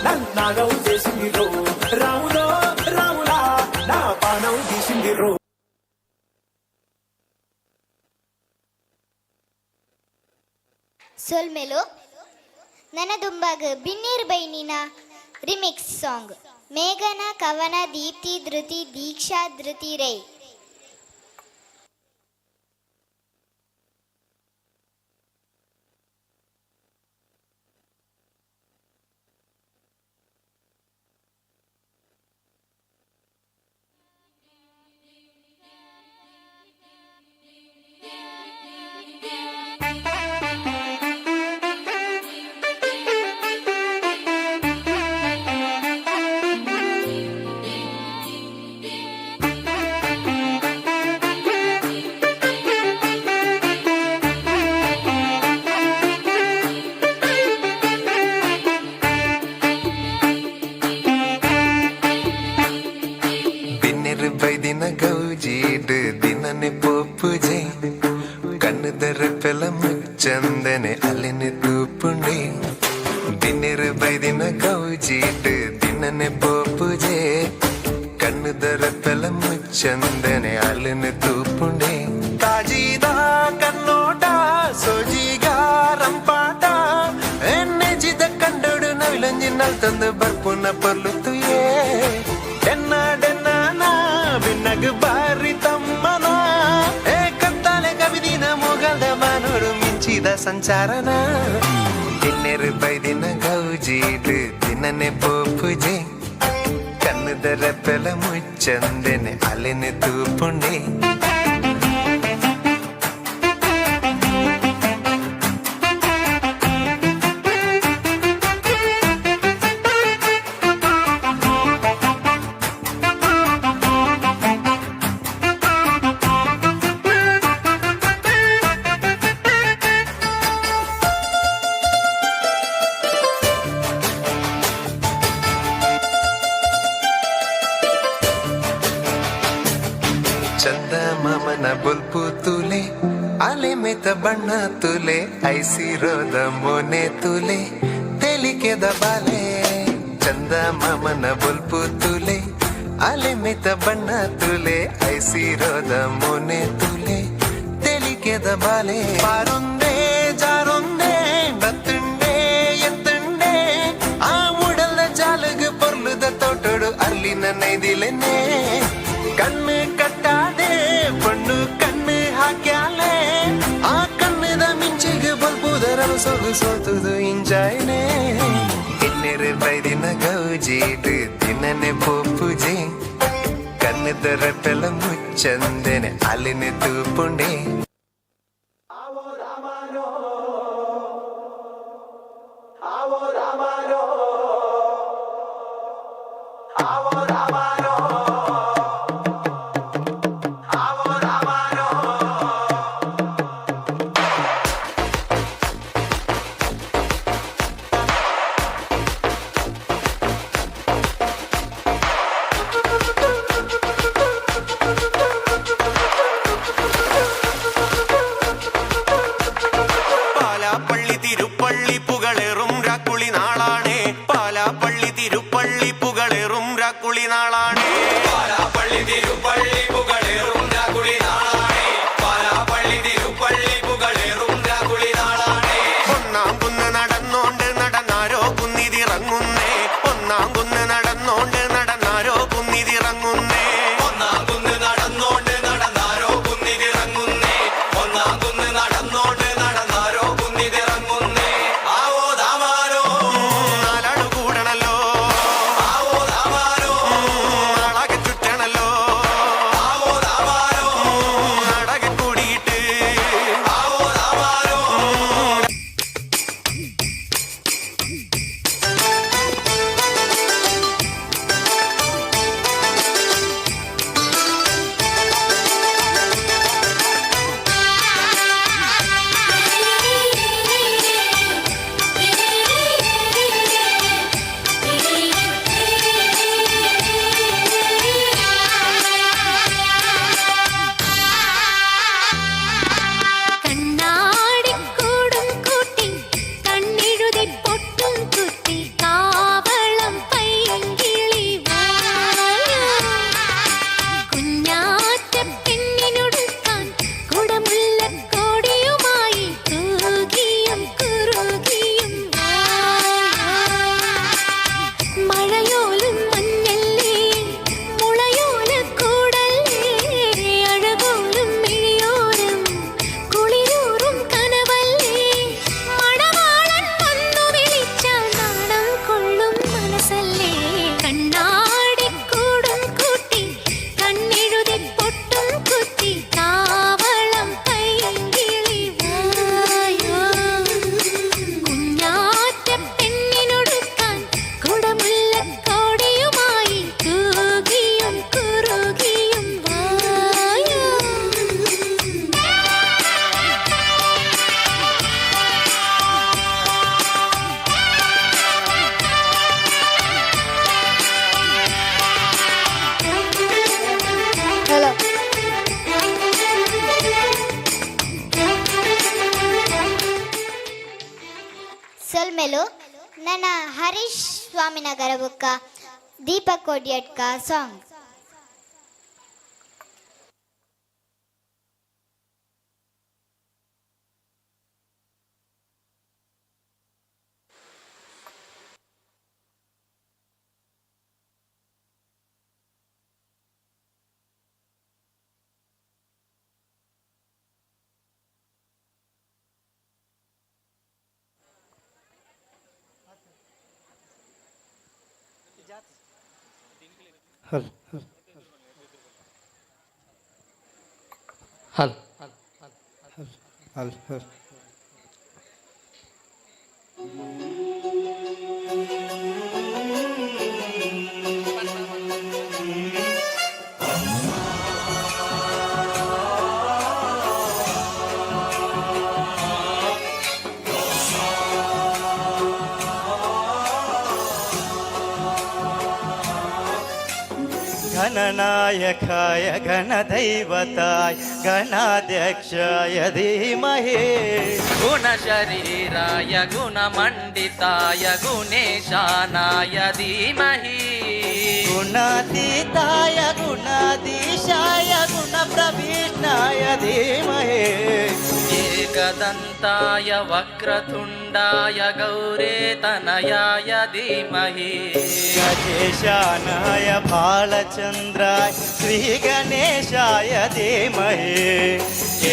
నన్నాగం చేసింది రో రాములో రాములా నా పానం తీసింది రో. ಸೊಲ್ಮೆಲು ನನದುಂಬಾಗ ಬಿನ್ನೀರ್ ಬೈನಿನ ರಿಮಿಕ್ಸ್ ಸಾಂಗ್ ಮೇಘನ ಕವನ ದೀಪ್ತಿ ಧೃತಿ ದೀಕ್ಷಾ ಧೃತಿ ರೈ. ಬಿನ್ನೆರು ಬೈದಿನ ಗೌಜೀಡು ದಿನನೆ ಪೋಪುಜೆ ಕಣ್ಣುದರ ಪೆಲ ಮುಚ್ಚಂದನೆ ಅಲೆನೆ ತೂಪುಂಡೆ ಬಿನ್ನೆರು ಬೈದಿನ ಗೌಜೀಡು ದಿನನೆ ಪೋಪುಜೆ ಕಣ್ಣುದರ ಪೆಲ ಮುಚ್ಚಂದನೆ ಅಲೆನೆ ತೂಪುಂಡೆ ತಾಜಿದ ಕನ್ನೋಟ ಸೋಜಿಗ ರಂಪಾಟ ಎನ್ನೆಜಿದ ಕಂಡೋಡು ನವಿಲಂಜಿ ನಲ್ತಂದು ಬರ್ಪುನ ಪೊರ್ಲು ತುಯೇ ಡೆನ್ನ ಡೆನ್ನ ಬಿನ್ನಗ್ ಬಾರಿ ತಮ್ಮನ ಏ ಕತ್ತಾಲೆ ಕವಿದಿನ ಮೊಗಲ್ದ ಮಾನೋಡು ಮಿಂಚಿದ ಸಂಚಾರನ ತಿನ್ನೆರು ಬೈದಿನ ಗೌಜೀಡು ದಿನನೆ ಪೋಪುಜೆ ಕಣ್ಣುದರ ಪೆಲ ಮುಚ್ಚಂದೆನೆ ಅಲೆನೆ ತೂಪುಂಡೆ. ಚಂದ ಮಾಮನ ಬೊಲ್ಪು ತುಲೆ ಅಲೆ ಮೆತ ಬಣ್ಣ ತುಲೆ ಐಸಿರೋದ ಮೋನೆ ತುಲೆ ತೆಲಿಕೆದ ಬಾಲೆ ಚಂದ ಮಾಮನ ಬೊಲ್ಪು ತುಲೆ ಅಲೆ ಮೆತ ಬಣ್ಣ ತುಲೆ ಐಸಿರೋದ ಮೋನೆ ತುಲೆ ತೆಲಿಕೆದ ಬಾಲೆ ಪಾರೊಂದೇ ಜಾರೊಂದೇ ಬತ್ತುಂಡೆ ಎತ್ತುಂಡೆ ಆ ಉಡಲ ಜಾಲಗ ಪೊರ್ಲುದ ತೋಟೋಡು ಅರ್ಲಿನ ನೈದಿಲೆನೆ ಕಣ್ಣು ಕಟ್ಟಾದೆ பொண்ணு கண்ணு ಹಾಕ್ಯಾಲೆ ಆ ಕಣ್ಣದ ಮಿಂಚಿಗೆ ಬಲ್ಪುದರಲು ಸೊಗು ಸೋತುದು ಇಂಜಾಯ್ನೆ ಇನ್ನೆರು ಬೈದಿನ ಗೌಜೀಡು ದಿನನೆ ಪೋಪುಜೆ ಕಣ್ಣುದರ ಪೆಲ ಮುಚ್ಚಂದೆನೆ ಅಲ್ಲಿನೆ ತೂಪುಂಡೆ. പാലാപ്പള്ളി തിരുപ്പള്ളി പുകളേറും രാക്കുളി നാളാണേ. പാലാപ്പള്ളി തിരുപ്പള്ളി പുകളേറും രാക്കുളി നാളാണേ. പാലാപ്പള്ളി തിരുപ്പള്ളി പുകളേറും രാക്കുളി നാളാണേ. പാലാപ്പള്ളി തിരുപ്പള്ളി പുകളേറും രാക്കുളി നാളാണേ. ഒന്നാം കുന്ന് നടന്നോണ്ട് നടന്നാരോ കുന്നിതിറങ്ങുന്നേ. ഒന്നാം കുന്ന് നടന്നോണ്ട് നടന്നാരോ കുന്നിതിറങ്ങുന്നേ. ഒന്നാം കുന്ന് നടന്നോണ്ട് നടന്നാരോ കുന്നിതിറങ്ങുന്നേ. ഒന്നാം കുന്ന് നടന്നോണ്ട് നടന്നാരോ. ನನ್ನ ಹರೀಶ್ ಸ್ವಾಮಿನಗರ ಬುಕ್ಕ ದೀಪಕ್ ಕೋಡಿಯಡ್ಕ ಸಾಂಗ್. ಹಲ್ ಹಲ್ ಹಲ್ ಹಲ್. गणनायकाय गणदैवताय गणाध्यक्षाय धीमहि। गुणशरीराय गुणमण्डिताय गुणेशानाय धीमहि। गुणातीताय गुणाधीशाय गुणप्रविष्णाय धीमहि। एकदन्ताय वक्रतुण्डाय गौरेतनयाय धीमहि। गजेशानाय भालचन्द्राय श्रीगणेशाय धीमहि।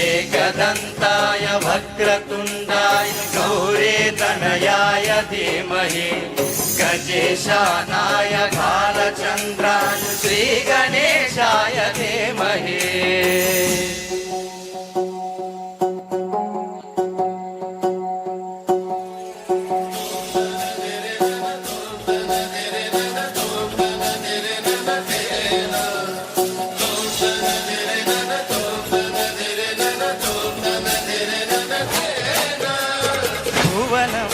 एकदन्ताय वक्रतुण्डाय गौरेतनयाय धीमहि। गजेशानाय भालचन्द्राय श्रीगणेशाय धीमहि। ഭുവനം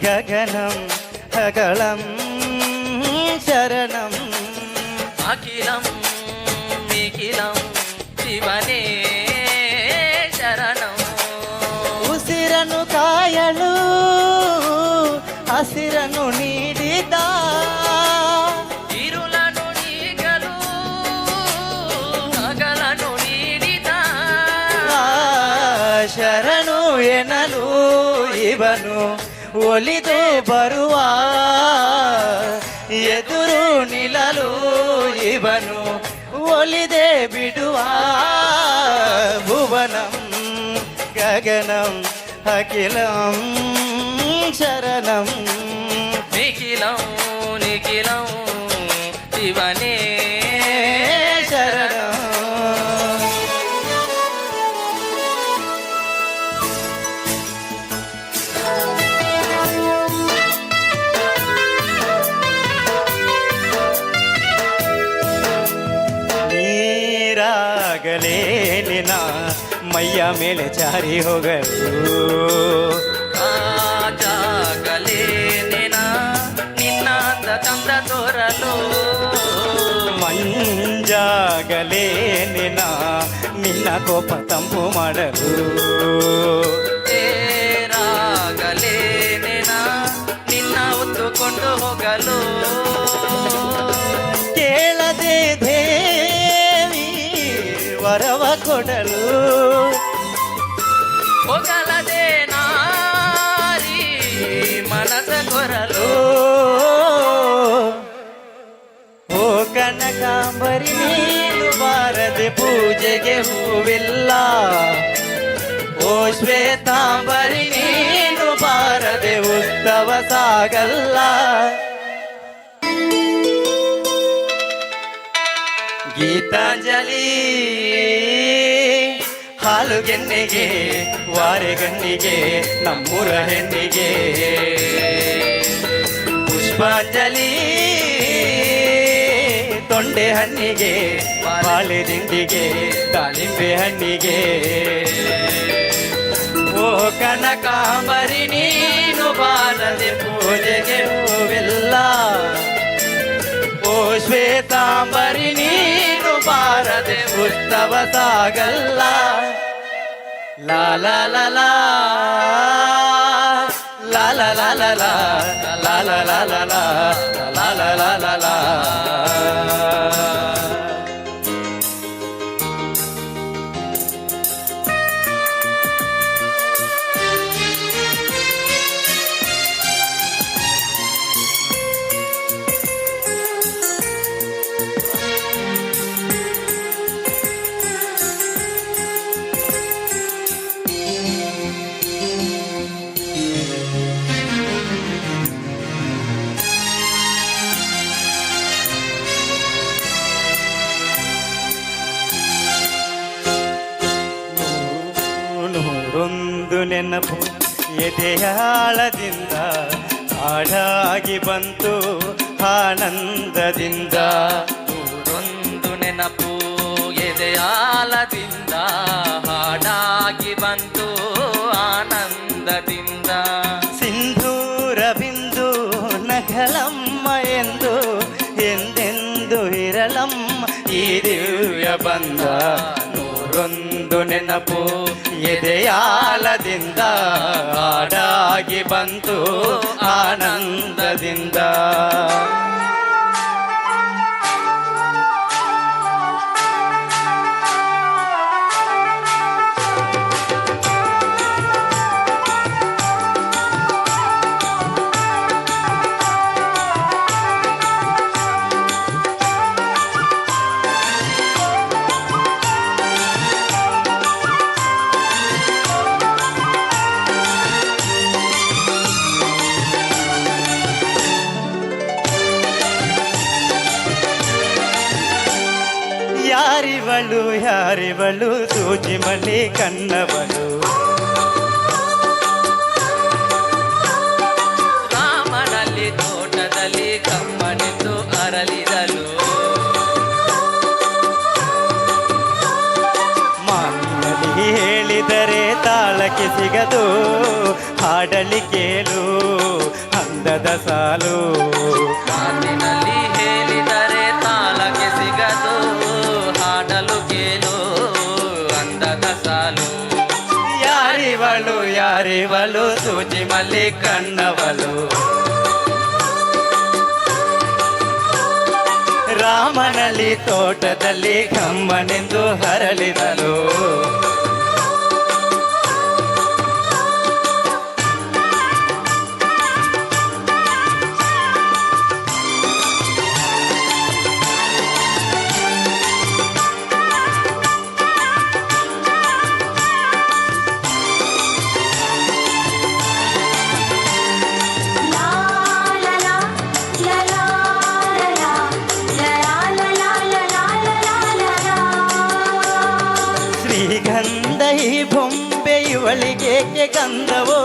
ഗഗനം ഹകളം ശരണം അഖിലം നിഖിലം ശിവനേ ശരണം. ಉಸಿರನು ಕಾಯಲು ಹಸಿರನು ನೀಡಿದ ഇരുളನು ನೀಗಲು ಹಗಲನು ನೀಡಿದ ಶರಣು ಎನಲು ಇವನು ಒಲಿದು ಬರುವ ಎದುರು ನಿಲ್ಲಲು ಇವನು ಒಲಿದೆ ಬಿಡುವ. ಭುವನಂ ಗಗನಂ ಅಖಿಲಂ ಶರಣಂ ನಿಖಿಲಂ ನಿಖಿಲಂ ಶಿವನೇ ಶರಣಂ. ನೀರಾಗಲೇ ನಿನ್ನ ಮೈಯ ಮೇಲೆ ಜಾರಿ ಹೋಗಲು ಕಾಜಾಗಲೇ ನಿನ ನಿನ್ನ ಅಂದ ಚಂದ ತೋರಲು ಮಂಜಾಗಲೇ ನಿನ್ನ ನಿನ್ನ ಕೋಪ ತಂಪು ಮಾಡಲು ತೇರಾಗಲೇ ನಿನ ನಿನ್ನ ಹೊತ್ತುಕೊಂಡು ಹೋಗಲು ಕೇಳದೆ ದೇವಿ ವರವ ಕೊಡಲು ಹೋಗಲದೆ ನಾರಿ ಮನಸ ಕೊರಲು. ಓ ಕನಕಾಂಬರಿ ನೀನು ಬಾರದೆ ಪೂಜೆಗೆ ಹೂವಿಲ್ಲ. ಓ ಶ್ವೇತಾಂಬರಿ ನೀನು ಬಾರದೆ ಉತ್ಸವ ಸಾಗಲ್ಲ. ಗೀತಾಂಜಲಿ ಹಾಲು ಗೆನ್ನೆಗೆ ವಾರೆಗಣ್ಣಿಗೆ ನಮ್ಮೂರ ಹೆಣ್ಣಿಗೆ. ಪುಷ್ಪಾಂಜಲಿ ತೊಂಡೆ ಹಣ್ಣಿಗೆ ಬಾಳೆ ದಿಂಡಿಗೆ ದಾಳಿಂಬೆ ಹಣ್ಣಿಗೆ. ಓ ಕನಕಾಂಬರಿ ನೀನು ಬಾರದೆ ಪೂಜೆಗೆ ಹೂವಿಲ್ಲ. ಓ ಶ್ವೇತಾಂಬರಿ ನೀನು ಬಾರದೆ ಉತ್ಸವ ಸಾಗಲ್ಲ. ಲಾ ಲಾ ಲಾ ಲಾ ಲಾ ಲಾ ಲಾ ಲಾ ಲಾ ಲಾ ಲಾ ಲಾ ಲಾ ಲಾ ಲಾ ಲಾ ಲಾ ಲಾ ಲಾ. ನೂರೊಂದು ನೆನಪು ಎದೆಯಾಳದಿಂದ ಹಾಡಾಗಿ ಬಂತು ಆನಂದದಿಂದ. ನೂರೊಂದು ನೆನಪು ಎದೆಯಾಳದಿಂದ ಹಾಡಾಗಿ ಬಂತು ಆನಂದದಿಂದ. ಸಿಂಧೂರ ಬಿಂದು ನಗಲಮ್ಮ ಎಂದು ಎಂದೆಂದು ಇರಲಮ್ಮ ಈ ದಿವ್ಯ ಬಂದ. ನೂರೊಂದು ನೆನಪು ಎದೆಯಾಳದಿಂದ ಹಾಡಾಗಿ ಬಂತು ಆನಂದದಿಂದ. ಯಾರಿವಳು ಯಾರಿವಳು ಸೂಜಿಮಲಿ ಕಣ್ಣವಳು. ರಾಮನಲ್ಲಿ ತೋಟದಲ್ಲಿ ಕಮ್ಮನೆಂದು ಅರಳಿದಳು. ಮಾತಿನಲ್ಲಿ ಹೇಳಿದರೆ ತಾಳಕ್ಕೆ ಸಿಗದು, ಹಾಡಲಿ ಕೇಳು ಅಂದದ ಸಾಲು. ಮಾತಿನಲ್ಲಿ ಹೇಳಿದರೆ ತಾಳಕ್ಕೆ ಸಿಗದು, ಹಾಡಲು ಕೇಳು ಅಂದದ ಸಾಲು. ಯಾರಿವಳು ಯಾರಿವಳು ಸೂಜಿಮಲ್ಲಿ ಕಣ್ಣವಳು. ರಾಮನಲ್ಲಿ ತೋಟದಲ್ಲಿ ಕಮ್ಮನೆಂದು ಹರಳಿದಳು. ಶ್ರೀಗಂಧ ಈ ಬೊಂಬೆ ಇವಳಿಗೇಕೆ ಗಂಧವೋ?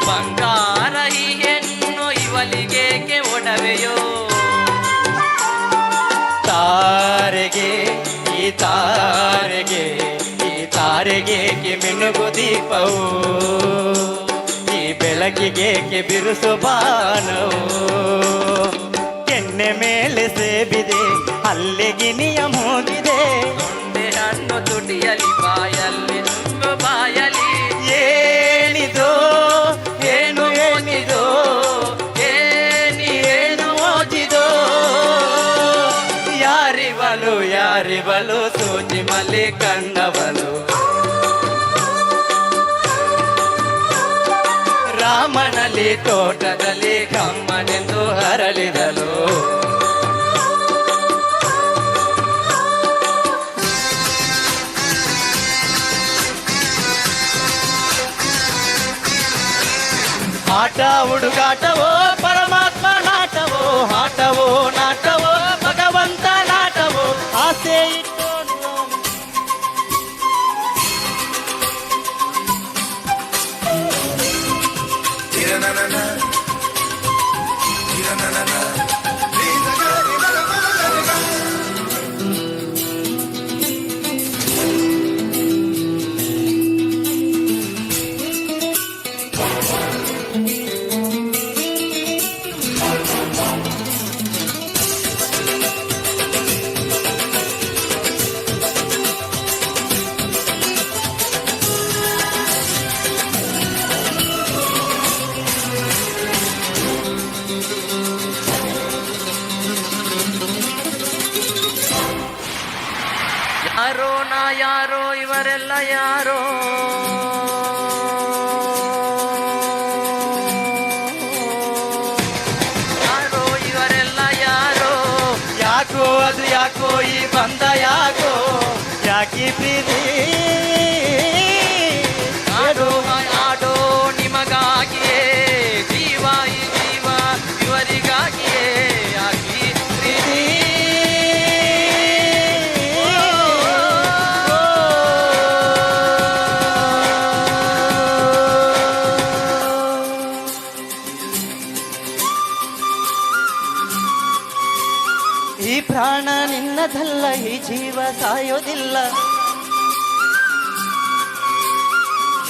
ಬಂಗಾರ ಈ ಹೆಣ್ಣು ಇವಳಿಗೇಕೆ ಒಡವೆಯೋ? ತಾರೆಗೆ ಈ ತಾರೆಗೆ ಈ ತಾರೆಗೇಕೆ ಮಿನುಗು ದೀಪವು? ಈ ಬೆಳಕಿಗೇಕೆ ಬಿರುಸು ಬಾನವು? ಕೆನ್ನೆ ಮೇಲೆ ಸೇಬಿದೆ, ಅಲ್ಲಿಗಿನಿಯ ಮೂಗಿದೆ. ಹಣ್ಣು ತುಟಿಯಲಿ ಬಾಯಲ್ಲಿ ತುಂಬು ಬಾಯಲಿ. ಏನಿದೋ ಏನು ಏನಿದೋ ಏನಿ ಏನು ಓದಿದೋ? ಯಾರಿವಳು ಯಾರಿವಳು ಸೂಜಿಮಲಿ ಕಣ್ಣವಳು. ರಾಮನಲ್ಲಿ ತೋಟದಲ್ಲಿ ಕಮ್ಮನೆಂದು ಹರಳಿದಳು. ಆಟ ಹುಡುಗಾಟವೋ ಪರಮಾತ್ಮ ನಾಟವೋ, ಆಟವೋ ನಾಟವೋ ಭಗವಂತ ನಾಟವೋ, ಆಸೆ ಇಟ್ಟೋನು. ಯಾರೋ ನಾ ಯಾರೋ ಇವರೆಲ್ಲ ಯಾರೋ. ಯಾರೋ ಇವರೆಲ್ಲ ಯಾರೋ, ಯಾಕೋ ಅದು ಯಾಕೋ ಈ ಬಂದ ಯಾಕೋ ಯಾಕಿ ಪ್ರೀತಿ. ಆಡೋ ಆಡೋ ನಿಮಗಾಗಿಯೇ ಜೀವ, ಈ ಜೀವ ಇವರಿಗಾಗಿಯೇ ಯಾಕಿ ಪ್ರೀತಿ. ಈ ಪ್ರಾಣ ನಿನ್ನದಲ್ಲ, ಈ ಜೀವ ಸಾಯೋದಿಲ್ಲ.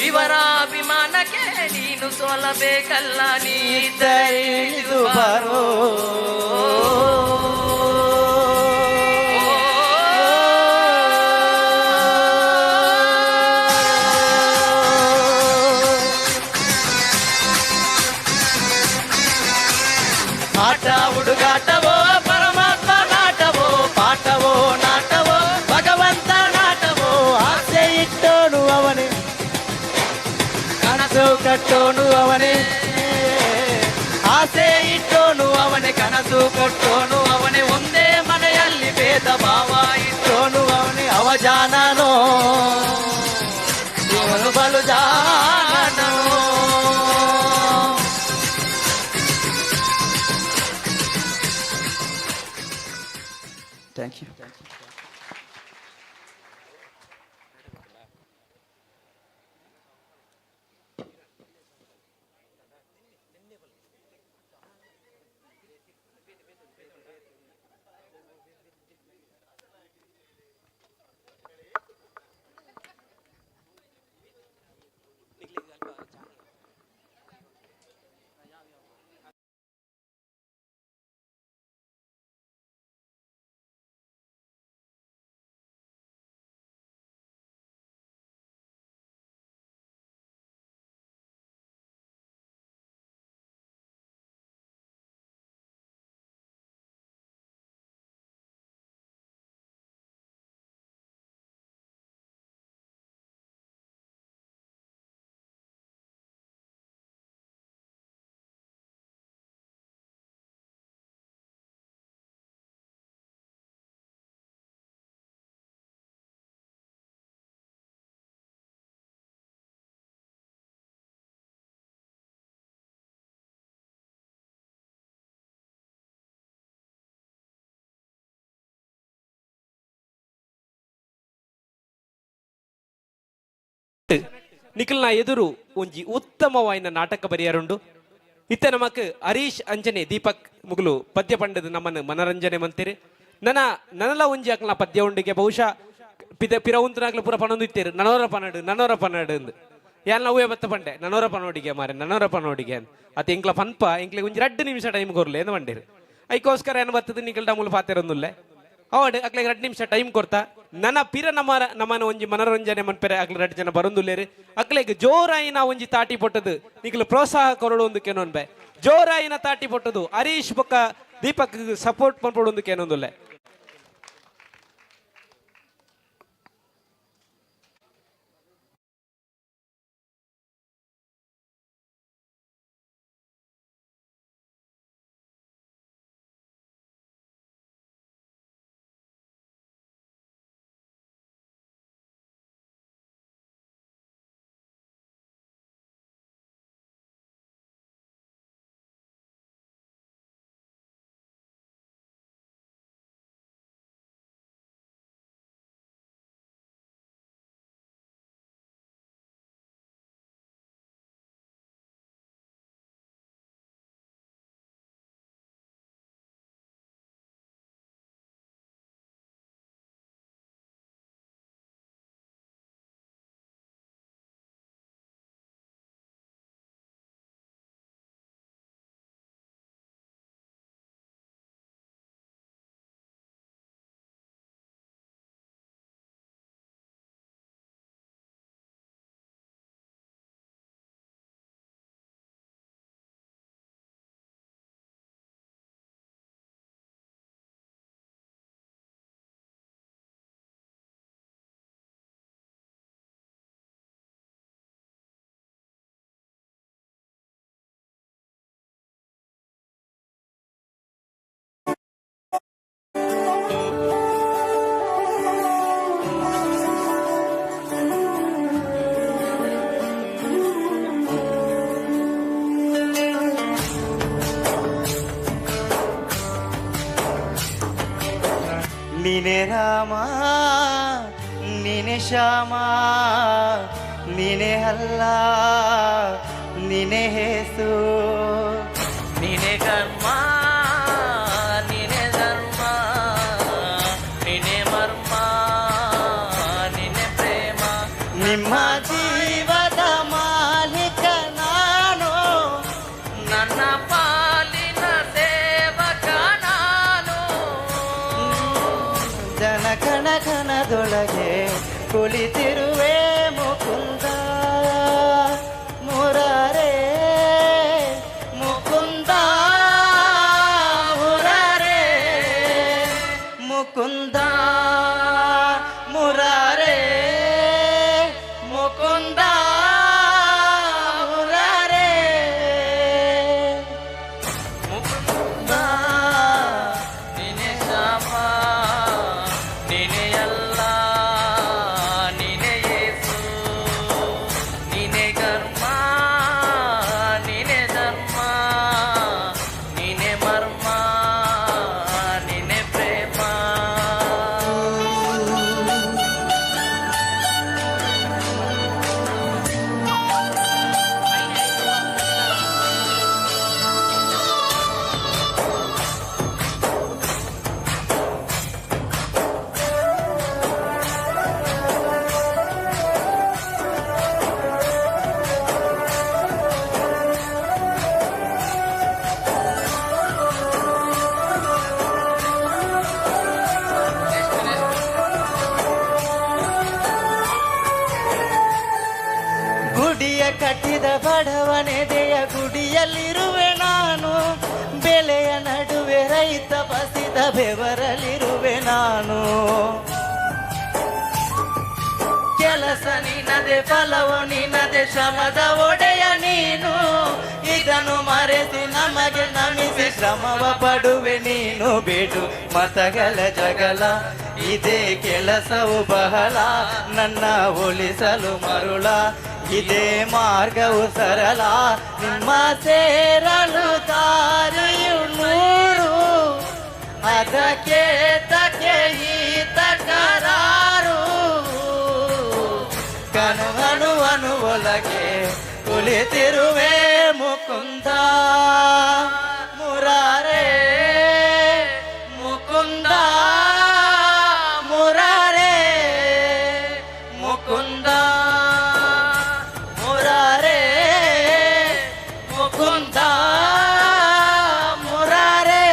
ಇವರ ಅಭಿಮಾನಕ್ಕೆ ನೀನು ಸೋಲಬೇಕಲ್ಲ, ನೀ ಇದ್ದರೆ ಇಳಿದು ಬಾರೋ. ಆಟ ಹುಡುಗಾಟವೋ ಪರಮಾತ್ಮ ನಾಟವೋ, ಪಾಠವೋ ನಾಟವೋ ಭಗವಂತ ನಾಟವೋ, ಆಸೆ ಇಟ್ಟೋನು ಅವನೇ, ಕನಸು ಕಟ್ಟೋನು ಅವನೇ, ಆಸೆ ಇಟ್ಟೋನು ಅವನೇ, ಕನಸು ಕೊಟ್ಟೋನು ಅವನೇ, ಒಂದೇ ಮನೆಯಲ್ಲಿ ಭೇದ ಭಾವ ಇಟ್ಟೋನು ಅವನೇ, ಅವಜಾನನೋ ಇವನು ಬಲು ಜಾನನೋ. Thank you. ನಿಖಲ್ನ ಎದುರು ಒಂಜಿ ಉತ್ತಮವಾಯಿನ ನಾಟಕ ಬರಿಯಾರುಂಡು. ಇತ್ತ ನಮಕ್ ಹರೀಶ್ ಅಂಜನೆ ದೀಪಕ್ ಮುಗುಲು ಪದ್ಯ ಪಂಡದ ನಮ್ಮನ್ನು ಮನರಂಜನೆ ಮಂತಿರಿ. ನನ್ನ ನನಲ ಒಂಜಿ ಅಕ್ಲ ಪದ್ಯ ಉಂಡಿಗೆ ಬಹುಶಃ ಪಿದ ಪಿರವುಂತನಾಗ್ಲ ಪೂರ ಪಣೊಂದು ಇತ್ತೇರು ನನೋರ ಪನಡು ನನೋರ ಪನಡು ಅಂದ್ ಯಾಲ್ ನವ್ವೇ ಬತ್ತ ಪಂಡೆ ನನೋರ ಪನೋಡಿಗೆ ಮಾರೆ ನನೋರ ಪನೋಡಿಗೆ ಅತ್ ಎಂಕ್ಲ ಪನ್ಪ ಎಂಕ್ಲೆ ಒಂಜಿ 2 ನಿಮಿಷ ಟೈಮ್ ಕೊರ್ಲೆ ಎಂದು ಬಂಡೇರು. ಐಕೋಸ್ಕರ ಏನು ಬರ್ತದೆ ನಿಖಲ್ ಡಮುಲು ಪಾತೆರೊಂದುಲ್ಲೆ ಅವಡು ಅಕ್ಲೆಗ್ 2 ನಿಮಿಷ ಟೈಮ್ ಕೊರ್ತಾ ನನ್ನ ಪಿರ ನಮ್ಮ ನಮ್ಮನ ಒಂಜಿ ಮನೋರಂಜನೆ ಮನ್ಪೆರೆ ಅಕ್ಲೆ 2 ಜನ ಬರೊಂದುಲ್ಲೇರು. ಅಕ್ಲೆಗ್ ಜೋರಾಯಿನ ಒಂಜಿ ತಾಟಿ ಪೊಟ್ಟದು ನಿಕ್ಲು ಪ್ರೋತ್ಸಾಹ ಕೊರಡು ಒಂದು ಕೆನೊನ್ಬೆ ಜೋರಾಯಿನ ತಾಟಿ ಪೊಟ್ಟದು ಹರೀಶ್ ಬೊಕ್ಕ ದೀಪಕ್ ಸಪೋರ್ಟ್ ಪನ್ಪೊಡು ಒಂದು ಕೆನೊಂದುಲ್ಲೆ. ನೀನೇ ರಾಮ ನೀನೇ ಶ್ಯಾಮ ನೀನೇ ಅಲ್ಲ ನೀನೇ ಹೇಸು. ನೀನೇ ಕರ್ಮ ನೀನೇ ಧರ್ಮ ನೀನೇ ಮರ್ಮ ನೀನೇ ಪ್ರೇಮ. ನಿಮ್ಮ ಜೀವದ ಮಾಲೀಕ ನಾನು, ನನ್ನ ಪಾಲಿನ ಸೇವಕ ನಾನು. ಜನ ಕಣ ಕಣದೊಳಗೆ ಕುಳಿತಿರುವೆ ಮುಕುಂದ ಮುರಾರೇ, ಮುಕುಂದ ಮುರಾರೇ, ಮುಕುಂದ ಮುರಾರೇ, ಮುಕುಂದ ಮುರಾರೇ. ಮುಕುಂದ ನೀನೇ ಶ್ಯಾಮ ನೀನೇ ಅಲ್ಲ ನೀನೇ ಯೇಸು. ನೀನೇ ಕರ್ಮ ನೀನೇ ಧರ್ಮ ನೀನೇ ಮರ್ಮ ನೀನೇ ಪ್ರೇಮ. ಗುಡಿಯ ಕಟ್ಟಿದ ಬಡವನೆದೆಯ ಗುಡಿಯಲ್ಲಿರುವೆ ನಾನು, ಬೆಳೆಯ ನಡುವೆ ರೈತ ಬಸಿದ ಬೆವರಲ್ಲಿರುವೆ ನಾನು. ಕೆಲಸ ನಿನ್ನದೆ ಫಲವು ನಿನ್ನದೆ ಶ್ರಮದ ಒಡೆಯ ನೀನು, ಇದನ್ನು ಮರೆತು ನಮಗೆ ನಮಿಸಿ ಶ್ರಮವ ಪಡುವೆ ನೀನು. ಬಿಡು ಮತಗಳ ಜಗಳ, ಇದೇ ಕೆಲಸವು ಬಹಳ, ನನ್ನ ಒಲಿಸಲು ಮರುಳ, ಇದೇ ಮಾರ್ಗವು ಸರಳ. ನಿಮ್ಮ ಸೇರಲು ದಾರಿಯು ನೂರು, ಅದಕ್ಕೆ ತಕ್ಕೆ ಈ ತಕರಾರು. ಕನು ಅನು ಅನು ಒಳಗೆ ಕುಳಿತಿರುವೆ ಮುಕುಂದ ಮುರಾರೇ, ಮುಕುಂದ ಮುರಾರೇ, ಮುಕುಂದ ಮುರಾರೇ, ಮುಕುಂದ ಮುರಾರೇ.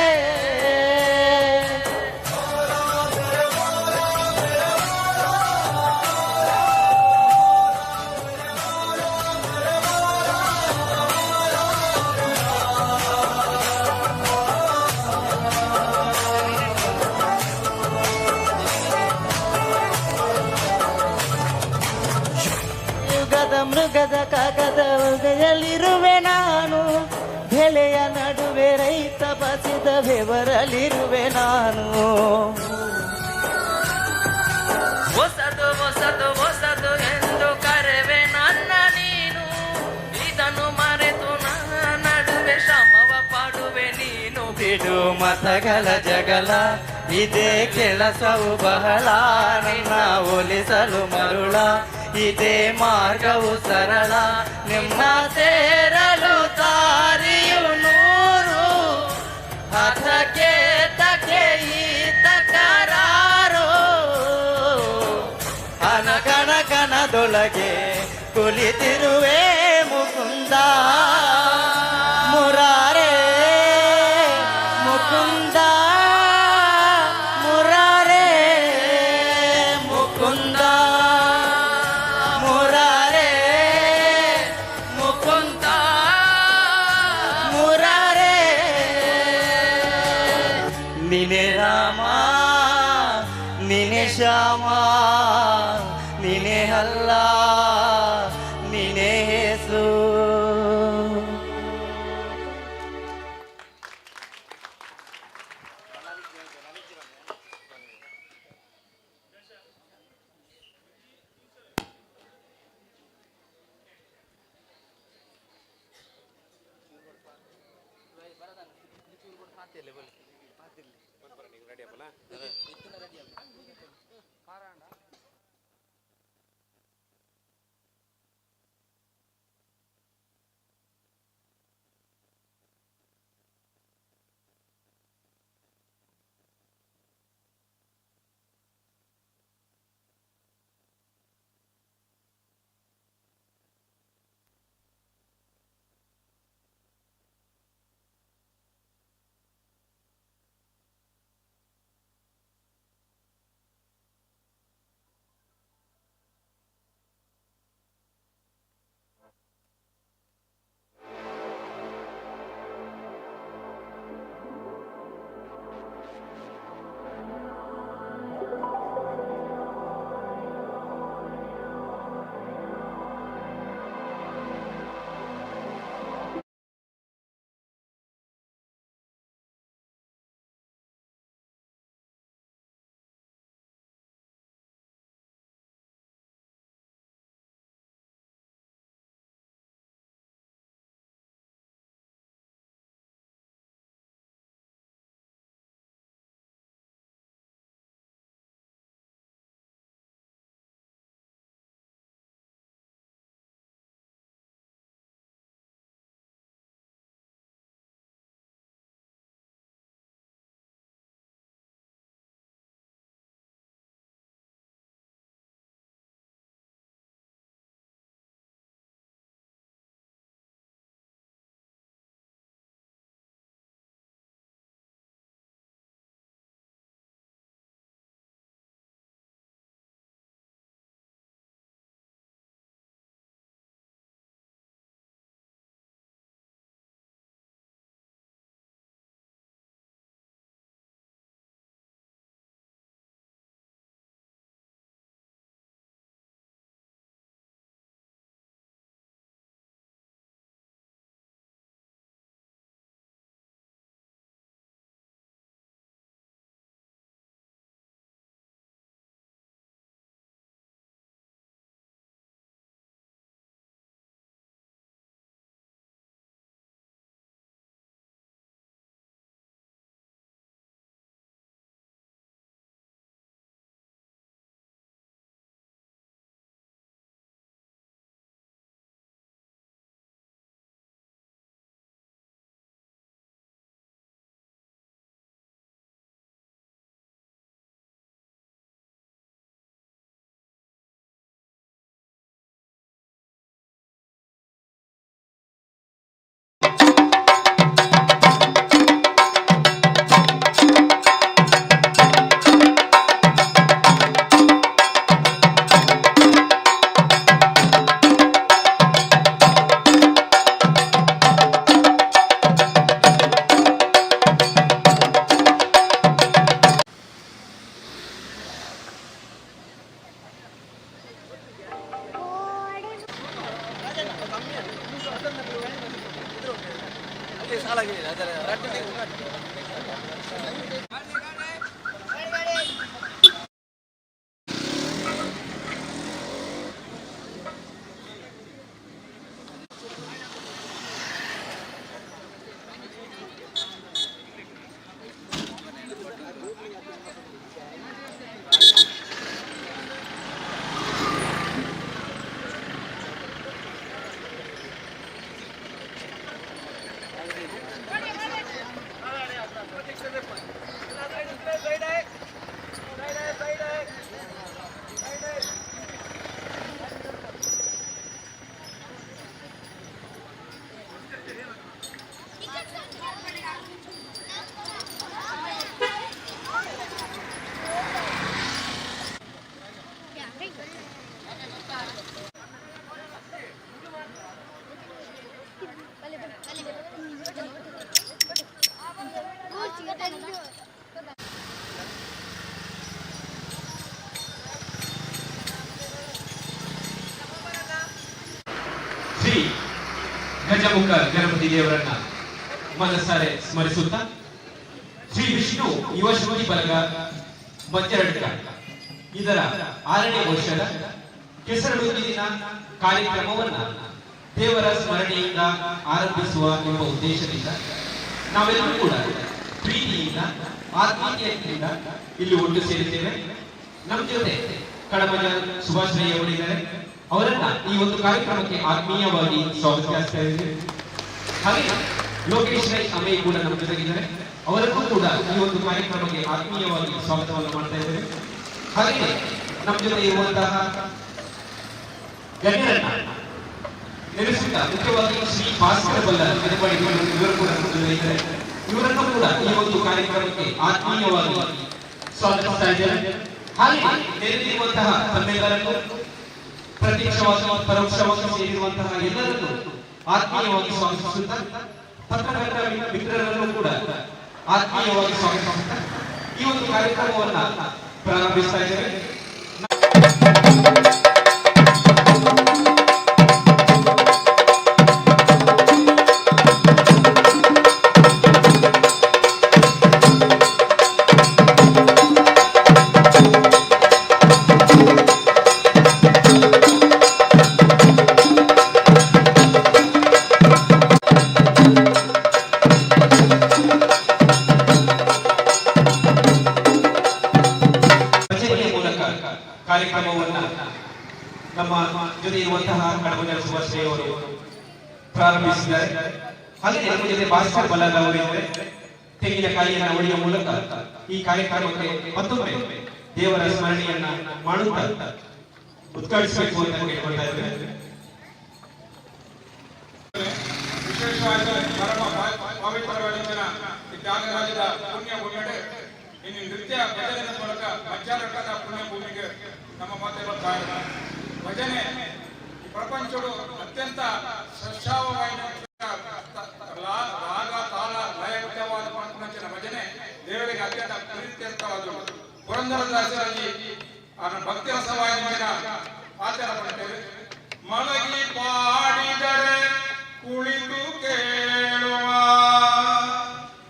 ಯುಗದ ಮೃಗದ ಕಾಗದ ಉಗೆಯಲ್ಲಿರುವೆ ನಾನು, ಬೆಳೆಯ ನಡುವೆ ರೈತ ಬಸಿದ ಬೆವರಲ್ಲಿರುವೆ ನಾನು. ಹೊಸದು ಹೊಸದು ಹೊಸದು ಎಂದು ಕರೆವೆ ನನ್ನ ನೀನು, ಇದನ್ನು ಮರೆತು ನನ್ನ ನಡುವೆ ಶ್ರಮವ ಪಡುವೆ ನೀನು. ಬಿಡು ಮತಗಳ ಜಗಳ, ಇದೇ ಕೆಲಸವು ಬಹಳ, ನನ್ನ ಒಲಿಸಲು ಮರುಳ, ಇದೇ ಮಾರ್ಗವು ಸರಳ. ನಿಮ್ಮ ಸೇರಲು ದಾರಿಯು ನೂರು, ಅದಕ್ಕೆ ತಕ್ಕೆ ಈ ತಕರಾರು. ಅನಗಣ ಕಣದೊಳಗೆ ಕುಳಿತಿರುವೆ ಮುಕುಂದ ಮುರಾರೇ, ಮುಕುಂದ ಮುರಾರೇ, ಮುಕುಂದ ಮುರಾರೇ, ಮುಕುಂದ ಮುರಾರೇ. ನೀನೇ ರಾಮ ನೀನೇ ಶ್ಯಾಮ ನೀನೇ ಅಲ್ಲ ನೀನೇ ಯೇಸು. ಶ್ರೀ ಗಜಮುಖ ಗಣಪತಿ ದೇವರನ್ನ ಮನಸಾರೆ ಸ್ಮರಿಸುತ್ತಾ ಶ್ರೀ ವಿಷ್ಣು ಯುವಶಕ್ತಿ ಬಲಗ ಮಜ್ಜರಡ್ಕ ಇದರ 6ನೇ ವರ್ಷದ ಕೆಸರಡುಗಿನ ಕಾರ್ಯಕ್ರಮವನ್ನ ದೇವರ ಸ್ಮರಣೆಯಿಂದ ಆರಂಭಿಸುವ ಎಂಬ ಉದ್ದೇಶದಿಂದ ನಾವೆಲ್ಲರೂ ಕೂಡ ಪ್ರೀತಿಯಿಂದ, ಆತ್ಮೀಯತೆಯಿಂದ ಇಲ್ಲಿ ಒಟ್ಟು ಸೇರಿದ್ದೇವೆ. ನಮ್ಮ ಜೊತೆ ಕಡಮಜ ಸುಭಾಷ್ ರೈ ಅವರಿದ್ದಾರೆ. ಅವರನ್ನ ಈ ಒಂದು ಕಾರ್ಯಕ್ರಮಕ್ಕೆ ಆತ್ಮೀಯವಾಗಿ ಸ್ವಾಗತಿಸ್ತಾ ಇದ್ದೇವೆ. ಹಾಗೆ ಲೋಕೇಶ್ ರೈ ಅಮೇ ಕೂಡ ನಮ್ಮ ಜೊತೆಗಿದ್ದಾರೆ. ಅವರನ್ನು ಕೂಡ ಈ ಒಂದು ಕಾರ್ಯಕ್ರಮಕ್ಕೆ ಆತ್ಮೀಯವಾಗಿ ಸ್ವಾಗತವನ್ನು ಮಾಡ್ತಾ ಇದ್ದೇವೆ. ಹಾಗೆ ನಮ್ಮ ಜೊತೆ ಇರುವಂತಹ ಗಣ್ಯರನ್ನ ನೆನೆಸುತ್ತಾ, ಮುಖ್ಯವಾಗಿ ಶ್ರೀ ಭಾಸ್ಕರ ಬಲ್ಲ ಕೆರೆಪಾಡಿ ಇವರು ಕೂಡ ನಮ್ಮ ಜೊತೆ ಇದ್ದಾರೆ. ಇವರನ್ನು ಕೂಡ ಈ ಒಂದು ಕಾರ್ಯಕ್ರಮಕ್ಕೆ ಆತ್ಮೀಯವಾಗಿ ಸ್ವಾಗತಿಸ್ತಾ ಇದ್ದೇವೆ. ಹಾಗೆ ನೆರೆದಿರುವಂತಹ ತಮ್ಮೆಲ್ಲರನ್ನು, ಪ್ರತ್ಯಕ್ಷವಾಗಿ ಪರೋಕ್ಷವಾಗಿ ಸೇರಿರುವಂತಹ ಎಲ್ಲರನ್ನೂ ಆತ್ಮೀಯವಾಗಿ ಸ್ವಾಗತಿಸುತ್ತಾ, ಪತ್ರಕರ್ತರ ಮಿತ್ರರನ್ನು ಕೂಡ ಆತ್ಮೀಯವಾಗಿ ಸ್ವಾಗತಿಸುತ್ತಾ ಈ ಒಂದು ಕಾರ್ಯಕ್ರಮವನ್ನ ಪ್ರಾರಂಭಿಸ್ತಾ ಇದ್ದೇವೆ. ಭಜನೆಯ ಮೂಲಕ ಕಾರ್ಯಕ್ರಮವನ್ನ ನಮ್ಮ ಜೊತೆ ಇರುವಂತಹ ಕಡಮಜ ಸುಭಾಷ್ ಅವರು ಪ್ರಾರಂಭಿಸಿದ್ದಾರೆ. ಹಾಗೆ ನಮ್ಮ ಜೊತೆ ಭಾಸ್ಕರ್ ಬಲ್ಲಾಲ್ ಅವರು ಇದ್ದಾರೆ. ತೆಂಗಿನಕಾಯಿಯನ್ನ ಒಡೆಯುವ ಮೂಲಕ ಈ ಕಾರ್ಯಕ್ರಮಕ್ಕೆ ಮತ್ತೊಮ್ಮೆ ದೇವರ ಸ್ಮರಣೆಯನ್ನ ಮಾಡುತ್ತಾ ಉದ್ಘಾಟಿಸಬೇಕು ಅಂತ ಕೇಳ್ಕೊಳ್ತಾ ಇದ್ದೇವೆ. ವಿಶೇಷವಾದ ಪರಮ ಪವಿತ್ರವಾದ ಈ ತ್ಯಾಗರಾಜದ ಪುಣ್ಯ ಭೂಮಿಗೆ ಇನ್ನು ನೃತ್ಯ ಭಜನೆ ಮೂಲಕ ಮಜ್ಜಾರಕ್ಕದ ಪುಣ್ಯ ಭೂಮಿಗೆ ನಮ್ಮ ಮಾತೆಲ್ಲ ಕಾರಣ. ಭಜನೆ ಈ ಪ್ರಪಂಚಡು ಅತ್ಯಂತ ಸಶಾವವಾದ ರಾಗ ತಾಳ ಲಯಬದ್ಧವಾದ ಪಂಚನ ಭಜನೆ ದೇವರಿಗೆ ಅತ್ಯಂತ ಪ್ರೀತ್ಯರ್ಥವಾದವು. ಪುರಂದರದಾಸರಲ್ಲಿ ಅವನ ಭಕ್ತಿರಸವಾದ ಆಚಾರ ಪಡ್ತೇವೆ. ಮಲಗಿ ಪಾಡಿದರೆ ಕುಳಿತು ಕೇಳುವ,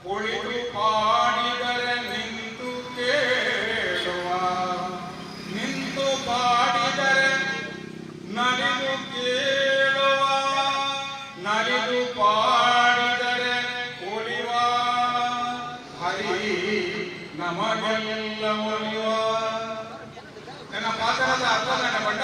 ಕುಳಿತು ಪಾಡಿದರೆ ನಿಂತು ಕೇಳುವ, ನಿಂತು ಪಾಡಿದರೆ ನಲಿದು ಕೇಳುವ, ನಲಿದು ಪಾಡಿದರೆ ಒಲಿವ, ಹರಿ ನಮಗೆಲ್ಲ ಒಲಿವ. ನನ್ನ ಪಾತ್ರದ ಅರ್ಥ ಬಣ್ಣ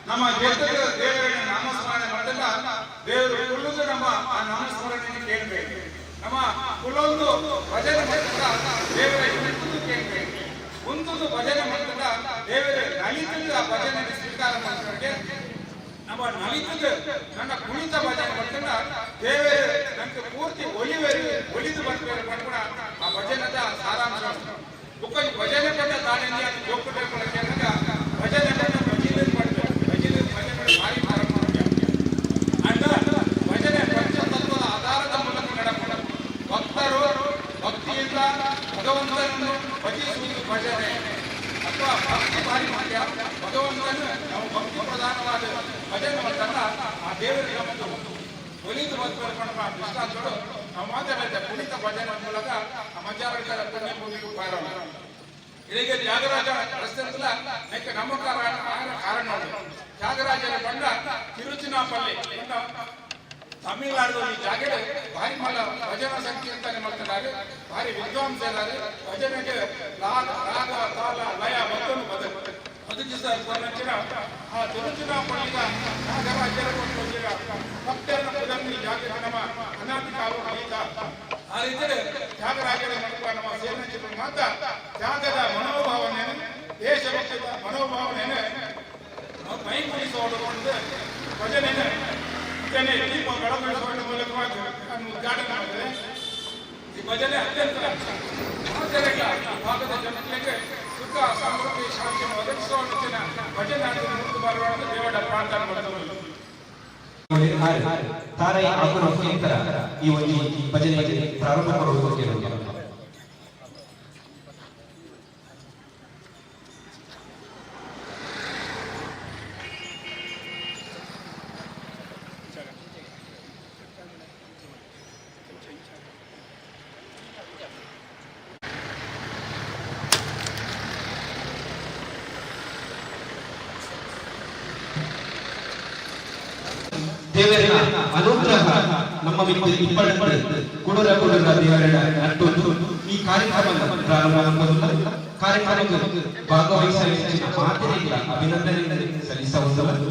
ನಮ್ಮ ದೇವರ ದೇವರನ್ನ ನಾಮಸ್ಮರಣೆ ಮಾಡಿದಾಗ ದೇವರು ಕುಳ್ಳುದು ನಮ್ಮ ಆ ನಾಮಸ್ಮರಣೆಯನ್ನು ಕೇಳಬೇಕು. ನಮ್ಮ ಕುಲೊಂದು ಭಜನೆ ಮಾಡಿದಾಗ ದೇವರ ಕುಳಿತುದು ಕೇಳಬೇಕು. ಕುಂತುದು ಭಜನೆ ಮಾಡಿದಾಗ ದೇವರ ನಲಿತದ್ದು ಆ ಭಜನೆ ಸ್ವೀಕಾರ ಮಾಡ್ತಾರೆ. ನಮ್ಮ ನಲಿತದ್ದು ನನ್ನ ಕುಳಿತ ಭಜನೆ ಮಾಡ್ಕೊಂಡ ದೇವರು ನಮ್ಗೆ ಪೂರ್ತಿ ಒಲಿವೆರು ಒಲಿದು ಬರ್ತಾರೆ ಪಡ್ಕೊಣ ಆ ಭಜನದ ಸಾರಾಂಶ. ಬುಕ್ಕ ಭಜನೆ ಕಂಡ ತಾನೇ ಜೋಕುಟ ಭಜನೆ ಕಂಡ ಭಜಿನ ಮಾಡ್ಬೇಕು. ಭಜನೆ ಭಜನೆ ಮಾಡಿ ಭಾರಿ ಪರಮ ಮುಖ್ಯ. ಅಂಡ ಭಜನೆ ಪಂಚತತ್ವದ ಆಧಾರದ ಮೂಲಕ ನಡಪಡ. ಭಕ್ತರು ಭಕ್ತಿಯಿಂದ ಭಗವಂತನನ್ನು ಭಜಿಸುವುದು ಭಜನೆ ಅಥವಾ ಭಕ್ತಿ ಭಾರಿ ಮುಖ್ಯ. ಭಗವಂತನು ನಾವು ಭಕ್ತಿ ಪ್ರಧಾನವಾದ ಭಜನೆ ಮಾಡ್ತಾರ ಆ ದೇವರಿಗೆ ಒಂದು ಒಲಿದು ಬಂದು ದೃಷ್ಟಾಂತಗಳು ನಾವು ಮಾತಾಡಿದ ಕುಣಿತ ಭಜನೆ ಮೂಲಕ ಆ ಮಜಾರ ಪುಣ್ಯ ಭೂಮಿಗೂ ಪಾರೋಣ. ಇದಕ್ಕೆ ತ್ಯಾಗರಾಜ ಪ್ರಶ್ನೆ ನೆಕ್ಕೆ ನಮ್ಮ ಕಾರಣ ಕಾರಣ ತ್ಯಾಗರಾಜರ ಬಂಡ ತಿರುಚಿನಾಪಲ್ಲಿ ತಮಿಳುನಾಡು ಈ ಜಾಗಡೆ ಭಾರಿ ಮಲ್ಲ ಭಜನಾ ಸಂಕೀರ್ತನೆ ಮಾಡ್ತಿದ್ದಾರೆ, ಭಾರಿ ವಿದ್ವಾಂಸರಾರೆ. ಭಜನೆಗೆ ರಾಗ ರಾಗ ತಾಳ ಲಯ ಮತ್ತೊಂದು ಬದುಕಿಸ ಆ ತಿರುಚಿನಾಪಳ್ಳಿಯ ತ್ಯಾಗರಾಜರ ಭಕ್ತರನ್ನ ಪದನ್ನು ಈ ಜಾಗ ನಮ್ಮ ಅನಾದಿ ಕಾಲ ಗೀತ. ಆ ರೀತಿ ತ್ಯಾಗರಾಜರ ಮೂಲಕ ನಮ್ಮ ಸೇನೆ ಮಾತ್ರ ತ್ಯಾಗದ ಮನೋಭಾವನೆಯನ್ನು, ದೇಶಭಕ್ತಿಯ ಮನೋಭಾವನೆಯನ್ನು ಮೈಗೂಡಿಸುವ ಭಜನೆ ಭಜನೆ ದೀಪ ಬೆಳಗಿಸುವ ಮೂಲಕವಾಗಿ ನಾನು ಉದ್ಘಾಟನೆ ಮಾಡಿದೆ. ಈ ಭಜನೆ ಅತ್ಯಂತ ಆಚರಣೆಗೆ ಈ ಭಾಗದ ಜನತೆಗೆ ಸುಖ ಸಮೃದ್ಧಿ ಶಾಂತಿಯನ್ನು ಒದಗಿಸುವ ನಿಟ್ಟಿನ ಭಜನೆ ಮುಂದೆ ಬರುವ ದೇವರ ಪ್ರಾರ್ಥನೆ ಮಾಡುತ್ತದೆ. ತಾರೈ ಆಗುವ ಮುಖಾಂತರ ಈ ಒಂದು ಭಜನೆ ಪ್ರಾರಂಭ ಮಾಡುವ ಕೇಳುವ. ದೇವರ ಅನುಗ್ರಹ ನಮ್ಮ ಮಿತ್ತು ಇಪ್ಪತ್ತು ಕುಡುರ ಕುಡುರ ದೇವರ ನಟ್ಟೊಂದು ಈ ಕಾರ್ಯಕ್ರಮ ಪ್ರಾರಂಭ. ಕಾರ್ಯಕ್ರಮಕ್ಕೆ ಭಾಗವಹಿಸಲು ಹೆಚ್ಚಿನ ಮಾತನಿಲ್ಲ ಅಭಿನಂದನೆ ಸಲ್ಲಿಸಬಹುದು.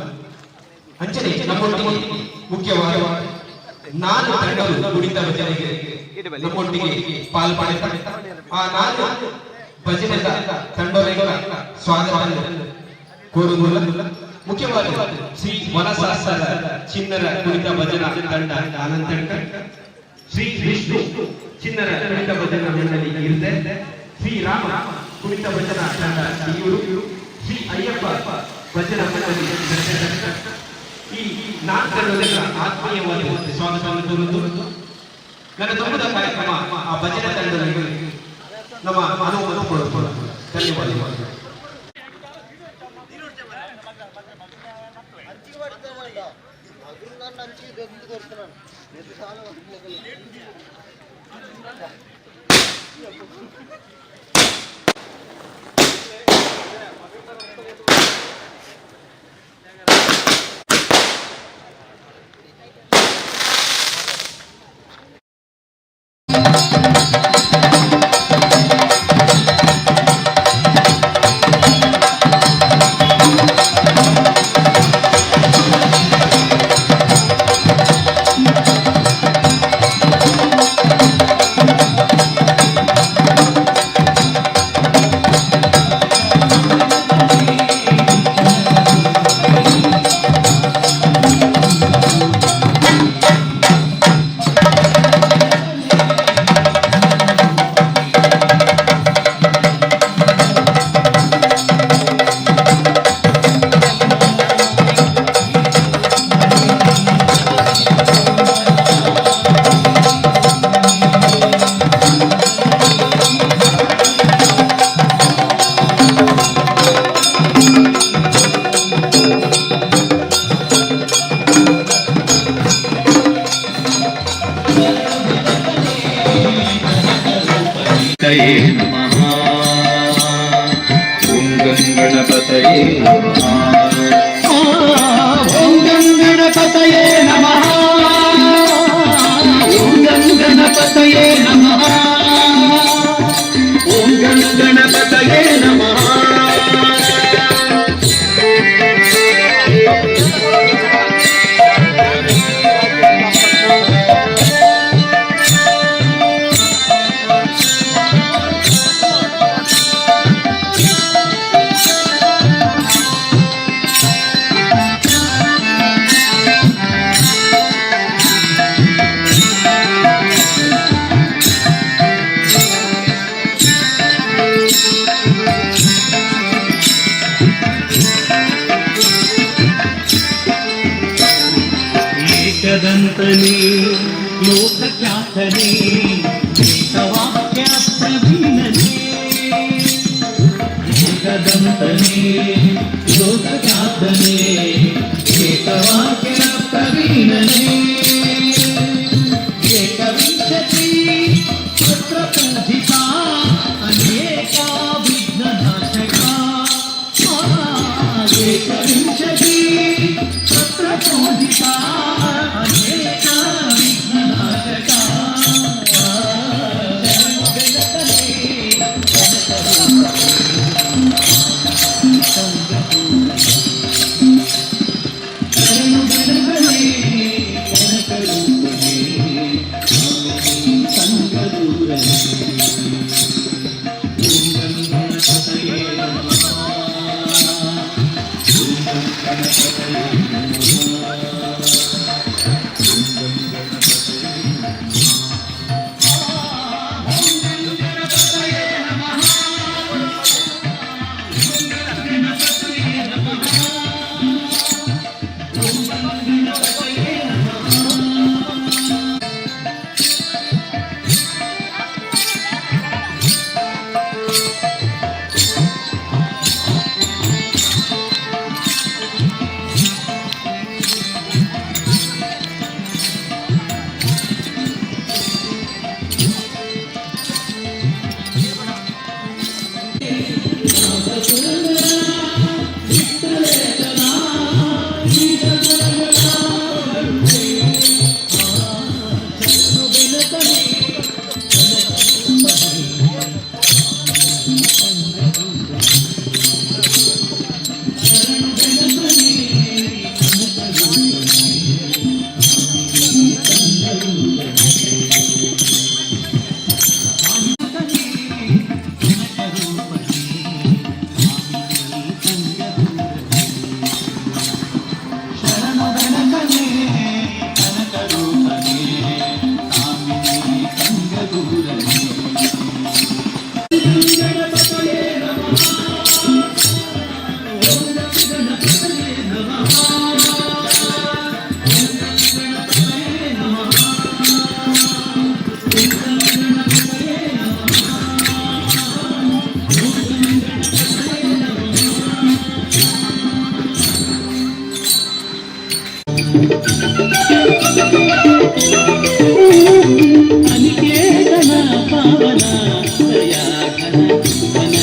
ಅಂಚನೆ ನಮ್ಮೊಟ್ಟಿಗೆ ಮುಖ್ಯವಾದ ನಾನು ತಂಡವು ಕುಣಿತ ಭಜನೆಗೆ ನಮ್ಮೊಟ್ಟಿಗೆ ಪಾಲು ಪಡೆದ ಆ ನಾನು ಭಜನೆದ ತಂಡಗಳ ಸ್ವಾಗತ ಕೋರುವುದಿಲ್ಲ. ಮುಖ್ಯವಾಗಿ ಶ್ರೀ ವನಶಾಸ್ತ್ರ ಚಿನ್ನರ ಕುಣಿತ ಭಜನಾ ತಂಡ ಆನಂದ, ಶ್ರೀ ವಿಷ್ಣು ಚಿನ್ನರ ಕುಣಿತ ಭಜನಾ ಮಂಡಳಿ ಇರುತ್ತೆ, ಶ್ರೀ ರಾಮ ಕುಣಿತ ಭಜನಾ ತಂಡ ಹಿರಿಯೂರು, ಶ್ರೀ ಅಯ್ಯಪ್ಪ ಭಜನಾ ಮಂಡಳಿ. ಈ ನಾಲ್ಕು ಆತ್ಮೀಯವಾದ ಸ್ವಾಗತವನ್ನು ಕೋರುವುದು ನನ್ನ ತುಂಬದ ಕಾರ್ಯಕ್ರಮ. ಆ ಭಜನಾ ತಂಡದಲ್ಲಿ ನಮ್ಮ ಅನುಮತಿ ಕೊಡುತ್ತೇವೆ. ಧನ್ಯವಾದಗಳು. गणपतये नमः। ॐ गं गणपतये नमः। ॐ गं गणपतये नमः। एकदन्तने लोकख्यातने एकवाक्य प्रवीणने, एकदन्तने लोकख्यातने एकवाक्य प्रवीणने, एकविंशति पत्रपूजिता अनेका विघ्ननाशका, एकविंशति पत्रपूजिता अनेका विघ्ननाशका। शरणु गणपते।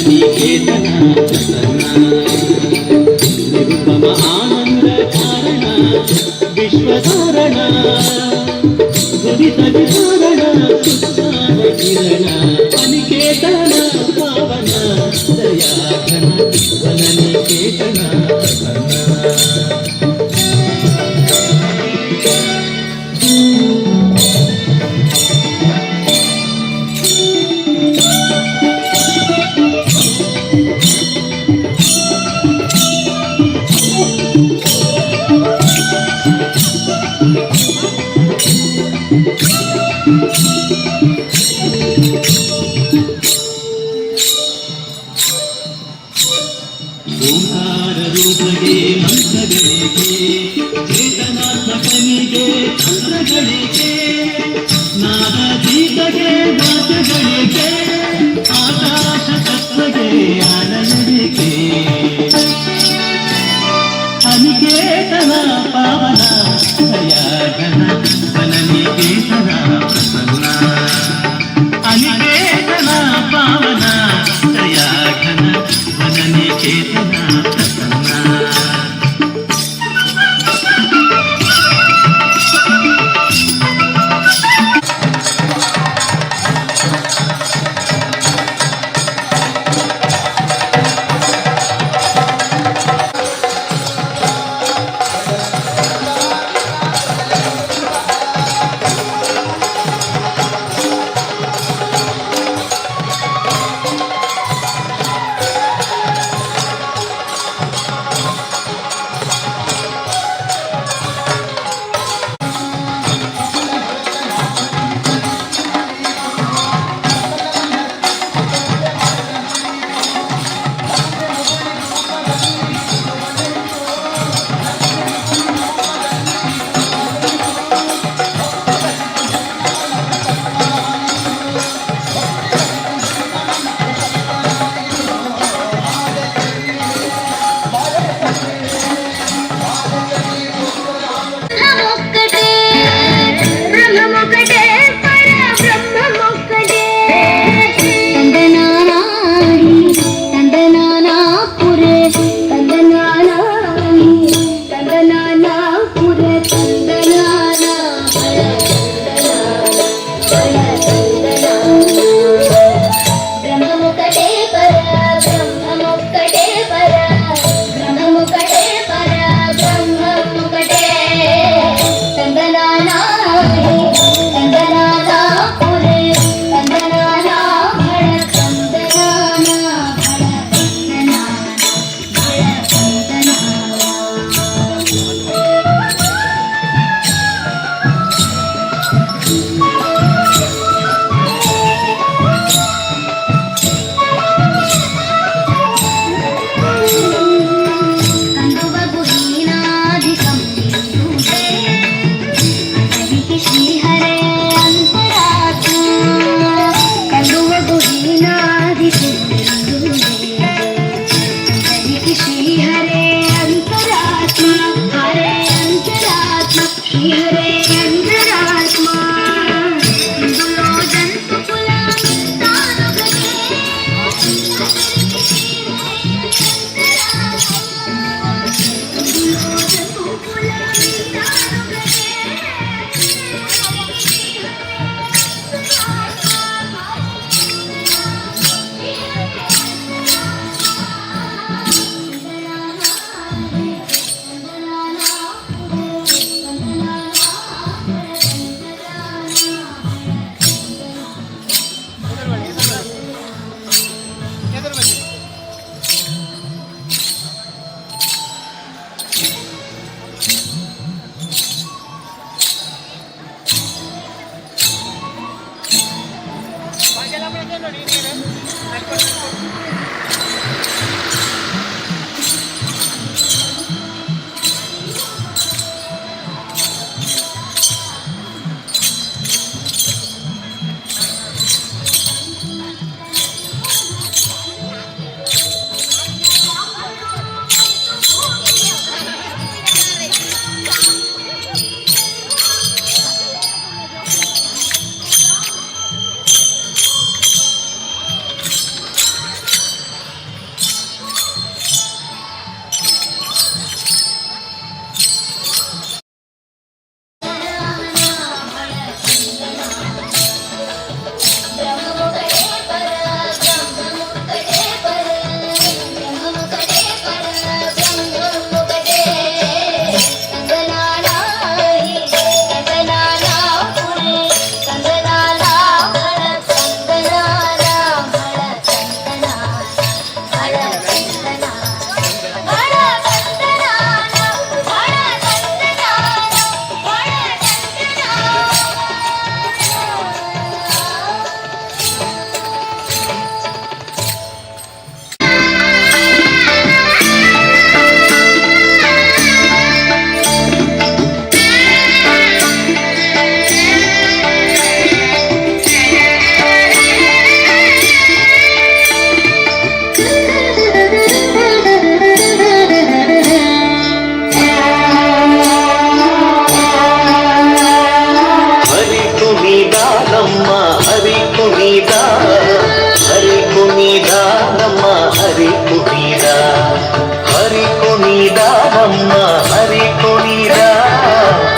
ವನನಿಕೇತನ ಪ್ರಸನ್ನ ನಿರುಪಮ ಆನಂದ ಕಾರಣ ವಿಶ್ವಧಾರಣ ದುರಿತ ವಿಧಾರಣ ಸುಜ್ಞಾನ ಕಿರಣ ಅನಿಕೇತನ ಪಾವನ ದಯಾಘನ ವನನಿಕೇತನ ಪ್ರಸನ್ನ. ಓಂಕಾರ ರೂಪಗೆ ಮಂತ್ರಗಳಿಗೆ, ಚೇತನಾತ್ಮಕನಿಗೆ ತಂತ್ರಗಳಿಗೆ, ನಾದೀತಗೆ ನಾಟಗಳಿಗೆ, ಆಕಾಶ ತತ್ವಗೆ ಆನಂದಿಕೆ, ಅನಿಕೇತನ ಪಾವನ ದಯಾಘನ ವನನಿಕೇತನ ಪ್ರಸನ್ನ. ಅನಿಕೇತನ ಪಾವನ ದಯಾಘನ ವನನಿಕೇತನ ಪ್ರಸನ್ನ. ಹರಿ ಕುಣಿದ, ಹರಿ ಕುಣಿದ ನಮ್ಮ ಹರಿ ಕುಣಿದ,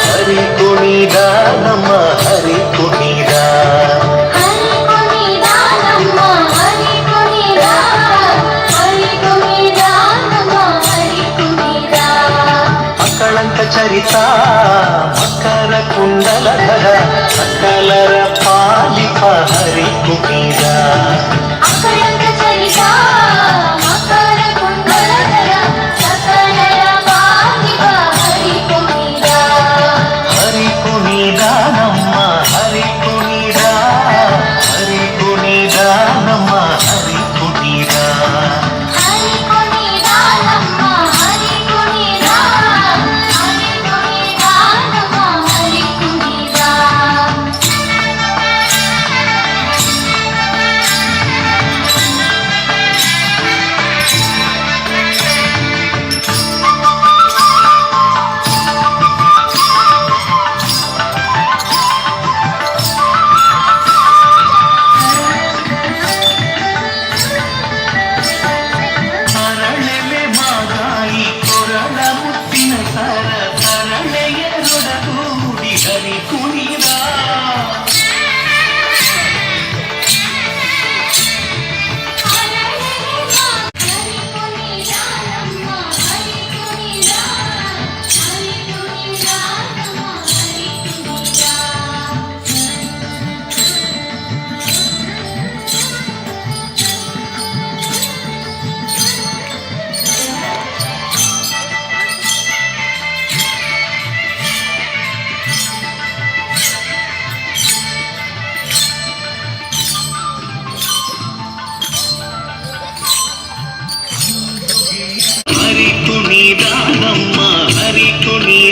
ಹರಿ ಕುಣಿದ ನಮ್ಮ ಹರಿ ಕುಣಿದ. ಅಕಳಂಕ ಚರಿತ ಮಕರ ಕುಂಡಲಧರ ಸಕಲರ ಪಾಲಿಪ ಹರಿ ಕುಣಿದ. ಅಕಳಂಕ ಚರಿತ ಮಕರ ಕುಂಡಲಧರ ಸಕಲರ ಪಾಲಿಪ ಹರಿ ಕುಣಿದ. ಹರಿ ಕುಣಿದ ನಮ್ಮ ಹರಿ ಕುಣಿದ, ಹರಿ ಕುಣಿದ ನಮ್ಮ ಹರಿ ಕುಣಿದ. ಹರಿ ಕುಣಿದ ನಮ್ಮ ಹರಿ ಕುಣಿದ, ಹರಿ ಕುಣಿದ ನಮ್ಮ ಹರಿ ಕುಣಿದ. ಅರಳೆಲೆ ಮಾದಾಯಿ ಕೊರಳ ಮುತ್ತಿನ ಸರ ತರಳೆಯರೊಡಗೂಡಿ ಹರಿ ಕುಣಿದ. ಹರಿ ಕುಣಿದ ನಮ್ಮ ಹರಿ ಕುಣಿದ.